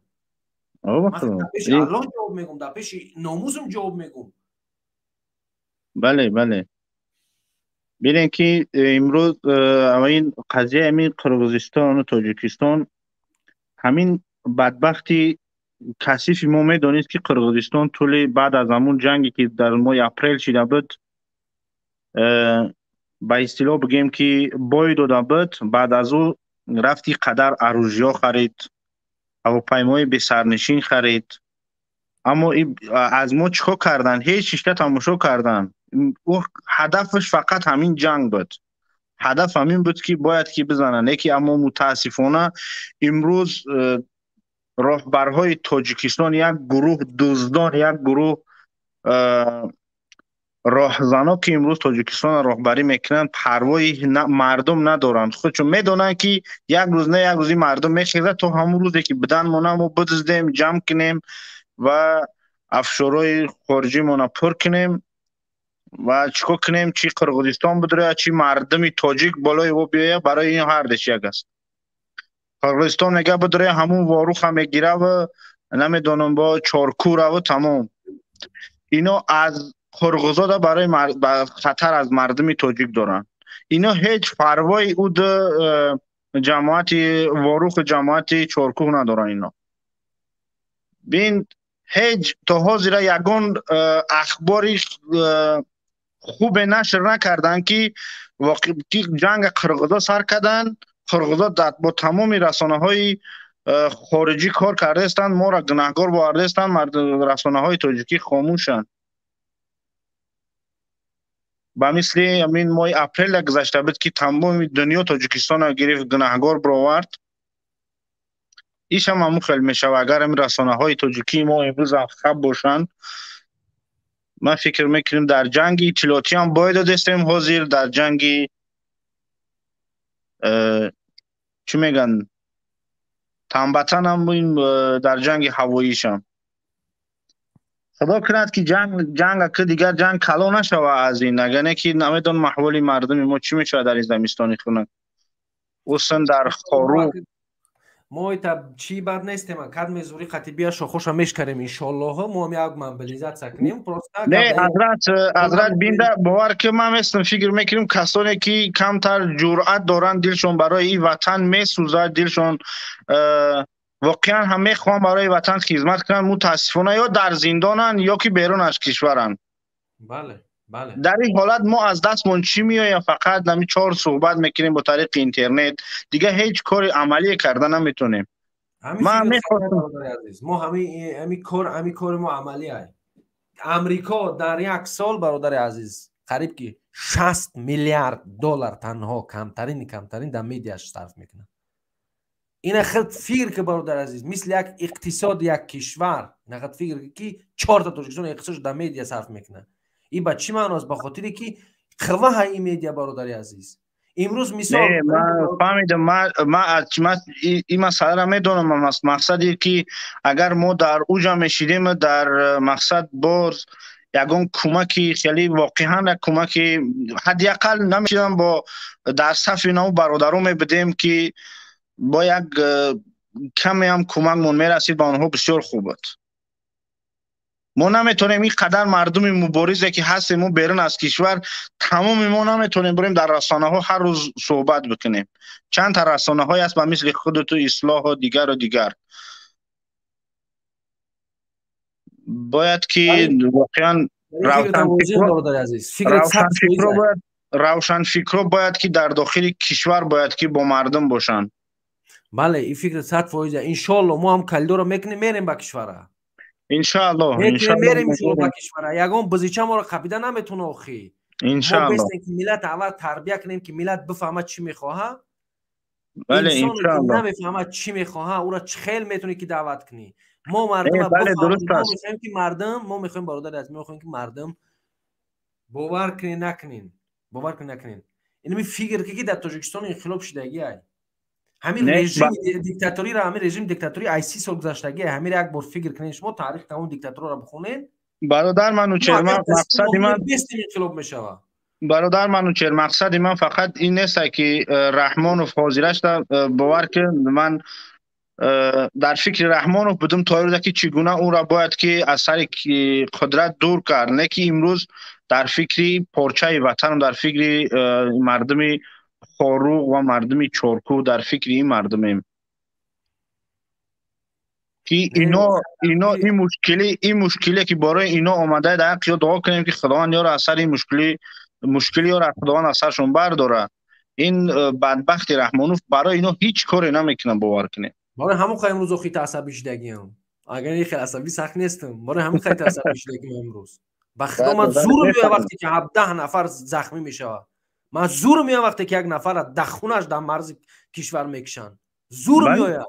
Ман дар пеши Аллоҳ ҷавоб мегӯм, дар пеши номусам ҷавоб мегӯм. Бале, бале. Бинед ки имрӯз ин қазия ҳамин Қирғизистону Тоҷикистон ҳамин бадбахти касифи мо медонист ки Қирғизистон тӯли баъд аз ҳамун ҷанге ки дар моҳи апрел шида буд, ба истилоҳ бигем ки бой дода буд, баъд аз ӯ рафти қадар оружиё харид, ҳавопаймои бесарнишин харид. Аммо аз мо чӣ кор карданд? Ҳеҷ чизта тамошо карданд. Ӯ ҳадафаш фақат ҳамин ҷанг буд. Ҳадаф ҳамин буд ки бояд ки бизананд. Лекин аммо мутаассифона имрӯз роҳбарҳои Тоҷикистон як гурӯҳ дуздон, як гурӯҳ роҳзано ки имрӯз Тоҷикистонро роҳбарӣ мекунанд, парвои мардум надоранд. Худшон медонанд ки як рӯз на як рӯзи мардум мехезад, то ҳамон рӯзе ки бидан мона мо бидуздем, ҷамъ кунем ва афшорҳои хориҷимона пур кунем ва чӣ кор кунем, чӣ Қирғизистон бидрояд, чӣ мардуми тоҷик болои ӯ биёяд, барои ин ҳардаш як аст. Қирғизистон мегӯяд бидрояд, ҳамун воруха мегира ва намедонам бо чоркураву тамом. Ино аз қурғизода барои хатар аз мардуми тоҷик доранд. Ино ҳеҷ парвои ӯ ҷамоати Воруху ҷамоати Чоркӯҳ надоранд. Ино бин, ҳеҷ то ҳозира ягон ахбори хубе нашр накарданд, ки ҷанга қирғизо сар карданд. Қирғизо бо тамоми расонаҳои хориҷӣ кор кардаистанд, моро гунаҳгор бовардаистанд, расонаҳои тоҷикӣ хомӯшанд. Ба мисли ҳамин моҳи апреля гузашта буд, ки тамоми дунё Тоҷикистонро гирифт, гунаҳгор бировард. Ишам ҳамун хел мешавад, агар ҳамин расонаҳои тоҷикии мо имрӯз ҳам хаб бошанд. Ман фикр мекунем, дар ҷанги иттилоотӣ ҳам бой додестем. Ҳозир дар ҷанги чӣ мегӯянд, танбатан ҳам, дар ҷанги ҳавоишам. Худо кунад, ки ҷанг ки дигар ҷанг калон нашава аз ин, агар не ки намедонам аҳволи мардуми мо чӣ мешавад дар ин замистони хунук, хусусан дар Хоруғ. Мо ита чӣ бад нестем, кадме зури қатибия шохоша мешкарем, иншоллоҳ. Мо ҳам як мобилизатсия кунем просто. Не, ҳазрат, ҳазрат, бинда, бовар ки ман местам, фикр мекунем, касоне ки камтар ҷуръат доранд, дилшон барои ин ватан месӯзад, дилшон воқеан ҳам мехоҳанд барои ватан хизмат кунанд, мутаассифона ё дар зиндонанд, ё ки берун аз кишваранд. Бале, бале. Дар ин ҳолат мо аз дастмон чӣ меояд? Фақат нами чор суҳбат мекунем бо тариқи интернет, дигар ҳеҷ кори амалие карда наметонем. Ман мехостам, мо ҳами кор, ҳами кори мо амалие. Амрико дар як сол, бародари азиз, қариб ки 60 миллиард доллар танҳо камтарини камтарин дар медиаш сарф мекунад. Ина худ фикр ки, бародар азиз, мисли як иқтисоди як кишвар. Ина худ фикр ки чорта Тоҷикистон иқтисодш дар медиа сарф мекунад. И ба чӣ маъност? Ба хотире ки қувваҳа ин медиа, бародари азиз. Имрӯз мисол Ман фаҳмидам, ман ин масъаларо медонам. Мақсаде ки агар мо дар уҷа мешидем, дар мақсад боз ягон кӯмаки хеле воқеан як кӯмаки ҳадди ақал намешидам, бо дар сафи наву бародарон мебудем, ки бо як каме ҳам кӯмакмон мерасид ба онҳо, бисёр хуб буд. Мо наметонем, ин қадар мардуми муборизе ки ҳастем мо берун аз кишвар, тамоми мо наметонем бурем дар расонаҳо ҳар рӯз суҳбат бикунем. Чанд та расонаҳое аст ба мисли худату, Ислоҳу дигару дигар. Бояд ки воқеан равшанфикрро бояд ки дар дохили кишвар бояд ки бо мардум бошанд. Бале, ин фикр 100%. Иншоалло, мо ҳам калидорро мекунем, мерем ба кишвара. Иншоалло. Мерем иншоалло ба кишвара. Ягон бизича моро қапида наметона охи. Иншоалло. Мо бестем, ки миллат аввал тарбия кунем, ки миллат бифаҳмад чӣ мехоҳад. Бале, инсоне ки иншоалло. намефаҳмад чӣ мехоҳад, ӯро чӣ хел метавонӣ ки даъват кунӣ? Мо мардумро Бале, дуруст бифаҳмем. Мо аст. мехоҳем ки мардум, мо мехоҳем, бародари азиз, мо мехоҳем ки мардум бовар кунед, накунед, бовар кунед, накунед. Инами фикр ки дар Тоҷикистон инқилоб шидагӣ ай. Ҳамин режими диктаториро, ҳамин режими диктаторӣ ай 30 сол гузаштагӣ, ҳамин як бор фикр кунед шумо, таърих тамом диктаторро бихонед. Бародар Манучер, ман мақсади ман бестим инқилоб мешавад. Бародар Манучер, мақсади ман фақат ин нест, ки Раҳмонов ҳозирашда, бовар ки ман дар фикри Раҳмонов будум то рӯзе ки чӣ гуна ӯро бояд ки аз сари қудрат дур кард, не ки имрӯз дар фикри порчаи ватанам, дар фикри мардуми Хоруғ ва мардуми Чоркӯҳ, дар фикри ин мардумем ки ино ин мушкиле ки барои ино омада, дар ҳаққи дуо кунем, ки Худованд ёро аз сари ин мушкили ёро Худованд аз саршон бардорад. Ин бадбахти Раҳмонов барои ино ҳеҷ коре намекунад, бовар кунед. Барои ҳамон қай имрӯз охи асабӣ шудагиам. Агар ин хел асабӣ сахт нестам, барои ҳамон қай асабӣ шудагиам имрӯз. Ба худо ман зур меоям вақте ки 17 нафар захмӣ мешавад. Ман зур меоям вақте ки як нафарро дар хунаш дар марзи кишвар мекушанд. Зур меоям.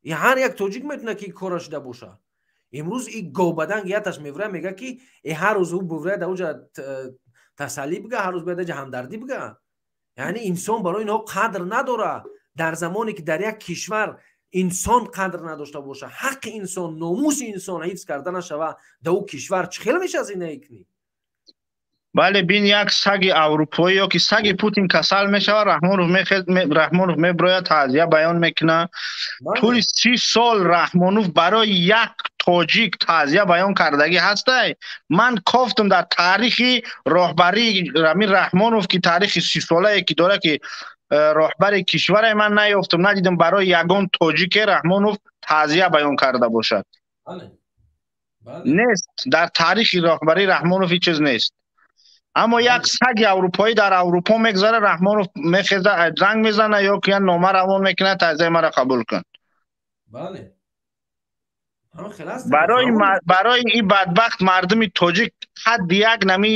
И ҳар як тоҷик метавонад ки ин корро шуда бошад. Имрӯз ин говбаданг яташ меврая, мега ки э ҳар рӯз ӯ буврая дар уҷа тасаллӣ бига, ҳар рӯз бояд ҷа ҳамдардӣ бига. Яъне инсон барои инҳо қадр надорад. Дар замоне ки дар як кишвар инсон қадр надошта бошад, ҳаққи инсон, номуси инсон ҳифз карда нашавад, дар ӯ кишвар чӣ хел мешавад зиндагӣ кунӣ? Бале, бин, як саги аврупоӣ ё ки саги Путин касал мешавад, Раҳмонов меброяд, таъзия баён мекунад. Тӯли 30 сол Раҳмонов барои як тоҷик таъзия баён кардагӣ ҳастай? Ман кофтам дар таърихи роҳбарии Рамин Раҳмонов, ки таърихи 30-солае ки дорад, ки роҳбари кишваре, ман наёфтам, надидам барои ягон тоҷике Раҳмонов таъзия баён карда бошад. Нест дар таърихи роҳбарии Раҳмонов ҳеҷ чиз нест. Аммо як саги аврупоӣ дар Аврупо мегзара, Раҳмонов мехеза, занг мезана ё ки як нома равон мекунад, таъзияи маро қабул кун. Барои ин бадбахт мардуми тоҷик қадди як нами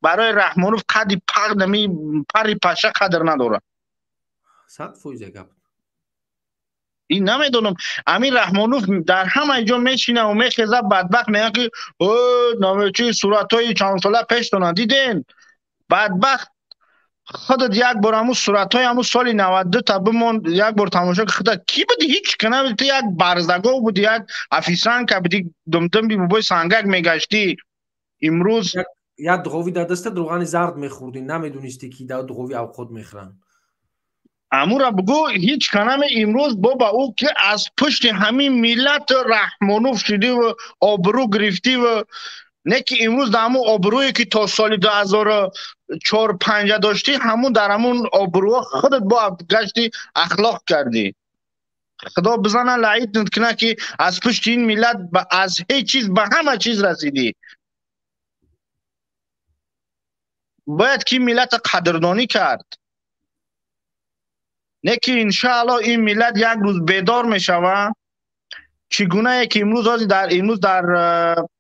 барои Раҳмонов қадди пар нами пари паша қадр надорад. 100% гап. Ин намедонам, Амир Раҳмонов дар ҳама ҷо мешина ва мехеза, бадбахт мегӯяд ки о намечи суратҳои чанд сола пештона диден. Бадбахт худат як бор ҳамун суратҳои ҳамун соли 92 та бимон, як бор тамошо ки худат кӣ буди? Ҳеҷ ки набуди, ту як барздагов буди, як офисанка буди, думдум бибой сангак мегаштӣ. Имрӯз як дуғови дар дастат рӯғани зард мехӯрдӣ, намедонистӣ ки дар дуғови авқот мехӯранд. Амура бугӯ ҳеҷ канаме имрӯз боба ӯ ки аз пушти ҳамин миллат Раҳмонов шудиву обрӯ гирифтиву не ки имрӯз дар ҳамун обрӯе ки то соли 2004-5 доштӣ, ҳамун дар ҳамун обрӯҳо худат бо гашти ахлоқ кардӣ. Худо бизана лаид кунад ки аз пушти ин миллат аз ҳеҷ чиз ба ҳама чиз расидӣ. Бояд ки миллата қадрдонӣ кард. Не ки иншааллоҳ ин миллат як рӯз бедор мешавад, чӣ гунае ки имрӯз имрӯз дар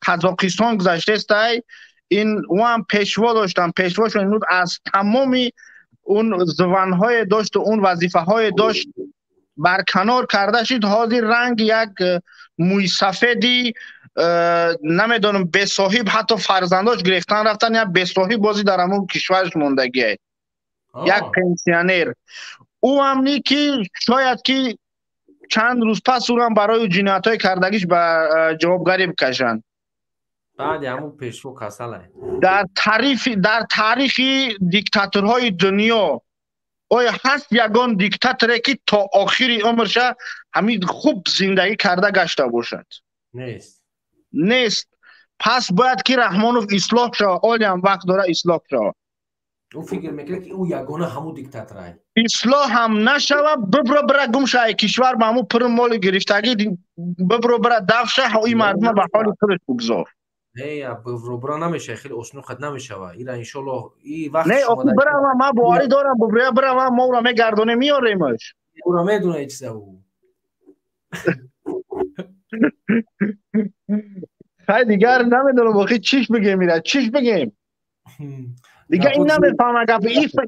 Қазоқистон гузаштаестай, ин ӯ ҳам пешво доштан, пешвошон имрӯз аз тамоми он званҳое дошту он вазифаҳое дошт барканор карда шуд. Ҳозир ранги як мӯйсафеди намедонам бесоҳиб, ҳатто фарзандош гирифтан рафтан, як бесоҳиб бозӣ дар ҳамон кишвараш мондагие, як пенсионер. Ӯ ҳам ни ки шояд ки чанд рӯз пас ӯрам барои ҷиноятҳои кардагиш ба ҷавобгарӣ бикашанд. Баъди ҳамун пешво касале. Дар таърихи диктаторҳои дунё оё ҳаст ягон диктаторе ки то охири умрша ҳамин хуб зиндагӣ карда гашта бошад? Нест. Нест. Пас бояд ки Раҳмонов ислоҳ шавад, олиам вақт дора ислоҳ шавад. Ӯ фикр мекунад ки ӯ ягона ҳамун диктатор ай. Ислоҳ ҳам нашава, бибро бира гум ша, кишвар ба ҳамун пури моли гирифтагӣ, бибро бира даф ша, ин мардума ба ҳоли худаш бигзор. Не, бибро бира намешава, хеле осон хат намешава. Ира иншоаллоҳ и вақт Не, охи бирава, ман боварӣ дорам, биброя бирава, мо ӯро мегардонем, меоремаш. Ӯро медона ин чиза ӯ. Хай дигар намедонам охи чиш бигем, ира чиш бигем. Дигар ин намефаҳма гап,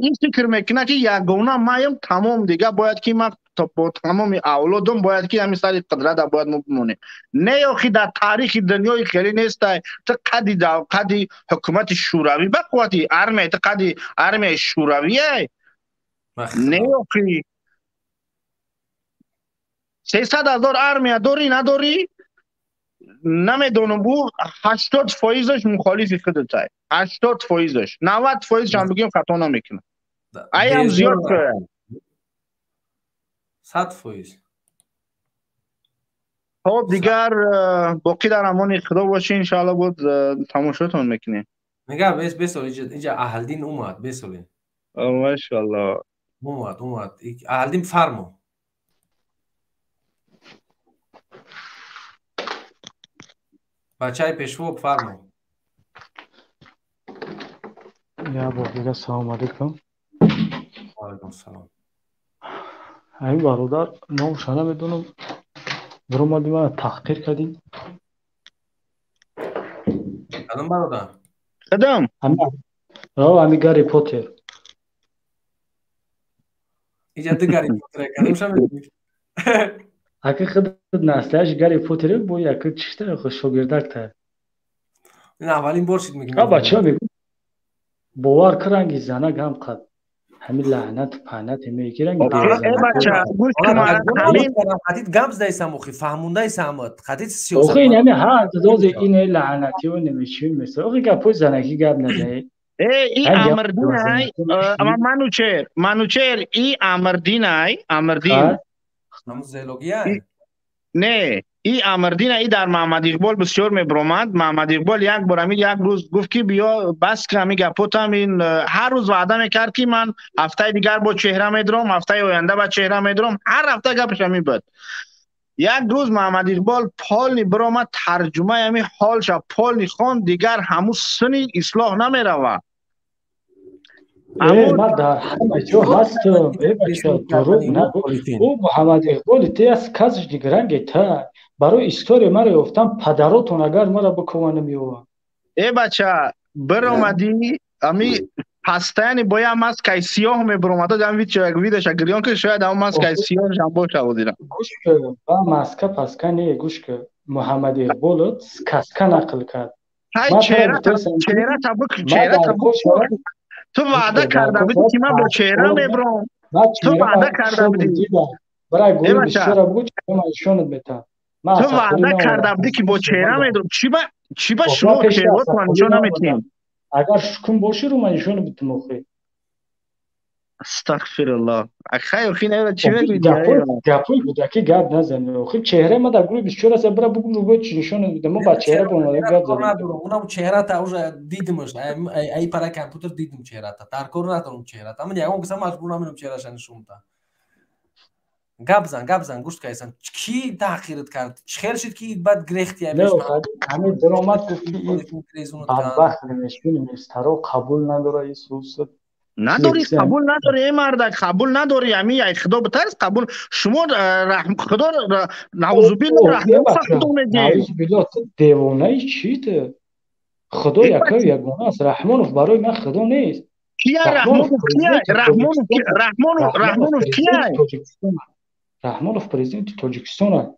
ин фикр мекунад ки ягона маем, тамом, дигар бояд ки ман бо тамоми авлодам бояд ки ҳамин сари қудрата бояд мо бимонем. Не, охи дар таърихи дунёи хеле нестай. Ту қадди ҳукумати шӯравӣ ба қуввати армия, ту қадди армияи шӯравие? Не, охи 300 000 армия дорӣ надорӣ? Намедонам, ӯ 80%-аш мухолифи худат-ай. 80%-аш, 90%-ш ҳам бигем хато намекунад. Ай ҳам зиёд шояд. 100%. Хоб, дигар боқӣ дар амони Худо бошед, иншоаллоҳ боз тамошотон мекунем. Нигар, бесол, инҷа Аҳлдин омад, бесоле. Машааллоҳ. Омад. Аҳлдин фармо. Бачаи пешво фармо. Я бор дигар салом алейкум. Ва алейкум салом. Ҳамин бародар номша намедонам, биромади мана таҳқир кардӣ. Кадом бародар? Кадом? Ҳамин Гарри Поттер. Иҷа ду Гарри Поттер, кадомша медонӣ? Ака худат наслияш Гарри Поттер бо яка чишта шогирдакта. Ин аввалин бор шид мегӯям. А бачаҳо мегӯ бовар кун ранги занак ҳам қад ҳамин лаънат паънат мегиранд. Қатит гап задаисам охи, фаҳмондаисам, қатит сиёсат. Охи ин ҳами ҳар дози ин лаънатиё намечи меса. Охи гапои занакӣ гап назаи. И Амрдинай, Манучер, и Амрдинай, Амрдин. Ҳамун зелогия? Не, и Амрдина и дар Муҳаммад Иқбол бисёр мебиромад. Муҳаммад Иқбол як бор ами як рӯз гуфт, ки биё, бас ки ами гапотам. Ин ҳар рӯз ваъда мекард, ки ман ҳафтаи дигар бо чеҳра медурам, ҳафтаи оянда ба чеҳра медурам. Ҳар ҳафта гапаш ҳамин буд. Як рӯз Муҳаммад Иқбол полный биромад, тарҷумаи ҳами ҳолша полный хонд, дигар ҳамун сини ислоҳ намеравад. Ман дар ҳама ҷо ҳастам, э бача, дурӯғ нагӯ. Ӯ Муҳаммад Иқболи те аст, сказочник ранге та. Барои история маро ёфтан падаротон агар маро бикованам ёванд. Э бача, биромадӣ, ами постоянно бо як маскаи сиёҳ мебиромад. Ам видеоша гирён ки шояд ам маскаи сиёҳшам боша будира. Гӯш кун, ба маска паска не, гӯш кун. Муҳаммад Иқболот сказка нақл кард. Ҳай, чеҳрата бик, чеҳрата. Ту ваъда карда будӣ, ки ман бо чеҳра мебиром. Ту ваъда карда будӣ. Барай гӯи бисёра бугӯ, чеҳра ман нишонат метаҳам. Ту ваъда карда будӣ, ки бо чеҳра медурам. Чӣ ба шумо чеҳротон нишон наметиҳем? Агар шукун бошӣ, рӯ ман нишон битум охи. Астағфируллоҳ. Хай, охи, наёра чӣ мегӯӣ? Гапои будаки гап назанӣ. Охи, чеҳраи ма дар гурӯҳи 24 аст, бира бугум, рӯ чи нишонат бидам. Мо ба чеҳра бомадем гап задем. Унам чеҳрата уже дидимаш. Ай пара компютер дидим чеҳрата. Дар кор надорум чеҳрата. Ман ягон каса маҷбур наминам чеҳраша нишон та. Гап зан, гап зан, гӯш кайсан. Ки таҳқират кард? Чӣ хел шуд, ки баъд грехти? Ҳамин даромад, гуфт, ки бадбахт намешунем, старо қабул надора Исус. Надорӣ, қабул надорӣ, э мардак, қабул надорӣ. Ами ай худо битарс, қабул шумо худо, наузубилло, раҳмон худо мегӯед. Наузубилло, ту девонаи чӣ ту? Худо якаю ягона аст. Раҳмонов барои ман худо нест. Кия Раҳмонов? Кия Раҳмонов? Раҳмонов, Раҳмонов кия? Раҳмонов президенти Тоҷикистон аст.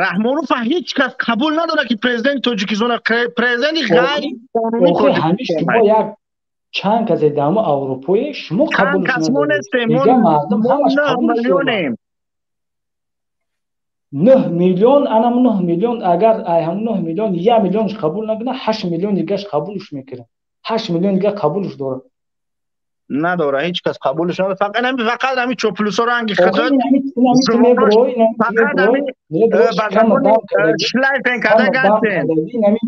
Раҳмонов ҳеҷ кас қабул надорад, ки президенти Тоҷикистон, президенти ғайриқонунӣ. Ҳамин шумо як чанд касе дар мо аврупое, шумо қабул кас мо нестем, мо 9 миллионем. 9 миллион, анам 9 миллион, агар ай ҳам 9 миллион 1 миллионш қабул накунад, 8 миллион дигаш қабулш мекунад, 8 миллион дига қабулш дорад. Надора, ҳеҷ кас қабулш надора. Фақат ҳами, фақат ҳами чоплусо ранги худо, фақат ҳами ба забони шлайфен карда гаштен.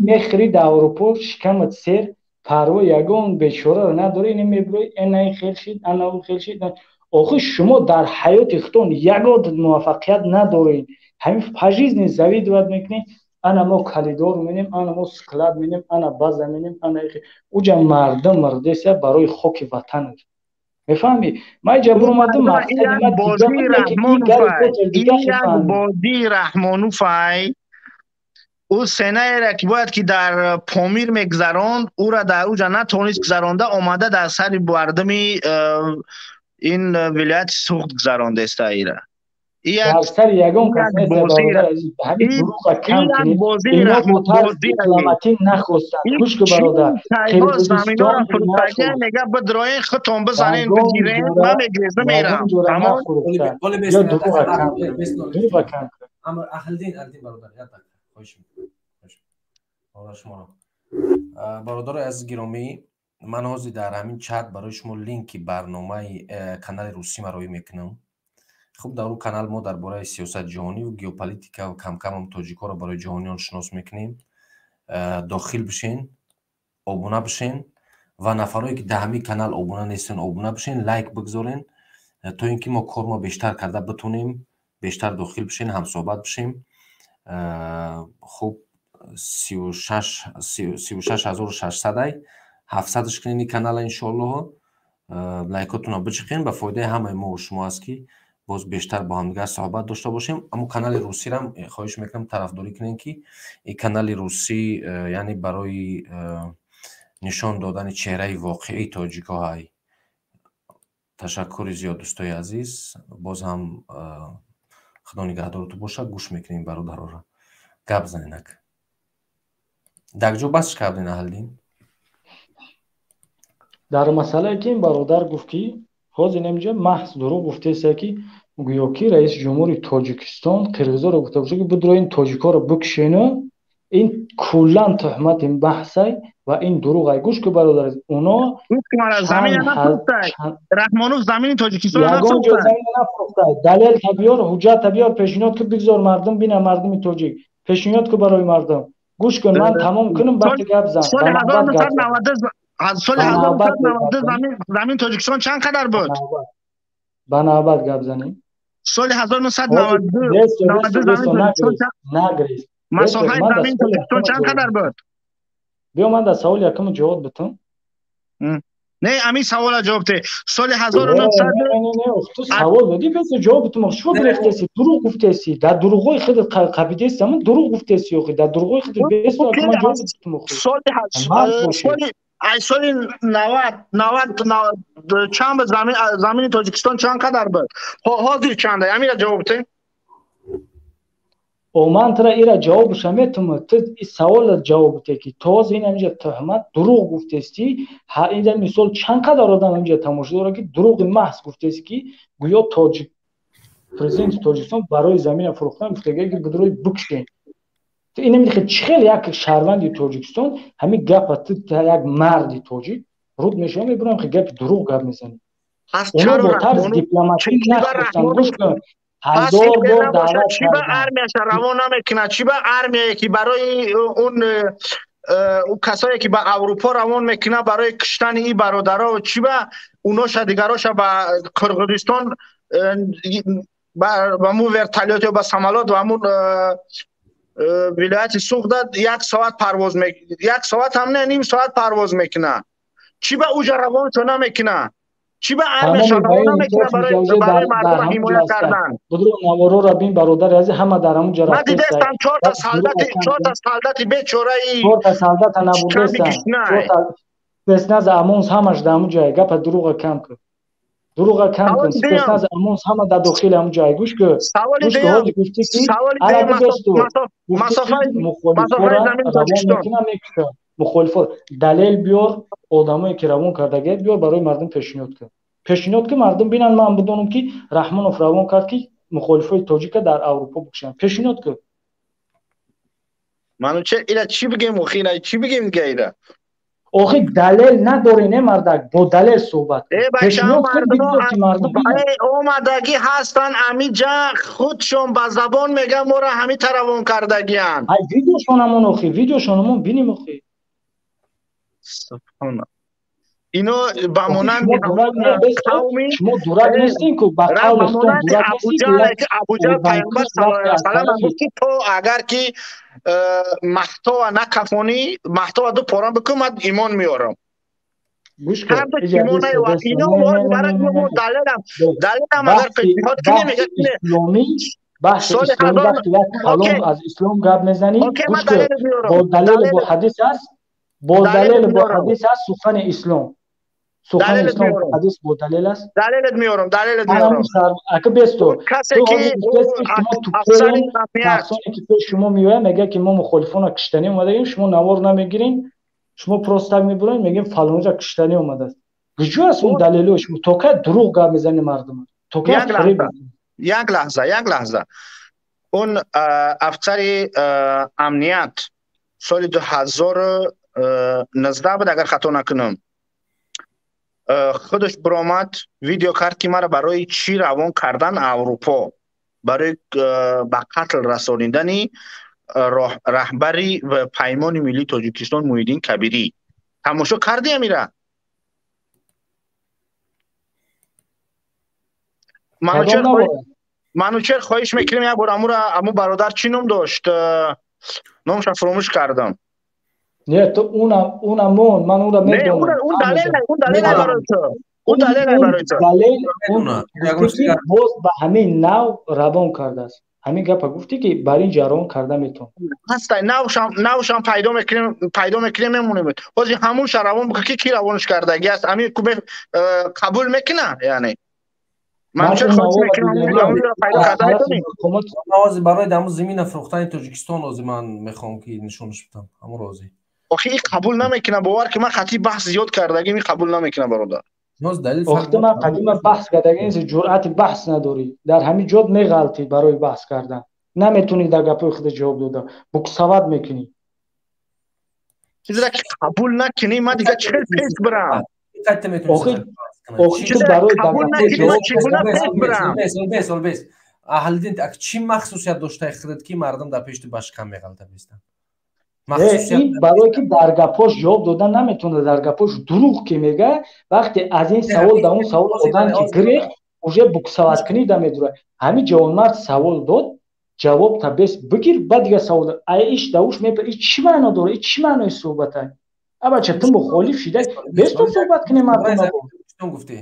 Мехӯри дар Аврупо, шикамат сер, парво ягон бечораро надорӣ. Ина мебирои, ана ин хел шид, ана ӯ хел шид. Охир шумо дар ҳаёти худтон ягон муваффақият надоред. Ҳамин по жизни завидовать мекунед. Ана мо коридор менем, ана мо склад менем, ана база менем, ана уҷа мардум мардеса барои хоки ватанаш. Мефаҳмӣ? Ман иҷа биромадам, мақсади Раҳмонуфай. Ӯ сенаере, ки бояд ки дар Помир мегузаронд, ӯра дар уҷа натонист гузаронда, омада дар сари мардуми ин вилояти Суғд гузарондеста ира. Дар сари ягон кас нест, бародар азиз. Ҳамин дурӯға кам кунед. Ино бо тарзи дипломатӣ нахостанд. Гӯш ку, бародар. Заминора фурӯхтагия, мега бидроен, худтон бизанен, бигирен, ман мегиреза мерам. Ё дурӯға кам кунед, дурӯға кам кунед. Аҳлдин, Аҳлдин, бародар, як дақиқа, хоҳиш мекунам шуморо. Бародарои азиз гиромӣ, ман ҳозир дар ҳамин чат барои шумо линки барномаи канали русӣ мароӣ мекунам. Хуб, дар он канал мо дар бораи сиёсати ҷаҳонӣ ва геополитика ва камкамам тоҷикҳоро барои ҷаҳониён шинос мекунем. Дохил бишен, обуна бишен ва нафарое, ки дар ҳамин канал обуна нестен, обуна бишен, лайк бигзорен, то ин ки мо кормо бештар карда битонем. Бештар дохил бишен, ҳамсӯҳбат бишем. Хуб, 36 600-ай, 700-аш кунен ин канала, иншоаллоҳо. Лайкотонро бичиқен, ба фоидаи ҳамаи мо шумо аст, ки боз бештар бо ҳамдигар суҳбат дошта бошем. Аммо канали русиам хоҳиш мекунам, тарафдорӣ кунем, ки ин канали русӣ, яъне барои нишон додани чеҳраи воқеии тоҷикҳо ҳай. Ташаккури зиёд, дӯстои азиз. Боз ҳам худо нигаҳдороту бошад. Гӯш мекунем бародарора. Гап заненак, дар ҷо басш кардин, Аҳлдин. Дар масъалае, ки ин бародар гуфт, ки ҳозир инҷа маҳз дурӯғ гуфтеста, ки гӯё ки раиси ҷумҳури Тоҷикистон қирғизоро гуфта боша, ки бидроин, тоҷикҳоро бикушену. Ин куллан туҳмати баҳсай ва ин дурӯғай. Гӯш ку, бародар, оно замин нафурӯхтай. Раҳмонов замини Тоҷикистонро ягон ҷо замин нафурӯхтай. Далел та биёр, ҳуҷҷат та биёр, пешниҳод ку, бигзор мардум бина, мардуми тоҷик. Пешниҳод ку барои мардум. Гӯш кун, ман тамом кунам, баъд гап зан. Соли 1992, аз соли 1992 замин Тоҷикистон чанд қадар буд? Ба навбат гап занем. Соли 1992 нагрез. Масоҳаи замини Тоҷикистон чанд қадар буд? Биё, ман дар саволи якум ҷавоб битам. Не, ҳамин савола ҷавоб те. Соли 1900 ту савол додӣ, пес ҷавоб битам. Шумо гирифтеси, дурӯғ гуфтеси, дар дурӯғҳои худат қабидеси, ҳамон дурӯғ гуфтеси, охи, дар дурӯғҳои худат бес ман ҷавоб битам, охи. Соли ай соли 90 90 чанд буд замини Тоҷикистон чанд қадар буд? Ҳозир чанд? Ҳаминро ҷавоб те. О, ман тура ира ҷавобаша метумам. Ту саволат ҷавоб бите, ки този ин ҳаминҷа туҳмат, дурӯғ гуфтести. Инҷа мисол чанд қадар одам ҳаминҷа тамошо дорад, ки дурӯғи маҳз гуфтест, ки гӯё тоҷик президенти Тоҷикистон барои замина фурӯхтан гуфтагие, ки бидурои бикушен. Ту ин намедихе чӣ хел як шаҳрванди Тоҷикистон ҳамин гапа, ту як марди тоҷик руд мешава, мебурам, ки гапи дурӯғ гап мезанӣ. Оно бо тарзи дипломатӣ нахостанд. Гӯш кун, ҳазор бор даъват. Чӣ ба армияша равон намекунад? Чӣ ба армияе, ки барои он касое, ки ба Аврупо равон мекунад барои куштани ин бародаро, чӣ ба уноша дигароша ба Қирғизистон ба ҳамун вертолёт ё ба самолёт ва ҳамун вилояти Суғда як соат парвоз, як соат ҳам не, ним соат парвоз мекунад? Чӣ ба уҷа равоншо намекунад? Чӣ ба армияшо равон намекунад барои мардума ҳимоя кардан? Будро, наворора бин, бародари азиз, ҳама дар ҳамун ҷа. Ман дидастам чорта солдати бечораи чорта солдата набурдестан, спецназ ОМОН ҳамаш дар ҳамун ҷай. Гапа дурӯға кам кун, дурӯға кам кун. Спецназ ОМОН ҳама дар дохили ҳамун ҷай. Гӯш кун, гӯш кун, ҳоҷи гуфтӣ, ки ара бигосту мухолифора равон мекунам, мекушам мухолифо. Далел биёр, одамое ки равон кардагият биёр, барои мардум пешниҳод кун, пешниҳод ки мардум бинанд, ман бидонам, ки Раҳмонов равон кард, ки мухолифои тоҷика дар Аврупо бикушанд. Пешниҳод кун. Мануче, ира чӣ бигем, охи, ира чӣ бигем дига ира? Охи, далел надорӣ, не, мардак, бо далел суҳбат. Омадагӣ ҳастанд амиҷа, худшон ба забон меган, моро ҳамин таравон кардагиянд. Видеошонамон, охи, видеошонамон бинем, охи. Субҳона, ино ба монанди шумо дурак нестин ку, ба қавли худтон дурак нестин. Абуҷаҳл Пайғамбар саллаллоҳу алайҳи васаллам гуфт, ки то агар ки маҳтова накафонӣ, маҳтова ду пора бикун, ман имон меорам. Далелам агар пешниҳод кунӣ, мегӯяд баҳси исломӣ, вақти як калом аз ислом гап мезанӣ, гӯш кун, бо далелу бо ҳадис аст, бо далел, бо ҳадис аст. Сухани ислом, сухани ислом, ҳадис бо далел аст. Далелат меорам, далелат меорам. Ака, бесто касе ки шумо тупоем, шахсоне ки пеш шумо меояд, мегӯяд, ки мо мухолифона киштанӣ омадаем, шумо навор намегирем, шумо просто так мебуред, мегӯем фалонҷа киштанӣ омадааст. Куҷо аст он далелҳои шумо? То кай дурӯғ гап мезанӣ мардума? То кай фиреб? Як лаҳза, як лаҳза. Он афсари амният соли 2019 буд, агар хато накунам, худаш биромад, видео кард, ки маро барои чӣ равон кардан Аврупо, барои ба қатл расонидани раҳбари Паймони миллии Тоҷикистон Муҳиддин Кабирӣ. Тамошо кардӣ амира? Манучер, хоҳиш мекунем, як бор амура, аму бародар чӣ ном дошт, номша фуромӯш кардам. Не, ту унам мон, ман ура медонам. Он далел, он далел барои ту, он далел барои ту. Далел он гуфти, ки боз ба ҳамин нав равон кардааст. Ҳамин гапа гуфтӣ, ки бар ин ҷараён карда метавон. Ҳастай, навшам пайдо мекунем, пайдо мекунем, мемонем. Ҳозир ҳамунша равон бикун, ки ки равонаш кардагӣ аст, ҳамин қабул мекуна, яъне. Ҳозир барои даму замина фурӯхтани Тоҷикистон ҳозир ман мехоҳам, ки нишонаш бидам. Ҳамон розӣ. Охи, ин қабул намекунад, бовар ки ман хати баҳс зиёд кардагим, ин қабул намекунад, бародар. Охи, ман қадима баҳс кардагӣ, ҷуръати баҳс надорӣ. Дар ҳамин ҷод меғалтӣ барои баҳс кардан. Наметонӣ дар гапҳои худат ҷавоб дода. Буксават мекунӣ. Чизеро ки қабул накунӣ, ман дига чӣ хел пеш бирам? Аҳлидин, чӣ махсусият доштаи худат, ки мардум дар пешти ба шикам меғалта бистанд? Ин барое ки дар гапош ҷавоб додан наметавонад, дар гапош дурӯғ ки мега, вақте аз ин савол да он савол одам ки гирехт, уже буксаваткунӣ да медурад. Ҳамин ҷавонмард савол дод, ҷавоб та бес бигир, баъд дига савол дод. Ай иш давуш мепа, иш чӣ маъно дорад? Иш чӣ маънои суҳбата? Абача, ту мухолиф шида, бес ту суҳбат кунӣ мардума бо. Гуфтӣ?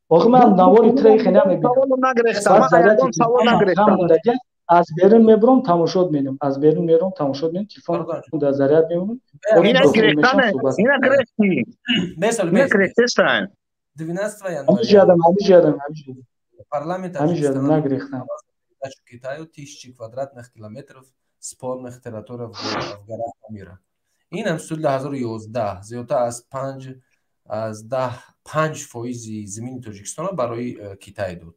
Охи ман навори тира ихе намебинам. Аз берун мебурам, тамошот менам. Аз берун мерам, тамошот менам, телефон дар заряд мемонам. Ина гирехтане, ина гирехти. Ина гирехтестан. 12 января. Ҳамиҷадам. Парламент ҳамиҷадам нагирехтам. Китаю 1000 квадратных километров спорных территорий в горах Памира. Ин ҳам соли 2011 зиёда аз 5% замини Тоҷикистонро барои Китай дод.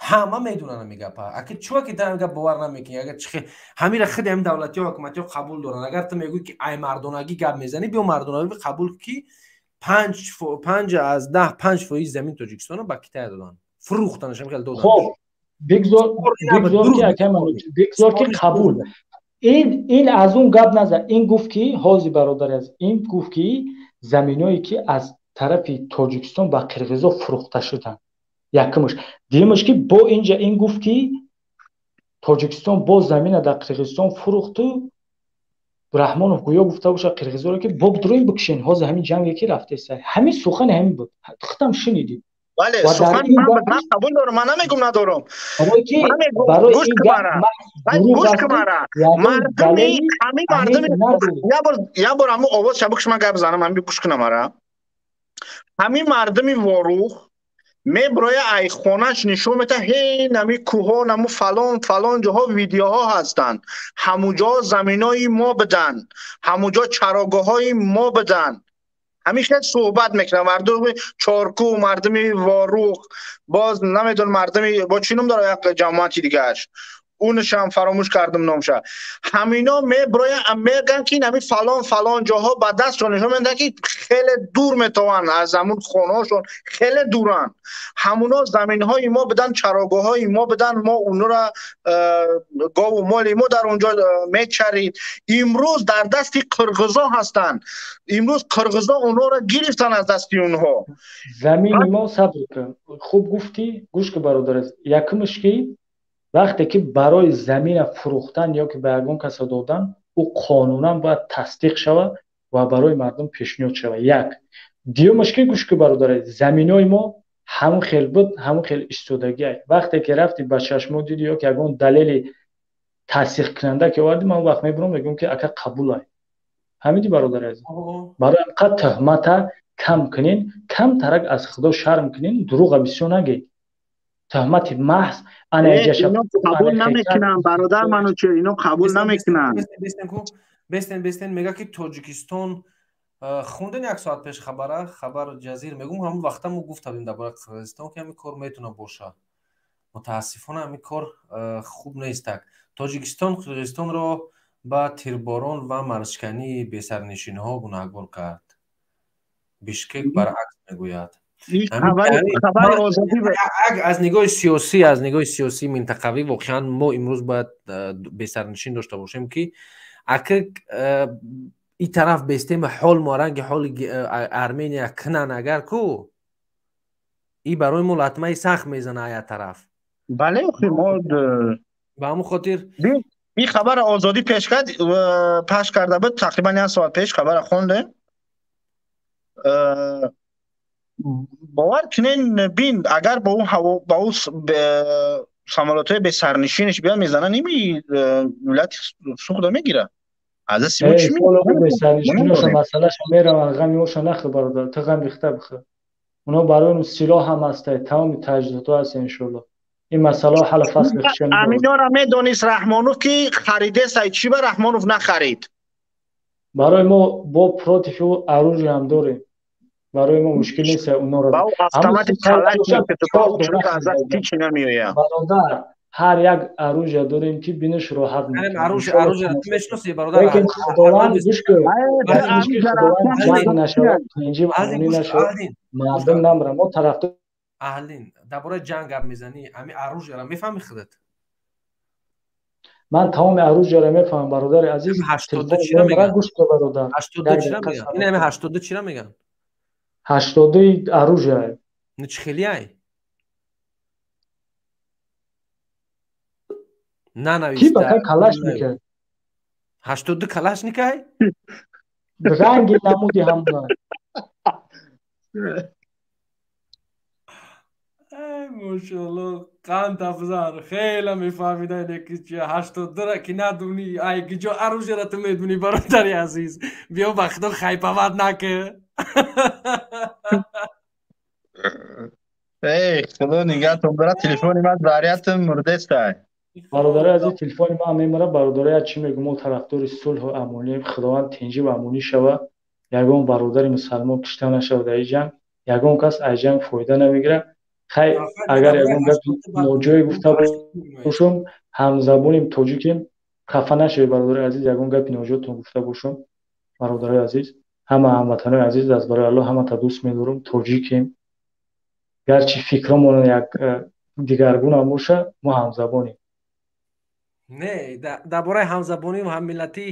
Ҳама медонанд ҳамин гапа. Аки чуа ки ҳамин гап бовар намекунӣ, агар чихе ҳамира худи ҳамин давлатиҳо, ҳукуматиҳо қабул доранд. Агар ту мегӯӣ ки ай мардонагӣ гап мезанӣ, биё мардонагӣ қабул ки 5 аз 10 5% замини Тоҷикистонро ба Китай доданд. Фурӯхтанаш ҳам хеле доданд. Хоб, бигзор ки акай бигзор ки қабул. Ин аз он гап назад. Ин гуфт ки ҳозир бародари азиз, ин гуфт ки заминое ки аз тарафи Тоҷикистон ба қирғизо фурӯхта шуданд. Якумаш. Дуюмаш ки бо инҷа ин гуфт ки Тоҷикистон боз замина дар Қирғизистон фурӯхту Раҳмонов гӯё гуфта бошад қирғизоро ки боб дуроин бикшен, ҳозир ҳамин ҷанге ки рафтеса. Ҳамин сухани ҳамин буд. Худам шунидӣ. Бале, сухан ман қабул дорам, ман намегум надорам. Барои гӯш кун мара. Мардуми ҳамин мардуми як бор ҳамун овоз шабукш ман гап занам, ҳамин гӯш кунам мара. Ҳамин мардуми Ворух меброя ай хонаш нишон мета, ҳей нами кӯҳо, наму фалон фалон ҷоҳо видеоҳо ҳастанд. Ҳамуҷо заминои мо биданд, ҳамуҷо чарогоҳҳои мо биданд. Ҳамин хел суҳбат мекунад мардуми Чоркӯ, мардуми Ворух, боз намедонам мардуми бо чӣ ном дорад як ҷамоати дигааш, унашам фаромӯш кардам номша. Ҳамино меброя мегӯянд ки ҳамин фалон фалон ҷоҳо ба дастшон нишон медиҳанд ки хеле дур метавонанд аз ҳамун хонаҳошон, хеле дуранд. Ҳамуно заминҳои мо биданд, чарогоҳҳои мо биданд, мо онора гову моли мо дар онҷо мечарид. Имрӯз дар дасти қирғизо ҳастанд. Имрӯз қирғизо онҳоро гирифтанд аз дасти онҳо. Замини мо, сабр кун. Хуб гуфтӣ, гӯш кун бародар азиз. Якумаш ки вақте ки барои замина фурӯхтан ё ки ба ягон каса додан, ӯ қонунан бояд тасдиқ шавад ва барои мардум пешниҳод шавад. Як. Дуюмаш ки гӯш кун бародар азиз, заминои мо ҳамон хел буд, ҳамон хел истодагӣ. Вақте ки рафти ба чашмо диди ё ки ягон далели тасдиқкунанда ки овардӣ, ман он вақт мебурам мегӯям ки ака қабулай. Ҳамиди бародари азиз. Барои ҳамқад туҳмата кам кунен, камтарак аз Худо шарм кунен, дурӯға бисёр нагӯед. Туҳмати маҳз ана ино қабул намекунанд, бародар Манучер, ино қабул намекунанд. Бестен, бестен, мега ки Тоҷикистон хунден як соат пеш хабара, хабар ҷазир мегум, ҳамон вақта мо гуфта будем дар бораи Қирғизистон ки ҳамин кор метавона боша. Мутаассифона ҳамин кор хуб нестак. Тоҷикистон Қирғизистонро ба тирборон ва марзшикании бесарнишинҳо гунаҳгор кард. Бишкек баръакс мегӯяд. Аз нигоҳи сиёсӣ минтақавӣ воқеан мо имрӯз бояд бесарнишин дошта бошем ки ака и тараф бестем ҳол моранги ҳоли Армения кунан, агар ку и барои мо латмаи сахт мезана ая тараф. Бале, мо ба ҳамон хотир ин хабара Озодӣ пеш кард, пахш карда буд тақрибан як соат пеш хабара хондем. Бовар кунен, бин, агар ба ӯ ҳаво, ба ӯ самолётҳои бесарнишинаш биён мезананд, ими вилояти Суғда мегирад. Аз дасти мо чӣ бесарнишиноша масъалаша мераванд, ғами оша нахӯр, бародар, ту ғам рихта бихӯр. Оно барои он силоҳ ҳам ҳастай, тамоми таҷҳизотҳо ҳаст, иншоалло. Ин масъалаҳо ҳалл фасл хушан. Аминора медонист Раҳмонов ки харидесай, чӣ ба Раҳмонов нахарид? Барои мо бо против ӯ оружие ҳам дорем. Барои мо мушкил нест онора. Ба автомати калашников аз дасти чӣ намеояд. Бародар, Ҳар як оружие дорем, ки бинаш роҳат. Мекунад. Худованд, гӯш кун, Худованд ҷанг нашавад, тинҷӣ ва амонӣ нашавад, мардум намра. Мо тарафдор. Аҳлин, дар бораи ҷанг гап мезанӣ, ҳами оружиеро мефаҳми худат? Ман тамоми оружиеро мефаҳмам, бародари азиз. Гӯш кун, бародар. Ин ҳами 82 чира мегӯянд? 82-и оружие. Чӣ хелиай? Ки ба калашникай? 82 калашникай? Ранги намуди ҳамона. Мошоалло, қанд афзар, хеле мефаҳмида, ки 82-ра ки надунӣ, ай киҷо оружиеро ту медунӣ, бародари азиз? Биё, ба худо, хайпават накӣ. Эй, худо нигаҳтон дорад, телефони ман зарядтон мурдестай. Бародари азиз, телефони ман мемара. Бародари, чӣ мегӯм, мо тарафдори сулҳу амонием. Худованд тинҷӣ ва амонӣ шава, ягон бародари мусалмон кишта нашава дар ин ҷанг, ягон кас аз ҷанг фоида намегирад. Хай, агар ягон гапи ноҷое гуфта бошум, ҳамзабоним, тоҷикем, хафа нашавед, бародари азиз. Ягон гапи ноҷотон гуфта бошум, бародарои азиз, ҳама ҳамватанои азиз, аз барои Аллоҳ ҳамата дӯст медорам. Тоҷикем, гарчи фикромон як дигаргунам боша, мо ҳамзабонем. Не, дар бораи ҳамзабонӣ ва ҳаммиллатӣ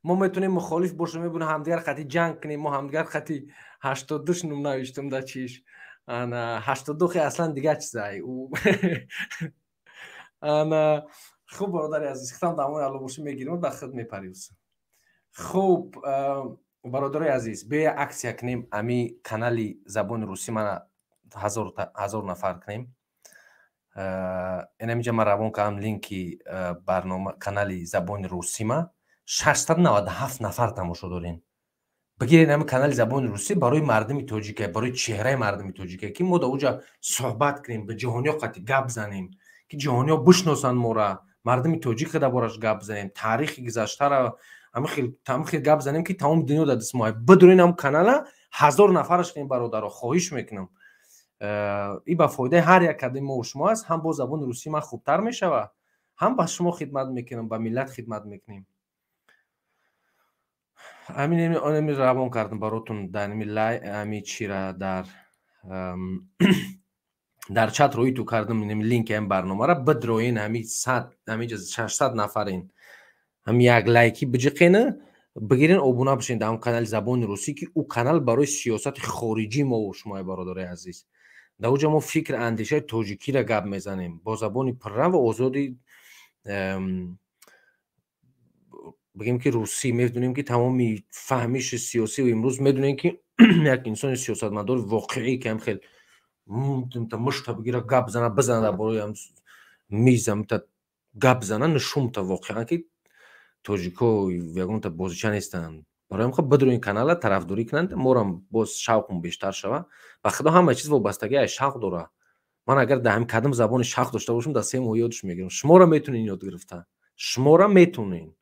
мо метавонем мухолиф бошем, мебунем ҳамдигар хати ҷанг кунем. Мо ҳамдигар хати 82 ном навиштем дар чиш. Ана 82 хе аслан дигар чизай. Ана хуб, бародари азиз, хитам дар амони Алло бошӣ, мегирем, дар худ мепариз. Хуб, бародарои азиз, биё акция кунем, ами канали забони русӣ мана 1000 нафар кунем. Инамиҷа ман равон кардам линки барнома, канали забони русима 697 нафар тамошо дорем. Бигиред, ҳами канали забони русӣ барои мардуми тоҷика, барои чеҳраи мардуми тоҷика, ки мо дар оҷа суҳбат кунем, ба ҷаҳониё қати гап занем, ки ҷаҳониё бишносанд мора, мардуми тоҷик дар бораш гап занем, таърихи гузаштара ҳамин хел гап занем, ки тамоми дунё дар даст мо. Бидурен, ҳам канала 1000 нафараш кунем, бародаро, хоҳиш мекунам. И ба фоидаи ҳар як кадоми мо шумо аст. Ҳам бо забони русӣ ман хубтар мешава, ҳам ба шумо хидмат мекунам, ба миллат хидмат мекунем. Ҳамин равон кардам баротун дар ами чира дар чат рӯи ту кардам линки ҳами барномара. Бидроин, ҳами сад, ҳамиҷа 600 нафарин, ҳами як лайки биҷиқена, бигирен, обуна бишен дар ҳам канали забони русӣ, ки ӯ канал барои сиёсати хориҷии мо шумо, бародарои азиз. Дар оҷа мо фикр андешаи тоҷикиро гап мезанем бо забони пурра ва озоди, бигем ки русӣ. Медонем, ки тамоми фаҳмиши сиёсӣ имрӯз медонем, ки як инсони сиёсатмадори воқеӣ, ки ҳам хел мушта бигира, гап зана, бизана, дар бораи миза гап зана, нишумта воқеан, ки тоҷико ягонта бозича нестанд. Барои ҳам хоб бидурин канала, тарафдорӣ кунанд, морам боз шавқум бештар шава. Ба худо, ҳама чиз вобастагӣ аз шавқ дора. Ман агар дар ҳами кадом забони шавқ дошта бошам, дар 3 моҳ ёдш мегирам. Шуморо метонен ёд гирифта, шуморо метонен,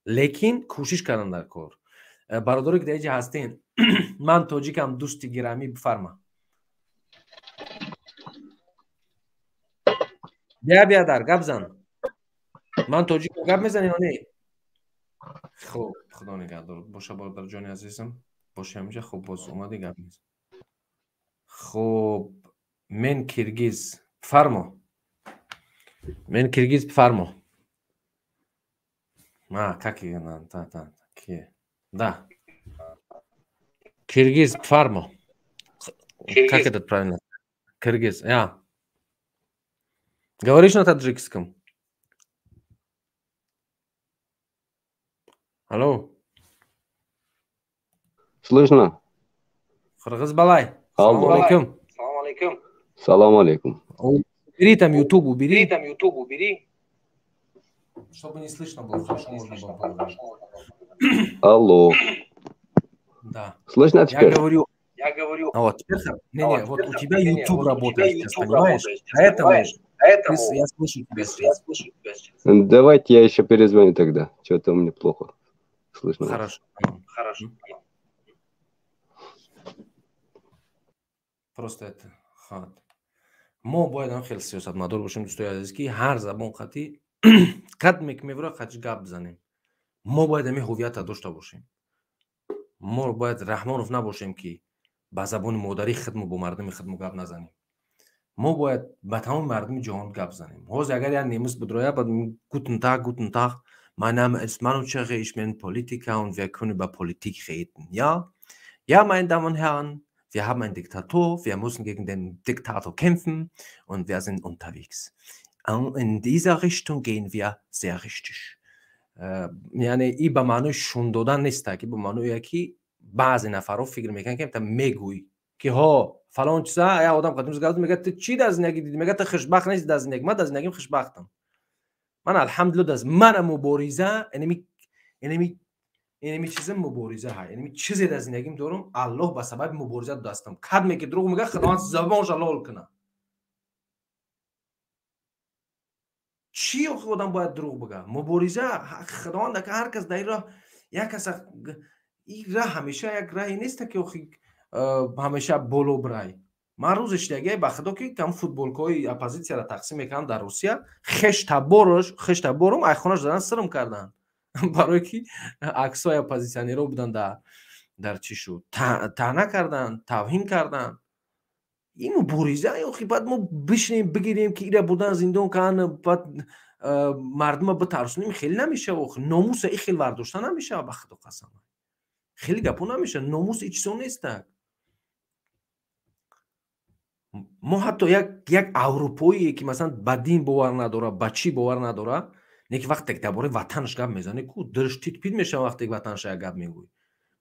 лекин кӯшиш кардан дар кор. Бародаре, ки дар инҷа ҳастен, ман тоҷикам, дӯсти гирамӣ, бифарма. Бия, биадар, гап зан. Ман тоҷикам, гап мезанӣ ё не? Хуб, худо нигаҳдор боша, бародарҷони азизам, боши ҳаминҷа. Хуб, боз омадӣ, гап мезан. Хуб, мен киргиз, фармо. Мен киргиз, фармо. А, как та, та, ки? Да. Киргиз, фармо. Как это правильно? Киргиз, я. Говоришь на таджикском? Алло. Слышно? Қырғыз балай. Салам алейкум. Салам алейкум. Салам алейкум. Убери там YouTube, убери. Убери там YouTube, убери. Чтобы не слышно было, хорошо можно было поговорить. Алло. Да. Слышно теперь? Я говорю. А вот теперь, не, не, вот у тебя YouTube работает сейчас, понимаешь? Поэтому я слышу тебя сейчас. Давайте я еще перезвоню тогда. Что-то у меня плохо слышно. Хорошо. Хорошо. Просто это хат. Мо бояд ҳам хеле сиёсатмадор бошем, дӯстои азиз, ки ҳар забон қатӣ кадме ки мевора қатиш гап бизанем. Мо бояд ҳамин ҳуввията дошта бошем. Мо бояд Раҳмонов набошем, ки ба забони модарии худмо бо мардуми худмо гап назанем. Мо бояд ба тамоми мардуми ҷаҳон гап занем. Ҳозир агар як немис бидроя, бад гутен Tag, guten Tag, mein Name ist Manucheri, ich bin Politiker und wir können über Politik reden. Ja? Ja, meine Damen und Herren, wir haben einen Diktator, wir müssen gegen den Diktator kämpfen und wir sind unterwegs. In dieser Richtung gehen wir sehr richtig. Яъне и ба маънои шун додан неста, ки ба маъное ки баъзе нафарҳо фикр мекунанд, ки мегӯй ки ҳо фалон чиза, як одам қадим гап мегӯяд, ту чӣ дар зиндагӣ дидӣ? Мегӯяд, ту хушбахт нести дар зиндагӣ. Ман дар зиндагим хушбахтам. Ман алҳамдулилла дар мана мубориза, инами чиза мубориза ҳай, инами чизе дар зиндагим дорам, Аллоҳ ба сабаби мубориза додастам. Кадме ки дурӯғ мегӯяд, Худованд забонша лол кунад. Чӣ охи одам бояд дурӯғ бигӯяд? Мубориза Худованд ҳар кас дар ин роҳ, як кас ин раҳ ҳамеша як раҳе неста ки охи ҳамеша боло бирай. Ман рӯзе шидагие ба худо ки кам футболкаҳои оппозитсияро тақсим мекардам дар Русия, хештаборум айхонаш задан сирм карданд, барое ки аксҳои оппозитсионерҳо буданд дар чӣ шуд, таъна карданд, тавҳин карданд. Ин мубориза охи баъд мо бишинем бигирем ки ира бурдан зиндон карданд, баъд мардума битарсонем, хеле намешава. Охи номуса и хел вардошта намешава, ба худо қасам, хеле гапо намешава. Номус и чизо нестак. Мо ҳатто як аврупоие ки масалан ба дин бовар надора, ба чӣ бовар надора, не ки вақте дар бораи ватанаш гап мезанӣ, ку дилш титпит мешава вақте ватанаш як гап мегӯӣ.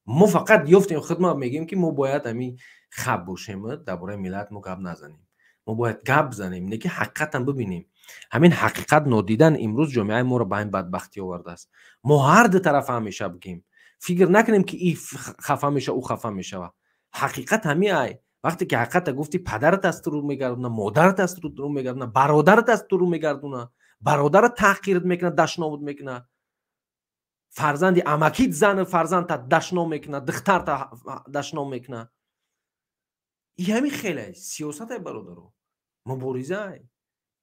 Мо фақат ёфтем худма мегӯем ки мо бояд ҳамин хаб бошем, дар бораи миллат мо гап назанем. Мо бояд гап занем, не ки ҳақиқатам бибинем. Ҳамин ҳақиқат нодидан имрӯз ҷомеаи моро ба ҳамин бадбахтӣ овардааст. Мо ҳар ду тараф ҳамеша бигем, фикр накунем ки и хафа мешава, ӯ хафа мешава. Ҳақиқат ҳамин ай. Вақте ки ҳақиқата гуфтӣ, падарат аз ту рӯ мегардона, модарат аз ту рӯ мегардона, бародарат аз ту рӯ мегардона, бародарат таҳқират мекунад, дашномут мекунад, фарзанди амакит зан фарзандта дашном мекунад, духтарта дашном мекунад. И ҳамин хеле сиёсате, бародаро, мубориза.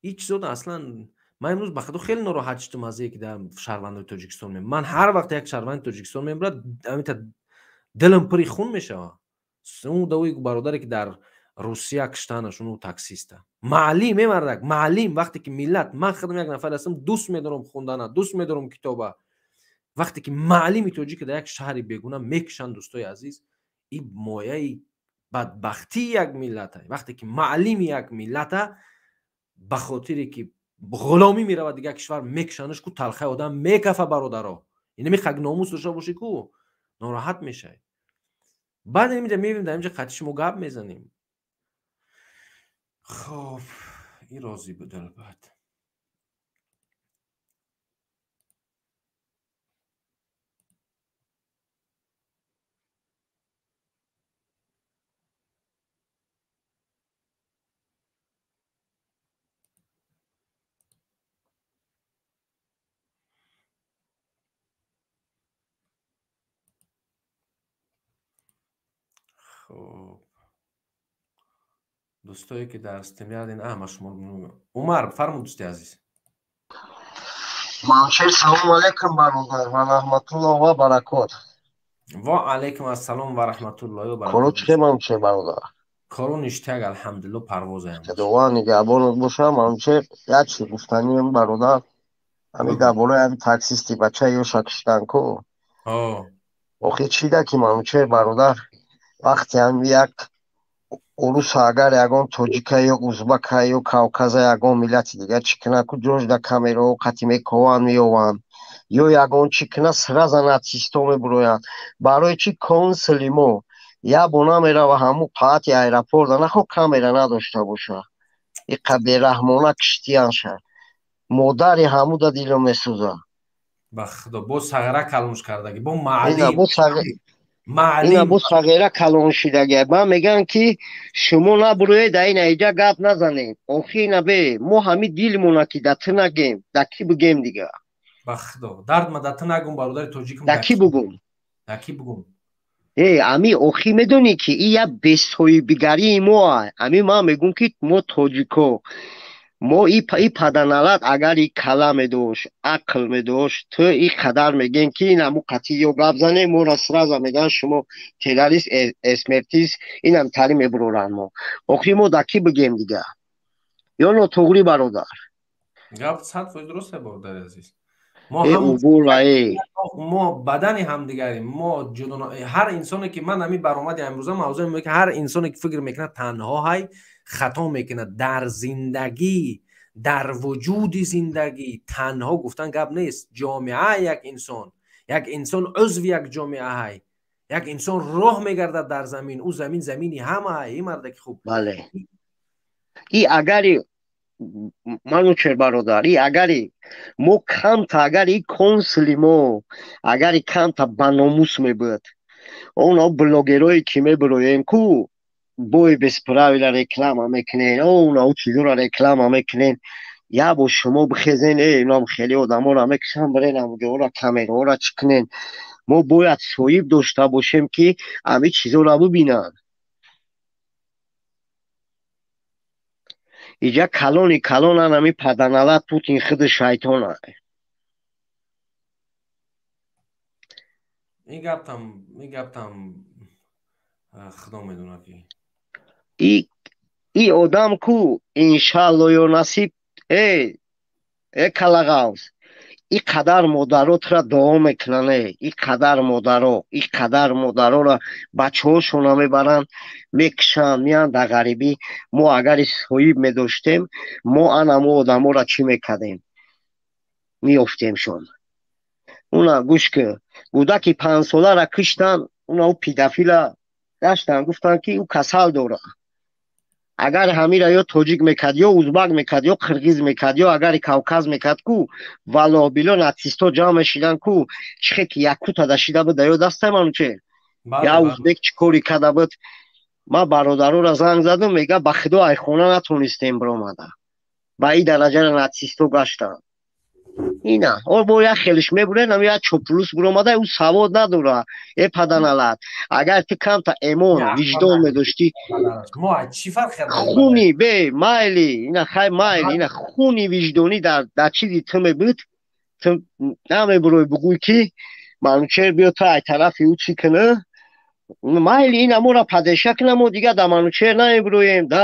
Ин чизода аслан ман имрӯз ба худо хеле нороҳат шудам аз ки дар шаҳрвандои Тоҷикистон мем. Ман ҳар вақт як шаҳрванди Тоҷикистон мебарад, ҳаминта дилам пури хун мешавад. Он давои бародаре ки дар Русия киштанаш, он таксиста. Маълим, мемардак, маълим. Вақте ки миллат, ман худам як нафар ҳастам, дӯст медорам хондана, дӯст медорам китоба. Вақте ки маълими тоҷик дар як шаҳри бегуна мекушанд, дӯстои азиз, ин мояи бадбахтии як миллата. Вақте ки маълими як миллата ба хотире ки ғуломӣ меравад дигар кишвар мекушанаш, ку талхаи одам мекафа, бародаро. Инами хак номус дошта бошӣ, ку нороҳат мешавӣ. Баъд инҷа мебинем, дар инҷа қатъи шумо гап мезанем. Хоб, ин розӣ буд албатта. Хоб, дӯстое ки дар стемиядин, ама шумо Умар фармуд, дӯсти азиз. Маншер, салому алайкум, бародар, ва раҳматуллоҳ ва баракот. Ва алайкум ассалом ва раҳматуллоҳи ва баракот. Коро чӣ, Маншер бародар? Коро ништак, алҳамдулиллоҳ, парвозаям. Худованд нигаҳбонат боша, Маншер. Як чиз гуфтанием, бародар, ҳамин дар бораи ҳамин таксисти бача ёша киштан ку. Охи чӣ да ки, Маншер бародар, вақте ҳам як уруса агар ягон тоҷика ё узбака ё кавказа ягон миллати дигар чӣ кунад, ку ҷош да камераҳо қати мекованд, меёванд, ё ягон чӣ кунад, сразу нацисто мебуроянд. Барои чӣ консули мо як бо намерава ҳамун қаати аэропорта, нахо камера надошта боша, иқа бераҳмона киштиянша, модари ҳамуда дило месӯза. Ба худо, бо сағира калонш кардаги, бо маълим. Ина бо сағира калон шидаги. Ман мегӯям ки шумо набуроед, дар ин аиҷа гап назанед. Охи ина бе мо ҳами дилмона ки да ту нагем, да кӣ бигем дига? Ба худо, дард ма да ту нагум, бародари тоҷикам. Да кӣ бугум? Да кӣ бугум? Ами охи медонӣ ки и як бесоҳибигарии мо. Ами ман мегӯм ки мо тоҷико, мо и паданалат агар и кала медошт, ақл медошт, ту и қадар мегӯем ки инаму қатъи ё гап занем, моро сразу мегӯянд шумо террорист, эсмертист, инам тари мебуроранд мо. Охи мо да кӣ бигем дига? Ё нотуғрӣ, бародар? Гап 100% дуруст, бародари азиз. Мо бадани ҳамдигарем, мо ҷудо. Ҳар инсоне ки ман ҳамин баромади имрӯза мавзӯе мегӯям ки ҳар инсоне ки фикр мекунад танҳо ҳай, хато мекунад. Дар зиндагӣ, дар вуҷуди зиндагӣ танҳо гуфтан гап нест. Ҷомеа, як инсон, як инсон узви як ҷомеа ҳай, як инсон роҳ мегардад дар замин, ӯ замин замини ҳама ҳай, и мардаки хуб. Бале, и агари Манучер бародар, и агари мо камта, агари консули мо агари камта ба номус мебуд, оно блогерое ки мебироем ку бой без правила реклама мекунен, оно чизора реклама мекунен, я бо шумо бихезен, инам хеле одаморо мекушан, бирен амуҷоора камераҳоро чӣ кунен. Мо бояд соҳиб дошта бошем ки ами чизоро бибинанд. Иҷа калони калонан ами паданалат Путин худи шайтона. Ин гаптам худо медонад ки и одам ку иншаалло ё насиб, э калағавз, и қадар модаро тура дуо мекунанд, и қадар модаро, и қадар модароро бачаҳошона мебаранд, мекушанд, меянд дар ғарибӣ. Мо агари соҳиб медоштем, мо анамо одаморо чӣ мекардем? Меёфтемшон. Уна гӯш ки, кӯдаки панҷсоларо киштанд, уна ӯ педафила гаштанд, гуфтанд ки ӯ касал дорад. Агар ҳамира ё тоҷик мекард, ё узбак мекард, ё қирғиз мекард, ё агари Кавказ мекард ку, валлоҳ било нацистҳо ҷамъ мешиданд ку, чихе ки якута дашида буд ё дастай Манучер, я узбек чӣ кори карда буд. Ман бародароро занг задам, мега ба худо ай хона натонистем биромада, ба ин дараҷаро нацистҳо гаштанд. Ина о бо як хелиш мебурен, ам як чоплус биромада, ӯ савод надора. Э паданалат, агар ту камта эмон виҷдон медоштӣ, хуни бе майли, ина хай майли, ина хуни виҷдонӣ дар чизи ту мебуд, ту намебурой бугӯй ки Манучер биё ту ай тарафи ӯ чӣ кунӣ. Майли, ина моро падеша кунам, мо дигар да Манучер намебуроем, да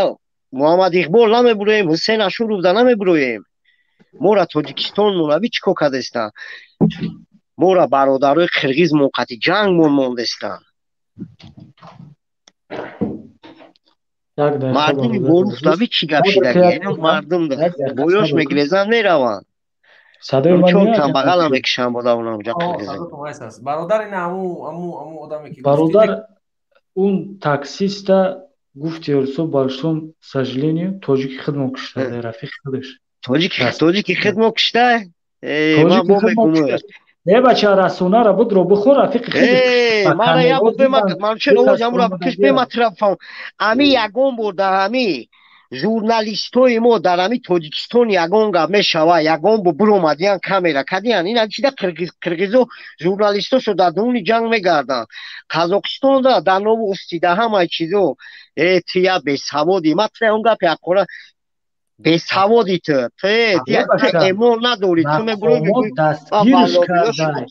Муҳаммад Иқбол намебуроем, Ҳусейн Ашуров да намебуроем. Мора Тоҷикистон монави чӣ кор кардестанд? Мора бародарои қирғиз моқати ҷанг мон мондестанд. Мардуми боруфтави чӣ гап шидаги? Мардум боёш мегирезанд, мераванд. Чор камбағалам мекушанд бода онамҷа қирғиза. Бародар, ина аму одаме ки бародар, он таксиста гуфти Ёрсо, большом сожалению, тоҷики худмон кушта, рафиқи худаш. Тоҷики хидмо кушта? Ман бо мегӯм. Не бача, расонара будро бихор, рафиқи худаш. Мара я бо Манучер овоз амура бикиш, бема тура фаҳм. Ами ягон бор дар ҳами журналистои мо дар ҳами Тоҷикистон ягон гап мешава, ягон бо биромадиян камера кадиян. Ина чида қирғизо журналистошо дар дуни ҷанг мегарданд. Қазоқистонда дар новости дар ҳамаи чизо. Э ту я бесаводи. Ман тура он гапи ҳаққора, бесаводи ту, ту эмон надорӣ, ту мебурӣ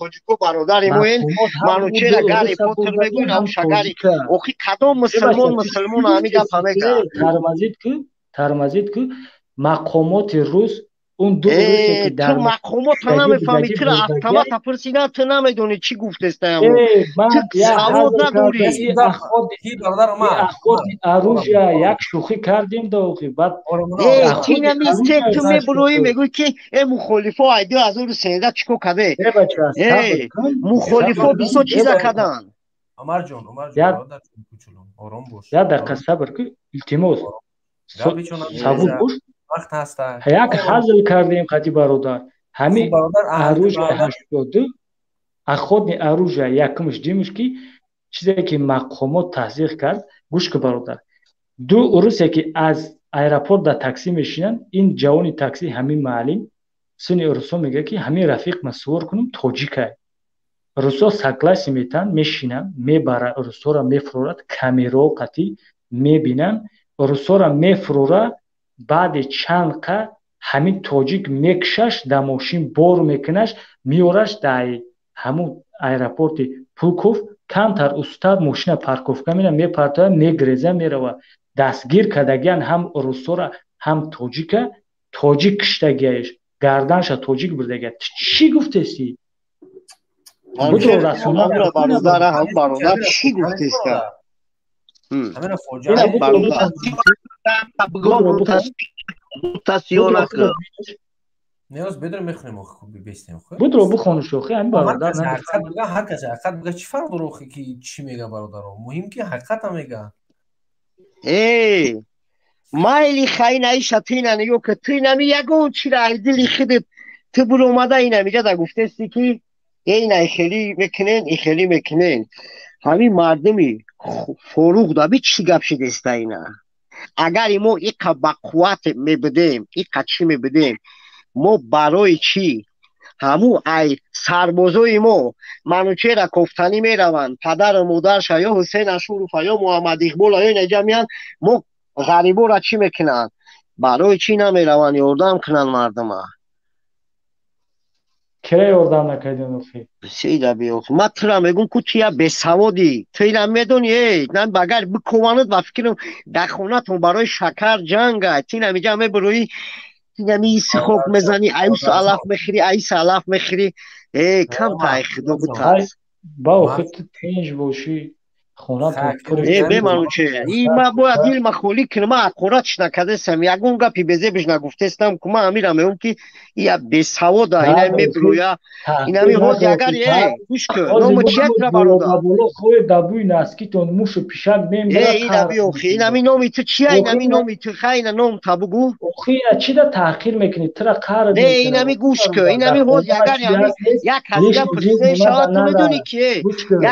тоҷико бародари моен. Манучера Гарри Поттер мегӯй, навуша Гарри. Охи кадом мусулмон мусулмон ҳами гапа мегӯяд? Тармазид ку, мақомоти рус он ду русе ки дар ту мақомота намефаҳмӣ, тура автомата пурсидан, ту намедонӣ чӣ гуфтестаям, ту савод надорӣ. Оружия як шӯхӣ кардем да охи баъд. Тинамисте ту мебуроӣ, мегӯӣ ки э мухолифо ай 2013 чӣ кор карде? Мухолифо бисёр чиза карданд. Умарҷон, Умарҷон, ором бош. Як дақиқа сабр ку, илтимос, сабур бош. Вақт ҳаста. Як ҳазл кардем қати бародар. Ҳами оружие 82 охотный оружие якумш димуш ки чизе ки мақомот тасдиқ кард. Гӯш ку, бародар, ду урусе ки аз аэропорт дар таксӣ мешинанд, ин ҷавони таксӣ ҳамин маълим сини урусо мегӯяд ки ҳамин рафиқ ман сувор кунам, тоҷикай. Русо согласие метан, мешинан, мебара русора, мефурорад, камерао қатӣ мебинан, русора мефурора. Баъди чанд қа ҳамин тоҷик мекушаш, да мошин бор мекунаш, меораш дар ҳамун аэропорти Пулков, камтар устар мошина парковка мена, мепартоя, мегреза, мерава. Дастгир кардагиян ҳам русора, ҳам тоҷика. Тоҷик киштагияш, гарданша тоҷик бурдагия. Чӣ гуфтеси? Бародар, чӣ гуфтеста? Ҳамина фоҷиа. Ниёз бедор мехонем, охи, хуб бестем, хуб. Будро бихониш, охи, ҳамин бародар. Ҳақиқат бига, ҳар кас ҳақиқат бига, чӣ фарқ дора, охи, ки чӣ мега бародаро? Муҳим ки ҳақиқата мега. Э, майли, хайна иша тина нигоҳ ки ту инами ягон чира ай дили худат ту буромада инамиҷа да гуфтести, ки ина ихелӣ мекунен, ихелӣ мекунен. Ҳамин мардуми форуғ даби чӣ гап шидеста ина? Агар мо иқа ба қувват мебудем, иқа чӣ мебудем, мо барои чӣ ҳамун ай сарбозои мо Манучера кофтанӣ мераванд, падару модарша ё Ҳусейн Ашурова ё Муҳаммад Иқбола ё инаҷа меянд, мо ғарибора чӣ мекунанд? Барои чӣ намераванд ёрдам кунанд мардума? Кира ёрдам накардем, охи? Сейда биёх, ман тура мегум, ку ту я бесаводӣ, ту ина медонӣ, э, ман багар бикованад, ба фикрам, дар хонатон барои шакар ҷанга. Ту инамиҷа мебуроӣ, инами иси хок мезанӣ, аюс алаф мехӯрӣ, аис алаф мехӯрӣ. Э, кам тай, худо битарс. Ба, охи, ту тинҷ бошӣ. Э, бемануче, и ма бояд дилма холӣ кунам. Ма ҳақоратш накардестам, ягон гапи безебиш нагуфтестам, ку ма ҳамира мегӯм, ки ия бесавода, ина мебурӯя, инами ҳози агар, э, гӯш кун, ному чия тура, бародар? Дабӯи наскитон мушу пишак. Э, ина биёхи, инами номи ту чия? Инами номи ту, хай, ина ном та бугӯ. Охи, ина чӣ да таҳқир мекунӣ? Тура қаҳр. Не, инами гӯш кун, инами ҳози агар як касига президент шава, ту медонӣ, ки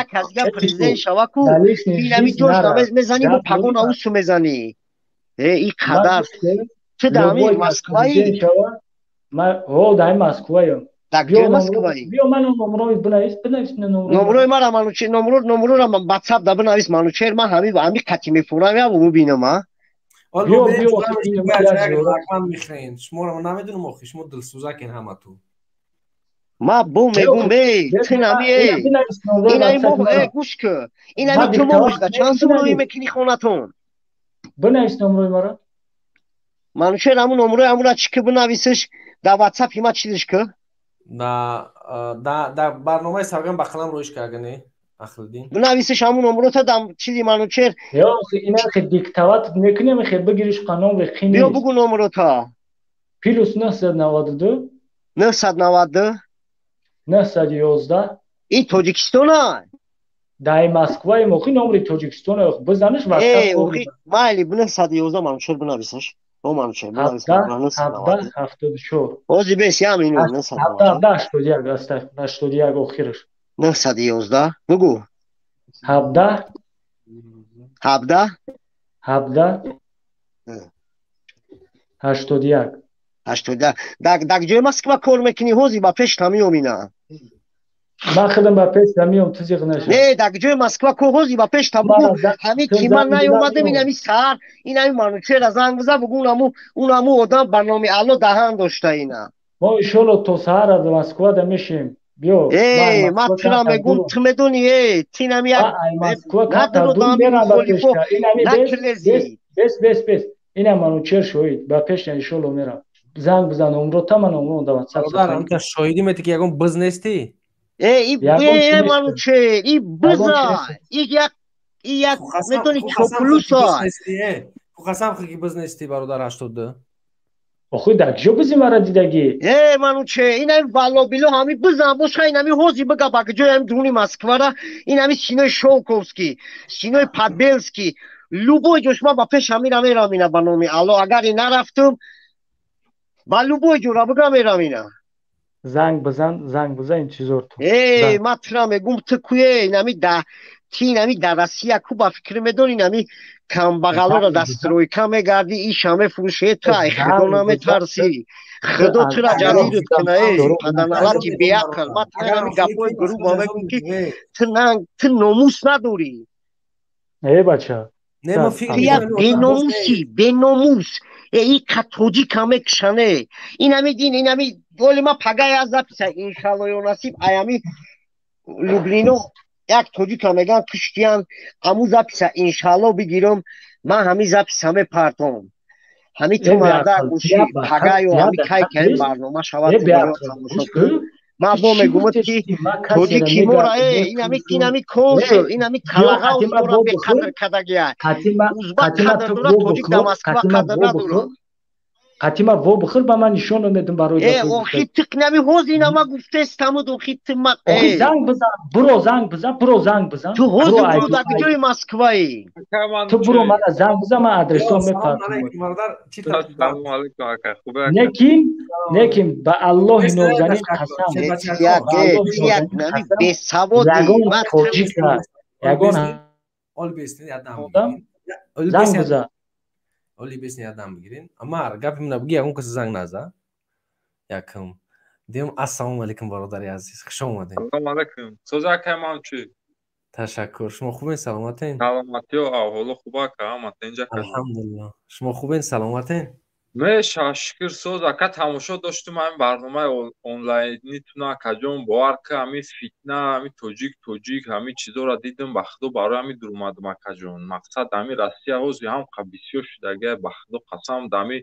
як касига президент шава, ку инами ҷош мезанӣ, бо пагона усу мезанӣ. Э, и қадар ту дар ҳамин Москваи? Дар Москваем. Дар куҷои Москваи? Биё, ман номрои бинавис, бинавис. Номрои мара, Манучер, номрора ватсап да бинавис, Манучер. Ман ҳамин ҳами қати мефурам, я бубинам, а. Биё, биё, мехрен шуморо намедонам, охи, шумо дилсӯзакен ҳамату. Ма бо мегум, э, ту нами, э, инами мо, э, гӯш кун, инами ту моҳда чанд сум роӣ мекунӣ хонатон? Бинавис номрои мара. Манучер, ҳамун номрои ҳамура чӣ ки бинависиш дар ватсапи ма, чизиш ки. Да барномаи савган ба қалам роиш кардане, Ахлиддин. Бинависиш ҳамун номрота дам чизи, Манучер. Ё, ина хе диктовать мекунем, хе бигириш қанон қини. Биё, бугу номрота. Плюс 992. 992. 911. И Тоҷикистона? Дар Москваи охи, номри Тоҷикистона бизаниш. Э, охи, майли, 911, Манучер, бинависаш. О, Манучер, бинавис. 74. Ҳози бес як минут. 17 81, 81 охираш. 911, бугу. 17. 17. 17 81. 81. Дар ҷои Москва кор мекунӣ? Ҳози ба пеш тамиём ина. Ман худам ба пеш тамиём, ту зиқ наша. Не, дар ҷои Москва ко, ҳози ба пеш та бугу, ҳамин ки ман наёмадам, инами саҳар инами Манучера занг биза, бугу, унаму одам ба номи Алло даҳан дошта ина. Мо иншолло то саҳар аз Москва да мешем. Биё. Э, ман тура мегум, ту медонӣ, э, ту инами як надуродаминакилези. Бес, бес, бес, ина Манучер шоҳид, ба пеш иншолло мерам. Занг бизан умрота, ман умро да ватсап. Шоҳидӣ мети, ки ягон биз нестӣ? Э, и Манучер, и биза, и як, и як, медонӣ, чоплуса. Қасам хӯр, ки биз нестӣ, бародар, 82. Охи, дар куҷо бизи мара дидагӣ? Э, Манучер, инами валлобило ҳами бизан боша, инами ҳози бига, ба куҷои ҳами дуруни Москвара, инами синои Шолковский, синои Подбельский, любой ҷош ман ба пеш ҳамира мерам ина, ба номи Алло, агар и нарафтум, ба любой ҷора бига мерам ина. Занг бизан, занг бизан, интизор ту. Э, ман тура мегум, ту куе, инами да ти, инами дар Россия ку, ба фикр медонӣ, инами Камбағалоро дар стройка мегардӣ, иша мефурӯшӣ, ту ай худо наметарсӣ. Худо тура ҷазирут куна, э паданалати беақл. Ман тура ҳами гапҳои грубо мегӯм, ки ту нанг, ту номус надорӣ. Э бача. Ту як беномусӣ, беномус. Э и ка тоҷика мекушане. Инами дин, инами оли ма пагай аз записа иншалло ё насиб аями Люблино як тоҷика меган куштиян, аму записа иншалло бигирам, ман ҳами записа мепартом. Ҳами ту марда гӯши пагаю ҳами кай кай барнома шавад тамошо кун. Ман бо мегумад ки тоҷики мора э инами инами консул, инами калағаус мора беқадр кардагия. Узбак қадр дорад, тоҷик дар Москва қадр надорад. Қатима во бихӯр, ба ман нишон медум барои. Э охи тиқ нами ҳоз инама гуфтестамуд, охи ту ма. Охи занг бизан, буро занг бизан, буро занг бизан. Ту ҳоз буро дар ҷои Москваи. Ту буро мана занг бизан, ман адресо мепартам. Лекин, лекин ба Аллоҳи нозанин қасам. Як нами бесаводи. Ягон тоҷика, ягон Ол бестин ядам. Занг бизан. Оли бесни ядам бигирин. Амар, гапи мена буги, ягон кас занг наза. Якум. Дем ассалому алайкум бародари азиз. Хуш омадед. Ассалому алайкум. Соза акай Мамчи. Ташаккур. Шумо хубен, саломатен? Саломатиё, аҳволо хуб ака, ҳама тинҷ ака. Алҳамдулиллоҳ. Шумо хубен, саломатен? Не, шукр соз ака, тамошо доштум ҳамин барномаи онлайнитона акаҷон, бовар ка ҳамин фитна, ҳамин тоҷик тоҷик, ҳамин чизоро дидам, ба худо барои ҳамин дуромадам акаҷон. Мақсад ҳамин Россия ҳозир ҳам қа бисёр шудагия, ба худо қасам, ҳамин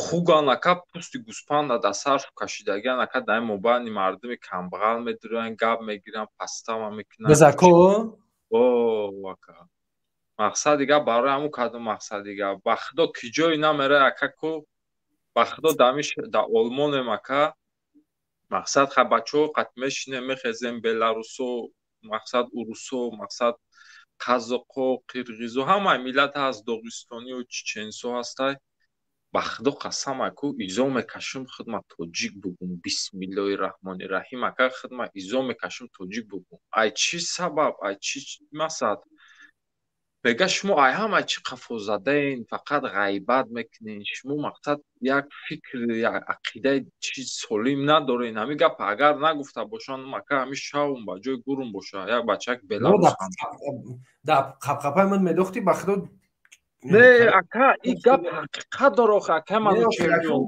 хуган ака пӯсти гӯспанда дар сарф кашидагиан ака, дар ин мобайни мардуми камбағал медуроянд, гап мегиранд, пастама мекунанд. Безако? О, ака. Мақсад дига барои ҳамун кадом мақсад дига. Ба худо ки ҷое намера ака ку, ба худо да Олмонем ака. Мақсад ха бачаҳо қат мешинем, мехезем беларусо, мақсад урусо, мақсад қазоқо, қирғизо, ҳамаи миллат ҳаст, доғистонию чеченсо ҳастай. Ба худо қасам аку, изо мекашам худма тоҷик бугум. Бисмиллоҳи раҳмони раҳим ака, худма изо мекашам тоҷик бугум. Ай чӣ сабаб, ай чӣ масад? Мега шумо ай ҳама чӣ қафозадаен, фақат ғайбат мекунен, шумо мақсад як фикр, як ақидаи чиз солим надорен. Ҳамин гап агар нагуфта бошанд, ака ҳамин шавм ба ҷои гурум боша. Як бачак беларус да қапқапаи ман медохтӣ, ба худо. Не, ака, и гап ҳақиқат дора охи, ака Манучерҷон.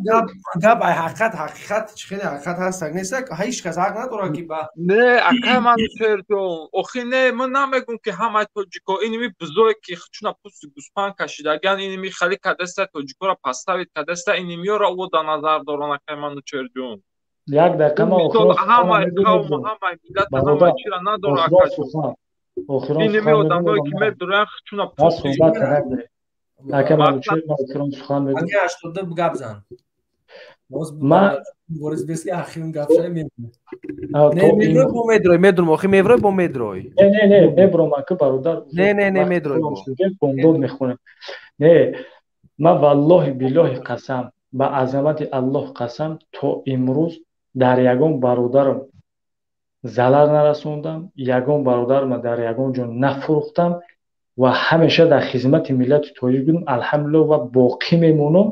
Гап ай ҳақиқат, ҳақиқат чӣ хеле ҳақиқат ҳаст, нест, ҳеҷ кас ҳақ надорад ки ба Не, ака Манучерҷон, охи не, ман намегум ки ҳамаи тоҷико, иними бузое ки чуна пӯсти гӯспанд кашидагиан, иними хали кадаста тоҷикоро паставид кадаста, инимиёро ӯ дар назар доранд, акай Манучерҷон. Як дақиқа ман охирон ҳамаи қавм, ҳамаи миллат, ҳамаи чиро надорад, акаҷон. Иними одамое ки медуранд чуна пӯсти ака Манучер, ман охирон сухан мегӯям. Ака 82 гап зан. Ман Борис бески ахирин гап шай мемонад. Не, медрой бо медрой, медром, охи меврой бо медрой. Не, не, не, мебром ака бародар. Не, не, не, медрой. Бомдод мехонем. Не, ман валлоҳи биллоҳи қасам, ба азамати Аллоҳ қасам, то имрӯз дар ягон бародарам залал нарасондам, ягон бародарам дар ягон ҷо нафурӯхтам ва ҳамеша дар хизмати миллати тоҷик будам, алҳамдулиллоҳ, ва боқӣ мемонам.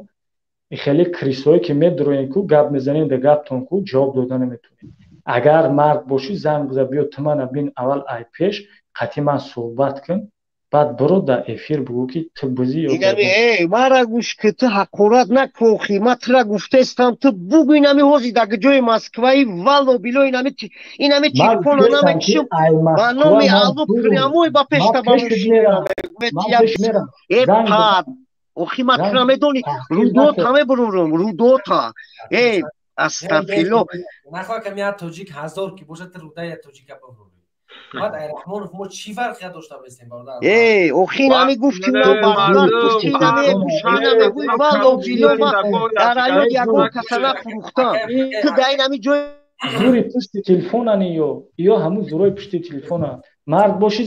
Хеле крисое ки медуроен ку гап мезанед, да гаптон ку ҷавоб дода наметавонед. Агар мард бошӣ, занг биза, биё ту мана бин, аввал ай пеш қатъи ман суҳбат кун, баъд биро дар эфир бигӯ ки ту бузӣ ё инами э мара гӯш ки, ту ҳақорат накохи, ман тура гуфтестам, ту бугӯ инами ҳози дар ҷои Москваи, валло било инами инами телефона намекушам, ба номи Алло прямой ба пешта ба э пад охи, ман тура медонӣ, рудота мебурурум, рудота, э астағфируллоҳ. Нахоҳ ками як тоҷик ҳазор ки бошад, ту рудаи як тоҷика бабурӣ. Баъд ай Раҳмонов мо чӣ фарқия дошта бошем, бародар? Э, охи инами гуфти мо бародар, гуфти инами гӯшина мегӯй, валло било ман дар ҳаёт ягон каса нафурӯхтам. Ту дар инами ҷои зури пушти телефонани ё ҳамун зурои пушти телефона. Мард бошӣ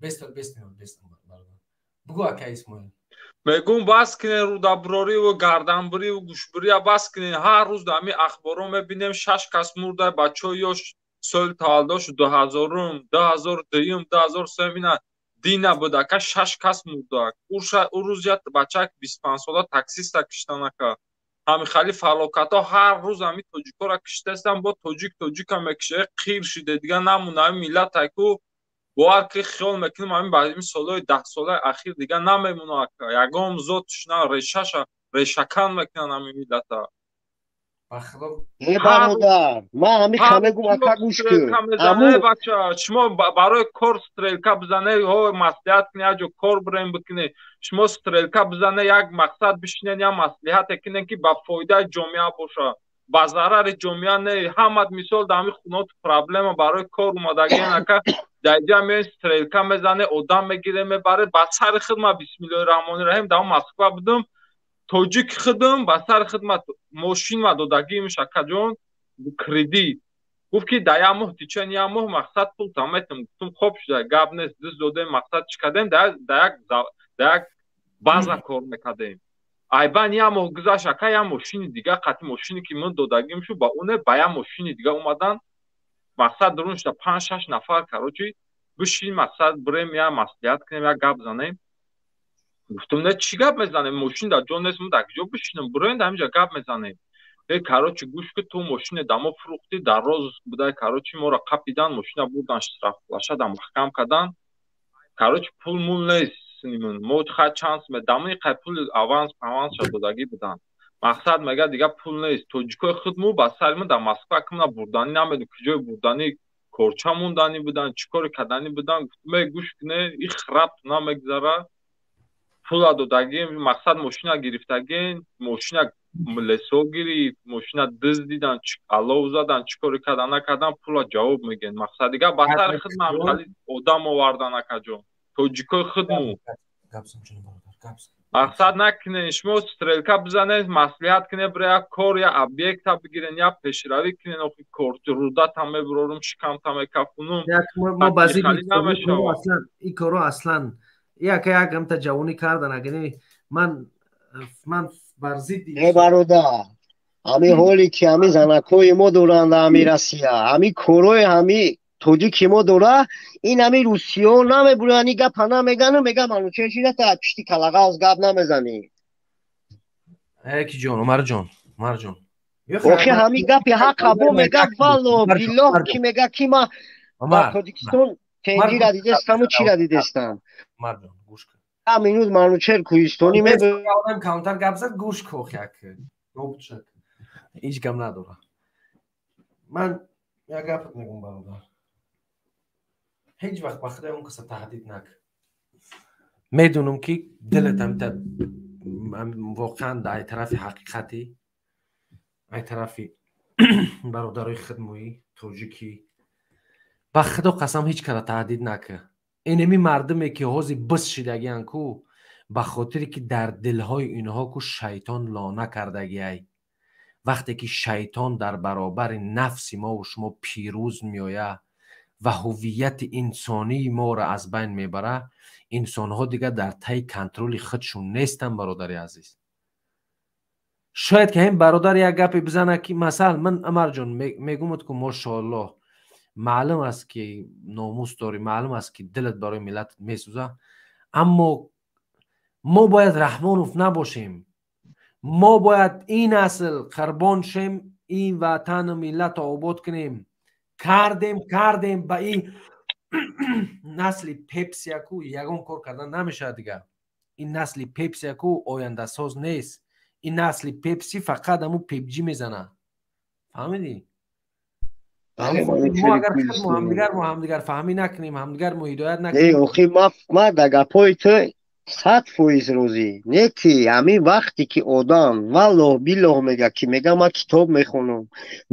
бестор, бестор, бестор, бародар. Бугӯ ака Исмоил. Мегӯм бас кунен рудаброриву гарданбириву гӯшбирия бас кунен. Ҳар рӯз дар ҳамин ахборҳо мебинем, шаш кас мурда, бачаҳои ёш, соли таваллудошон 2000-ум, 2002-юм, 2003-юм, ина Дина буд ака, шаш кас мурдак. Ӯ рӯз як бачак 25 сола таксиста киштан ака. Ҳами хали фалокатҳо ҳар рӯз ҳами тоҷикҳоро киштастан, бо тоҷик тоҷика мекиша, қир шиде, дига намона ҳами миллат айку. Бовар ки, хиёл мекунем, ҳамин ба ин солҳои даҳсолаи ахир дига намемона ака, ягон зотш на решаша решакан мекунанд ҳамин миллата. Э, бародар, ман ҳами мегум, ака, гӯш кун. Бача, шумо барои кор стрелка бизане, ҳо, маслиҳат кунед, як ҷо кор бирем бикунед. Шумо стрелка бизане, як мақсад бишинед, як маслиҳате кунед, ки ба фоидаи ҷомеа боша, ба зарари ҷомеа не. Ҳамат мисол дар ҳамин хунот проблема барои кор омадагиен ака, дар инҷа меоед, стрелка мезане, одам мегире, мебаре ба сари худ. Ма, бисмиллоҳи раҳмони раҳим, дар Москва будам, тоҷик худам, ба сари хидмат мошин ма додагиимш, акаҷон, кредит. Гуфт, ки дар як моҳ, течение як моҳ, мақсад, пул таметам. Гуфтум, хоб шуда, гап нест. Диз додем, мақсад, чӣ кардем, дар як база кор мекардем. Айбан як моҳ гузашт, ака, як мошини дига қати мошине ки ман додагим шу ба уне ба як мошини дига омадан, мақсад, дурун шуда панҷ шаш нафар. Короче, бишин, мақсад, бирем, як маслиҳат кунем, як гап занем. Гуфтум, не, чӣ гап мезанем, мошин дар ҷо нест, мо дар куҷо бишинем, бироем, дар ҳаминҷа гап мезанем. Э, короче, гӯш ки, ту мошине да мо фурӯхтӣ, дар розыск будай. Короче, моро қапидан, мошина бурдан, штрафплощадь маҳкам кардан. Короче, пул мул нест, мо хай чанд дамони қай пули аванс авансша додагӣ буданд. Мақсад, мега, дига пул нест. Тоҷикои худму ба сари мо дар Москва кимна бурданӣ намедон, куҷои бурданӣ, корча монданӣ буданд, чӣ коре карданӣ буданд. Гуфтум, э, гӯш куне, и храб намегзара, пула додагим, мақсад, мошина гирифтагин, мошина лесо гирифт, мошина дуздидан, алов задан, чӣ коре кардан накардан, пула ҷавоб мегӯянд. Мақсад, дига ба сари худмам хали одам овардан, акаҷон, тоҷикои худму. Мақсад, накунед, шумо стрелка бизанед, маслиҳат кунед, бира як кор, як объекта бигирен, як пешравӣ кунед. Охи рӯдатам мебурорум, шикамта мекафунум. Ин коро аслан як як ҳамта ҷавонӣ кардан, агани ман бар зидди Э, бародар, ҳами ҳоле ки ҳами занакҳои мо доранд, ҳами Россия, ҳами корои ҳами тоҷики мо дора, ин ҳами русиё намебуранд, и гапа намегану мега, Манучер, чира та пишти калағаз гап намезанӣ? Ки ҷон, Умарҷон, Умарҷон. Охи, ҳами гапи ҳақа бо мега, валло биллоҳ, ки мега, ки ма дар Тоҷикистон тенҷира дидестаму чира дидестам. Умарҷон, гӯш кун. Минут, Манучер Кӯҳистонӣ. Одам камтар гап зад, гӯш кун, як ҳеҷ гап надора. Ман як гапат мегӯм, бародар: ҳеҷ вақт ба худои он каса таҳдид накун. Медонам, ки дилат ҳамта воқеан ай тарафи ҳақиқатӣ, ай тарафи бародарои хидмоӣ тоҷикӣ. Ба худо қасам, ҳеҷ кара таҳдид накун. Инами мардуме, ки ҳозир бис шидагиян ку, ба хотире ки дар дилҳои инҳо ку шайтон лона кардагиай. Вақте ки шайтон дар баробари нафси мову шумо пирӯз меояд ва ҳуввияти инсонии моро аз байн мебарад, инсонҳо дигар дар таи контроли худшон нестанд. Бародари азиз, шояд ки ҳамин бародар як гапе бизанад, ки масал ман, Амарҷон, мегумад ку, мошоаллоҳ, маълум аст, ки номус дорӣ, маълум аст, ки дилат барои миллатат месӯзад, аммо мо бояд Раҳмонов набошем. Мо бояд ин асл қурбон шем, ин ватану миллатро обод кунем. Кардем, кардем, ба ин насли пепсияку ягон кор кардан намешавад дигар. Ин насли пепсияку ояндасоз нест. Ин насли пепси фақат ҳамун пебҷӣ мезанад, фаҳмидӣ? Мо агар ҳамдигар, мо ҳамдигар фаҳмӣ накунем, ҳамдигар мо ҳидоят накунем. Охи, ма дар гапҳои ту 100% розӣ не, ки ҳамин вақте ки одам, валлоҳ биллоҳ, мега, ки мега, ма китоб мехонам,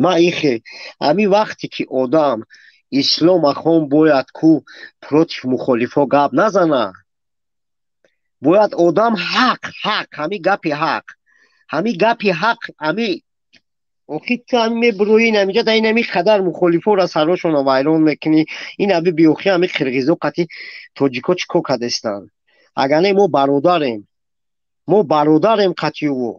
ма ихе, ҳамин вақте ки одам ислома хон, бояд ку против мухолифо гап назана. Бояд одам ҳақ, ҳақ, ҳамин гапи ҳақ, ҳамин гапи ҳақ. Ҳами охи, ту ҳами мебурои, инамиҷа да инами қадар мухолифоро сарошона вайрон мекунӣ. Ин аби биохи, ҳами қирғизо қати тоҷико чӣ кор кардестанд? Агар не, мо бародарем, мо бародарем қати ӯ.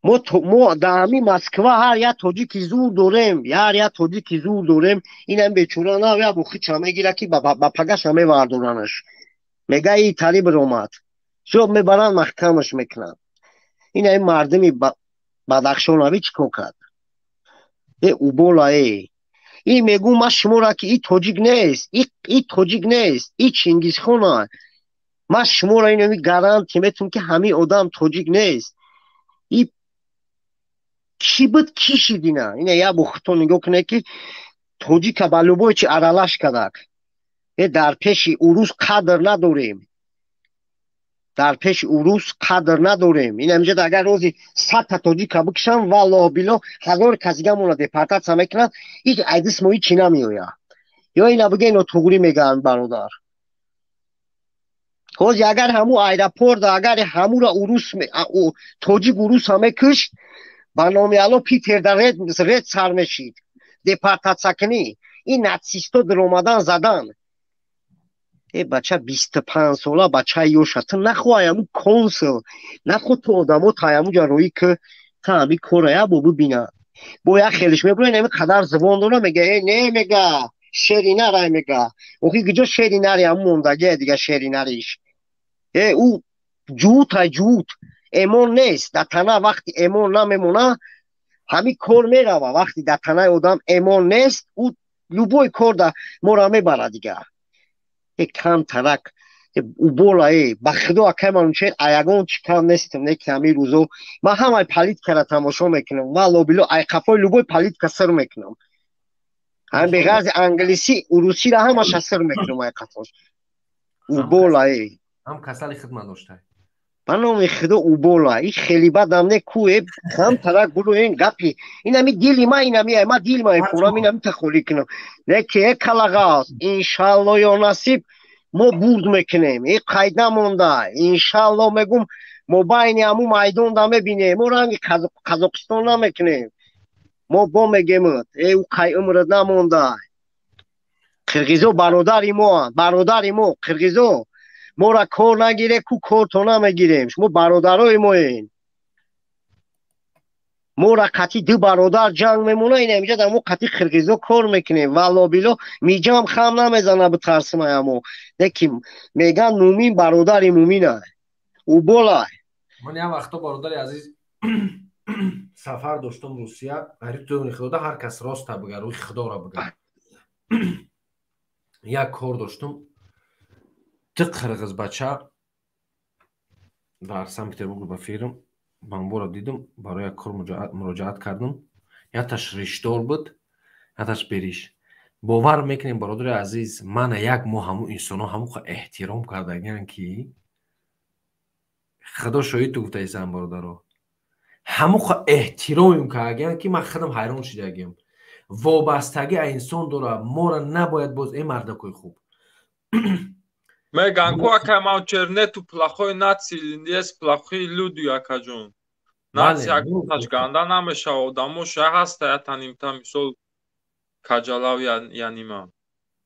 Мо дар ҳамин Москва ҳар як тоҷики зур дорем, ҳар як тоҷики зур дорем. Инам бечора на як бухича мегира, ки ба пагаша мевардоранаш. Мега и тари биромад. Ҷоб мебаранд, маҳкамаш мекунанд. Ин ҳамин мардуми Бадахшонави чӣ кор кард? Э убола э. И мегӯм ман шуморо, ки и тоҷик нест, и тоҷик нест, и Чингизхона. Ман шуморо инами гарантия метавонам, ки ҳамин одам тоҷик нест. И кӣ буд, кӣ шид ина? Ина як бо худтон нигоҳ кунед, ки тоҷика ба любой чи аралаш кардак. Э дар пеши урус қадр надорем. Дар пеши урус қадр надорем. Ин ҳаминҷа агар рӯзи 100-та тоҷика бикушам, валлоҳ било ҳазор касига мона депортатсия мекунанд, ҳеҷ айдис мо ҳичи намеояд. Ё ина бигӯ, нотуғрӣ мегӯянд, бародар. Ҳозир агар ҳамун аэропорт, агар ҳамура урус, тоҷик уруса мекушт, ба номи Алло Питер дар ред сар мешид. Депортатсия кунӣ. Ин нацисто даромадан задан. Э бача 25 сола, бачаи ёша, ту нахоҳай ҳамун консул, нахоҳ ту одамо та ҳамунҷа роӣ ки та ҳами кора як бо бибина. Бо як хелиш мебура, ин қадар зубон дора, мега э не, мега шери нарай, мега. Охи куҷо шери нари ҳамун мондагия дига шери нариш. Э ӯ ҷуут ай ҷуут. Эмон нест. Дар тана вақти эмон намемона, ҳамин кор мерава. Вақти дар танаи одам эмон нест, ӯ любой кор да мора мебара дига. Э кам тарак убола э ба худо, акай Манучер, аягон чӣ кам нестам, не ки ҳамин рӯзо ман ҳамаи политикара тамошо мекунам, валло било ай қафои любой политика сир мекунам. Ҳам беғарзи англисӣ, урусиро ҳамаша сир мекунам ай қафош. Убола э. Ҳам касали хидмат доштай. Ба номи худо, убола. И хеле бадам не ку э кам тарак буро ин гапи. Инами дили ма, инами ма дил ма фурам, инами тахолӣ кунам. Не ки э калағаз, иншалло ё насиб мо бурд мекунем. Э қайд намонда. Иншалло мегум, мо байни ҳамун майдон да мебинем. Мо ранги Қазоқистон намекунем. Мо бо мегемуд. Э ӯ қай умрат намонда. Қирғизо бародари мо, бародари мо, қирғизо. Мора кор нагире ку корто намегирем. Шумо бародарои моен. Мора қати ду бародар ҷанг мемона, ин ҳаминҷа дар мо қати қирғизо кор мекунем. Валло било миҷам хам намезана, битарсим аямо. Леки меган мумин бародари мумина. Убола. Ман як вақто, бародари азиз, сафар доштам Русия, ғайри ту худода ҳар кас роста бигар, рӯи худоро бигар. Як кор доштам, ду қирғиз бача дар Санкт Петербург ба фирм бамборо дидам, барои як кор муроҷиат кардам. Якташ ришдор буд, якташ бериш. Бовар мекунем, бародари азиз, мана як моҳ ҳамун инсонҳо ҳамун эҳтиром кардагиян, ки худо шоҳид ту гуфтаисам, бародаро, ҳамун эҳтиромем кардагиян, ки ман худам ҳайрон шидагиям. Вобастагӣ а инсон дора. Мора набояд боз э мардакои хуб. Меган ку, акай Манучер, нету плохой нации, есть плохие люди, акаҷон. Нация гуфташ ганда намешава, одамо ша ҳаста, я танимта мисол каҷалав янима.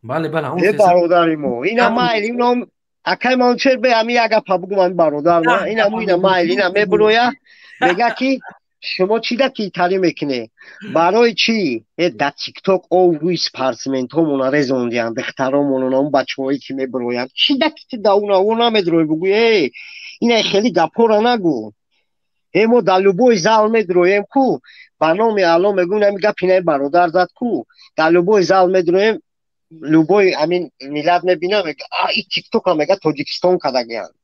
Бале, бале. Э бародари мо, ина майли, ином акай Манучер, бе ами як гапа бугум, ами бародар ма, инаму ина майли, ина мебуроя, мега ки шумо чӣ да ки тари мекунӣ? Барои чӣ? Э дар Тикток оврӯи спортсментҳомона резондиянд, духтаромонона, он бачаҳое ки мебироянд. Чӣ да ки ту да уна о намедроӣ, бугӯ э ина хеле гапҳоро нагӯ. Э мо дар любой зал медроем ку, ба номи Алло мегӯм, ами гап инаи бародар зад ку, дар любой зал медроем, любой амин миллат мебинам, мега а и Тиктока, мега Тоҷикистон кардагиянд.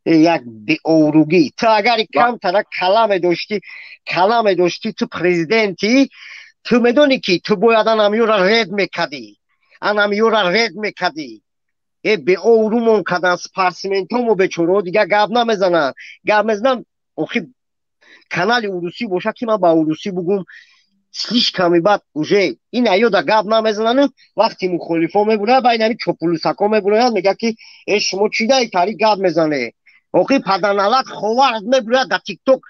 Як беобрӯгӣ. Ту агар камтара кала медоштӣ, кала медоштӣ, ту президентӣ, ту медонӣ ки ту бояд анамиёра ред мекардӣ, анамиёра ред мекардӣ. Э беобрӯмон кардан спортсментҳомо, бечораҳо дига гап намезананд. Гап мезанам, охи канали урусӣ бошад, ки ман ба урусӣ бугум, слишком бад уже ин аёда гап намезанану вақти мухолифо мебурад, ба инами чопулусако мебурояд, мега ки э шумо чӣ даи тари гап мезанед? Охи паданалат ховарат мебурояд дар Тикток,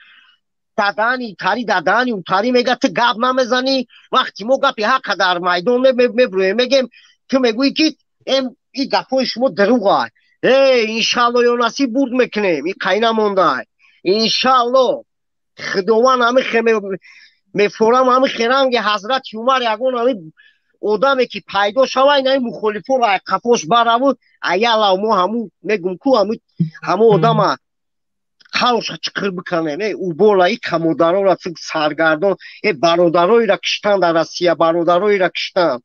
дадани тари, дадани утари, мега ту гап намезанӣ. Вақти мо гапи ҳаққа дар майдон мебуроем, мегем, ту мегӯӣ ки эм и гапҳои шумо дурӯға. Э иншалло ё насиб бурд мекунем, и қай намондай, иншалло. Худованд ҳами мефорам, ҳами херанги Ҳазрати Умар ягон ҳами одаме ки пайдо шава, инаи мухолифонро қафош бараву аялав мо ҳаму мегум ку ҳаму одама қалша чиқир биканем. Э убола и камодарора саргардон, э бародароира киштан дар Россия, бародароира киштан.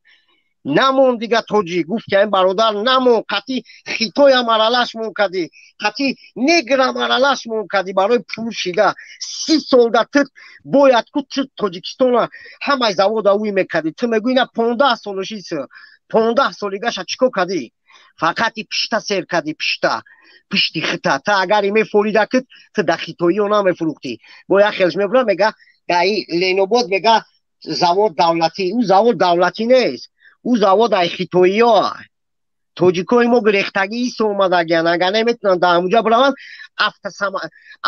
Намон дига тоҷик, гуфти ин бародар, намон қати хитоям аралаш мон кади, қати неграм аралаш мон кади барои пул шида. 30 сол да ту бояд ку ту Тоҷикистона ҳамаи завода уй мекади. Ту мегӯи на 15 солошис, 15 солигаша чӣ кор кадӣ? Фақат и пишта сер кади, пишта пишти хита. Та агар мефорида ки ту да хитоиё намефурӯхтӣ. Бо як хелш мебурам, мега даи Ленобод, мега завод давлатӣ. Ӯ завод давлатӣ нест, ӯ завод ай хитоиё. Тоҷикои мо гирехтагӣ исо омадагиян, агар наметунанд дар ҳамуҷа бираванд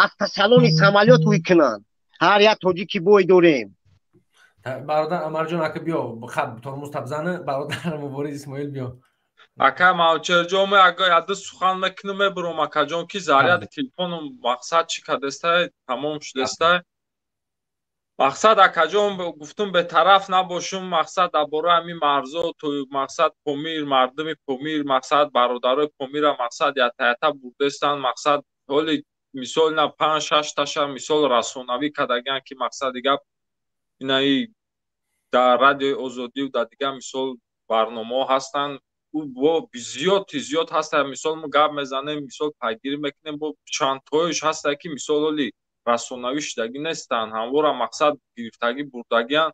автосалони самолёт ӯй кунанд. Ҳар як тоҷики бой дорем. Бародар Амарҷон, ака биё, хаб тормоз табзана. Бародар Мубориз Исмоил, биё. Ака Мавчерҷон, ме ага яды сухан мекунам, мебурам, акаҷон, ки заряди телефоном мақсад чӣ кадестай, тамом шудестай. Мақсад, акаҷон, гуфтум бетараф набошум. Мақсад, дар бораи ҳамин марзо то мақсад Помир, мардуми Помир, мақсад бародарои Помира мақсад ята бурдестанд. Мақсад, ҳоли мисол на панҷ шаш таша мисол расонавӣ кардагиан, ки мақсади гап инаи дар Радиои Озодию дар дигар мисол барномаҳо ҳастанд. Бо зиёди зиёд ҳаста, мисол мо гап мезанем, мисол пайгирӣ мекунем, бо чандтоиш ҳаста, ки мисол ҳоли расонавӣ шудагӣ нестанд, ҳамвора мақсад гирифтагӣ бурдагиан.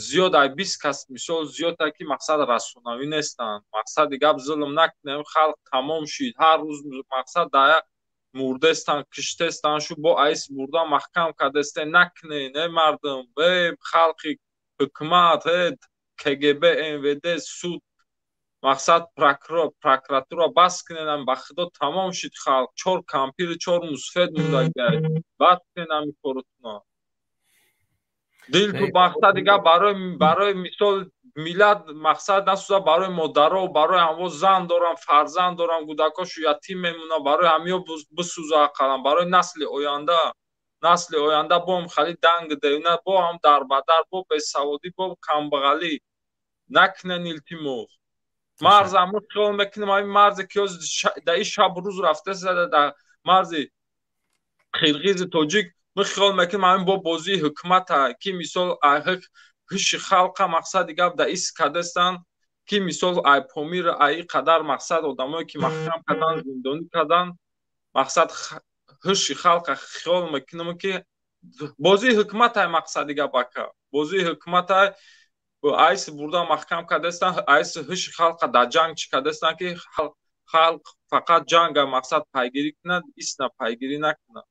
Зиёд ай 20 кас мисол зиёда, ки мақсад расонавӣ нестанд. Мақсади гап, зулм накунем, халқ тамом шид. Ҳар рӯз мақсад дая мурдестан, киштестан, шу бо айс бурда маҳкам кардесте. Накунен, э мардум, э халқи, ҳукумат, э КГБ, МВД, суд, мақсад прокурор, прокуратура, бас кунен. Ба худо, тамом шид халқ, чор кампири, чор мусфед мундагиай. Бас кунен ҳами коротуна. Дил ту мақсади гап барои мисол миллат мақсад насӯза, барои модаро, барои ҳамво зан дорам, фарзанд дорам, кӯдакошу ятим мемонам, барои ҳамиё бисӯза ақаллан, барои насли оянда. Насли оянда бо ҳам хали данг девна, бо ҳам дарбадар, бо бесаводӣ, бо камбағалӣ. Накунен, илтимос. Марз ҳамун хиёл мекунем, ҳамин марзе ки дар ин шабу рӯз рафтеса дар марзи қирғизи тоҷик, мо хиёл мекунем ҳамин бо бозии ҳукумата, ки мисол ҳуши халқа мақсади гап дар ис кардестанд, ки мисол ай Помир ай қадар мақсад одамое ки маҳкам кардан, зиндонӣ кардан, мақсад ҳуши халқа хиёл мекунем, ки бозии ҳукуматай. Мақсади гап, ака, бозии ҳукуматай, айси бурда маҳкам кардестанд, айси ҳуши халқа дар ҷанг чӣ кардестанд, ки халқ фақат ҷанга мақсад пайгирӣ кунад, исна пайгирӣ накунад.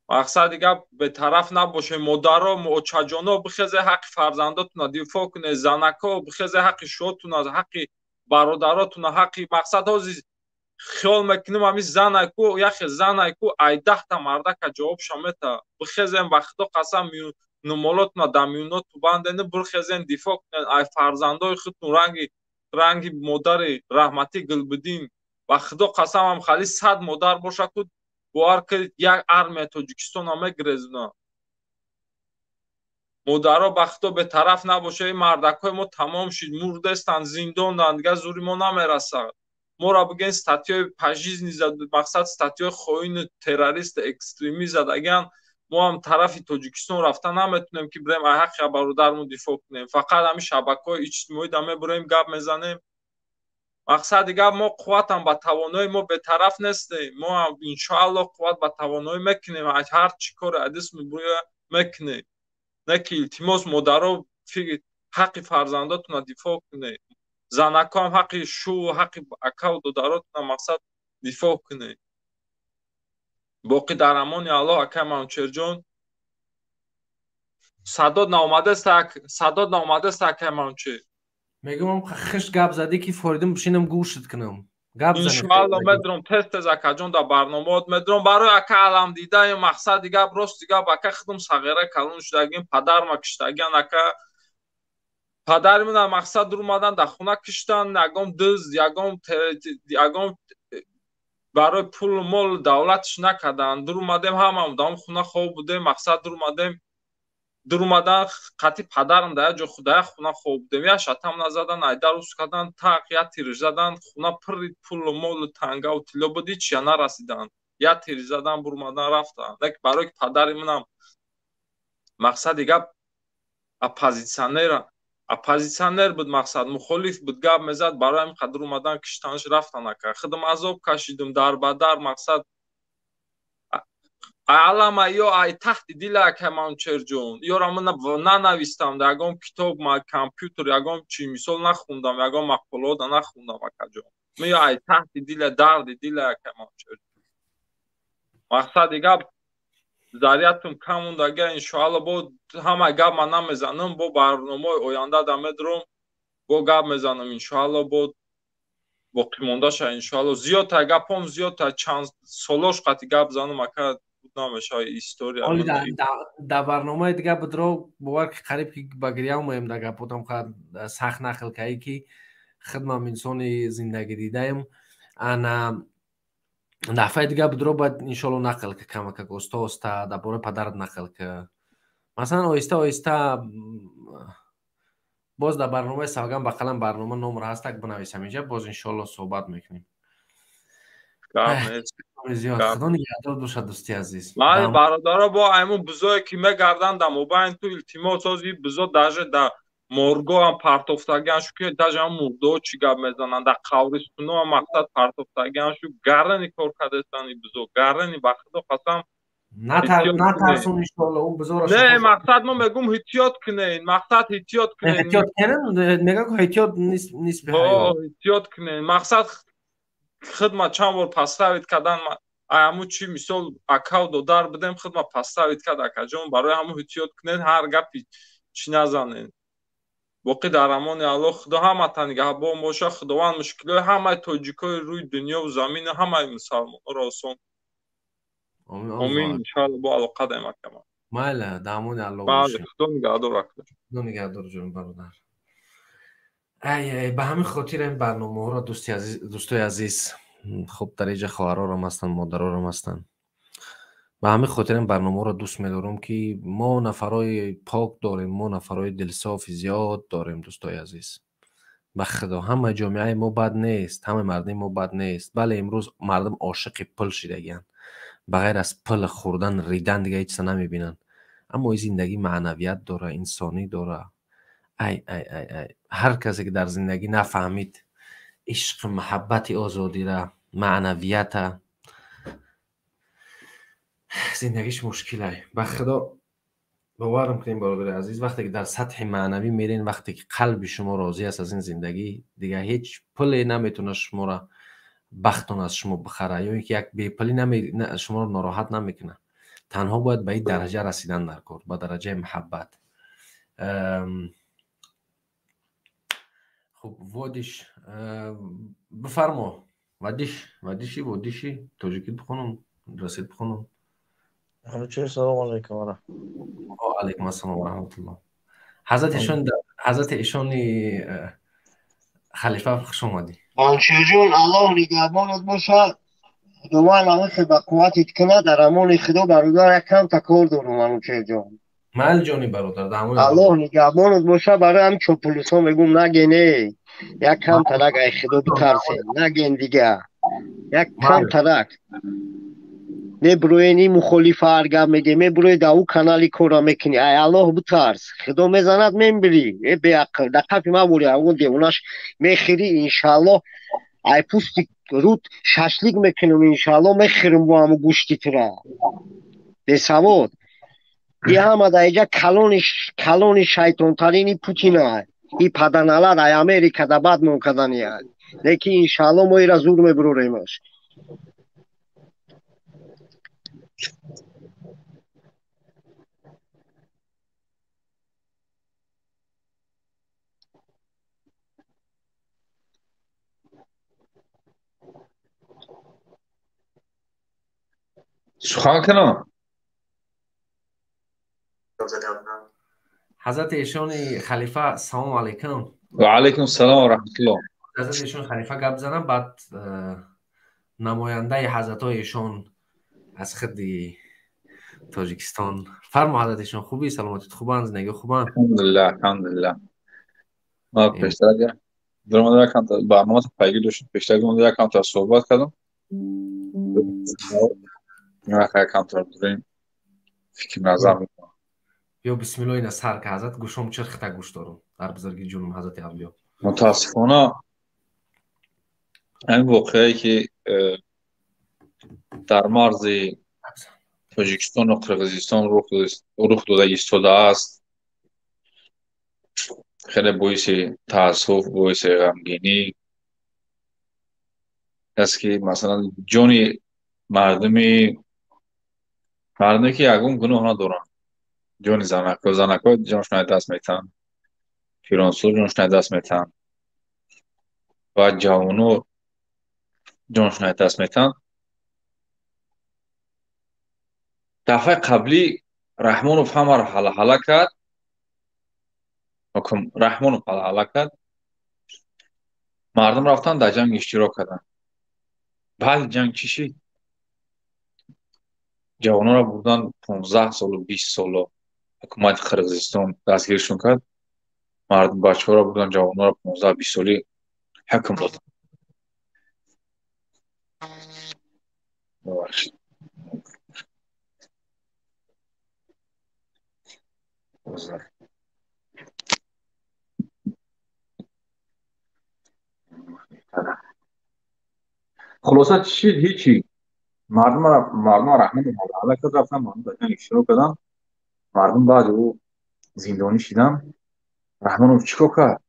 Мақсади гап, бетараф набошед. Модаро, очаҷоно, бихезе, ҳаққи фарзандотуна дифоъ кунед. Занако, бихезе, ҳаққи шуотуна, ҳаққи бародаротуна, ҳаққи мақсад. Ҳози хиёл мекунем, ҳамин занайку, яхе занайку ай 10-та мардака ҷавобша мета. Бихезем, ба худо қасам, нумолотуна дар миёноту бандену бирхезен, дифоъ кунед ай фарзандои худтун. Ранги модари раҳматӣ Гулбиддин, ба худо қасам, ҳам хали 100 модар боша ку, бовар кунед, як армия Тоҷикистона мегирезуна. Модаро, ба худо, бетараф набошед. Ин мардакҳои мо тамом шид, мурдестанд, зиндонанд, дигар зури мо намерасад. Моро бигӯен статьёи пожизненный, мақсад статьёи хоину террорист, экстремист задагиан. Мо ҳам тарафи Тоҷикистон рафта наметунем, ки бирем ай ҳаққи бародармон дифоъ кунем. Фақат ҳамин шабакаҳои иҷтимоӣ да мебурем, гап мезанем. Мақсади гап, мо қувватам ба тавоноӣ, мо бетараф нестем. Мо ҳам иншоаллоҳ қувват ба тавоноӣ мекунем, ҳар чӣ коре адис мебурӯя мекунем. Не ки илтимос, модаро, ҳаққи фарзандотуна дифоъ кунед. Занако ҳам ҳаққи шу, ҳаққи акаву додаротуна мақсад дифоъ кунед. Боқӣ дар амони Аллоҳ, акай Манучерҷон. Садод наомадааст, садод наомадааст, акай Манучер. Мегӯям, хишт гап задӣ, ки форидим бишинам, гӯшт кунам. Гап. Иншоалло, медурам тез тез, акаҷон, дар барномаот медурам. Барои ака аламдида мақсади гап, рости гап, ака, худум сағира калон шудагим, падарма киштагиан, ака. Падари ман мақсад дурмадан дар хона киштан, ягон дузд, ягон Барои пулу молу давлатш накарданд. Дурумадем, ҳамам дар хона хоб будем, мақсад дурумадем, дурумадан қати падарам дар як ҷо дар як хона хоб будем. Як шатам назадан, айдар ус кардан, тақ як тир задан, хона пурри пулу молу тангаву тилло буд, ҳичия нарасиданд. Як тир задан, бурмадан, рафтанд. Лекин барое ки падари манам мақсади гап оппозитсионер буд, мақсад мухолиф буд, гап мезад, барои ҳамин қадр омадан киштанш рафтан ака. Худам азоб кашидум дар ба дар, мақсад алама ё ай таҳти дила ака Манучерҷон. Ёра ман нанавистам дар ягон китоб, ма компютер ягон чи мисол нахундам, ягон мақолаҳо нахундам акаҷон. Ман ё ай таҳти дила, дарди дила ака Манучерҷон. Мақсади гап зариятум кам мондага, иншоалло бо ҳамаи гап ман намезанам, бо барномаи оянда да медурам, бо гап мезанам иншоалло, бо боқимондаша иншоалло. Зиёдта гапом зиёдта, чанд солош қати гап занам ака намешава история. Оли дар барномаи дига будро бовар ки қариб ки ба гиря омаем дар гапотам сахт нақл каи ки хидмам инсони зиндагӣ дидаем. Ана дафъаи дига будро бояд иншоалло нақл ка камакак оста оста дар бораи падарат нақл ка. Масалан оҳиста оҳиста боз дар барномаи савган ба қалам барнома номро ҳастак бинависам инҷа, боз иншоалло суҳбат мекунем. Зиёд худо нигаҳдор бошад дӯсти азиз. Ман бародаро бо аймун бузое ки мегарданд дар мобайн ту илтимос ози бузо даже дар моргоам партофтагиан шу ки даже ҳам мурдоҳо чӣ гап мезананд, дар қабристуноам мақсад партофтагиан шу, гарани кор кардастанд и бузо, гарани ба худо қасам. Натарсун иншоалло он бузоро. Не, мақсад мо мегум эҳтиёт кунед, мақсад эҳтиёт кунед. Эҳтиёт кунед, мегӯям ки эҳтиёт нисби ҳаёт. Эҳтиёт кунед, мақсад хидмат чанд бор поставит кардан ҳамун чи мисол акав додар будем, хидмат поставит кард акаҷон, барои ҳамун эҳтиёт кунед, ҳар гапи чӣ назанед. Боқӣ дар амони Аллоҳ, Худо ҳаматан нигаҳбон боша, Худованд мушкилои ҳамаи тоҷикои рӯи дунёву замину ҳамаи мусалмонҳоро осон. Омин, иншоалло бо алоқа даем акама. Майла, дар амони Аллоҳ бошед. Худо нигаҳдор ака. Худо нигаҳдор ҷон бародар. Ай ай, ба ҳамин хотир ин барномаҳоро дӯстои азиз, хуб дар инҷа хоҳарорам ҳастанд, модарорам ҳастанд. Ба ҳамин хотир ин барномаҳоро дӯст медорам ки мо нафарҳои пок дорем, мо нафарҳои дилсофи зиёд дорем дӯстои азиз. Ба худо ҳамаи ҷомеаи мо бад нест, ҳамаи мардуми мо бад нест. Бале, имрӯз мардум ошиқи пул шидагианд. Ба ғайр аз пул хӯрдан, ридан дига ҳеҷ чиза намебинанд. Аммо ин зиндагӣ маънавият дора, инсонӣ дора. Ай ай ай ай, ҳар касе ки дар зиндагӣ нафаҳмид ишқи муҳаббати озодира, маънавията, зиндагиш мушкилай. Ба худо боварам кунем бародари азиз, вақте ки дар сатҳи маънавӣ мерен, вақте ки қалби шумо розӣ аст аз ин зиндагӣ, дига ҳеҷ пуле наметавонад шуморо бахтон аз шумо бихара, ё ин ки як бепулӣ шуморо нороҳат намекунад. Танҳо бояд ба ин дараҷа расидан дар кор, ба дараҷаи муҳаббат. Хуб, водиш бифармо. Вадиш, вадиши, водиши, тоҷикӣ бихонам, расид бихонам. Ҳамчунин салом алайкум ва раҳматуллоҳ. Ва алайкум ассалом ва раҳматуллоҳ. Ҳазрати эшони халифа хуш омадӣ. Маншурҷон, Аллоҳ нигаҳбонат бошад. Худованд аллоҳ ба қувватит кунад. Дар амони Худо бародар, як камта кор дорум Манучерҷон. Майли ҷони бародар, дар амони Аллоҳ нигаҳбонат бошад. Барои ҳам чопулисҳо мегӯм наген, як кам тарак ай Худо битарсен, наген дига. Як кам тарак. Меброен ин мухолифа ҳар гап меге, меброи дар ӯ канали кора мекунӣ. Ай Аллоҳ битарс. Худо мезанад мембирӣ. Э беақл, дар қафи ман бурӣ, ягон девонаш мехӯрӣ иншааллоҳ. Ай пӯсти руд шашлик мекунам иншааллоҳ, мехӯрам бо ҳамун гӯшти тура. Бесавод. И ҳама дар инҷа калони шайтонтарини Путина. И паданалад ай Америка да бад мон кардани. Лекин иншааллоҳ мо ира зур мебуроремаш. Сухан кунам. Ҳазрати эшони халифа салому алайкум. Ва алайкум салом ва раҳматуллоҳ. Ҳазрати эшони халифа гап занам, баъд Намояндаи ҳазратҳои эшон аз худи Тоҷикистон. Фармо, ҳазрат эшон, хубӣ, саломатит хубанд, зиндагӣ хубанд? Алҳамдулиллаҳ, алҳамдулиллаҳ. Ман пештар даромада якам барнома пайгир доштам, пештар даромада якам та суҳбат кардам. Якам та дурем фикр назар мекунам. Ё бисмиллоҳ, ина сар ка ҳазрат, гӯшом чирхта гӯш дорум дар бузурги ҷунум ҳазрати авлиё. Мутаассифона ҳамин воқеае ки дар марзи Тоҷикистону Қирғизистон рух дода истодааст, хеле боиси таассуф, боиси ғамгинӣ аст, ки масалан ҷони мардуме ки ягон гуноҳ надоранд, ҷони занако, занако ҷоншон аз даст метаҳанд, пиронсол ҷоншон аз даст метаҳанд ва ҷавоно ҷоншон аз даст метаҳанд. Дафъаи қаблӣ Раҳмонов ҳамаро ҳалаҳала кард, Раҳмонов ҳалаҳала кард, мардум рафтанд дар ҷанг иштирок карданд. Баъди ҷанг чӣ шид? Ҷавононро бурдан 15 солу 20 соло ҳукумати Қирғизистон дастгиршон кард. Мардум, бачаҳоро бурдан, ҷавононро 15-20 солӣ ҳукм доданд. Бубахшид. Хулоса, чӣ шид? Ҳичи. Мардумро Раҳмонов ҳалаҳала кард, рафтан мардум дар ҷанг иштирок карданд, мардум баъди ӯ зиндонӣ шиданд. Раҳмонов чӣ кор кард?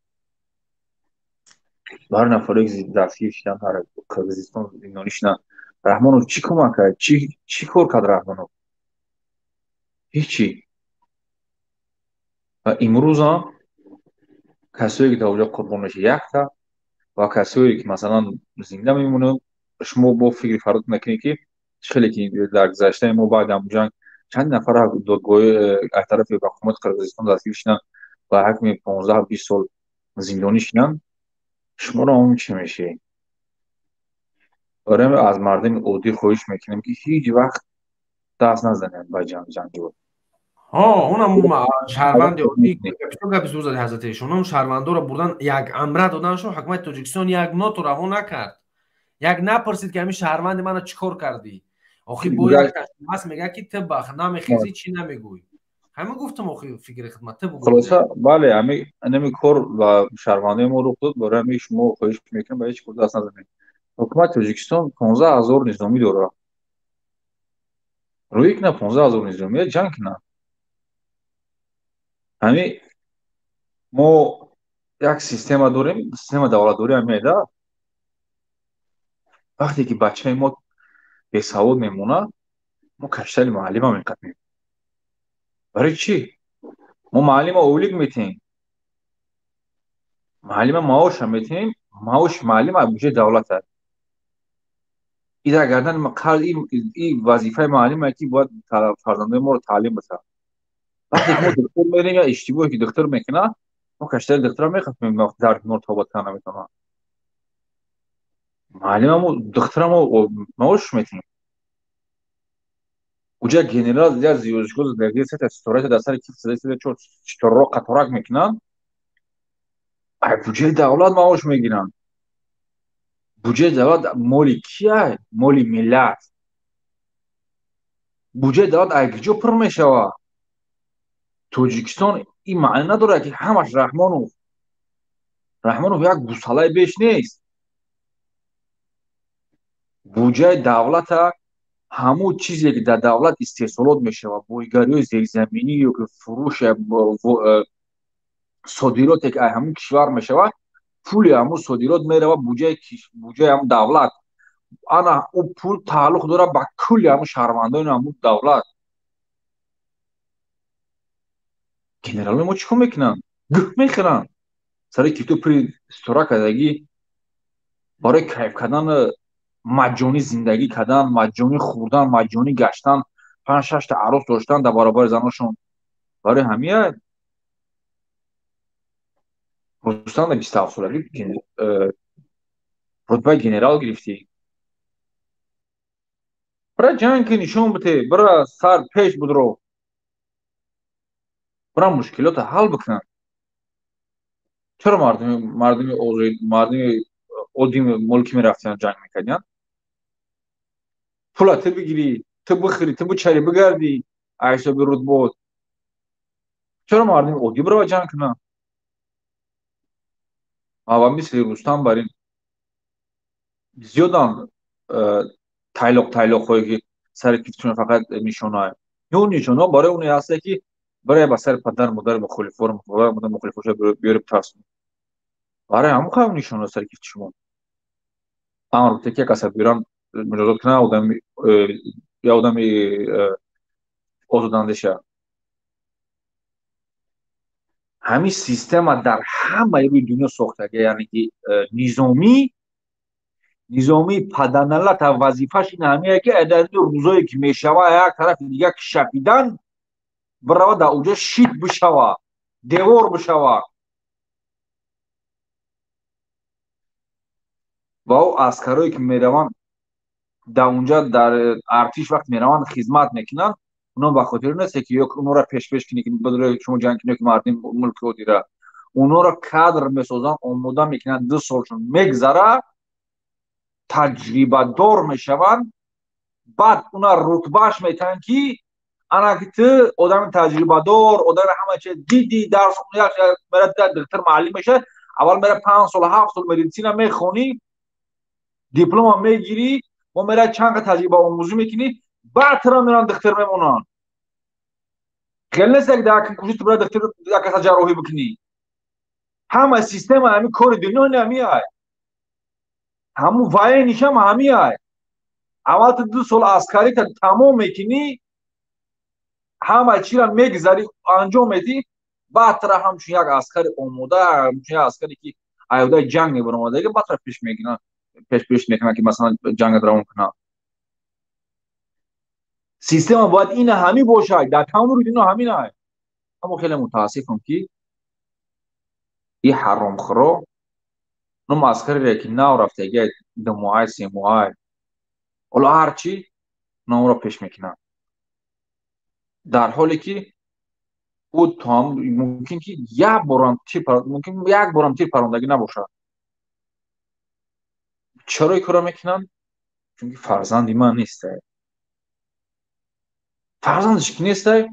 Барои нафаре ки дастгир шиданд, дар Қирғизистон зиндонӣ шиданд, Раҳмонов чӣ кӯмак кард? Чӣ кор кард Раҳмонов? Ҳичи. Ва имрӯзам касое ки дар оҷо қурбон мешавад якта ва касое ки масалан зинда мемонанд, шумо бо фикри фарод накунед, ки хеле ки дар гузаштаи мо баъди ҳамун ҷанг чанд нафар додгоҳи аз тарафи ҳукумати Қирғизистон дастгир шиданд ва ҳукми 15-20 сол зиндонӣ шиданд, шуморо он чӣ мешавед? Барои аз мардуми оддӣ хоҳиш мекунем, ки ҳеҷ вақт даст назанед ба ҷангҷӯ. Ҳо, онам шаҳрванди оддӣ бисёр гапи зур зади ҳазрати эшон. Он шаҳрвандоро бурдан, як амра доданшон, ҳукумати Тоҷикистон як ноту раҳо накард, як напурсид, ки ҳамин шаҳрванди мана чӣ кор кардӣ? Охи бо як ҳаст, мега, ки ту бах намехезӣ, чӣ намегӯй? Ҳама гуфтам, охи фикри хидмат ту. Хулоса, бале, ҳамин кор ба шаҳрвандои мо рух дод. Барои ҳамин шумо хоҳиш мекунем, ба ҳеҷ кор даст назанед. Ҳукумати Тоҷикистон 15 000 низомӣ дорад, рӯй кунад 15 000 низомия, ҷанг кунад. Ҳамин мо як система дорем, система давлатдорӣ ҳамеда. Вақте ки бачаи мо бесавод мемонад, мо каштали муаллима меқапем. Барои чӣ мо муаллима ойлик метиҳем, муаллима маоша метиҳем? Маоши муаллима аз буҷаи давлат аст. И дар гардани қарз, и вазифаи муаллима, ки бояд фарзандои моро таълим битаҳад. Вақте ки мо духтур мерем, я иштибоҳе ки духтур мекунад, мо каштали духтура мехафем. Дарди моро тобат карда наметавонад муаллимамо, духтурамо маош метиҳем. Уҷа генерал я звёздочка сета ситораша дар сари киф сада чор читорро қаторак мекунанд, ай буҷаи давлат маош мегиранд. Буҷаи давлат моли кия? Моли миллат. Буҷаи давлат ай куҷо пур мешавад? Тоҷикистон ин маъне надорад, ки ҳамаш Раҳмонов. Раҳмонов як гусалаи беш нест. Буҷаи давлата, ҳамун чизе ки дар давлат истеҳсолот мешавад, бойгариҳои зеризаминӣ ё ки фурӯш, содироте ки ҳамун кишвар мешавад, пули ҳамун содирот меравад буҷаи ҳамун давлат. Ана ӯ пул тааллуқ дорад ба кулли ҳамун шаҳрвандони ҳамун давлат. Генералои мо чӣ кор мекунанд? Гӯҳ мехӯранд сари китоб пули ситора кардагӣ барои кайф кардан, маҷҷонӣ зиндагӣ кардан, маҷҷонӣ хӯрдан, маҷҷонӣ гаштан, панҷ шашта арӯс доштан дар баробари заношон. Барои ҳамия Рустам дар 27 солагӣ рутбаи генерал гирифтӣ. Бира ҷанг ки нишон бите, бира сар пеш будро. Бира мушкилотро ҳал бикунанд. Чаро мардуми мардуми оддии мулкӣ мерафтиянд ҷанг мекардиянд? Пула ту бигирӣ, ту бихӯрӣ, ту бичарӣ, бигардӣ аз ҳисоби рутбот. Чаро мардуми оддӣ бирава ҷанг кунанд? Ва мисли Рустам бар ин зиёданд тайлоқ-тайлоқҳое ки сари кифтшон фақат нишонаҳое. Ё нишонаҳо барои оне ҳастае ки барои ба сари падар модари мухолифоро мухолифоша биёре битарсонад. Барои ҳамон қавм нишонаҳо сари кифти шумо. Амр бите ки як каса биёрам муҷозот кунад, одами я одами озодандеша. Ҳамин система дар ҳамаи рӯи дунё сохтага, яъне ки низомии паданалата вазифаш ин ҳамие ки дар рӯзое ки мешава як тарафи дигар кшапидан бирава дар уҷо шит бишава, девор бишава. Ва ӯ аскарое ки мераванд дар унҷа дар артиш вақт мераванд хизмат мекунанд, оно ба хотири нест ки ё онора пешпеш кунӣ ки бидуре шумо ҷанг кунӣ ки мардуми мулки оддира. Онора кадр месозанд, омода мекунанд, 2 солшон мегзара, таҷрибадор мешаванд, баъд уна рутбааш метаҳанд ки ана ки ту одами таҷрибадор, одами ҳама чиз дидӣ, дарс мера духтур муаллим мешавад, аввал мера 5 сол 7 сол медицина мехонӣ, диплома мегирӣ, мо мера чанд таҷриба омӯзӣ мекунӣ, баъд туро меран духтур мемонанд. Хеле нест як дар кӯшиш ту бира духтур як каса ҷарроҳӣ бикунӣ. Ҳама система ҳами кори дунё ҳамиай. Ҳамун военнишам ҳамиай. Аввал ту 2 сол аскарита тамом мекунӣ, ҳама чиро мегзарӣ, анҷом медиҳӣ, баъд туро ҳамчун як аскари омода, ҳамчун як аскаре ки аёдаи ҷанг мебаромадаги, баъд туро пеш мегиранд, пеш мекунанд ки масалан ҷангат равон кунанд. Система бояд ина ҳамӣ бошад, дар тамоми рӯи дунё ҳаминай. Аммо хеле мутаассифам ки ин ҳаромхӯро ном аскарере ки нав рафтаги 2 моҳай, 3 моҳай, ҳоло ҳарчи номро пеш мекунанд. Дар ҳоле ки ӯ то ҳам мумкин ки як борам тир мумкин як борам тир парондагӣ набошад. Чаро ин корро мекунанд? Чунки фарзанди ман нестай. Фарзандаш ки нестай,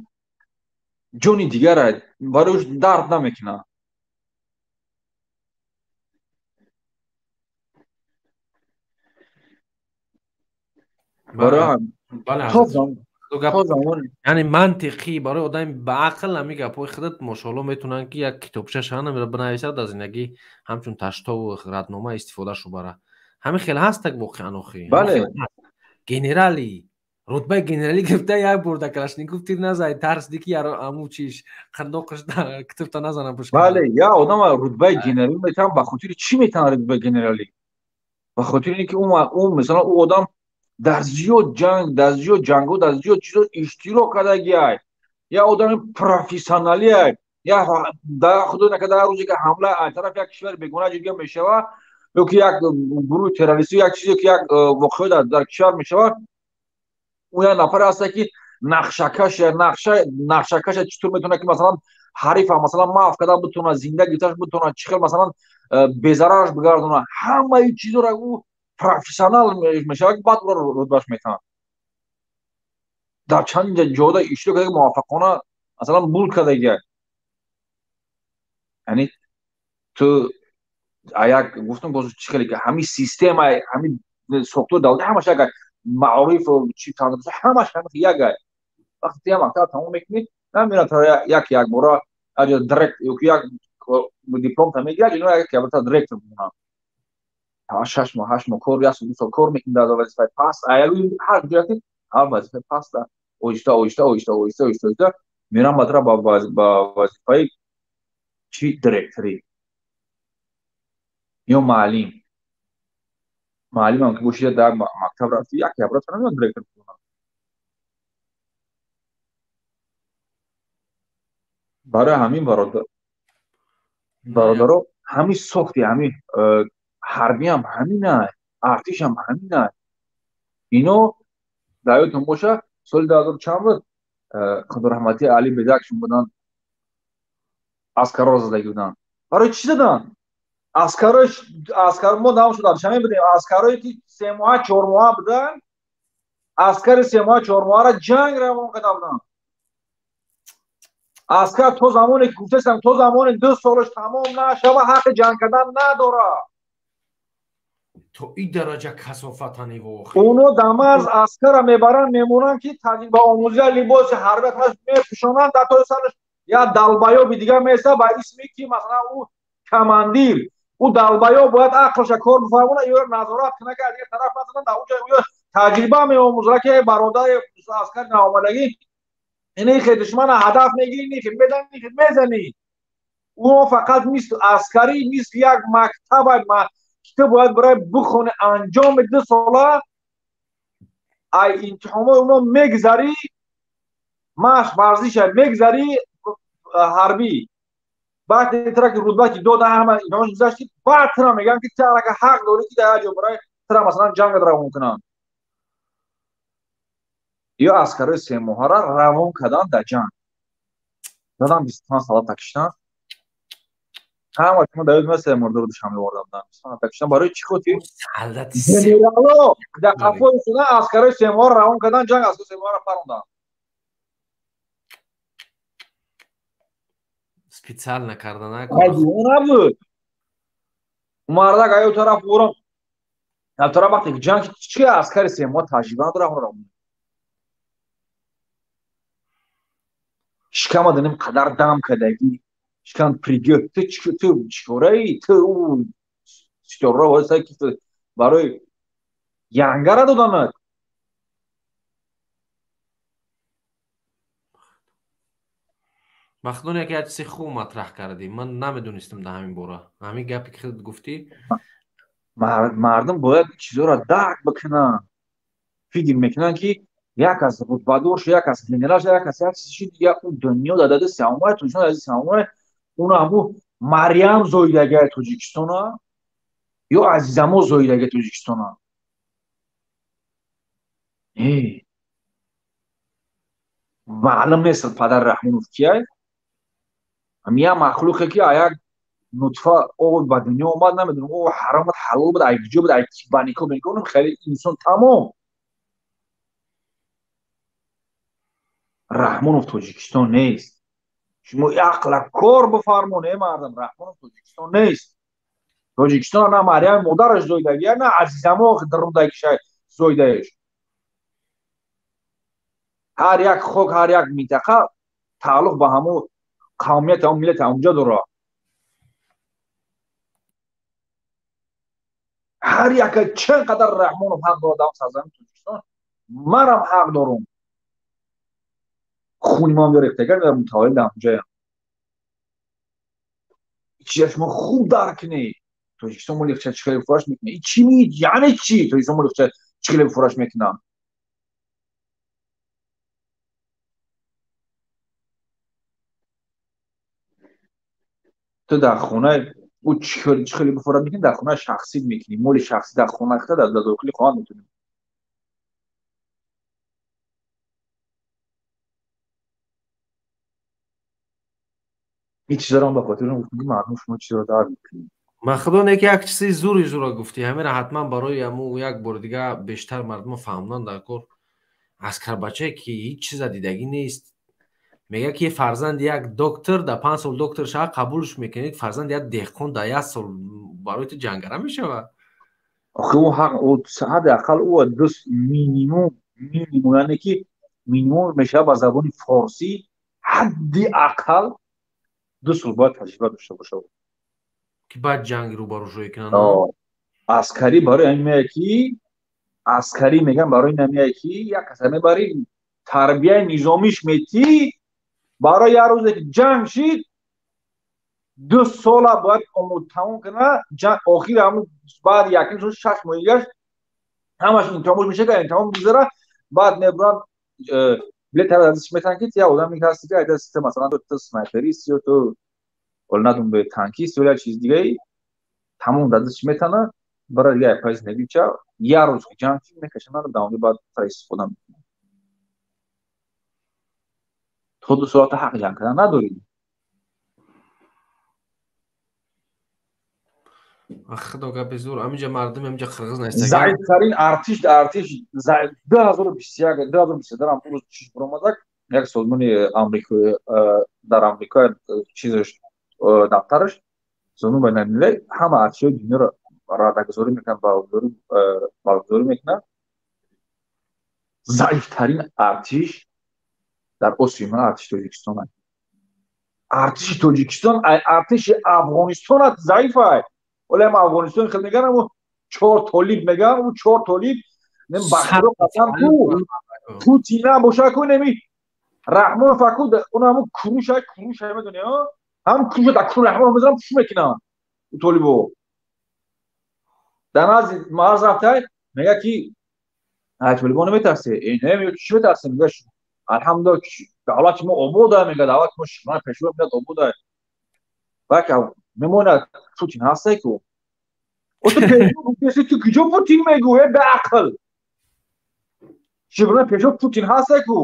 ҷони дигарай, барои дард намекунад. Яъне мантиқӣ барои одами ба ақл ҳамин гапҳои худат мошоалло метавонанд ки як китобча шаҳна бинависад аз зиндагӣ ҳамчун таштову раднома истифода шубара. Ҳамин хел ҳастак воқеан охи. Бале. Генерали, рутбаи генералӣ гирифта як бор дар Калашников тир назай, тарс ди ки аму чиш қандоқаш китобта назанам пушка. Бале, я одама рутбаи генералӣ метавон ба хотири чӣ метавон рутбаи генералӣ? Ба хотири ин ки ӯ масалан ӯ одам дар зиёд ҷанг, дар зиёд ҷангҳо, дар зиёд чизо иштирок кардагиай. Я одами профессионалиай. Я дар худо накарда ҳар рӯзе ки ҳамла аз тарафи як кишвари бегона ҷидга мешава, ё ки як гурӯҳи террористӣ, як чизе ки як воқеа дар кишвар мешава, ӯ як нафаре ҳаста ки нақшакаша чӣ тур метавонад ки масалан ҳарифа масалан маф карда битавонад, зинда гирифташ битавонад, чӣ хел масалан безарараш бигардонад. Ҳамаи чизоро ӯ профессионал мешавад ки баъд ӯро рутбаш метавонад. Дар чанд ҷода иштирок карда муваффақона масалан бурд кардагиай. Яъне ту як гуфтам боз чӣ хеле ки ҳамин система, ҳамин сохтори давлатӣ ҳамаш як маориф чи тандурустӣ ҳамаш ҳамин як ай. Вақте ту як мактаб тамом мекунӣ, намеран туро як якбора директ ё ки як дипломта мегирад, ино як якбора директор мемонанд. 6 моҳ, 8 моҳ кор, 1 сол, 2 сол кор мекунӣ дар вазифаи паст, ҳар ҷое ҳар вазифаи паст оҳиста оҳиста оҳиста оҳиста оҳиста оҳиста мерам ба туро ба вазифаи чи директорӣ ё муаллим. Муаллимам ки бошӣ дар мактаб рафтӣ, як якбора туро намеён директор мекунанд. Барои ҳамин бародаро ҳамин сохти ҳамин ҳарбиам ҳаминай, артишам ҳаминай. Ино Дар ёдтон боша, соли 2000 чанд буд, Худораҳматӣ Али Бедакшон буданд, аскарро задагӣ буданд. Барои чӣ заданд? Аскарои аскар мо дам шуд, душанбе будем, аскарое ки 3 моҳа, 4 моҳа буданд, аскари 3 моҳа, 4 моҳаро ҷанг равон карда буданд. Аскар то замоне ки гуфтастам, то замоне 2 солаш тамом нашава, ҳаққи ҷанг кардан надорад. То ин дараҷа касофатани. Оно дар марз аскара мебаранд, мемонанд, ки таҷрибаомӯзия, либоси ҳарбӣ мепӯшонанд, дар тои сараш як долбоёби дигар меса ба исме ки масалан ӯ командир. Ӯ долбоёб бояд ақлша кор бифармонад, ё назорат кунад, ки аз дигар тараф назананд. Дар онҷа ё таҷриба меомӯзад, ки бародари аскари наомадагӣ, инихе душмана ҳадаф мегирӣ, инихе мезанӣ, инихе мезанӣ. Ӯ фақат мисл аскарӣ, мисли як мактаба, ки ту бояд барои бихони, анҷоми 2 сола ай имтиҳонҳои оно мегзарӣ, машқ варзиша мегзарӣ ҳарбӣ, баъд тра ки рутба ки дода, ҳама имтиҳон гузашти, баъд тра мегӯянд, ки ту аллака ҳақ дорӣ, ки дар як ҷо барои тра масалан ҷангат равон кунанд. Ё аскарои 3 моҳара равон кардан дар ҷанг задан, 25 солата киштан. Ҳама шумо дар ёд месте, мурдоро Душанбе оварда буданд, 25 киштан. Барои чӣ хотир? Генерало дар қафои шуда аскарои 3 моҳара равон кардан ҷанг, аскарои 3 моҳара паронданд. Специально карданак. Набуд, мардак аю тараф урам тараф, вақте ҷанг чи аскари 3 моҳ таҷриба надорад, равон шикама даним қадар дам кардагӣ, шикам пригё. Ту ту чикораи? Ту ӯ ситорро воса ки барои янгара доданат. Махдун, яке як чизи хуб матраҳ кардӣ, ман намедонистам дар ҳамин бора, ҳамин гапе ки худат гуфтӣ. Мардум бояд чизоро дарк бикунанд. Фикр мекунанд, ки як аз рутбадор шуд, як аз генерал шуд, як аз як чиз шуд, як ӯ дунё дар дади сеомаи Тоҷикистон, дар дади сеомаи уна ҳаму Марьям зоидагаи Тоҷикистона ё Азизамо зоидагаи Тоҷикистона. Маълум нест падар Раҳмонов кияй. Ҳам як махлуқе ки як нутфа об ба дунё омад, намедонам, о ҳаром буд, ҳалол буд, ай куҷо буд, ай банико бенико, хеле инсон тамом. Раҳмонов Тоҷикистон нест. Шумо ақла кор бифармон, э мардам, Раҳмонов Тоҷикистон нест. Тоҷикистон на Марьями модараш зоидагия, на Азизамо дарундагиша зоидаеш. Ҳар як хок, ҳар як минтақа тааллуқ ба ҳамун қавмият, ҳамун миллат ҳамунҷа дорад. Ҳар яка чанд қадар Раҳмонов ҳақ дорад дар сарзамини Тоҷикистон, манам ҳақ дорум. Хуни ман рехтагар мутаваллид ҳамунҷаям. Чиза шумо хуб дарк кунед. Тоҷикистон моли чӣ хеле фураш мекунад? Чӣ яъне чӣ? Тоҷикистон моли чӣ хеле фураш мекунад? Ту дар хонаи ӯ чӣ хеле бифурат мекунӣ? Дар хонаи шахсӣ мекунӣ, моли шахсӣ дар хона хита дар дохили хона метунӣ. Ин чизаро ба хотир гуфтам, ки мардум, шумо чизро дарк мекунед. Махдун, яке як чизи зури зура гуфтӣ, ҳамира ҳатман барои ҳаму як бори дига бештар мардумо фаҳмонанд дар кор. Аскарбачае ки ҳеҷ чиза дидагӣ нест, мегӯяд, ки фарзанди як доктор дар 5 сол доктор шава, қабулш мекунед, фарзанди як деҳқон дар як сол барои ту ҷангара мешавад. Охи ӯ ҳақ, ҳадди ақал ӯ ду минимум, минимум, яъне ки минимум мешавад ба забони форсӣ, ҳадди ақал 2 сол бояд таҷриба дошта бошад. Ки баъд ҷанги рӯбарӯ шӯӣ кунанд. Аскарӣ барои ҳамин меяд, ки аскарӣ мегӯям, барои ин меяд, ки як каса мебарӣ, тарбияи низомиш метӣ, барои як рӯзе ки ҷанг шид, 2 сола бояд тамом кунад. Охири ҳамун баъди якним сол, 6 моҳи дигаш ҳамаш имтиҳонбош мешавад, имтиҳон мегузарад, баъд мебуранд, билет дасташ метаҳанд, ки як одаме ҳасти, ки айда масалан ту снайперист ё ту ҳоло надум бе танкист ё як чизи дигаи, тамом дар дасташ метанад, бара дига пайз негича, як рӯз ки ҷанг шид, мекашанад, дар онҷо баъд истифода мекунад. То 2 соата ҳақ ҷанг кардан надорӣ. Худо гапи зур, ҳаминҷа мардум, ҳаминҷа қирғиз наистаган. Заифтарин артиш артиш 2021 2022 ам рӯз чиз баромадак, як созмони Амрико дар Амрико чизаш дафтараш созмони байналмилал ҳама артишҳои дунёро радагузорӣ мекунад, баргузорӣ мекунад. Заифтарин артиш дар Осиёи Миёна артиши Тоҷикистон аст. Артиши Тоҷикистон артиши Афғонистон аст, заиф аст. Вале ам Афғонистон хел меган, аммо 4 толиб меган, ӯ 4 толиб нем бахро қасам ку Путин набоша ку неми Раҳмонов аку он ҳамун куруш ай, куруш ай медони, а? Ҳам куруш дар куруш Раҳмонов мезанам, чӣ мекунам? Ӯ толибо. Дар назди марз рафтай, мега ки ай толибо наметарсе. Э, не, мега чӣ метарсе? Мега алҳамдулиллоҳ давлати мо обод ай, мега давлати мо шиман пешво мега обод ай. Бака мемонад Путин ҳастай ку. О ту пешво гуфтеси, ту куҷо Путин мегӯ, э беақл? Чӣ пешво Путин ҳастай ку?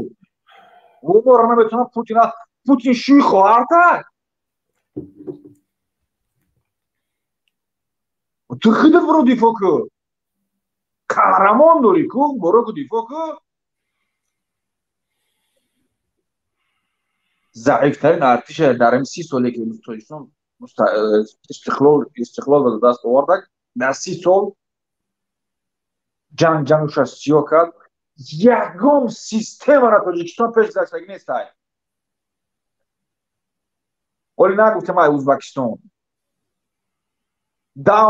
Вобора наметавонам Путин Путин шӯи хоҳарта? Ту худат буро дифоъ кун. Қаҳрамон дорӣ ку, буро ку дифоъ кун. Заифтарин артиш дар ин 30 соле ки Тоҷикистон истиқлол ба даст овардак, дар 30 сол ҷангша сиёҳ кард. Ягон системаро Тоҷикистон пеш гузаштагӣ нестай. Оли нагуфтем ай Ӯзбекистон. Дар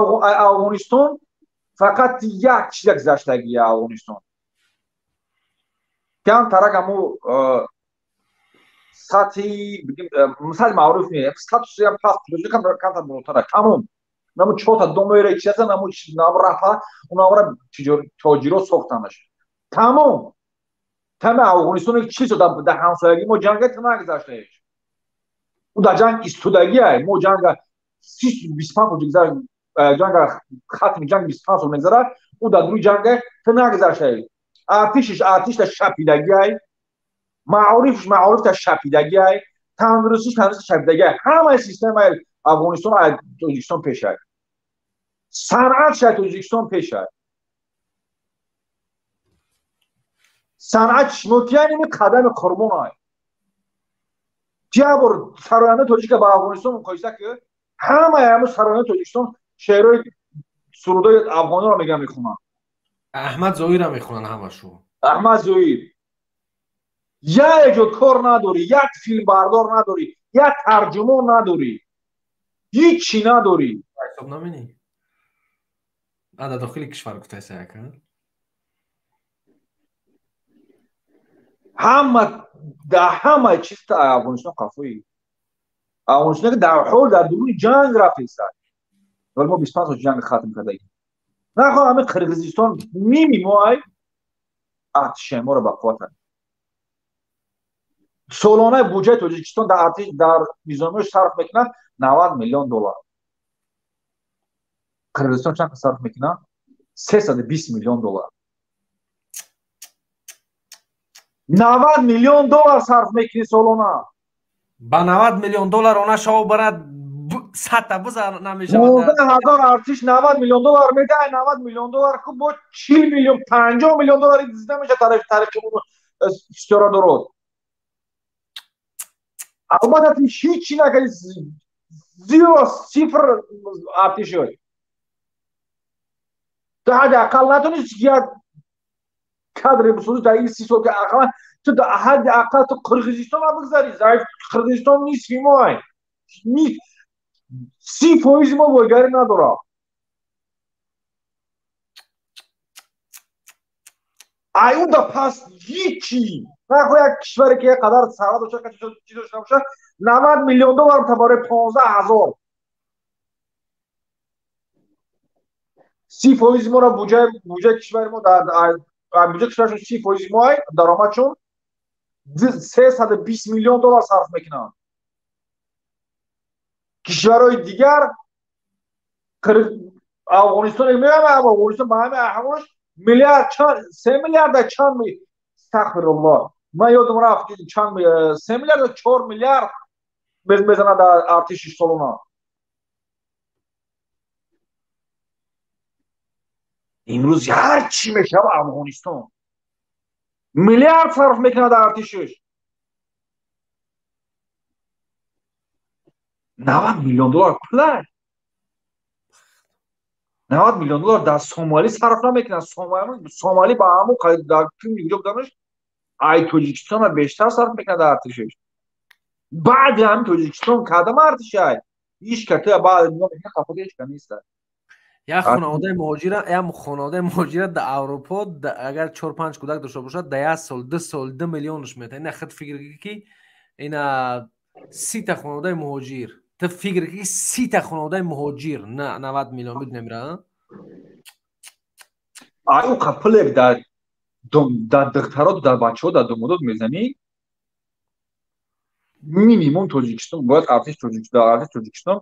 Афғонистон фақат як чиза гузаштагӣ Афғонистон. Кам тарак ҳаму сатҳи сатҳи маъруф не, статусиам паст камтар болотара, тамом. Наму чорта домоеро чиза, наму рафа, унамра тоҷиро сохтанаш. Тамом. Тама Афғонистон чиз дар ҳамсоягӣ мо ҷанга та нагузаштаеш. Ӯ дар ҷанг истодагӣ ай, мо ҷанга 25 сол гузашт, ҷанга хатми ҷанг 25 сол мегузарад, ӯ дар рӯи ҷанга та нагузаштаеш. Артишиш артишта шапидагӣ ай, маорифш маорифта шапидагӣ ай, тандурустиш тандурустӣ шапидагӣ ай. Ҳамаи системаи Афғонистон ай Тоҷикистон пеш ай. Санъатш ай Тоҷикистон пеш ай. Санъат шумо кияни қадами қурбон ай. Тия бор сарояндаи тоҷика ба Афғонистон муқоиса ки ҳамаи ҳамун сарояндаи Тоҷикистон шеърҳои сурудҳои афғониро меган мехонанд. Аҳмад Зоирро мехонанд ҳамашу. Аҳмад Зоир. Як эҷодкор надорӣ, як филмбардор надорӣ, як тарҷумон надорӣ, ҳичи надорӣ. Ҳисоб наминӣ? Дар дохили кишвар гуфтаеса яка? Ҳама дар ҳамаи чиз Афғонистон қафоӣ. Афғонистон ки дар ҳол дар дуруни ҷанг рафтеста. Вале мо 25 сол ҷанг хатм кардагим. Нахоҳ ҳамин Қирғизистон ними мо ай артиши моро ба қувват ай. Солонаи буҷаи Тоҷикистон дар артиш дар низомиёш сарф мекунад 90 миллион доллар. Қирғизистон чанд сарф мекунад? 320 миллион доллар. 90 миллион доллар сарф мекунӣ солона. Ба 90 миллион доллар она шав барад 100 та буза намешавад. 15000 артиш 90 миллион доллар медиҳад, 90 миллион доллар ку бо 40 миллион 50 миллион доллар дида мешавад тариқи ситора дород. Албатта ти ҳичи накардӣ, зиро сифр артишои. Ту ҳадди ақал натонисти як кадре бисозӣ дар ин 30 сол ки ақаллан ту ҳадди ақал ту Қирғизистонро бигзарӣ. Заиф Қирғизистон нисфи мо ай. 30% мо бойгарӣ надорад. Ай ӯ да пас ҳичи. Нахоҳ як кишваре ки як қадар сарват дошта, чиз дошта бошад, 90 миллион доллар та барои 15 000. 30% моро буҷаи кишвари мо дар буҷаи кишварашон 30% мо ай даромадшон 320 миллион доллар сарф мекунанд. Кишварҳои дигар Афғонистон мегӯям, Афғонистон ба ҳамаи аҳволаш миллиард чанд, 3 миллиарда чанд, астағфируллоҳ. Ман ёдам рафт ки чанд 3 миллиард 4 миллиард мезанад дар артиши солона. Имрӯз ҳар чӣ мешава Афғонистон миллиард сарф мекунад дар артишиш. 90 миллион доллар пулай. 90 миллион доллар дар Сомалӣ сарф намекунад. Сомалӣ ба ҳамон дар ким ҷо буданаш ай Тоҷикистона бештар сарф мекунад дар артишиш. Баъди ҳамин Тоҷикистон кадам артишай? Ҳеч ка ту баъд нигоҳ мекунӣ хафоти ҳеч ка нест. Як хонаводаи муҳоҷира, як хонаводаи муҳоҷира дар Аврупо агар 4-5 кӯдак дошта бошад, дар як сол, 2 сол 2 миллионш метавад. Ина худ фикр кӣ ки ина 30 та хонаводаи муҳоҷир. Ту фикр кӣ 30 та хонаводаи муҳоҷир, на 90 миллион бидунем ра. Ай ӯ қапилек дар духтарот, дар бачаҳо, дар домодот мезанӣ, минимум Тоҷикистон бояд артиш Тоҷикистон, артиш Тоҷикистон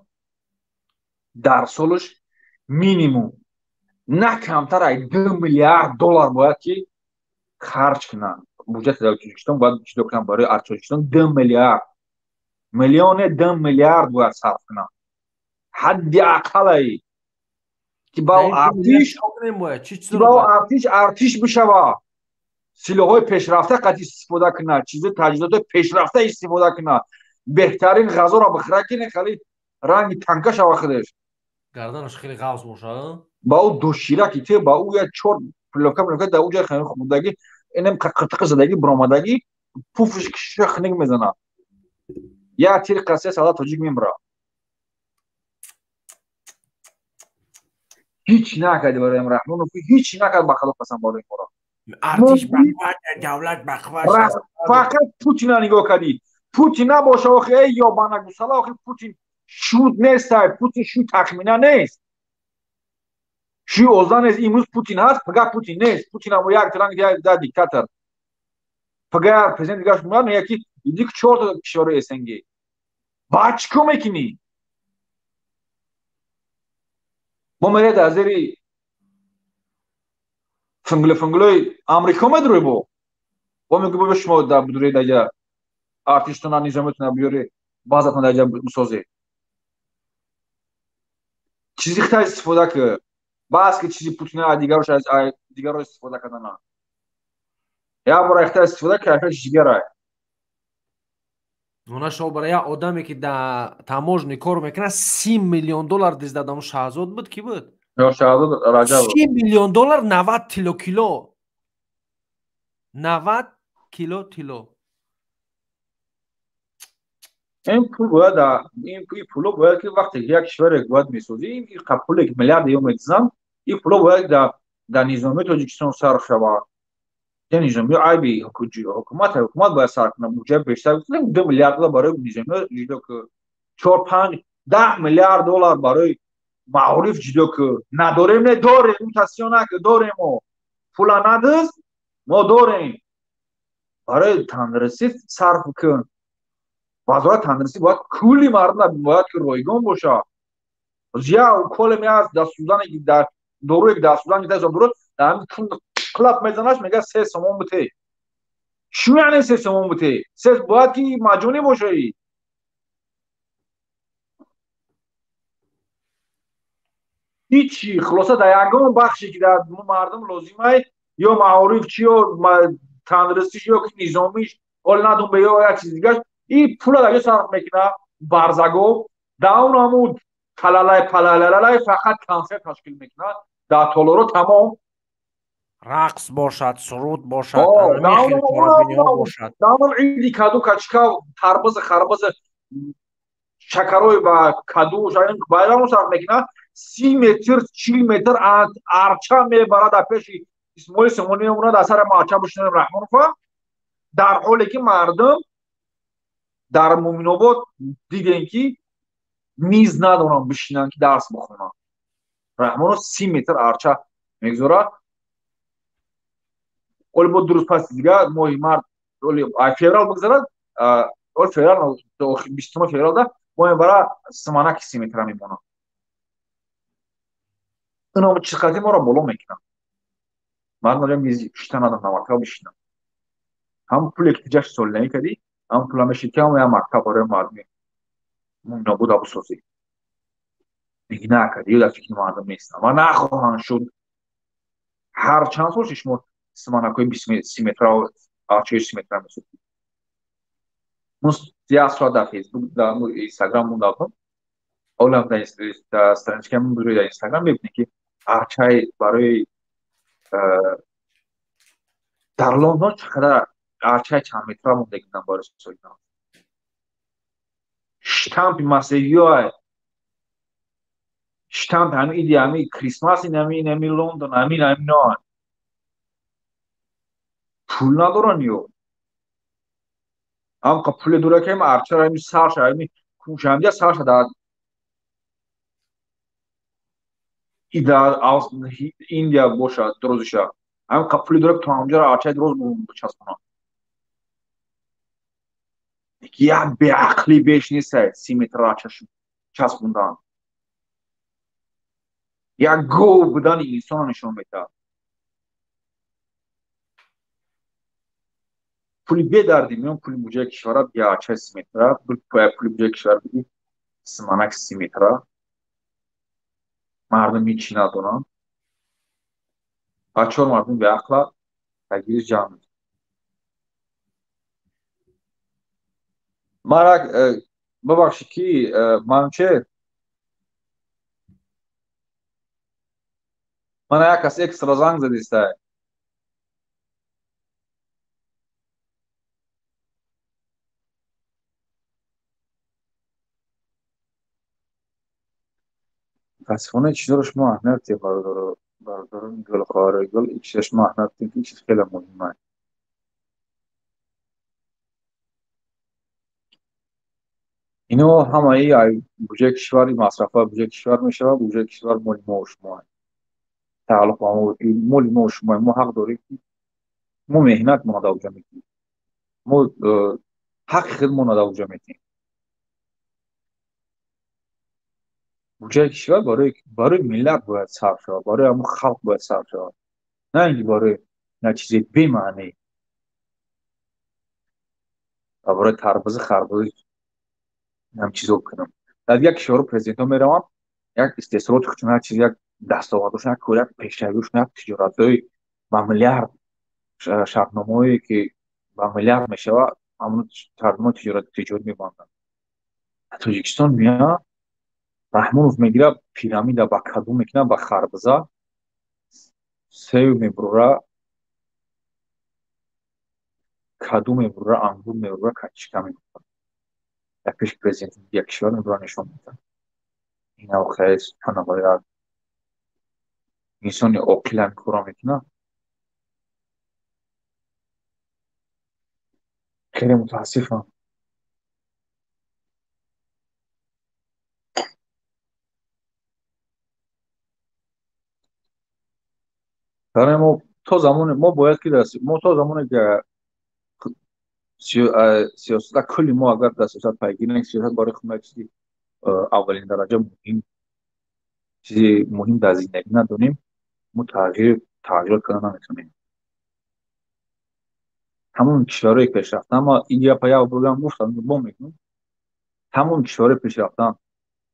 дар солаш минимум на камтар аз 2 миллиард доллар бояд ки харҷ кунанд. Буҷети Тоҷикистон бояд ҷудо кунанд барои артиши Тоҷикистон 2 миллиард. Миллионе 2 миллиард бояд сарф кунанд. Ҳадди аққалай ки ба артиш, ки ба артиш артиш бишава. Силоҳҳои пешрафта қати истифода кунад, чизи таҷҳизоти пешрафта истифода кунад, беҳтарин ғазоро бихӯрад ки хеле ранги танка шава худаш. Гарданаш хеле ғафз бошад. Ба ӯ дошираки ту, ба ӯ як чор плёвка млёвка дар ӯ ҷои хӯрдагӣ, инам қиртиқи задагӣ баромадагӣ, пуфш кишиша хунук мезанад. Як тир қасия солдат тоҷик мемирад. Ҳеч накард барои Раҳмонов, ҳеч накард ба Худо қасам барои моро. Артиш бақват, давлат бақват. Фақат Путина нигоҳ кардӣ. Путин набоша охи, эй ёбана гусала, охи Путин шуд нестай, Путин шуд тахмина нест. Шуи озда нест. Имрӯз Путин ҳаст, пага Путин нест. Путин ҳамо як транг як диктатор. Пага президент дигаш меояд, мегӯяд ки иди чор та кишвари СНГ. Баъд чӣ кор мекунӣ? Мо меред аз зери фунгле-фунглои Амрико медурӣ бо. Бо мегӯ бо шумо дар будуред даҷа артиштона, низомитона биёре, базатона даҷа бисозед. Чизи хитай истифода ки, бас ки чизи Путина дигарош аз дигаро истифода кардана. Як бора хитай истифода ки кайфиятш дигарай. Она шо барои як одаме ки дар таможни кор мекунад 30 миллион доллар диздад, ҳамон Шаҳзод буд, ки буд? Ё Шаҳзод Раҷабов. 30 миллион доллар 90 тило кило. 90 кило тило. Ин пул бояд, ин пуло бояд ки вақте як кишваре бояд месозӣ, ин пуле ки миллиард ё медизам, ин пуло бояд дар низоми Тоҷикистон сарф шавад. Дар низоми айби ҳукумат, ҳукумат бояд сарф кунад. Буҷет бештар гуфтем 2 миллиард доллар барои низоми ҷудо ки 4 5 10 миллиард доллар барои маориф ҷудо ки надорем, не дорем, мутасиён ки дорем мо. Пула надиз, мо дорем. Барои тандурустӣ сарф кун. Вазорати тандурустӣ бояд кулли мардум бояд ки ройгон бошад. Я уколе меаст дар Судан, дар доруе ки дар Судан гирифта дору, дар ҳамин клап мезанаш, мегӯяд 3 сомон бите. Чӣ яъне 3 сомон бите? Се бояд ки маҷонӣ бошаи. Ҳичи, хулоса дар ягон бахше ки дар мардум лозимай, ё маориф чи, ё тандурустиш, ё ки низомиш, ҳол надум бе ё як чиз дигаш, ин пула дар ҷо сарф мекунад барзаго, дар он ҳамун талалай палалалай фақат консерт ташкил мекунад дар толоро тамом. Рақс бошад, суруд бошад, ҳамин хел чорабиниҳо бошад. Дар он иди каду качка, тарбуза, харбуза, шакарои ба каду, байрамо сарф мекунад. 30 метр, 40 метр арча мебарад дар пеши Исмоили Сомонӣ мемонад, дар сари арча бишинем Раҳмонова, дар ҳоле ки мардум дар Муминобод дидем ки миз надоранд бишинанд ки дарс бихонанд. Раҳмонов 30 метр арча мегузорад. Оли бо ду рӯз пас дигар моҳи март, оли феврал бигзарад, оли феврал, 20 февралда мо мебара симанаки 30 метра мемонад. Ино чиқати моро боло мекунад. Мардум мизи шита надоранд, навакҳо бишинанд. Ҳам пуле ки ҷашн солинаӣ кардӣ, ҳам пула мешид ки ҳам як мактаб барои мардуми мӯминобода бисозӣ. Диги накардӣ, ё дар фикри мардум нестанд ва нахоҳанд шуд. Ҳар чанд сол шумо симанакҳои 30 метра, арчаҳои 30 метра месозед. Як соат дар Фейсбук, дар Инстаграм мондам. Олам дар страничкаам дар Инстаграм мебинед ки арчаи барои дар Лондон чӣ қадар арчаи чанд метра монда буданд барои соли нав. Штампи масеҳиёа, штампи ҳамин иди, ҳамин Крисмас, ин ҳамин Лондон, ҳамин ҳаминоан. Пул надоранд ё. Ҳамқа пуле дора ки арчаро ҳамин сарша, ҳамин кунша, ҳамин сарша дар Индия бошад, дурозиша. Ҳамқа пуле дора ки то ҳамҷаро арчаи дроз бичаспонад. Як беақлӣ беш нест, 30 метр арча часпондан. Як гов будани инсонро нишон медиҳад. Пули бедарди миён пули буҷаи кишвара бия арчаи 30 метра, пули буҷаи кишвара биди симанак 30 метра. Мардум ҳеҷ надоранд. Ва чор мардум беақла тагириш ҷамъ мекунанд. Ман бибахшед ки Манучеҳр, мана як кас экстра занг задистай. Мутаассифона чизҳоро шумо аҳамият диҳед, бародарони гул, хоҳарои гул, ин чизҳо шумо аҳамият диҳед, ки ин чиз хеле муҳим аст. Ино ҳамаи буҷаи кишвар, масрафҳои буҷаи кишвар мешавад, буҷаи кишвар моли мо ва шумо аст. Тааллуқ ба моли мо ва шумо. Мо ҳақ дорем ки мо меҳнат мо дар уҷа мекунем. Мо ҳаққи худмонро дар уҷа метиҳем. Буҷаи кишвар барои миллат бояд сарф шавад, барои ҳамон халқ бояд сарф шавад, на ин ки барои на чизи бемаънӣ ва барои тарбузу харбузу ҳам чизо кунам. Дар дигар кишварҳо президентҳо мераванд, як истеҳсолоти худшон, як чиз, як дастовардошон, як кор, як пешравиошон, як тиҷоратҳои ба миллиард, шартномаҳое ки ба миллиард мешавад, ҳамон шартномаи тиҷорӣ мебанданд. Дар Тоҷикистон меояд, Раҳмонов мегирад, пирамида ба каду мекунад, ба харбуза, сев мебурра, каду мебурра, ангур мебурра, качика мебурра. Дар пеши президенти дигар кишвар мебурра, нишон медиҳад. Ин охир субҳаналлоҳ, як инсони оқил ҳамин корро мекунад. Хеле мутаассифам. Барои мо то замоне мо бояд ки мо то замоне ки сиёсат кулли мо агар дар сиёсат пайгирӣ накунем, сиёсат барои худ як чизи аввалин дараҷа муҳим, чизи муҳим дар зиндагӣ надонем, мо тағйирот карда наметавонем. Ҳамон кишварҳое пешрафтаанд, ма ин гапа як борам гуфтам, бо мекунам, ҳамон кишварҳои пешрафтаанд,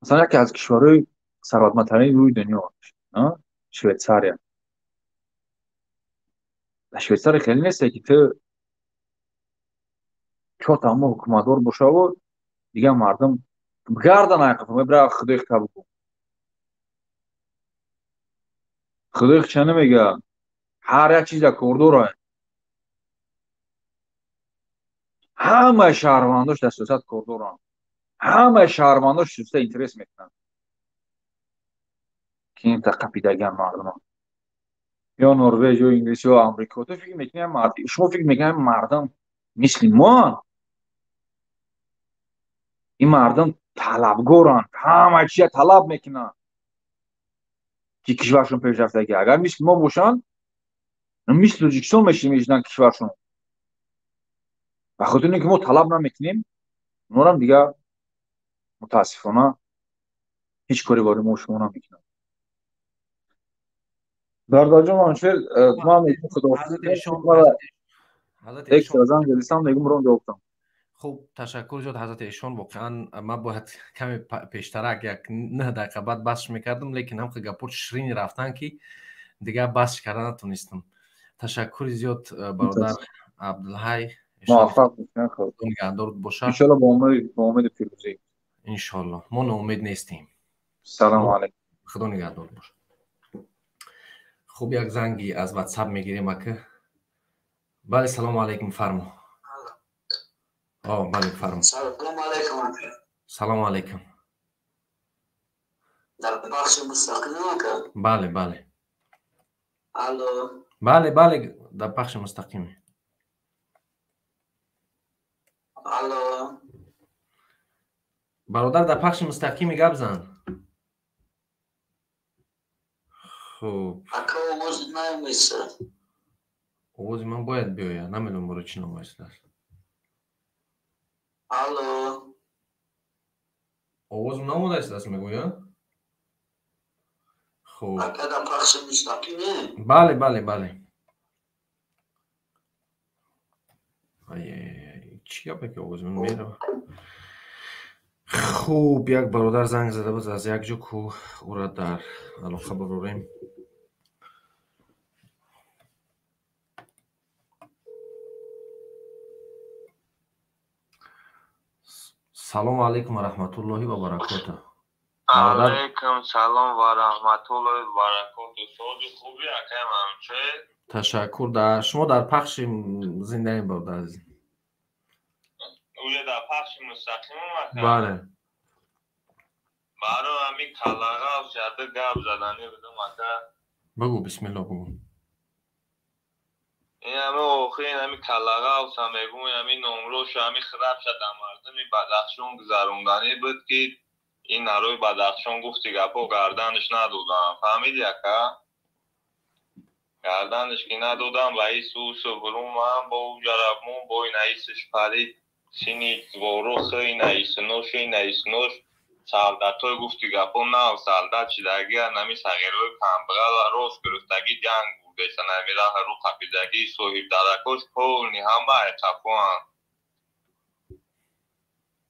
масалан яке аз кишварҳои сарватмандтарини рӯи дунё, Швейтсария. Дар Швейтсария хеле нест ки ту чорта ҳамо ҳукуматдор бошаву дигар мардум гардан айқаф мебира худои худта бигӯ. Худои худша намега, ҳар як чиз дар кордора. Ҳамаи шаҳрвандош дар сиёсат кор доранд, ҳамаи шаҳрвандош сиёсата интерес мекунанд, ки ин тақапидагиан мардумон. Ё Норвеж, ё Инглис, ё Амрико. Ту фикр мекунӣ, шумо фикр мекунед мардум мисли мо? Ин мардум талабгоранд, ҳама чиза талаб мекунанд ки кишваршон пешрафтагӣ. Агар мисли мо бошанд, мисли Тоҷикистон мешидан кишваршон. Ба хотири ин ки мо талаб намекунем, онорам дигар мутаассифона ҳеҷ коре барои мо шумо намекунанд. Бародарҷон Манучеҳр, ман мегӯям худоҳофиз. Экстра занг задистам, мегум рон ҷавоб дам. Хуб, ташаккур зиёд, ҳазрати эшон. Воқеан ман бояд каме пештарак, як 9 дақиқа баъд басш мекардам, лекин ҳам гапҳо ширини рафтан, ки дигар басш карда натонистам. Ташаккури зиёд, бародар Абдулҳай. Муваффақ бошед. Нигаҳдор бошад. Иншоалло бо умеди пирӯзӣ. Иншоалло, мо ноумед нестем. Салому алайкум. Худо нигаҳдор бошад. Хуб, як занги аз ватсап мегирем ака. Бале, салому алайкум, фармо. Бале, фармо. Салому алайкум. Салому алайкум. Дар бахши мустақим ака? Бале, бале. Алло. Бале, бале, дар пахши мустақиме. Алло. Бародар, дар пахши мустақими гап зан. Хуб. Ака, овоз намесад. Овози ман бояд биёяд, намедонам барои чӣ номаистааст. Алло. Овозм наомадаистааст, мегӯяд? Хуб. Ака, дар пахши мустақиме? Бале, бале, бале. Ай, чӣ гапе ки овози ман меравад? Хуб, як бародар занг зада буд аз як ҷо, ку ӯра дар алоқа барорем. Салому алайкум ва раҳматуллоҳи ва баракотуҳ. Алайкум салом ва раҳматуллоҳи ва баракотуҳ. Сози хуби, акай Мамче? Ташаккур. Дар шумо дар пахши зиндаем, бародар азиз. Уже дар пахши мустақимам, ака? Бале. Барои ҳамин калағав шада гап заданӣ будам, ака. Бигӯ, бисмилло, бигӯ. Ин ҳами охир ҳами калағавса мегӯм, ҳами номроша, ҳами хирабша дар мардуми Бадахшон гузаронданӣ буд, ки ин нарои Бадахшон гуфти гапҳо гарданаш надодам. Фаҳмиди, ака? Гарданаш ки надодам, раис усу бурумам, бо уҷарабмон, бо ин раисаш парид, сини ворухи, ин раисинош, ин раисинош, солдатой гуфти гапҳо нав солдат шидаги, ҳами сағирои камбағала рост гирифтагӣ ҷанг бурдесан, ҳами раҳ рӯ қапидагӣ, соҳибдаракош полни ҳама айқафоанд.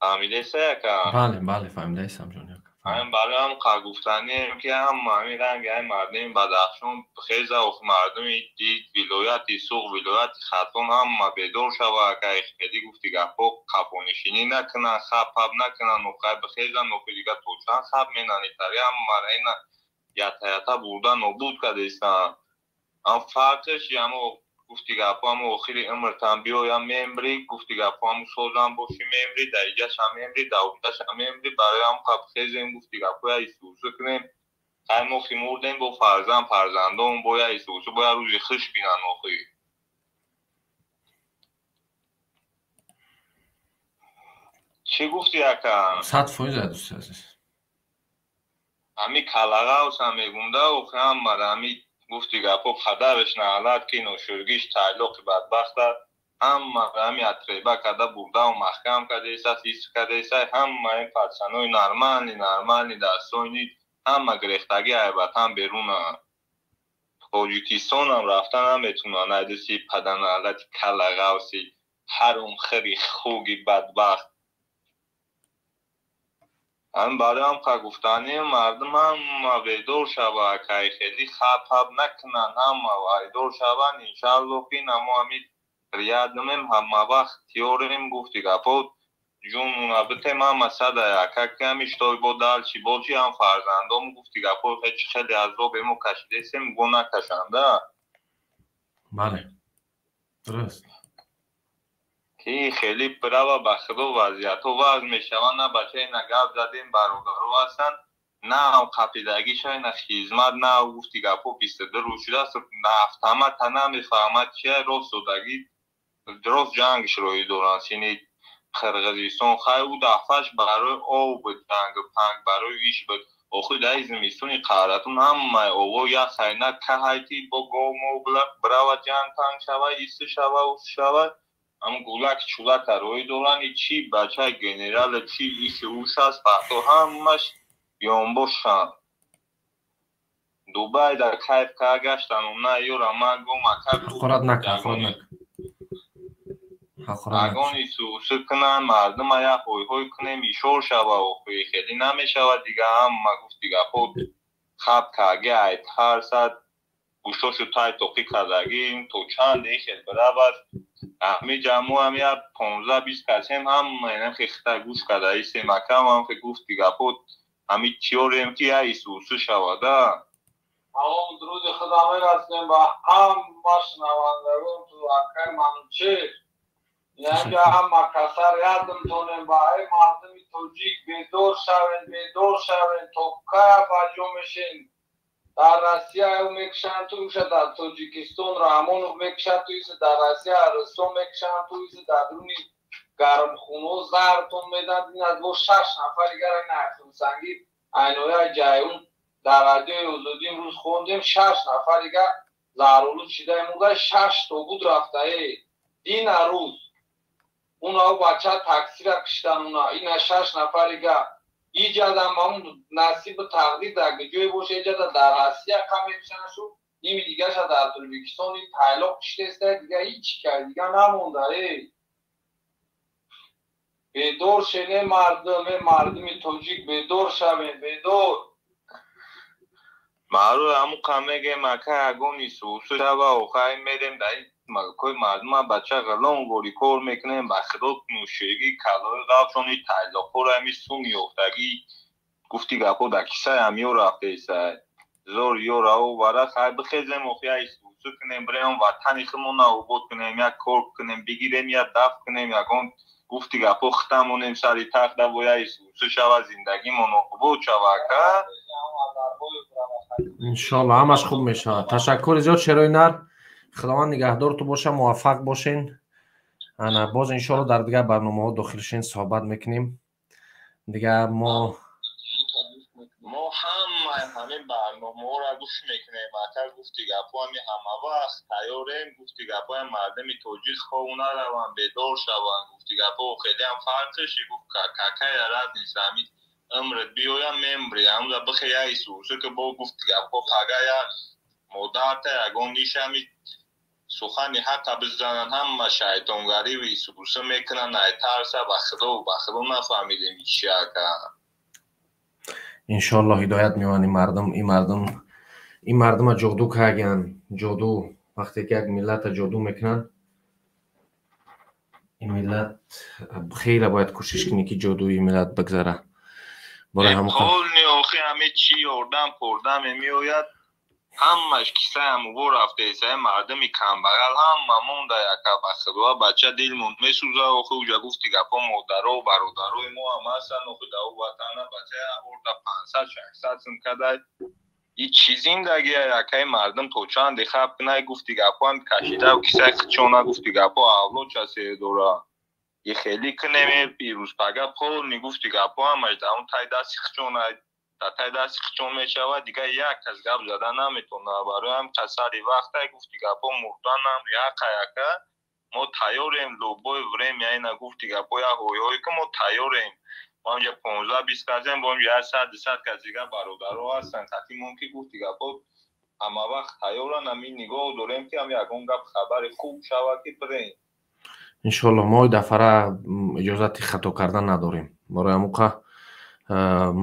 Фаҳмидеса, ака? Бале, бале, фаҳмидаистам, ҷони ака. Ҳамин барои ҳам гуфтанием, ки ҳама ҳамин ранги ҳамин мардуми Бадахшон хеза, охи мардуми дид вилояти Суғд, вилояти Хатлон ҳама бедор шава, ака, хелӣ гуфти гапҳо қафонишинӣ накунанд, хаб паб накунанд, охай бихезанд, охи дига то чанд хаб менанд, итари ҳамаро ина ята ята бурда нобуд кардестанд. Ам фарқш ҳамо гуфти гапҳо ҳамо охири умртан биёям мембри, гуфти гапҳо ҳамо созам бошӣ мембри, дар иҷашам мембри, дар уҷашам мембри, барои ҳам қабхезем гуфти гапҳо я исусу кунем. Хай мо ки мурдем бо фарзанд, фарзандон бо я исусу, бо я рӯзи хуш бинанд охи. Чӣ гуфти, ака? 100%, дӯсти азиз. Ҳами калағавса мегум да, охи ҳамара ҳами гуфти гапҳо падараш наалат ки ношӯргиш тайлоқи бадбахта ҳама ҳами атреба карда бурдау маҳкам кардеса, ҳис кардеса, ҳама ин пацанои нормални, нормални дастойни ҳама гирехтагӣ айбатан берунанд. Тоҷикистонам рафта наметунанд, айдиси паданаалати калағавси ҳарумхири хуги бадбахт. Ҳамин барои ҳам гуфтанӣ мардум ҳама бедор шава, акай, хелӣ хаб паб накунанд, ҳама бедор шаванд, иншаалло ки намо ҳами рядмем, ҳама вақт тиёрем гуфти гапҳо ҷунуна битем ҳама сада ака, ки ҳами штой бо далчи бочи ҳам фарзандом гуфти гапҳо хечи хеле азоб емо кашидесем, го накашанда. Бале, дуруст. Ки хеле права ба худо вазъиятҳо вазъ мешаванд, на бачаи на гап задем бародаро ҳастанд, на қапидагиша, на хизмат, на гуфти гапҳо 22 рӯз шудааст, на автомата намефаҳмад чия, рост додагӣ, рост ҷангш роҳӣ доранд. Сини Қирғизистон хай ӯ дафъаш барои об буд, ҷанг панг барои иш буд. Охир дар зимистони қаҳратун ҳамаи ово яхай на каҳайти бо говмо брава ҷанг панг шава, иси шава, ус шава. Ам гулак чулака роҳӣ доранд, чи бачаи генерала, чи иши уш аст, фаҳто ҳамаш ёнбошанд. Дубай дар кайф ка гаштану на ёра ман гум ака. Хӯрат нака, хӯрат нака. Агони сусу кунанд, мардума як ҳойҳой кунем, ишор шава, охи хеле намешавад дига. Ҳама гуфти гапҳо хаб карги, ай тарсад гӯшошу тай тоқӣ кардагӣ, то чанд хел биравад. Ҳами ҷамъуам як 15-20 касем, ҳама инам хехта гӯш кардаисем, акам ҳам хе гуфти гапҳо ҳами тиёрем ки я исусу шавада. Салом, дуруди худо мерасонем ба ҳама шунавандагон ту акай Манучеҳр. Инак ҳама касар ядмтонем ба ай мардуми тоҷик, бедор шавен, бедор шавен, то кая ба ҷо мешен. Дар Россия мекушанд ту, иша дар Тоҷикистон Раҳмонов мекушанд ту, иса дар Россия Рустом мекушанд ту, иса дар дуруни гармхуно зартон меданд. Ин аз бо 6 нафар дигар ин Ахилсангӣ айноя Ҷайҳун дар радиои Озодӣ имрӯз хондем, 6 нафар дигар заҳролуд шида мурда, 6 тобут рафтае дина рӯз. Унао бача таксира киштан, уна ина 6 нафар дигар. Иҷадам ҳамун насибу тақдир дар ҷое боша, иҷада дар Россия қам мекушанд, ними дигаша дар Тоҷикистон тайлоқ киштеста, дига ҳеҷ кар дига намонда. Бедор шене мардум, э мардуми тоҷик, бедор шавем, бедор. Маъруф ҳамун қам мегем, ака ягон исусу шава, охай мерем дар кой мардума бача ғалон вори кор мекунем, ба худо нӯшегӣ калои ғавшони тайлоқҳоро ҳами сум ёфтагӣ, гуфти гапҳо дар кисаи ҳамиё рафтеса зор ёрао вара хай бихезем, охи я исусу кунем, бирем ватани худмона обод кунем, як кор кунем, бигирем, як дафт кунем, ягон гуфти гапҳо хитамонем сари тахта, бо я исусу шава, зиндагимон обод шава, ака. Иншоалло ҳамаш хуб мешавад. Ташаккури зиёд, шерои нар, худованд нигаҳдорту боша, муваффақ бошен. Ана боз иншоалло дар дигар барномаҳо дохил шен, суҳбат мекунем. Дигар мо ҳама ҳамин барномаҳоро гӯш мекунем, ака гуфти гапҳо ҳами ҳама вақт тайёрем, гуфти гапҳои мардуми тоҷик хов нараванд, бедор шаванд, гуфти гапҳо хелеам фарқиш, гуфт какая разница, ҳами умрат биёям мемри, ҳамда бихе я исусу ки бо гуфти гапҳо пага я модарта ягон нишами сухани ҳаққа бизананд, ҳама шайтонгариву исусу мекунанд, ай тарса ба худо, ба худо нафаҳмидем чи ака. Иншоалло ҳидоят меёбанд ин мардум, ин мардум, ин мардума ҷоду карданд, ҷоду. Вақте ки як миллата ҷоду мекунанд, ин миллат хеле бояд кӯшиш кунӣ ки ҷодуи ин миллат бигзара. Барои ҳамон полни охи ҳаме чӣ ёрдам пурдаме меояд, ҳамаш кисаи ҳамуво рафтаеса, мардуми камбағал ҳама монда яка, ба худо бача дилмон месӯза, охи уҷа гуфти гапҳо модаро бародарои мо ҳам ҳастанд, охи дар ӯ ватана бача орда 500-600 сум кадай, и чӣ зиндагия якаи мардум то чанде хаб кунай, гуфти гапҳо ҳам кашида кисаи худшона, гуфти гапҳо авлодша сер дора. И хеле кунем ирӯз пага полни гуфти гапҳо ҳамаш дар он тай дасти худшона, дар тай дасти худшон мешавад, дигар як кас гап зада наметавонад. Барои ҳам касари вақтай гуфти гапҳо мурданам яқа яка мо тайёрем, любое время ина гуфти гапҳо як ҳойҳое ки мо тайёрем. Мо ҳамҷа 15-20 касем, бо ҳамҷа 100-200 кас дигар бародаро ҳастанд, қатъи мумкин гуфти гапҳо ҳама вақт тайёранд, ҳамин нигоҳ дорем ки ҳам ягон гап хабари хуб шавад ки бирем. Иншоалло мо дафъара иҷозати хато кардан надорем. Барои ҳамуқа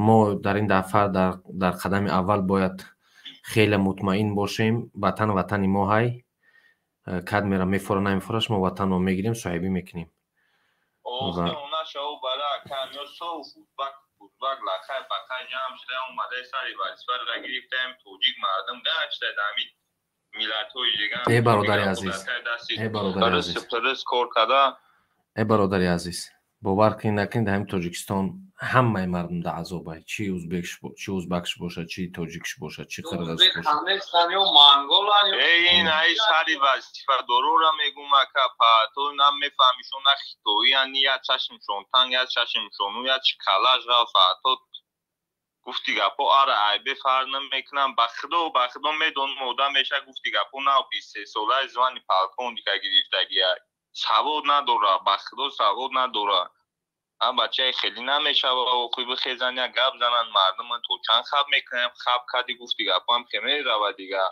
мо дар ин дафъа дар қадами аввал бояд хеле мутмаин бошем. Ватан ватани мо ҳай, кад мера мефора намефораш, мо ватанро мегирем, соҳибӣ мекунем. Э бародари азиз, э бародари азиз, э бародари азиз, бовар кунед накунед, дар ҳамин Тоҷикистон ҳамаи мардум дар азобай, чи узбекш, чи узбакш бошад, чи тоҷикш бошад, чи қирғизш бошад. Ин ай сари вазифадорора мегум ака, то на мефаҳмишон, на хитоиян, я чашмшон танг, я чашмшон я чи калаш ғафа, то гуфти гапҳо ара айбе фарқ намекунам, ба худо, ба худо медонам одам меша, гуфти гапҳо нав 23 солаи звани полковника гирифтагия, савод надора, ба худо савод надора. А бачаи хеле намешава, охи бихезан як гап зананд мардум, то чанд хаб мекунем, хаб кади гуфти гапам ке мерава дига.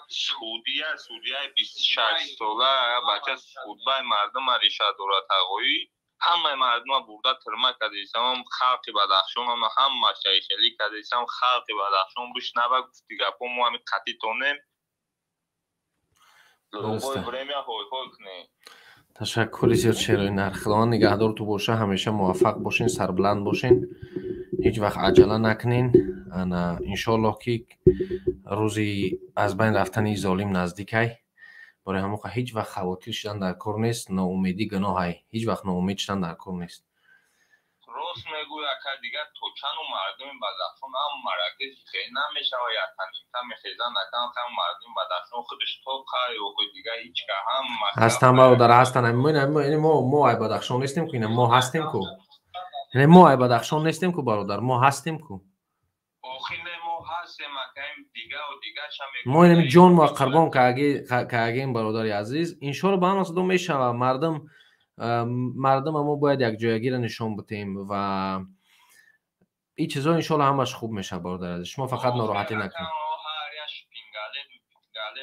Судия, судияи 26 сола, бача хутбаи мардума реша дорад тағоӣ, ҳамаи мардума бурда тирма кардисам, халқи Бадахшонам ҳамашаи хелӣ кардисам, халқи Бадахшон бишнава гуфти гапо, мо ҳами қатъӣ тонем. Любое время ҳой-ҳой кунем. Ташаккури зиёд, Шерои нар. Худованд нигаҳдорту боша, ҳамеша муваффақ бошен, сарбуланд бошен, ҳеҷ вақт аҷала накунен. Ана иншоаллоҳ ки рӯзи аз байн рафтани золим наздикай. Барои ҳамон ҳеҷ вақт хавотир шудан дар кор нест, ноумедӣ гуноҳай, ҳеҷ вақт ноумед шудан дар кор нест. Рост мегӯй, ака, дигар то чанду мардуми Бадахшон ҳам маракези хеле намешава, яканимта мехезанд, акам ҳам мардуми Бадахшон худаш то қай, охи дигар ҳеҷ ка ҳам ҳастан, бародар, ҳастан. Мо ай Бадахшон нестем ку, ина мо ҳастем ку, яъне мо ай Бадахшон нестем ку, бародар, мо ҳастем ку. Охи не, мо ҳастем, акаим, дигаву дигарша. Мо инами ҷон мо қурбон каагем, бародари азиз, иншоалло ба ҳама садо мешава. Мардум мо бояд якҷоягиро нишон битем ва ин чизо иншоалло ҳамаш хуб мешавад, бародари азиз, шумо фақат нороҳатӣ накунед.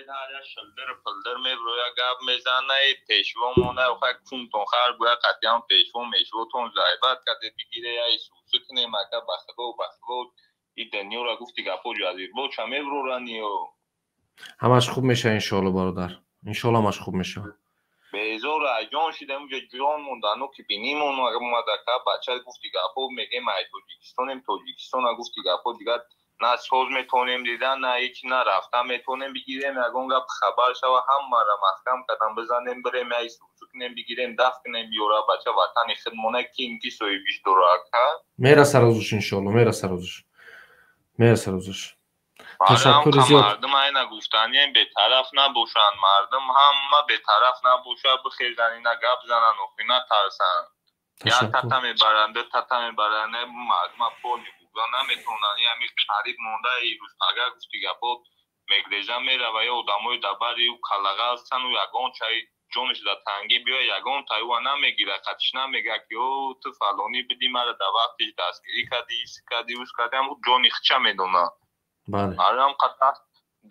Ҳар як шилдир пилдир меброя, гап мезана, пешво мона, охай кунтон хар буя, қатъиян пешво мешвотон зайбат каде бигире, я исусу кунем, ака, ба худо, ба худо, и дунёра гуфти гапо ҷазирбоча меброраниё. Ҳамаш хуб мешавад иншоалло, бародар, иншоалло ҳамаш хуб мешавад. Безор ҷон шидем, уҷа ҷон мондану ки бинимон омадака, бача, гуфти гапо мегем, ай Тоҷикистонем, Тоҷикистона, гуфти гапо, дигар на соз метавонем дидан, на ҳеч, на рафтан метавонем бигирем, ягон гап хабар шава, ҳамаро маҳкам кардам, бизанем, бирем, яй сусу кунем, бигирем, даф кунем, ёра, бача, ватани худмона ким ки соҳибиш дора, ака. Мераса рӯзш иншоалло, мераса рӯзш, мераса рӯзш. Ташаккури зиёд. Мардум айна гуфтанием, бетараф набошанд, мардум ҳама бетараф набоша, бихезан, ина гап зананд, охи натарсанд. Як тата мебаранд, ду тата мебаранд, мардума пони бурда наметавонанд, ами қариб монда ирӯз агар гуфти гапо мегрежа мерава, ё одамои дабари ӯ калағалсану ягон чай ҷонаш дар тангӣ биёя, ягон тайва намегира, қатиш намега ки о ту фалонӣ бидӣ, мара дар вақтиш дастгирӣ кардӣ, ис кардӣ, ус кардӣ, ҳам ҷони хича медонад. Бале. Арам қадар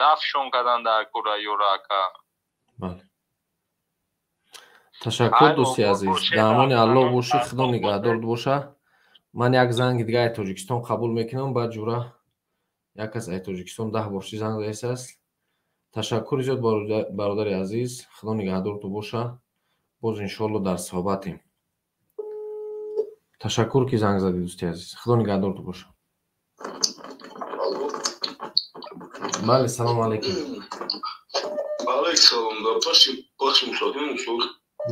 дафшон кардан дар кора, ёра, ака. Бале. Ташаккур, дӯсти азиз. Дар амони Аллоҳ бошӣ, Худо нигаҳдорт боша. Ман як занги дига ай Тоҷикистон қабул мекунам, баъд ҷура як кас ай Тоҷикистон 10 бор чи занг заисааст. Ташаккури зиёд, бародари азиз, Худо нигаҳдорту боша. Боз иншоалло дар суҳбатем. Ташаккур ки занг задӣ, дӯсти азиз. Худо нигаҳдорту боша. Бале, салому алайкум. Алайкум салом. Дар паши пахши мустақим устод?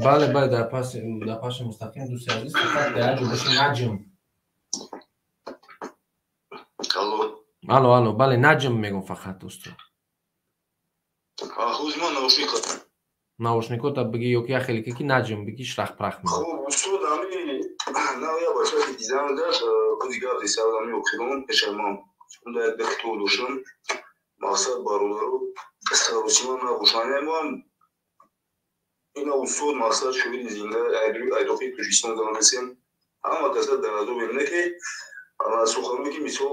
Бале, бале, дар пахши мустақим, дӯсти азиз, фақат дар як ҷо боши, наҷм. Алло. Алло, алло, бале, наҷм мегӯм фақат, дӯсто. Ҳозир ман наушник Наушникота бигӣ ё ки як хеле ки наҷм бигӣ, шрах-прах мегӯ. Хуб, устод, ами нав як бача ки дидам дашт, худи гап дисад, ами охирон пеша ман унда як духтур доштам. Мақсад, бародару саросима набошанд. Ман ина устод, мақсад, шоҳиди зинда айдохи Тоҷикистон занесем. Ҳама каса дар азобем, не ки суханое ки мисол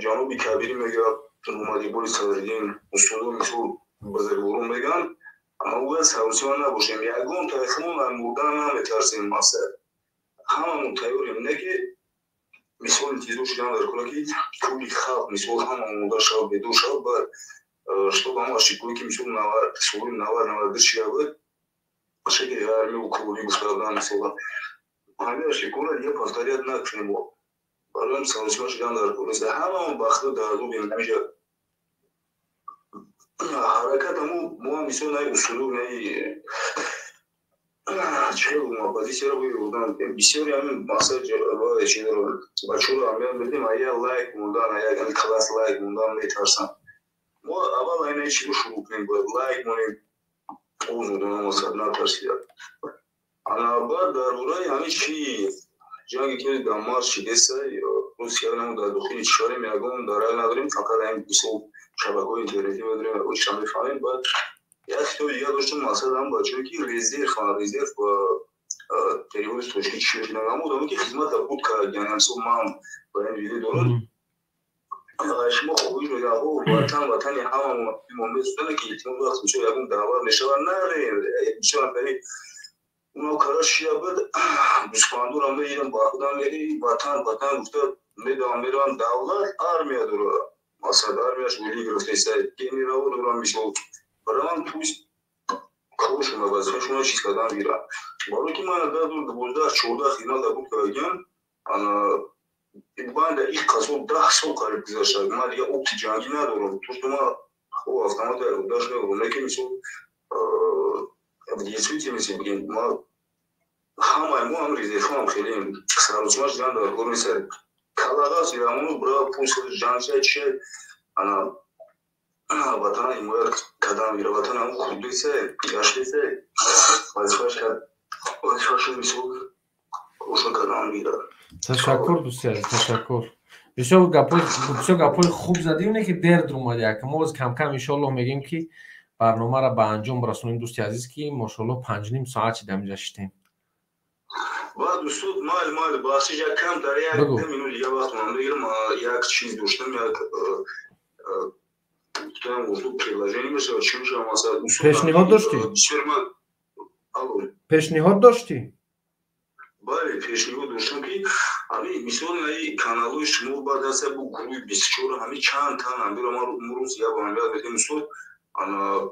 ҷаноби Кабирӣ мегӯяд, Муҳаммадиқболи Садриддин, устодо, мисол бузургворон мегӯянд, ама бояд саросима набошем. Ягон таърихмон аз мурдан наметарсем, мақсад ҳамамон тайёрем, не ки мисол интизор шудан дар кора ки кулли халқ мисол ҳама омода шавад, бедор шавад, баъд чтоб ҳама ашикое ки мисол соли 90, 92 шида буд, шакли ғармиву кулӣ гуфта буданд, мисол ҳамин ашикора дига повторять накунем. Барои саросима шудан дар кор нест, ҳамамон ба худо дар азобем. Ҳамиша ҳаракат аму мо мисол най усулу най чӣ оппозитсияро бурдан, бисёри ҳамин мақсад чизро бачаҳоро аҳамият медиҳем, ая лайк мондан, ая класс лайк мондан метарсанд. Мо аввал айна чиро шурӯъ кунем, бояд лайк монем, озодона, мақсад натарсида. Ана баъд дар бораи ҳамин чи ҷанге ки дар марз шидеста, Русия, мо дар дохили кишварем, ягон дарак надорем, фақат ҳамин мисол шабакаҳои интернетӣ медорем, чиша мефаҳмем. Баъд як китоби дигар доштам, мақсад ҳам бачаҳое ки резерв, резерв Переводи тоҷикӣ чӣ мешавад? Ҳамон одаме ки хизмата буд кард, мисол ман ба ин видео дорам, шумо хоҳиш мекунам, ватан ватани ҳамамон месӯзане ки илтимос, вақт мисол ягон даъват мешавад, нарем. Бисёр нафари уно кара шия буд, гӯсфандурам мегирам, ба худам меги ватан ватан гуфта медавам, меравам. Давлат армия дорад, масалан армияш вилӣ гирифтаиста, генерало дорам. Мисол барои ман пусть коршона, вазифашона чиз кардан гирам, барое ки ман 2012 14 хизмата буд кардагиам. Ана банда их қасол 10 сол қариб гузашта, ман дига опыти ҷангӣ надорам. То что ман хоб автомата даш надорам, лекин мисол в действительности бигем, ма ҳамаи мо ҳам резервҳоам хеле саросимаш ҷанг дар кор нест. Калағаз ирамону бра пусть ҷангча чи ана ватана ҳимоят кардан гира, ватана хурдеса, гаштеса, вазифаш кард, вазифашо мисол оша кардан гира. Ташаккур, дӯсти азиз, ташаккур. Бисёр гапҳои хуб задӣ, оне ки дер омадӣ. Ака, мо боз камкам иншоаллоҳ мегӯем ки барномаро ба анҷом расонем, дӯсти азиз, ки мошоаллоҳ 5,5 соат шида инҷа шитем. Баъд устод, майли, майли, бахшиш, як кам дар як минут дига вақт ман мегирам. Як чиз доштам, як предложение мешавад, чӣ мешавад, масалан? Пешниҳод доштӣ? Пешниҳод доштӣ? Бале, пешниҳод доштам, ки ҳамин мисол наи каналҳои шумо баъд аста бу гурӯҳи 24 ҳамин чанд тан ҳамбира мурӯз як аҳамият медиҳем. Устод, ана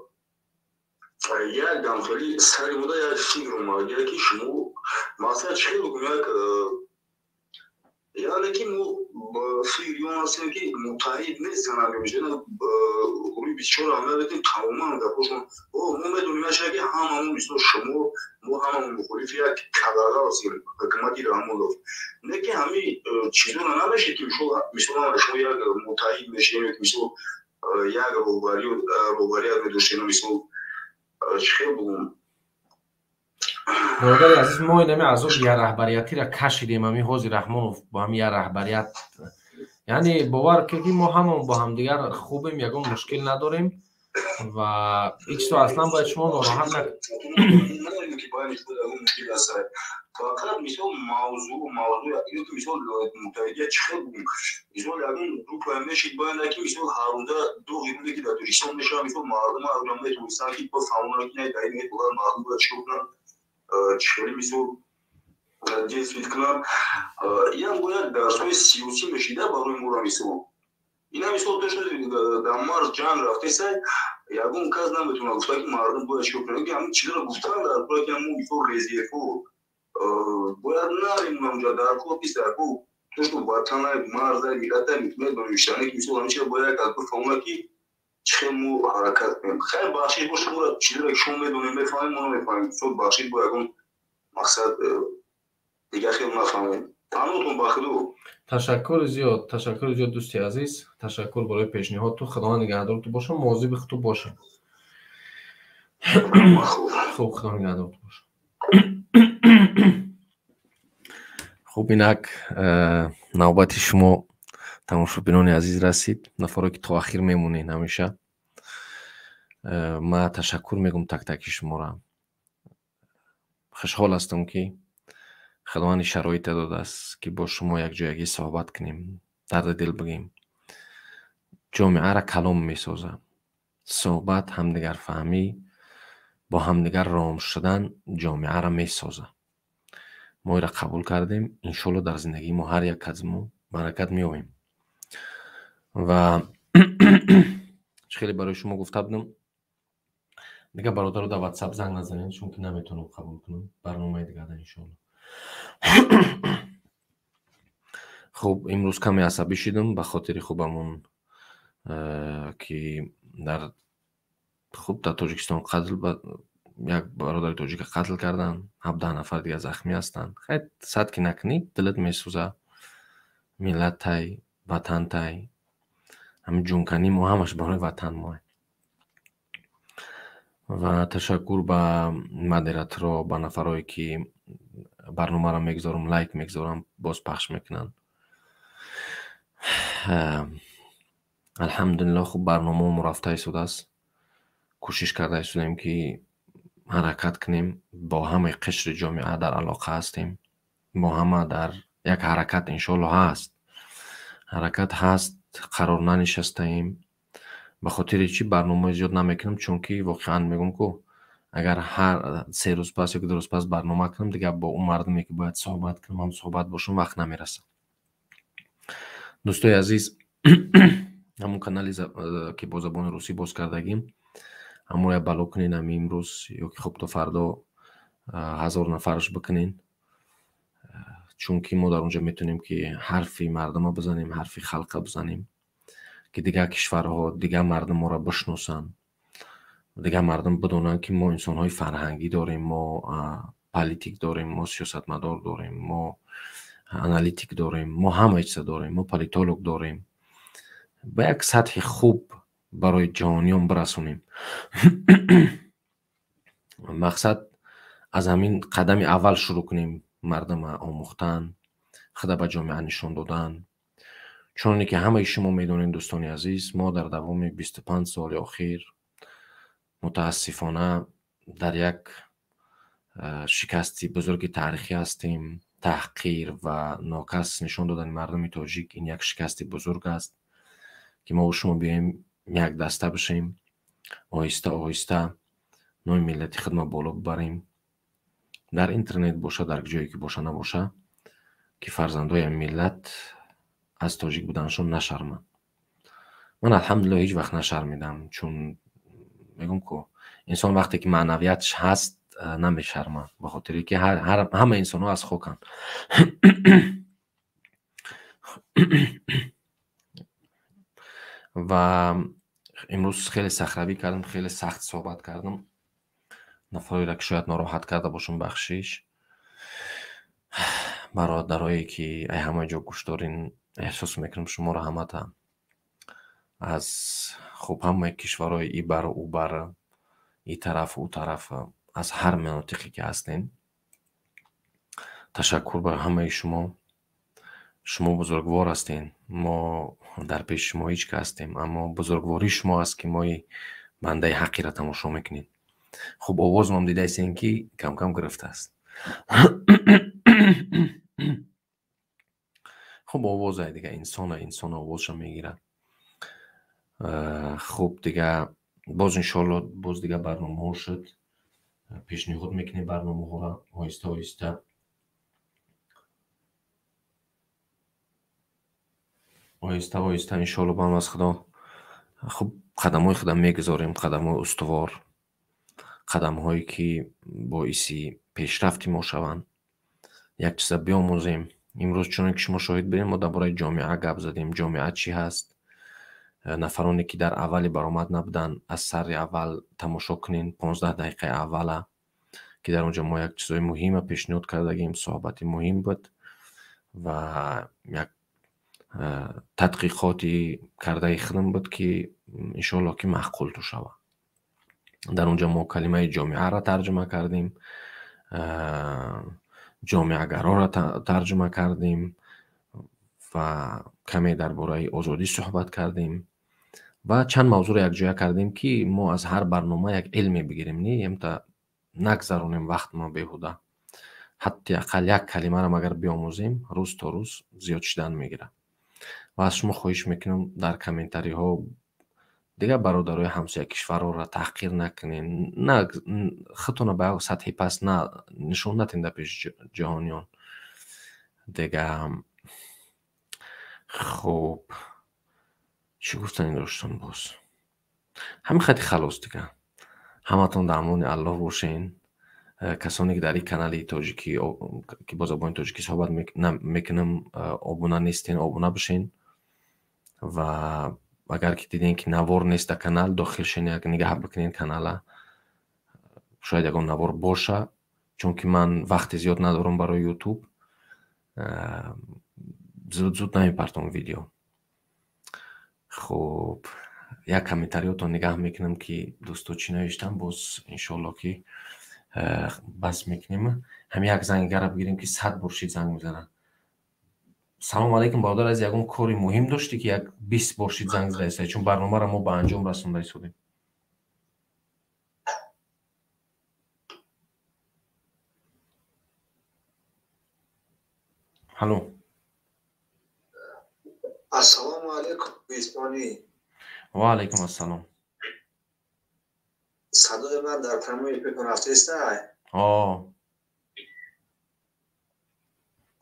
як дам хеле сари мода як фикр омад, ки шумо мақсад чӣ хел бикунем, як яъне ки мо фикри он ҳастем, ки муттаҳид нестан. Ҳамин гурӯҳи 24 аҳамият медиҳем, тамоман гапошон мо медонем наша, ки ҳамамон мисол шумо, мо ҳамамон мухолифи як калага ҳастем, ҳукумати Раҳмонов. Не ки ҳамин чизоро намешед, ки мисол шумо як муттаҳид мешем, мисол як роҳбарият медоштем, мисол чӣ хел бугум. Бародари азиз, мо инами азоби я раҳбариятиро кашидем. Ҳами ҳозир Раҳмонов бо ҳами я раҳбарият, яъне бовар ки мо ҳамон бо ҳамдигар хубем, ягон мушкил надорем ва ҳеҷ чизо аслан бояд шумо нороҳат на фақат мисол мавзӯъ ки мисол муттаҳидият чӣ хел бугум, мисол ягон группа мешид бояд, ки мисол ҳаррӯза доғи рӯзе ки дар Тоҷикистон мешавад, мисол мардум ҳаррӯза метавонистанд ки бифаҳмонанд, ки не, дар ин мардум бояд чӣ кунанд, чӣ хеле мисол действовать кунанд. Ин бояд дарсҳои сиёсӣ мешида барои моро. Мисол ина мисол то шуд дар марз ҷанг рафтеса, ягон кас наметавонад гуфта, ки мардум бояд чӣ кунанд, ки ҳамин чизро гуфтан дар кор, ки ҳамун мисол резервҳо бояд нарем онҷа, дар кор кис дар кор то что ватана, марза, миллата медонистане, ки мисол ҳамин чизро бояд як бифаҳмонад, ки чӣ хел мо ҳаракат кунем. Хайр, бахшиш боша, моро чизеро ки шумо медонем, мефаҳмем, мо намефаҳмем. Мисол бахшиш, бо ягон мақсад дигар хел нафаҳмем. Паноҳтон ба Худо. Ташаккури зиёд, ташаккури зиёд, дӯсти азиз, ташаккур барои пешниҳодту. Худованд нигаҳдорту боша, мувозиби худту боша. Хуб, Худо нигаҳдорту боша. Хуб, инак навбати шумо, тамошобинони азиз, расид, нафаре ки то ахир мемонед ҳамеша. Ман ташаккур мегӯм так-таки шуморо. Хушҳол ҳастам, ки Худованди шароите додааст, ки бо шумо якҷоягӣ суҳбат кунем, дарди дил бигӯем. Ҷомеаро калом месозад суҳбат, ҳамдигарфаҳмӣ, бо ҳамдигар ром шудан ҷомеаро месозад. Мо инро қабул кардем, иншоалло дар зиндагии мо ҳар як аз мо баракат меёбем. Ва чӣ хеле барои шумо гуфта будам, дигар бародаро дар Ватсап занг назанед, чунки наметавонам қабул кунам. Барномаи дигар иншоалло. Хуб, имрӯз каме асабӣ шудам ба хотири хубамон ки дар хуб дар Тоҷикистон қатл, як бародари тоҷика қатл карданд, 17 нафар дигар захмӣ ҳастанд. Хайр, сад ки накунӣ, дилат месӯзад. Миллаттай, ватантай, ҳамин ҷунканӣ мо ҳамаш барои ватан мо. Ва ташаккур ба модераторо, ба нафарое ки барномаро мегузорам, лайк мегузорам, боз пахш мекунанд. Алҳамдулилло, хуб барномао рафта истодааст. Кӯшиш карда истодаем, ки ҳаракат кунем, бо ҳамаи қишри ҷомеа дар алоқа ҳастем, бо ҳама дар як ҳаракат иншоалло ҳаст, ҳаракат ҳаст, қарор нанишастаем. Ба хотири чӣ барномаи зиёд намекунам? Чунки воқеан мегӯм, ку агар ҳар 3 рӯз пас ё 2 рӯз пас барнома кунам, дигар бо он мардуме ки бояд суҳбат кунам, ҳам суҳбат бошам, вақт намерасад. Дӯстои азиз, ҳамон канали ки бо забони русӣ боз кардагим, ҳамоя бало кунен ҳами имрӯз ё ки хуб то фардо 1000 нафараш бикунен, чунки мо дар онҷо метавонем ки ҳарфи мардума бизанем, ҳарфи халқа бизанем, ки дигар кишварҳо, дигар мардум моро бишносанд, дигар мардум бидонанд, ки мо инсонҳои фарҳангӣ дорем, мо политик дорем, мо сиёсатмадор дорем, мо аналитик дорем, мо ҳама чиза дорем, мо политолог дорем. Ба як сатҳи хуб барои ҷаҳониён бирасонем. Мақсад аз ҳамин қадами аввал шурӯъ кунем, мардума омӯхтан, худа ба ҷомеа нишон додан. Чуноне ки ҳамаи шумо медонед, дӯстони азиз, мо дар давоми 25 соли охир мутаассифона дар як шикасти бузурги таърихӣ ҳастем. Таҳқир ва нокас нишон додани мардуми тоҷик ин як шикасти бузург аст, ки мо шумо биёем як даста бишем, оҳиста оҳиста номи миллати худро боло бибарем, дар интернет боша, дар ҷое ки боша набоша, ки фарзандои миллат аз тоҷик буданашон нашарманд. Ман алҳамдулиллоҳ ҳеҷ вақт нашармидам, чун мегӯм ку инсон вақте ки маънавиятш ҳаст намешармад, ба хотире ки ҳама инсонҳо аз хоканд. Ва имрӯз хеле сахравӣ кардам, хеле сахт суҳбат кардам. Нафареро ки шояд нороҳат карда бошам, бахшиш. Бародарое ки ай ҳама ҷо гӯш дорин, эҳсос мекунам шуморо ҳамата аз хуб ҳамаи кишварҳои и бару ӯ бар, и тарафу ӯ тараф, аз ҳар манотиқе ки ҳастен. Ташаккур бар ҳамаи шумо. Шумо бузургвор ҳастен, мо дар пеши шумо ҳеҷ ка ҳастем, аммо бузургвории шумо аст ки мои бандаи ҳаққиро тамошо мекунед. Хуб, овозмам дидаистем ки камкам гирифтааст. Хуб, овозае дига, инсона, инсон овозша мегирад. Хуб, дига боз иншоалло боз дига барномаҳо шуд, пешниҳод мекунем барномаҳоро оҳиста оҳиста. Оҳиста оҳиста иншоалло ба аз Худо хуб қадамҳои худам мегузорем, қадамҳои устувор, қадамҳое ки боиси пешрафти мо шаванд. Як чиза биомӯзем. Имрӯз чуноне ки шумо шоҳид будем, мо дар бораи ҷомеа гап задем. Ҷомеа чӣ ҳаст? Нафароне ки дар аввали баромад набуданд, аз сари аввал тамошо кунен, 15 дақиқаи аввала, ки дар он ҷо мо як чизои муҳима пешниҳод кардагим, суҳбати муҳим буд ва як тадқиқоти кардаи худам буд, ки иншоалло ки маъқул ту шавад. Дар он ҷо мо калимаи ҷомеаро тарҷума кардем, ҷомеагароро тарҷума кардем ва каме дар бораи озодӣ суҳбат кардем ва чанд мавзӯъро якҷоя кардем, ки мо аз ҳар барнома як илме бигирем, не емта нагзаронем вақтмо беҳуда. Ҳатти ақал як калимаро агар биомӯзем, рӯз то рӯз зиёд шудан мегирад. Ва аз шумо хоҳиш мекунам, дар комментариҳо дигар бародарои ҳамсоя кишварҳоро таҳқир накунед, на худтонро ба як сатҳи паст нишон натен дар пеши ҷаҳониён. Дига хуб, чӣ гуфтани доштам боз? Ҳамин хати халос дига. Ҳаматон дар амони Аллоҳ бошен. Касоне ки дар ин канали тоҷикӣ ки бо забони тоҷикӣ суҳбат мекунам, обуна нестен, обуна бишен. Ва агар ки дидем ки навор нест дар канал, дохил шен, як нигаҳ бикунен канала, шояд ягон навор боша, чунки ман вақти зиёд надорам барои ютуб, зуд зуд намепартом видео. Хуб, як комментариётон нигаҳ мекунам ки дӯсто чӣ навиштам, боз иншоалло ки бас мекунем. Ҳамин як зангара бигирем ки 100 бор шид занг мезанад. Салом алейкум, бародар азиз, ягон кори муҳим доштӣ ки як 20 бор шид занг задаистӣ, чун барномаро мо ба анҷом расонда истодем. Ҳалло. Ассалому алайкум, Бистонӣ. Ва алайкум ассалом. Садои ман дар прямой эфир рафтааст? Ҳо.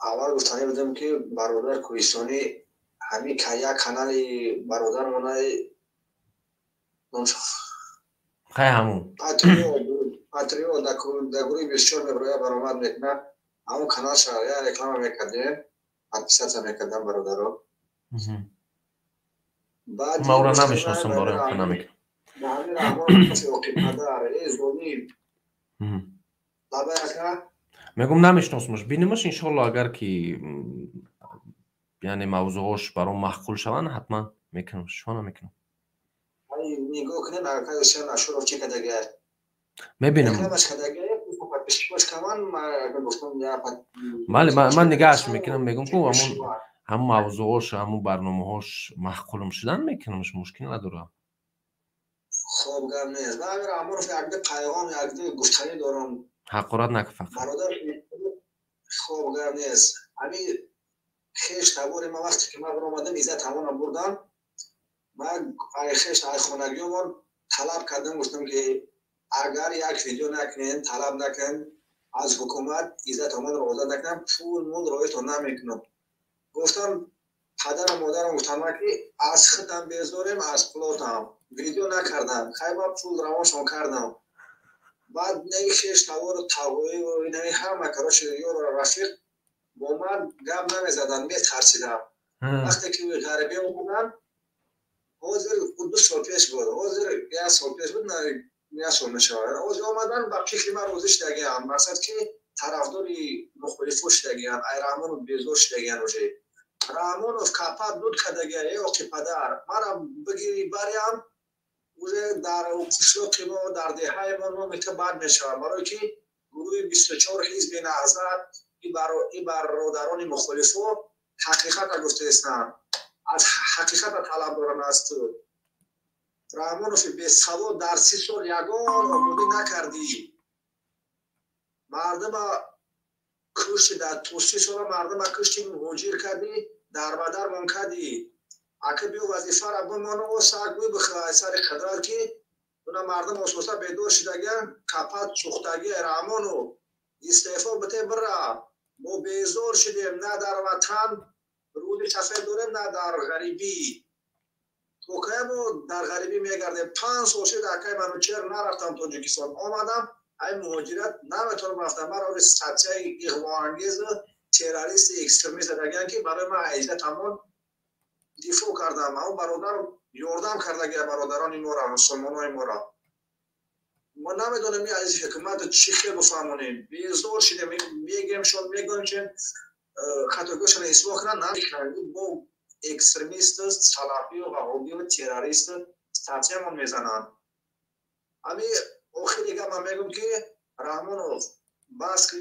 Аввал гуфтанӣ будам, ки бародар Кӯҳистонӣ, ҳамин як канали бародармонаи Хай, ҳамун. Патриот дар гурӯҳи 24 меброя, баромад мекунад. Ҳамун каналша я реклама мекардем, подписаться мекардам бародаро. Ман ӯро намешиносам, барои ҳам намекунам. Ба ҳамин Раҳмон оқибадар э золим лабай ака. Мегӯм, намешиносмаш, бинемаш, иншоалло, агар ки яъне мавзӯъҳош баром маъқул шаванд, ҳатман мекунам, шо намекунам. Нигоҳ кунем, ака Ҳусейн Ашуров чӣ кардагиар. Мебинам. Рекламаш кардагиар, подписчикош каман, гуфтам. Бале, ман нигаҳаш мекунам, мегӯм ку ҳамун ҳамун мавзӯъҳош, ҳамун барномаҳош маъқулам шудан, мекунамш, мушкил надорам. Хоб, гап нест. Ман ҳамин Раҳмонов якду пайғом, якду гуфтанӣ дорам. Ҳақорат накун фақат. Бародар, хоб, гап нест. Ҳамин хеш табори ман, вақте ки ман баромадам, иззат ҳамонам бурдам. Ман ай хеш, ай хонагиёмон талаб кардам, гуфтам, ки агар як видео накунем, талаб накунем аз ҳукумат, иззат ҳамонро озод накунам, пул мул роитон намекунам, гуфтам. Падару модарам гуфтам, ки аз худам безорем, аз пулотам. Видео накардам, хай, ба пул равоншон кардам. Баъд наи хеш тавору тағоию инаи ҳама, короче, ёру рафиқ бо ман гап намезаданд, метарсидам. Вақте ки ғарибӣ омадам, ҳозир 2 сол пеш буд, ҳозир як сол пеш буд, як сол мешавад, ҳозир омадан ба фикри ман розӣ шудагиам, мақсад ки тарафдори мухолифо шудагиам, ай Раҳмонов безор шудагиам уже. Раҳмонов капат дуд кардагия, э оқи падар, мара бигири бариам, уже дар қишлоқи мо, дар деҳаи мо номи ту бад мешавад, барое ки гурӯҳи 24, ҳизби Наҳзат, и бародарони мухолифо ҳақиқата гуфтаистанд, аз ҳақиқата талаб доранд аз ту. Раҳмонови бесавод, дар 30 сол ягон ободӣ накардӣ, мардума кушти, дар то 30 сола мардума кушти, муҳоҷир кардӣ, дарбадармон кардӣ. Ака, биё вазифара бимону саг бихӯр сари қудрат, ки уна мардум ососа бедор шудагиан, капат сӯхтагӣ. Раҳмону, истеъфо бите, бира. Мо безор шудем, на дар ватан рӯзи сафед дорем, на дар ғарибӣ. То кай мо дар ғарибӣ мегардем? 5 сол шуд, акай Манучер, нарафтам Тоҷикистон. Омадам ай муҳоҷират, наметавонам рафтам. Маро статьяи иғвоангезу террористи экстремист дагиян, ки барои ман иззатамон дифоъ кардам. Ҳамон бародар ёрдам кардагия бародарони моро, мусулмонои моро. Мо намедонем аз ҳукуматро чӣ хел бифаҳмонем. Безор шудем, мегӯемшон, мегӯем, ки хатогиҳошонро ислоҳ кунанд, намекунанд. Бо экстремист, салафию ваҳобию террорист статьямон мезананд. Ҳами охири гап ман мегӯм, ки Раҳмонов, бас ки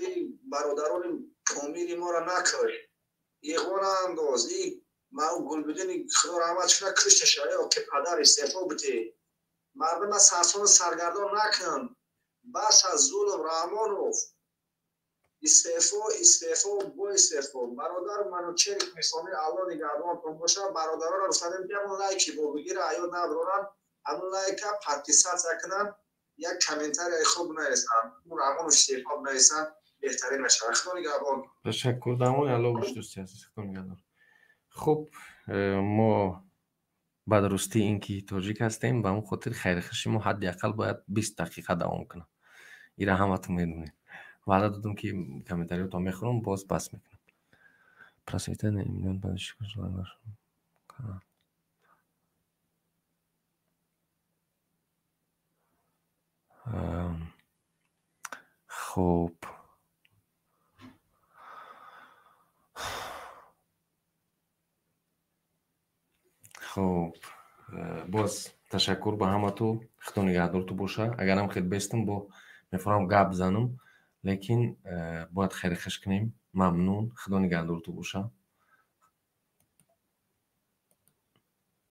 бародарони Помири моро накӯй, иғво наандоз. И ман Гулбидини, худо раҳмат кунад, кушта шава, ки падар, истеъфо битӣ, мардума сарсону саргардон накун. Бас аз зулм, Раҳмонов, истеъфо, истеъфо, бо истеъфо. Бародар Манучери Кӯҳистонӣ, Алло нигаҳбонтон бошад. Бародаронро гуфтанем, ки ҳамон лайки бобигира аёд наброранд, ҳамон лайка подписаться кунанд, як комментарияи хуб нависанд, Раҳмонов истеъфо нависанд, беҳтарин мешавад. Худо нигаҳбон. Ташаккур, дамони Алло бош, дӯсти азиз, худо нигаҳдор. Хуб, мо ба дурустӣ ин ки тоҷик ҳастем, ба ҳамон хотир хайрихуши мо ҳадди ақал бояд 20 дақиқа давом кунад. Ира ҳаматон медонед. Ваъда додам, ки комментариётон мехӯрам, боз бас мекунам. Процветание миллион подписчиков желаю вашему каналу. Хуб, боз ташаккур ба ҳамату, худо нигаҳдорту боша. Агарам хел бестам, бо мефорам гап занам, лекин бояд хайрихуш кунем. Мамнун, худо нигаҳдорту боша.